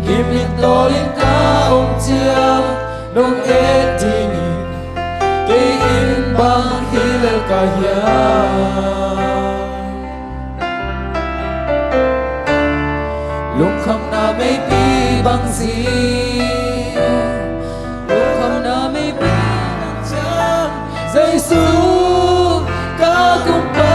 gim in tawl in ka om ciang, nong et dingin kei in bang hi lel ka hiam? Lungkhamna meipi bang zing, lungkhamna meipi bang ciang, Jesu ka Gumpa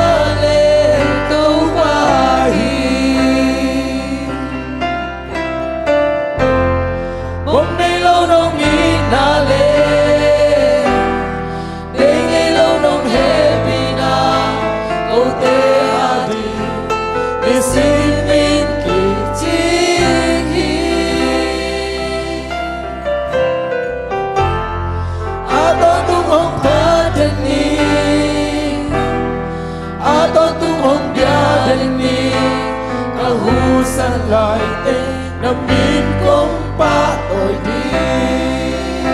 Laite na min kong pahtawi ding.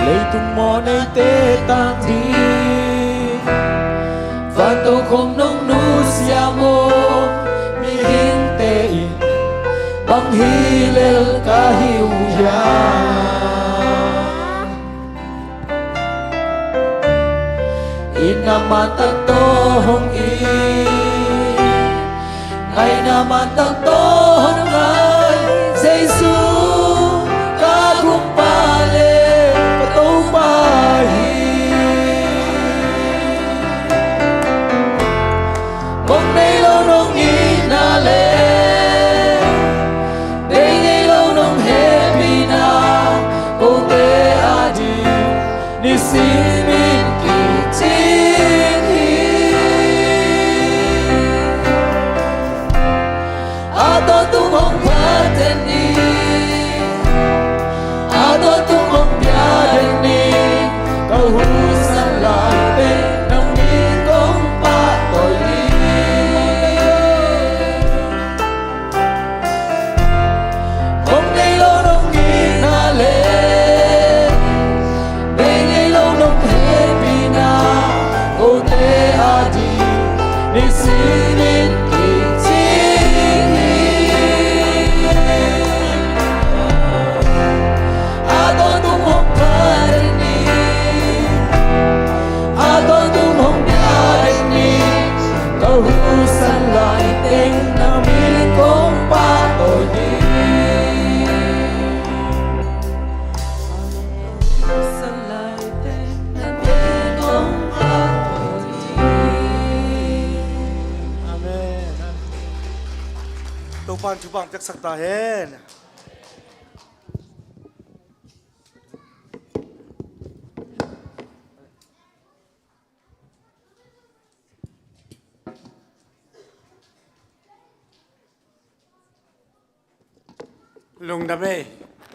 Leitung mawhneite tang ding. Vantokhom nong nusia maw, mihingte in bang hi lel ka hi uh hiam? Itna man tak tawh hong it, ngaihna man tak tawh hong ngai, Jesu ka Gumpa le ka Topa hi. Mong nei lo nong itna le bei ngei lo nong hehpihna, kote ading nisimin kicing hi. A tawntung hong phat den ni, a tawntung hong bia den ni, ka husan lai teng nang min kong pahtawi ni. Hong nei lo nong itna le bei ngei lo nong hehpihna, kote ading nisimin kicing hi. A tawntung hong phat den ni, a tawntung hong bia den ni, ka husan lai teng nang min kong pahtawi ni. Amen. Topa'n thupha piaksak ta hen. Lungdam ei.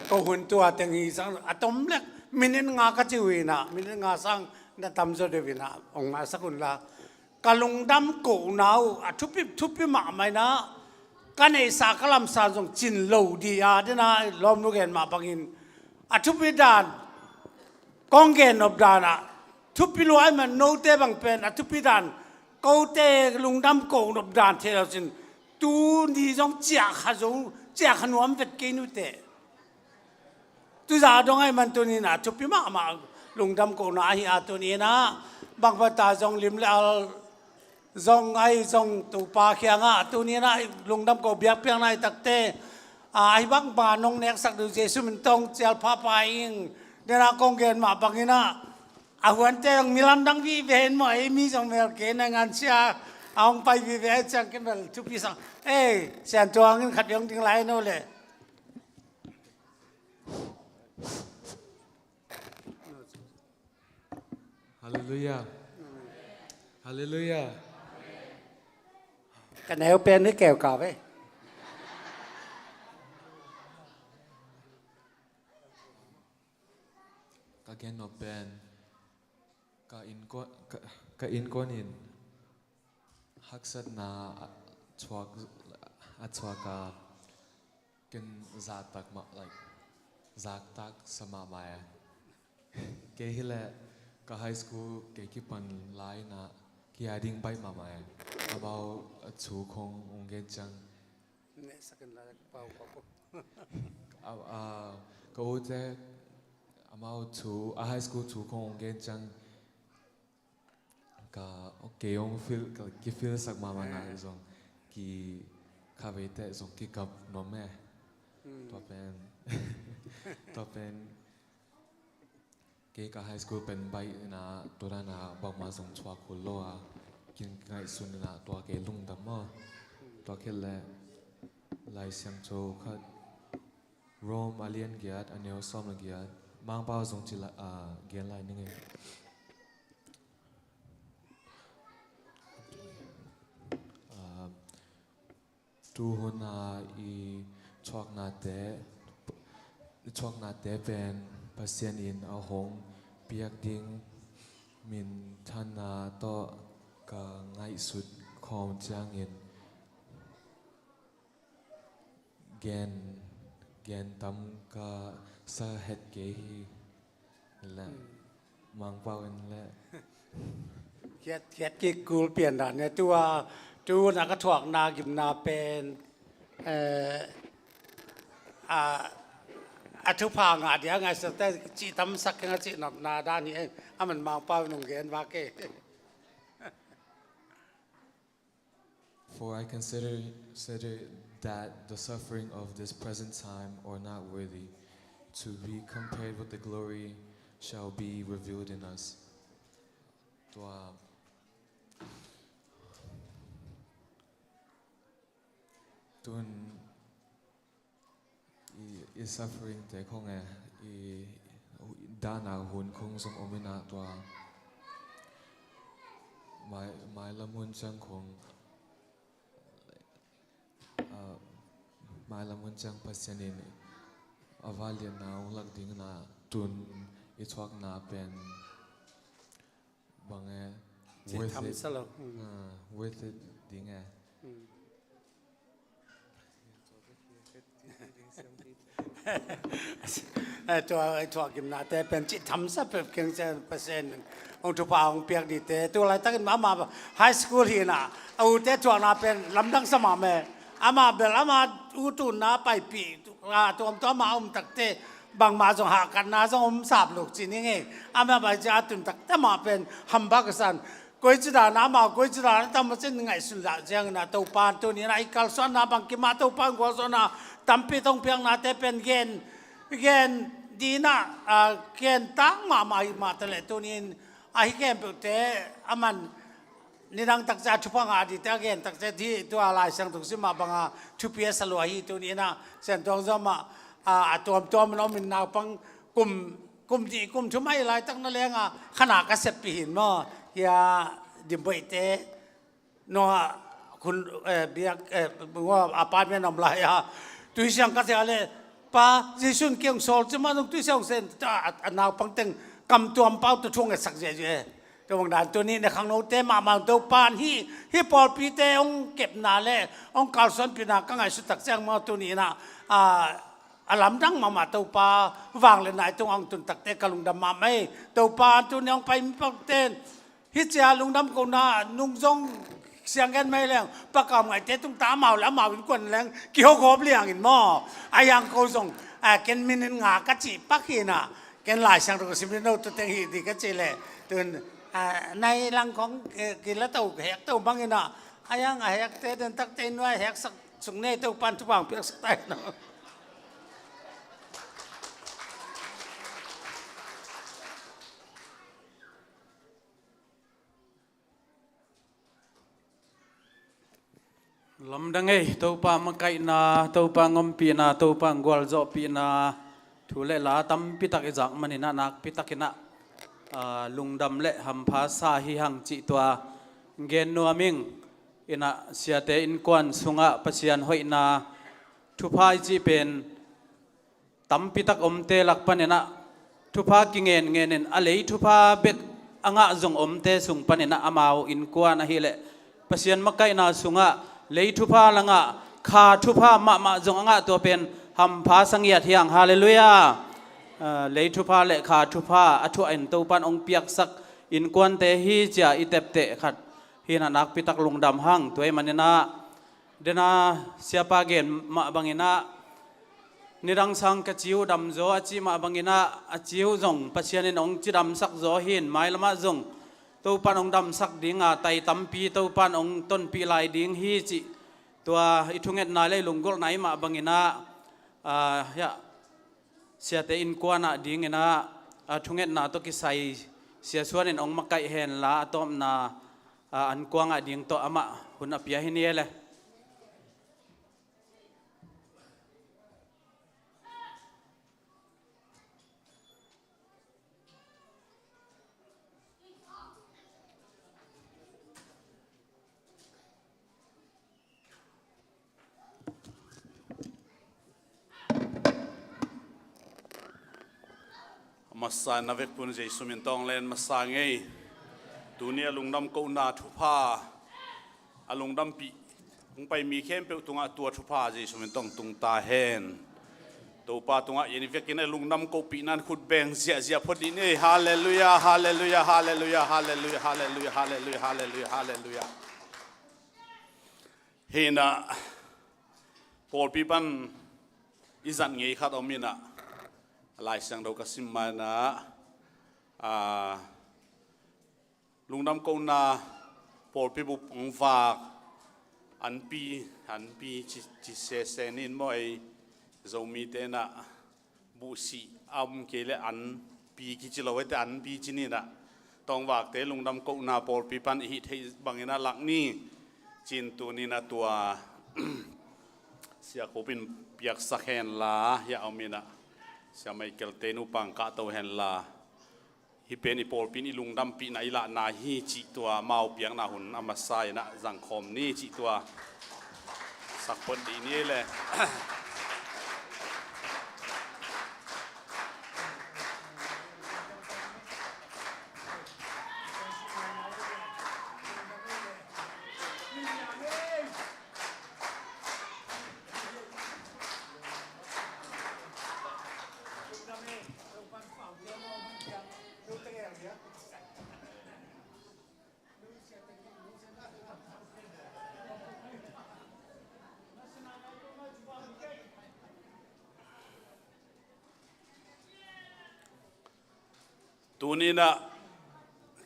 Ko hun tua teng hi sang a tom lek minit nga ka ci uh inah, minit nga sang na tamzaw deuh inah hong maisak unla. Ka lungdam kohna uh a thupi, thupi mahmah inah, ka neihsa ka lamsang zong cin lo dih a, dena lawmnu gen mah bangin a thupi dan kong gen nop dan ah thupi lua ahih man note bang pen a thupi dan, kote lungdam ko nop dan thei lo cin, tuni zong ciah kha zo, ciah kha nuam vet kei nute. Tuza dong ahih man tuni inah thupi mahmah lungdam kona ahi a, tuni inah bangpata zong lim le al zong ahi zong Topa kiangah tuni inah lungdam ko biakpiakna ahi takte, a, ahi bangma nong neksak ding Jesu min tawh cial phapha ing. Dena kong gen mah bang inah a huante zong mi lamdang vive hen maw, ei mi zong mel kei na ngansia a hong pai vive ahi ciang ken bel thupi sang. Ei, Siantuang in khat vei hong ding lai no le. Halleluiah. Halleluiah. Ka neu pen ni keu ka ve. Ka gen nop pen ka innkuan, ka, ka innkuan in haksatna a thuak, a thuak a, ken zahtak mah, like, zahtak sa mahmah e. Kei hileh ka high school kei kipan lai inah kia ding baih mahmah e. Amau a thu khong hong gen ciang. Neh sakin lai pau pau. A, a, ka ute amau thu, a high school thu khong hong gen ciang. Ka, okay, hong feel, ka, ki feel sak mahmah na zong ki khaveite zong ki kap nuam e. Tua pen, tua pen kei ka high school pen baih inah tua dan a bangmah zong thuak khol lo a, kin ngaihsun inah tua kei lungdam maw. Tua khit le Lai Siangtho khat Rome a lian giat a neu sawm le giat, Mangpau zong ci la, a, gen lai ning e. A, tuhun a i thuaknate, i thuaknate pen Pasian in a hong piak ding minthanna tawh ka ngaihsut khawm ciangin gen, gen tam ka sa het kei hi. Le Mangpau in le khiat, khiat kik kul pian dan ne. Tua, tu na ka thuakna gimna pen, eh, a, a thupha ngah dia ngaihsut te cih tamsak keng a cih nopna dan hi. Aman Mangpau in hong gen vak e. For I consider, consider that the suffering of this present time are not worthy to be compared with the glory shall be revealed in us. Tua tun i, i suffering te khong e, i dahna hun khong zong om inah tua mai, mailam hun ciang khong, ah, mailam hun ciang Pasian in a vangliatna hong lak ding inah tun i thuakna pen bang e, cih worth it, tham sa lo. Hmm. Ah, worth it ding e. Hmm. Eh, tua, tua gimna te pen cih tham sa peuh keng ciang Pasian hong thupha hong piak ding te. Tu laitakin ama high school hi inah a u te thuakna pen lamdang sa mah me. Ama bel ama u tunna paipih, ah, tuamtuam a om takte bangmah zong hahkatna zong om sap lo ci ning e. Ama bai ci a tun takte mah pen hamba ka san. Koici dan a amau, koici dan a tam a cin ngaihsun zah ciangin ah Topa in tuni inah i kalsuanna bangkim ah Topa in gualzawhna tampi tong piaknate pen gen, gen ding inah, ah, gen tak mahmah hi mah ta leh tuni in ahi khempeuhte aman nidang takcia thupha ngah dingte a gen takcia hi. Tua Lai Siangtho sim mah banga thupi a sa lua hi. Tuni inah Siantuang Zom ah, ah, a tuamtuam in om in naupang kum, kum nih kum thum ahi laitak na lenga khana ka seppih hin maw, hia Dimboihte nua khun, eh, biak, eh, nua apartment om lai a tui siang ka sia le pa Jesu in kiang sawl ci mah zong tui siang sen a, a, a naupang teng kam tuam pau tu thung e sak ziahziah e. Tua bang dan tuni ne khangnote mahmah Topa in hih, hih pawlpite hong kepna le hong kalsuanpihna ka ngaihsut tak ciang maw tuni inah, ah, a lamdang mahmah Topa vangliatna i tungah hong tun takte ka lungdam mahmah hi. Topa tuni hong pai mi pakten hih cia lungdam kohna nung zong siang gen mai leng pakam ngaihte tung ta amau le amau innkuan leng kihawkhawm liangin maw. A hiang ko zong, ah, ken minute nga ka cih pak hi inah ken Lai Siangtho ka sim ding no tu teng hi ding ka cih leh tun, ah, nai lang khong, eh, kila to hek to bang inah a hiang a hekte den takte in nuai heksak suk nei Topa in thupha hong piaksak ta hen aw. Lamdang ei, Topa makaihna, Topa ngompihna, Topa gualzawhpihna thu le la tampitak i zak maninah nakpitakinah, ah, lungdam le hampha sa hi hang cih tua gen nuam ing. Inah siate innkuan sungah Pasian hoihna thupha i cih pen tampitak omte lak paninah thupha kingenngenin a lei thupha bek a ngah zong omte sung paninah amau innkuan ahileh Pasian makaihna sungah lei thupha la ngah, kha thupha mahmah zong a ngah tua pen hampha sa ngiat hi hang. Halleluiah. Ah, lei thupha le kha thupha a thuahin Topan hong piaksak innkuante hi cia i tepteh khat hinah nakpitak lungdam hang. Tua ahih maninah dena siapa gen mah banginah nidang sang ka ci uh damzaw a cih mah banginah a ci uh zong Pasian in hong cidamsak zaw hin mailamah zong Topan hong damsak dinga tai tampi Topan hong tonpih lai ding hi cih tua i thungetna le i lunggulhna i mah banginah, ah, hiah siate innkuanah dinginah, ah, thungetna tawh kisai siasuan in hong makaih henla a tawpna, ah, an kuangah ding tawh amah hun a pia hi ni e le. Masa na vekpun Jesu min tawng len masa ngei. Tuni a lungdam kohna thupha a lungdampih hong pai mi khempeuh tungah tua thupha Jesu min tawh tung ta hen. Topa tungah i en i vekin a lungdam kohpihna in khut beng ziahziah phot dih ni. Halleluiah, halleluiah, halleluiah, halleluiah, halleluiah, halleluiah, halleluiah, halleluiah. Hi in ah, pawlpi pan i zat ngei khat om in ah, Lai Siangtho ka sim ma in ah, aa, lungdam kohna pawlpi bup hong vak, anpi, anpi ci, ci sese ni in maw ei, Zomite in ah buhsih a om kei leh anpi kici lo, hite anpi ci ni in ah, tawngvakte lungdam kohna pawlpi pan i hih theih bangin ah lak ni. Ci in tuni in ah tua Sia Khup in piaksak hen la, hiah om in ah Sia Michael te nupa hong kahto hen la, hih pen i pawlpi in i lungdampihna i lahna hi cih tua amau piakna hun a masa in ah zangkhawm ni cih tua sak phot dih ni ei leh. Tuni in ah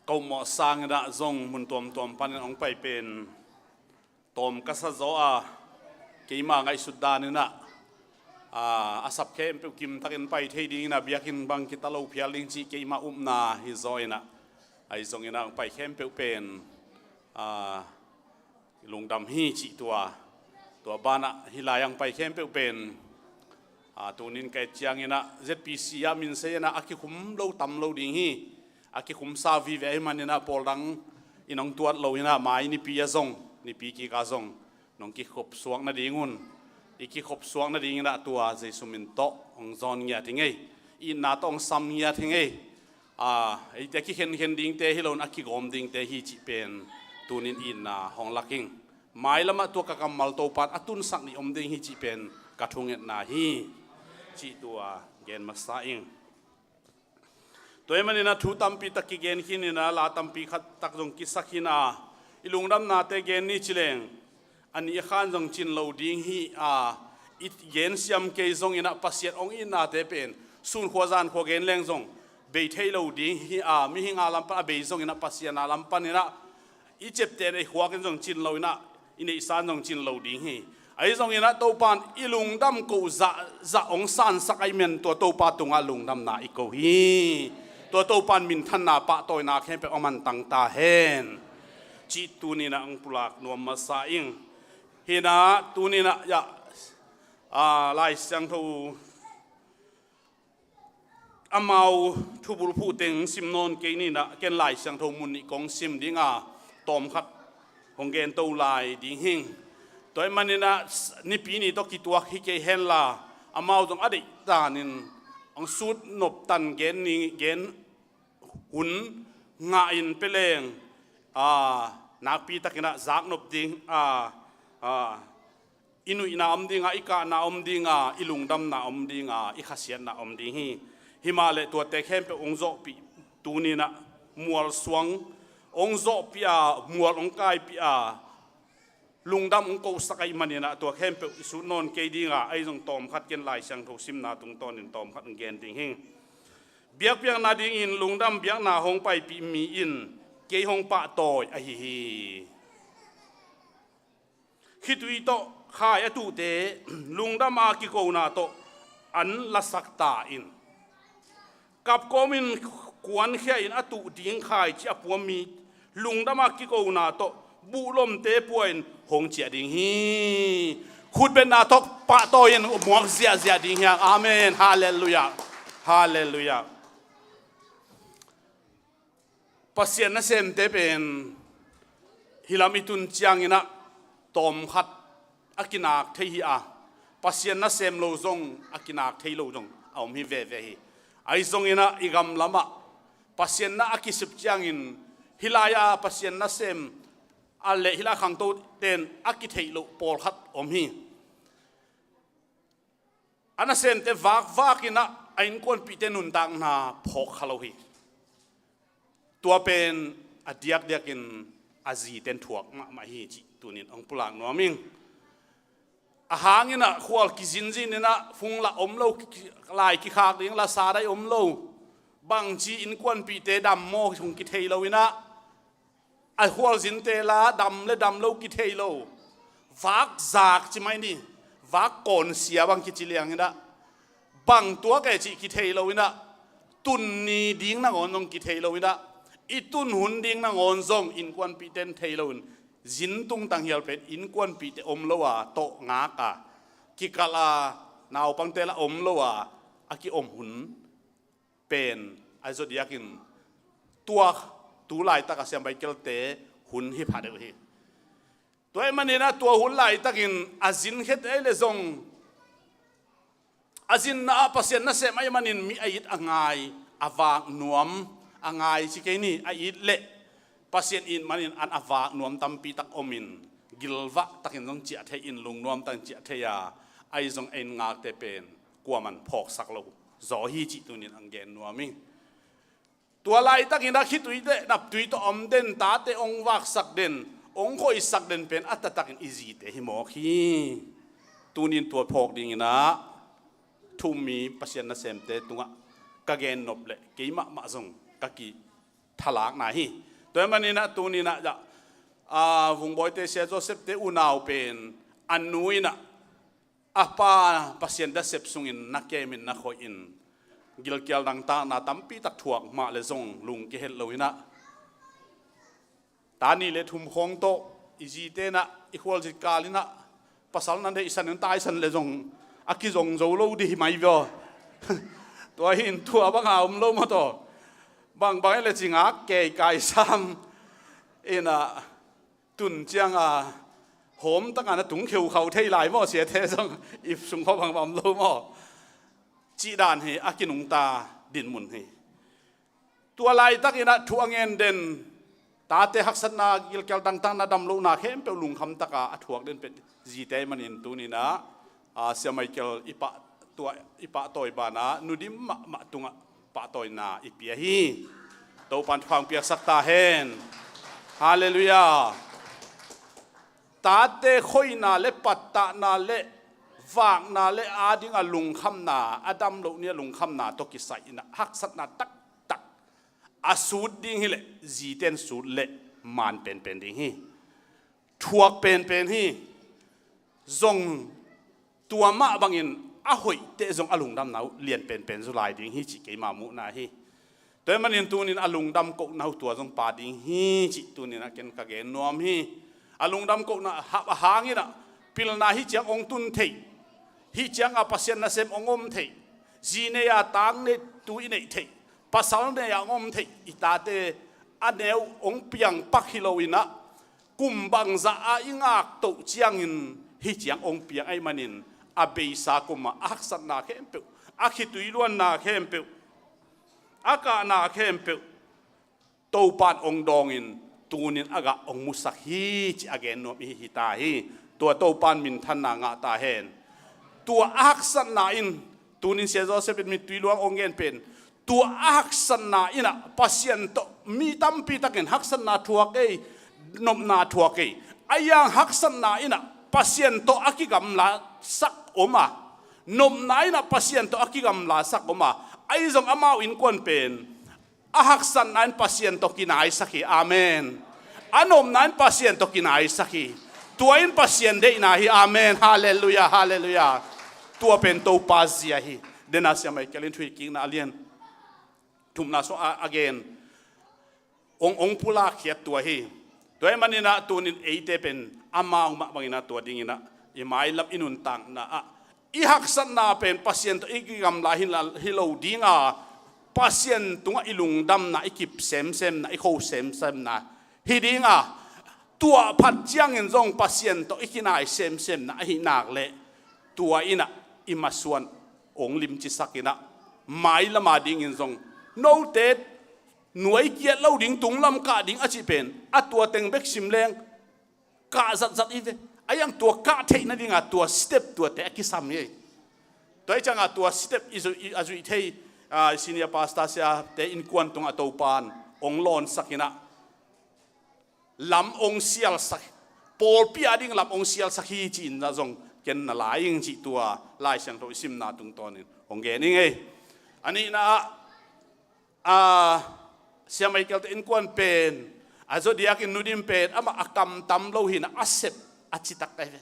ka upmawh sangin ah zong mun tuamtuam panin hong pai pen tawm ka sa zaw a, keima ngaihsut dan in ah, aa, a sap khempeuh kimtakin pai thei ding in ah, biakinn bang kita lo phial ding cih keima upna hi zaw in ah, ahi zongin ah hong pai khempeuh pen, aa, lungdam hi cih tua, tua banah hih lai-ah hong pai khempeuh pen, aa, tuni in ka et ciangin ah Z P C ah min sei in ah a kikhum lo tam lo ding hi. A kikhumsa vive ahih manin ah pawl dang in hong tuat lo in ah mai Nipi ah zong, Nipi kik ah zong nong kikhopsuak nadingun, i kikhopsuak nadingin ah tua Jesu min tawh hong zawn ngiat hi ing ei. Itna tawh hong sam ngiat hi ing ei. Aa, eite a kikhenkhen dingte hi lo in a kigawm dingte hi cih pen tuni in itna hong lak ing. Mailam ah tua ka kammal Topa in a tunsak nih om ding hi cih pen ka thungetna hi cih tua gen masa ing. Tua ahih manin ah thu tampi tak kigen khin in ah, la tampi khat tak zong kisak khin a, i lungdamnate gen ni ci leng, a nih a khan zong cin lo ding hi a, i gen siam kei zongin ah Pasian hong itnate pen sun khua zan khua gen leng zong bei thei lo ding hi a, mihing a lam pan a bei zongin ah Pasian a lam panin ah i ciaptehna i khuak in zong cin lo in ah, i neihsa in zong cin lo ding hi. Ahi zongin ah Topa in i lungdam koh zahzah hong sansak ahih manin tua Topa tungah lungdamna i ko hi. Tua Topa in minthanna pahtawina khempeuh a mantang ta hen cih tuni in ah hong pulak nuam masa ing. Hi in ah tuni in ah, ya, aa, Lai Siangtho amau thubulphuh teng sim nawn kei ni in ah, ken Lai Siangtho mun nih kong sim ding a, tawmkhat hong gento lai ding hi ing. Tua ahih manin ah Nipi ni tawh kituak hi kei hen la, amau zong a deih danin hong sut nop tan gen ni, gen hun ngah in pia leng, aa, nakpi takin ah zak nop ding, aa, aa, i nuihna om ding a, i kahna om ding a, i lungdamna om ding a, i khasiatna om ding hi. Hi mah leh tuate khempeuh hong zawhpih, tuni in ah mual suang hong zawhpih a, mual hong kaipih a, lungdam hong kohsak ahih manin ah tua khempeuh i sut nawn kei ding a, ahi zong tawmkhat ken Lai Siangtho simna tungtawnin tawmkhat hong gen ding hi. Biakpiakna dingin lungdam biakna hong paipih mi in kei hong pahtawi ahi hi. Khitui tawh khai a tuhte lungdam a kikona tawh an lasak ta in. Kap kawmin kuankhia in a tuh ding khaici a puam mi lungdam a kikona tawh buhlomte pua in hong ciah ding hi. Khutbetna tawh pahtawi in muak ziahziah ding hi hang. Amen. Halleluiah. Halleluiah. Pasian nasemte pen hih lam i tun ciangin ah tawmkhat a kinak thei hi a, Pasian nasem lo zong a kinak thei lo zong a om hi veve hi. Ahi zongin ah i gam lamah Pasian na a kisep ciangin hih lai-a Pasian nasem a leh hi la, khangto ten a kitheih loh pawlkhat om hi. A nasemte vakvak in ah a innkuanpihte nuntakna phawk kha lo hi. Tua pen a diakdiakin a ziten thuak mahmah hi cih tunin hong pulak nuam ing. A hangin ah khual kizinzin in ah phung lah om lo, lai kikhak ding la sa dai om lo, bangci innkuanpihte dam maw hong kithei lo in ah, a khualzinte la dam le dam lo kithei lo. Vak zak ci mai ni, vak kawnsia bang kici liang in ah, bang tuak e cih kithei lo in ah, tun ni ding nangawn zong kithei lo in ah, i tun hun ding nangawn zong innkuanpihte in thei lo in, zin tungtang hial pen innkuanpihte om lo a, tawh ngak a, kikalh a, naupangte la om lo a, a kiom hun pen a zodiakin tua tu laitak a Sia Michael-te hun hi pha deuh hi. Tua ahih manin ah tua hun laitakin a zin khete ahih leh zong, a zinna ah Pasian nasem ahih manin mi a it a ngai, a vak nuam, a ngai ci kei ni, a it leh Pasian it manin an a vak nuam tampi tak om in, gilvah takin zong ciah thei in, lungnuam takin ciah thei a, ahi zong a inn ngakte pen kuaman phawksak lo zaw hi cih tunin ang gen nuam ing. Tua laitakin ah khitui le naptui tawh om den, tate hong vaksak den, hong khoihsak den pen a taktakin i zite hi mawk hi. Tunin tua phawk dingin ah thu-um mi Pasian nasemte tungah ka gen nop leh keimahmah zong ka kithalakna hi. Tua ahih manin ah tunin ah, ah, Vungbawite Sia Joseph-te unau pen a nu in ah a pa Pasian nasep sungin na kemin na khoih in, gilkial nangtakna tampi tak thuak mah le zong lung kihelh lo in ah, ta nih le thum khawng tawh i zite in ah i khualzin kal in ah pasal na neihsan in taisan le zong a kizong zo lo dih mai vio. Tua hi in tua banga om lo maw taw. Bangbang e le ci ngak kei kai sam in ah, tun cianga hawm taka na tung kheukhau thei lai maw, siate zong ip sung khawng bang bang lo maw? Cih dan hi a kinungta dinmun hi. Tua laitakin ah thu a ngen den, tate haksatna, gilkial dangtakna, damlohna khempeuh lungkham taka a thuak den pen zite ahih manin tunin ah, a, Sia Michael i pah, tua, i pahtawi banah nudim mahmah tungah pahtawina i pia hi. Topan thupha piaksak ta hen. Halleluiah. Tate khoihna le pattahna le vakna le a dinga lungkhamna, a dam loh ni a lungkhamna tawh kisai in ah haksatna taktak a sut ding hi leh, ziten sut leh man penpen ding hi. Thuak penpen hi. Zong tua mah bangin a hoihteh zong a lungdamna uh lian penpen zaw lai ding hi cih keima muhna hi. Tua ahih manin tunin a lungdam kohna uh tua zong pha ding hi cih tunin ah ken ka gen nuam hi. A lungdam kohna hap a hangin ah pilna hi ciang hong tun theih, hi cianga Pasian nasem hong om theih, zi nei a tang nei tu i neih theih, pasal nei a hong om theih i tate a neu hong piang pak hi lo in ah, kum bangzah a i ngaktoh ciangin hi ciang hong piang ahih manin, a beisa kumah a haksatna khempeuh, a khitui luanna khempeuh, a kahna khempeuh Topan hong dawngin tunin a gah hong musak hi cih a gen nuam i hi ta hi. Tua Topan minthanna ngah ta hen. Tua a haksatna in, tunin Sia Joseph in mittui luang hong gen pen, tua a haksatna in ah Pasian tawh mi tampi takin haksatna thuak ei, nopna thuak ei. A iang haksatna in ah Pasian tawh a kigamlasak om a, nopna in ah Pasian tawh a kigamlasak om a, ahi zong amau innkuan pen a haksatna in Pasian tawh kinaisak hi. Amen. A nopna in Pasian tawh kinaisak hi. Tua in Pasian deihna hi. Amen. Halleluiah, halleluiah. Tua pen Topa zia hi. Dena Sia Michael in Thuhilhkikna a lian thumna sung a, a gen, hong, hong pulak khiat tua hi. Tua ahih manin ah tunin eite pen amau mah bangin ah tua dingin ah i mailam i nuntakna ah i haksatna pen Pasian tawh i kigamla hi la, hi lo dinga, Pasian tungah i lungdamna, i kip semsemna, i kho semsemna hi dinga, tua phat ciangin zong Pasian tawh i kinai semsemna ahih nak leh, tua in ah i masuan hong limcisak in ah, mailam a dingin zong note nuai kiat lo ding, tunglam kah ding a cih pen a tua teng bek sim leng, kah zatzat hi ve. A iang tua kah theih nadinga tua step tuate a kisam hi. Tua hi cianga tua step i zui, i, a zuih thei, ah, senior pastor siate innkuan tungah Topan ong lawnsak inah lam ong sialsak, pawlpi a ding lam ong sialsak hi ci-in ah zong ken na lai ing cih tua Lai Siangtho i simna tungtawnin hong gen ing ei. A nihna ah, a, Sia Michael te innkuan pen, a zodiakin Nudim pen amah a kamtam lo hi inah a sep a citak ai ve.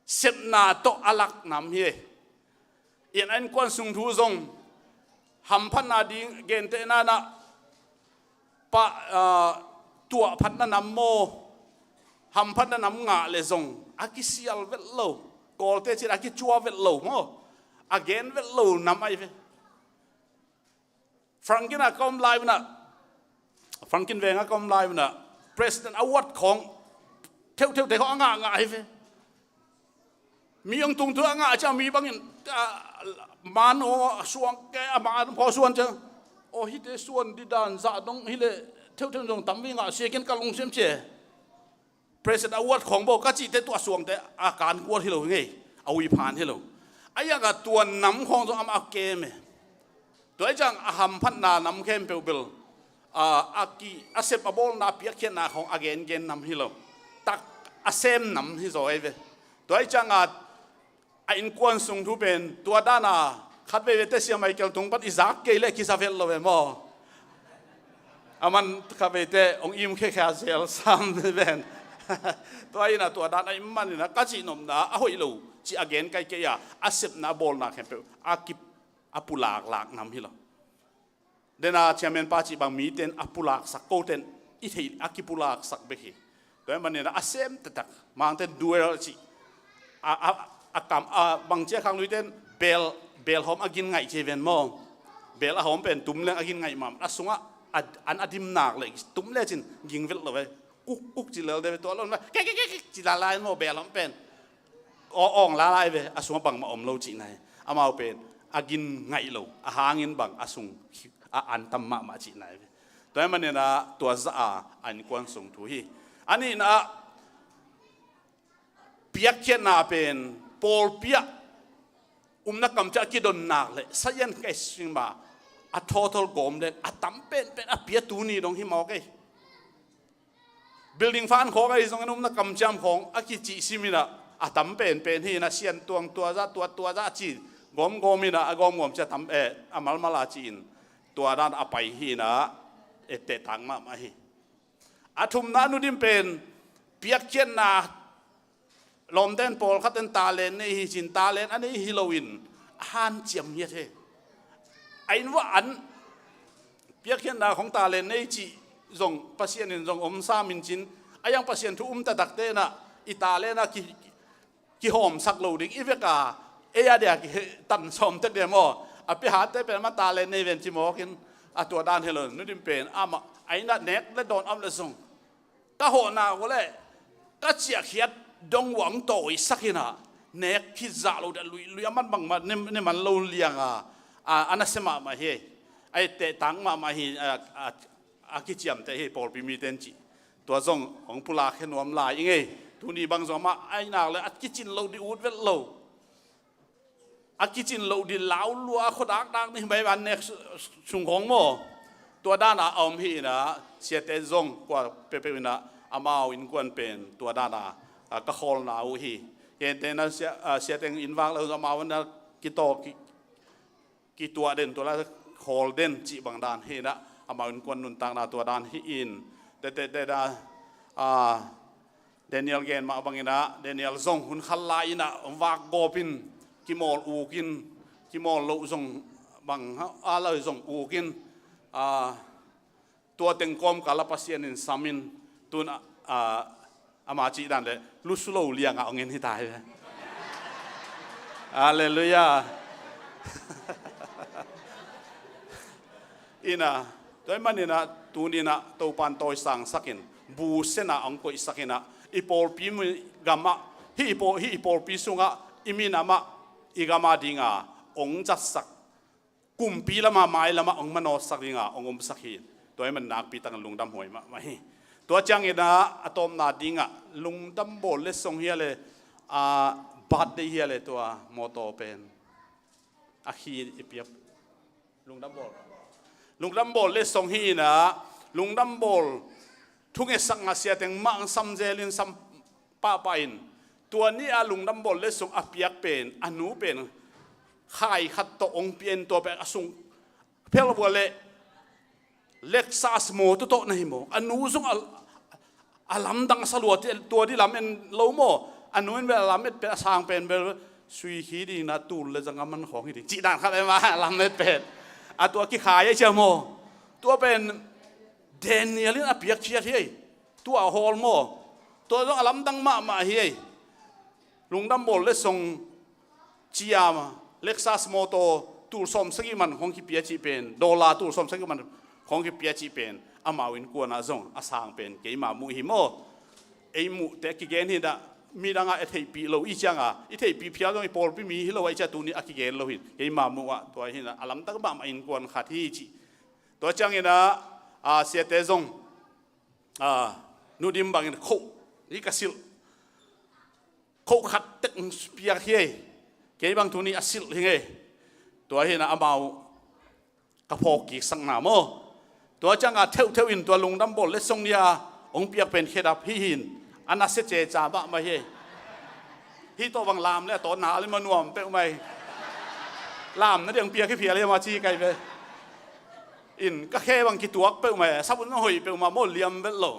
Sepna tawh a lak nam hi. Inn a innkuan sung thu zong hamphatna ding gentehna inah pa, ah, tuahphatna nam maw, hamphatna nam ngah le zong a kisial vet lo. Kawlte cin a kicua vet lo maw, a gen vet lo nam ai ve. Frankin a ka om lai unah, Frankin veng a ka om lai unah President Award khawng theuhtheuh te khawng a ngahngah hi ve. Mi ong tungthu a ngah ciang mi bangin, ah, man aw suang ke a man phaw suan ciang, aw hite suan didan zah dong hileh theuhtheuh zong tam vi ngah siakin ka lungsim cia. President Award khawng bo ka cihte tua suangte a kan kuat hi lo hi ngei, a ui phan hi lo. A ianga tua nam khawng zong amah a kem e. Tua hi ciang a hamphatna nam khempeuh bel, a, a ki, a sep a bawlna a piakkhiatna khawng a gengen nam hi lo. Tak a sem nam hi zaw ei ve. Tua hi cianga a innkuan sung thu pen tua dana khat veivei te Sia Michael tung pan i zak kei le kisa vet lo ve maw? A man khat veite ong im khekhia zel sam ven. Tua inah tua dan a i man inah ka cih nopna a hoih lo cih a gen kai kei a, a sepna a bawlna khempeuh a kip a pulaklak nam hi lo. Dena chairman pa cih bang miten a pulaksak koten i theih a kipulaksak bek hi. Tua hi manin a sem taktak mangten duel cih a, a, a kam a bang cia khang luiten bel, bel hawm a gin ngaih cia ven maw? Bel a hawm pen tum leng a gin ngaih mam a sungah a, an a dimnak le tum le cin ging vel lo ve. Kuk kuk ci lel de ve tua lo na kek kek kek ci lalai maw bel hawm pen. Aw awng lalai ve a sungah bangmah om lo cihna hi. Amau pen a gin ngaih lo a hangin bang a sung a antam mahmah cihna hi ve. Tua hi maninah tua zah a innkuan sung thu hi. A nihna ah piakkhiatna pen pawlpi ah umna kamciam a kidonnak le sayan kaisingma a thawthol gawm le a tam penpen a pia tuni dong hi mawk ei. Building fan khawng ahi zongin umna kamciam khawng a kicih siminah a tam penpen hi inah siantuang tuaza tuat tuaza a ci gawmgawm inah a gawmgawm cia tam eh a malmal a ci-in tua dan a pai hi inah etteh tak mahmah hi. A thumna nudim pen piakkhiatna lawmten pawlkhatten talen nei hi cin talen a nei hi loin a hanciam hiat he. A inn vah an piakkhiatna khong talen nei cih zong Pasian in zong om samin cin a yang Pasian thu um taktakte inah i talen a ki, kihawmsak lo ding i veka ei a dia kitan sawm tek dia maw? A piahatte pen ma talen nei ven ci mawkin a tua dan hi lo nudim pen amah a innah nek le dawn am le zong ka hawhna uh le ka ciahkhiat dong uh ang tawisak inah nek khit zah lo dah luihlui a man bangmah ne man lo lianga a na sia mahmah hi. A etteh tang mahmah hi. A kiciamteh hi pawlpi mite in cih tua zong hong pulak he nuam lai i ngei. Tuni bang zong amah a inak le a kicin lo dih ut vet lo. A kicin loh dih laulua a khuadakdak nih mai van nek sungkhawng maw? Tua dana a om hi inah siate zong kua peuhpeuh inah amau innkuan pen tua dana ka khawlna uh hi. Hente na siate in vak lo amau na kitaw kituah den tua la khawl den cih bang dan hi inah amau innkuan nuntakna tua dan hi in tete tete Daniel gen mah banginah Daniel zong hun khal lai inah vakgawpin kimawl ukin kimawl loh zong bang a lai zong ukin tua teng kawmkal a Pasian in samin tun ama cih dan le lusu lo lianga ong en hi ta hi. Halleluiah. Ina tua hi maninah tuninah Topan tawisangsakin busena ong koihsakinah i pawlpi gamah hih i pawlpi sungah i minamah i gamah dinga ong zatsak kumpi lama mai lama ong manawtsak dinga ong omsak hi. Tua hi man nakpi takin lungdam huai mahmah hi. Tua ciangin ah a tawpna dingah lungdam bawl letsong hi a le, a, birthday hi a le tua mawtaw pen a khi i piak. Lungdam bawl. Lungdam bawl letsong hi in ah, lungdam bawl thungetsakna siateng mah ang sam zelin sam pahpah in, tua ni a lungdam bawl letsong a piak pen, a nu pen khai khat tawh ong pian tua pen a sung phelh vua le Lexus mawtaw tawh na hi maw? A nu zong a, a lamdang sa lua, tua di lam en lo maw? A nu in bel a lam et pen a sang pen bel sui khi ding na tul le zanga man khawng hi ding cih dan khat e ma, a lam et pen. A tua kikhai e cia maw? Tua pen Daniel in a piak ciat hi ei. Tua a hawl maw? Tua zong a lamdang mahmah hi ei. Lungdam bawl letsong ciam, Lexus mawtaw tul sawm sagih man khawng kipia cih pen, dollar tul sawm sagih man khawng kipia cih pen, amau innkuan ah zong a sang pen keima muh hi maw? Ei muhte a kigen hi dah, midang ah a theihpih lo i ciang a, i theihpih phial zong i pawlpi mi hi lo a i ciang tuni a kigen lo hi. Keima muh ah tua hi nah, a lamdang mahmah innkuan khat hi cih. Tua ciangin ah, a, siate zong, a, Nu Dim bangin khoh hi ka silh. Khoh khat tek piak hi ei. Kei bang tuni a silh hi ngei. Tua hi nah amau ka phawk kik sakna maw? Tua ciang a theuhtheuh in tua lungdam bawl letsong ni a ong piak pen khedap hi hin. A nasia ceca mahmah hi ei. Hih tawh bang lam le a tawh na le ma nuam peuhmah hi. Lam na diang piak hi phial hi ma ci kai ve. In ka khe bang kituak peuhmah, sabun zong hoih peuhmah maw, liam velh lo.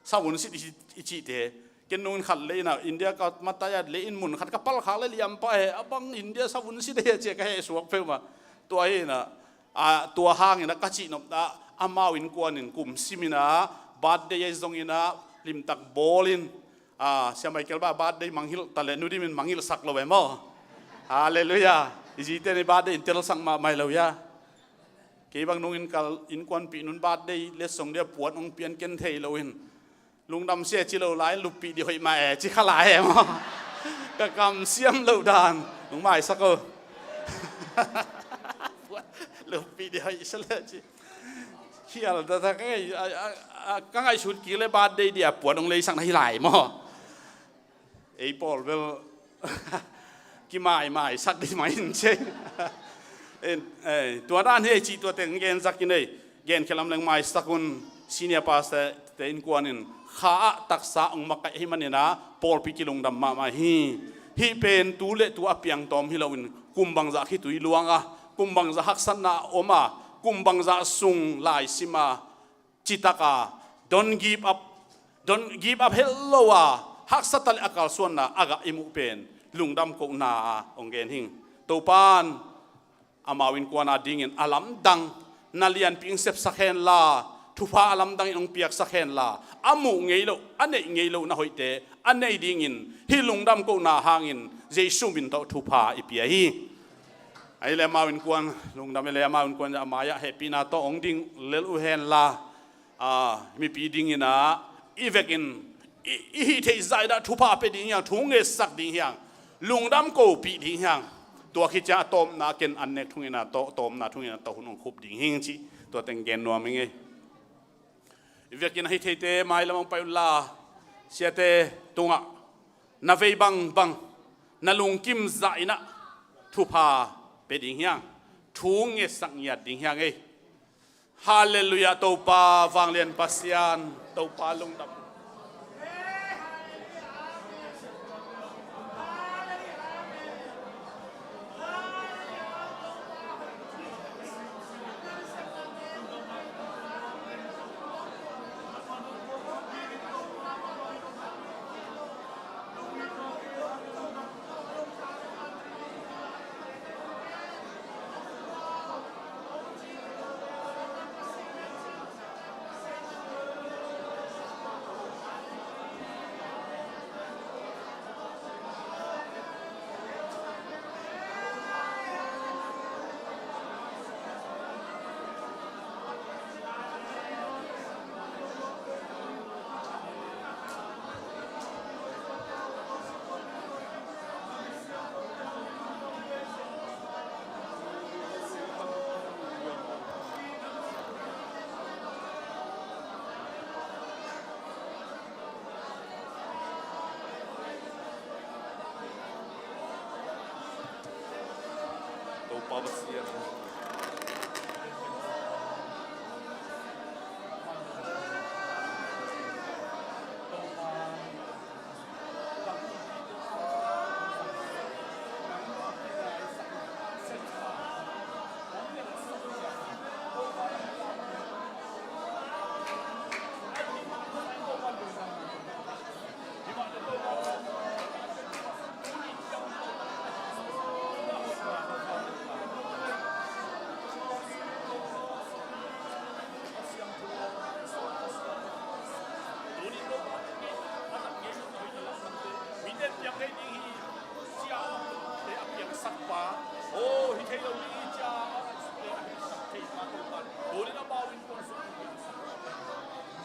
Savun sit i, i cihte. Ken nung in khat lei in ah, India ka matai a lei in mun khat ka palkhak le liam pah e, a bang India savun sit e cia ka heh suak peuhmah. Tua hi in ah, a, tua hangin ah ka cihnopna ah, amau innkuan in kum sim in ah, birthday ahi zongin ah, limtak bawlin, a, Sia Michael bang birthday mangngilh ta le, Nu Dim in mangngilhsak lo e maw? Halleluiah. I zite ni birthday in telsak mahmah hi lo ia. Kei bang nung in ka innkuanpih nun birthday letsong dia puan ong pian ken thei lo in. Lungdam sia ci lo lai, luppih di hoih mah e, ci kha lai e maw? Ka kamsiam loh dan. Nung maisak o. Luppih di hoih sia le ci. Khial ta ta ka ngai, a, a, a, ka ngaihsut kik le birthday dia puan ong leisak na hi lai maw? Ei pawl bel kimaimai sak di mai in cei. En, eh, tua dan hi ei cih tua teng gen zak in ei. Gen khelam leng maisak un senior pastor te innkuan in kha ah taksa ong makaih hi manin ah pawlpi kilungdam mahmah hi. Hih pen tu le tu a piangtawm hi lo in kum bangzah khitui luang a, kum bangzah haksatna a om a, kum bangzah sung laisim a, citak a, don't give up, don't give up het lo a, haksa ta le a kalsuanna a gah i muh pen lungdam kohna a ong gen hing. Topan amau innkuan a dingin a lamdang na lianpi ong sepsak hen la, thupha a lamdang in ong piaksak hen la, a muh ngei lo, a neih ngei lo na hoihte a nei dingin hih lungdam kohna hangin Jesu min tawh thupha i pia hi. Ahi le amau innkuan, lungdam hi le amau innkuan a mai-ah hehpihna tawh ong ding lel uh hen la, a, mipi dingin ah i vekin i, i hih theih zah in ah thupha pia ding hiang, thu ngetsak ding hiang, lungdam kopih ding hiang. Tua khit ciang a tawpna ken an nek thungin ah tawh, tawpna thungin ah tawh hun ong khup ding hing cih tua teng gen nuam hi ngei. I vekin a hih theite mailam ong pai un la, siate tungah na vei bangbang na lungkim zah in ah thupha pia ding hiang, thu ngetsak ngiat ding hiang ei. Halleluiah, Topa vanglian Pasian, Topa lungdam.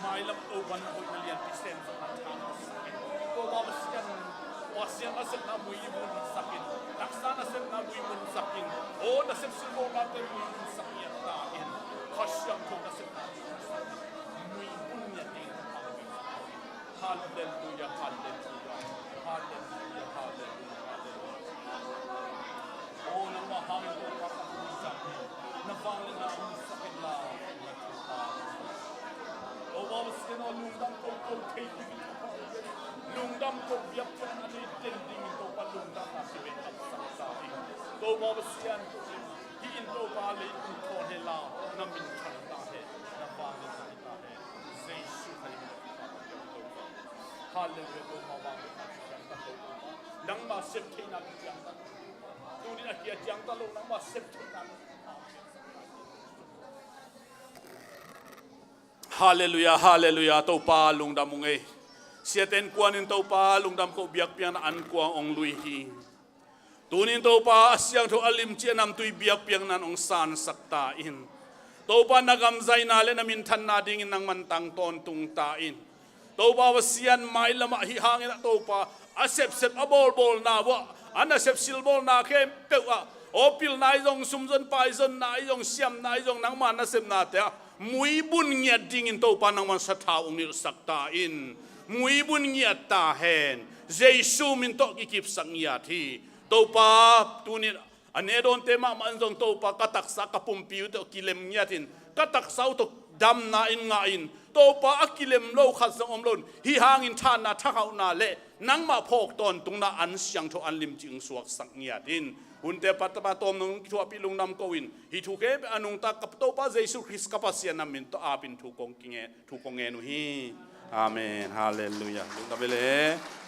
Mailam Topa na hoihna lianpi sem zong an thang sak in. Topa Pasian, Pasian nasepna mui i mun sak in. Taksa nasepna mui mun sak in. O nasep silbawlnate mui mun sak in ta in. Kha Siangtho nasepna mui mun ngiat ding. Halleluia, halleluia, halleluia, halleluia, halleluia. O nangmah hangin Topa ka mun sak in. Na vangliatna mun sak in la. Topa Pasian aw, lungdam ko ko thei ding, lungdam ko biakpiakna nei den dingin Topa lungdamna kibe taksa sa ding. Topa Pasian, hih in Topa leitung thawn hen la, na min thang ta hen, na vangliatna hi ta hen. Jesu Khazih min in Topa. Halleluia, Topa vangliatna kipiang ta lo. Nangmah sep theihna kipiang ta lo. Tunin a kia ciang ta lo, nangmah sep theihna. Halleluia, halleluia, Topa lungdam ung ei. Siate innkuan in Topa lungdam ko biakpiakna ankuang ong lui hi. Tunin Topa a siangtho a limci a namtui biakpiakna in ong sansak ta in. Topa na gamzaina le na minthanna dingin nangman tang tawntung ta in. Topa Pasian mailamah hih hangin ah Topa a sepsep a bawlbawlna uah a nasep silbawlna khempeuh ah aw pilna i zong sumzon paizonna i zong siamna i zong nangma nasepnate ah muibun ngiat dingin Topa nangman sathau ong nilhsak ta in. Muibun ngiat ta hen. Jesu min tawh kikipsak ngiat hi. Topa tunin a nehdawnte mahmah in zong Topa ka taksa ka pumpi uh tawh kilem ngiatin ka taksa uh tawh damna in ngah in Topa a kilem lo khat zong om lo in hih hangin thanna thakhauhna le nangmah phawk tawntungna an siangtho an limci ong suaksak ngiatin hunte pat Topa tawm nong kithuahpih lungdam ko in hih thu khempeuh a nungta ka Topa Jesu Khrist ka Pasian na min tawh apin thu kong kinge thu kong ngen uh hi. Amen. Halleluia. Lungdam ei le.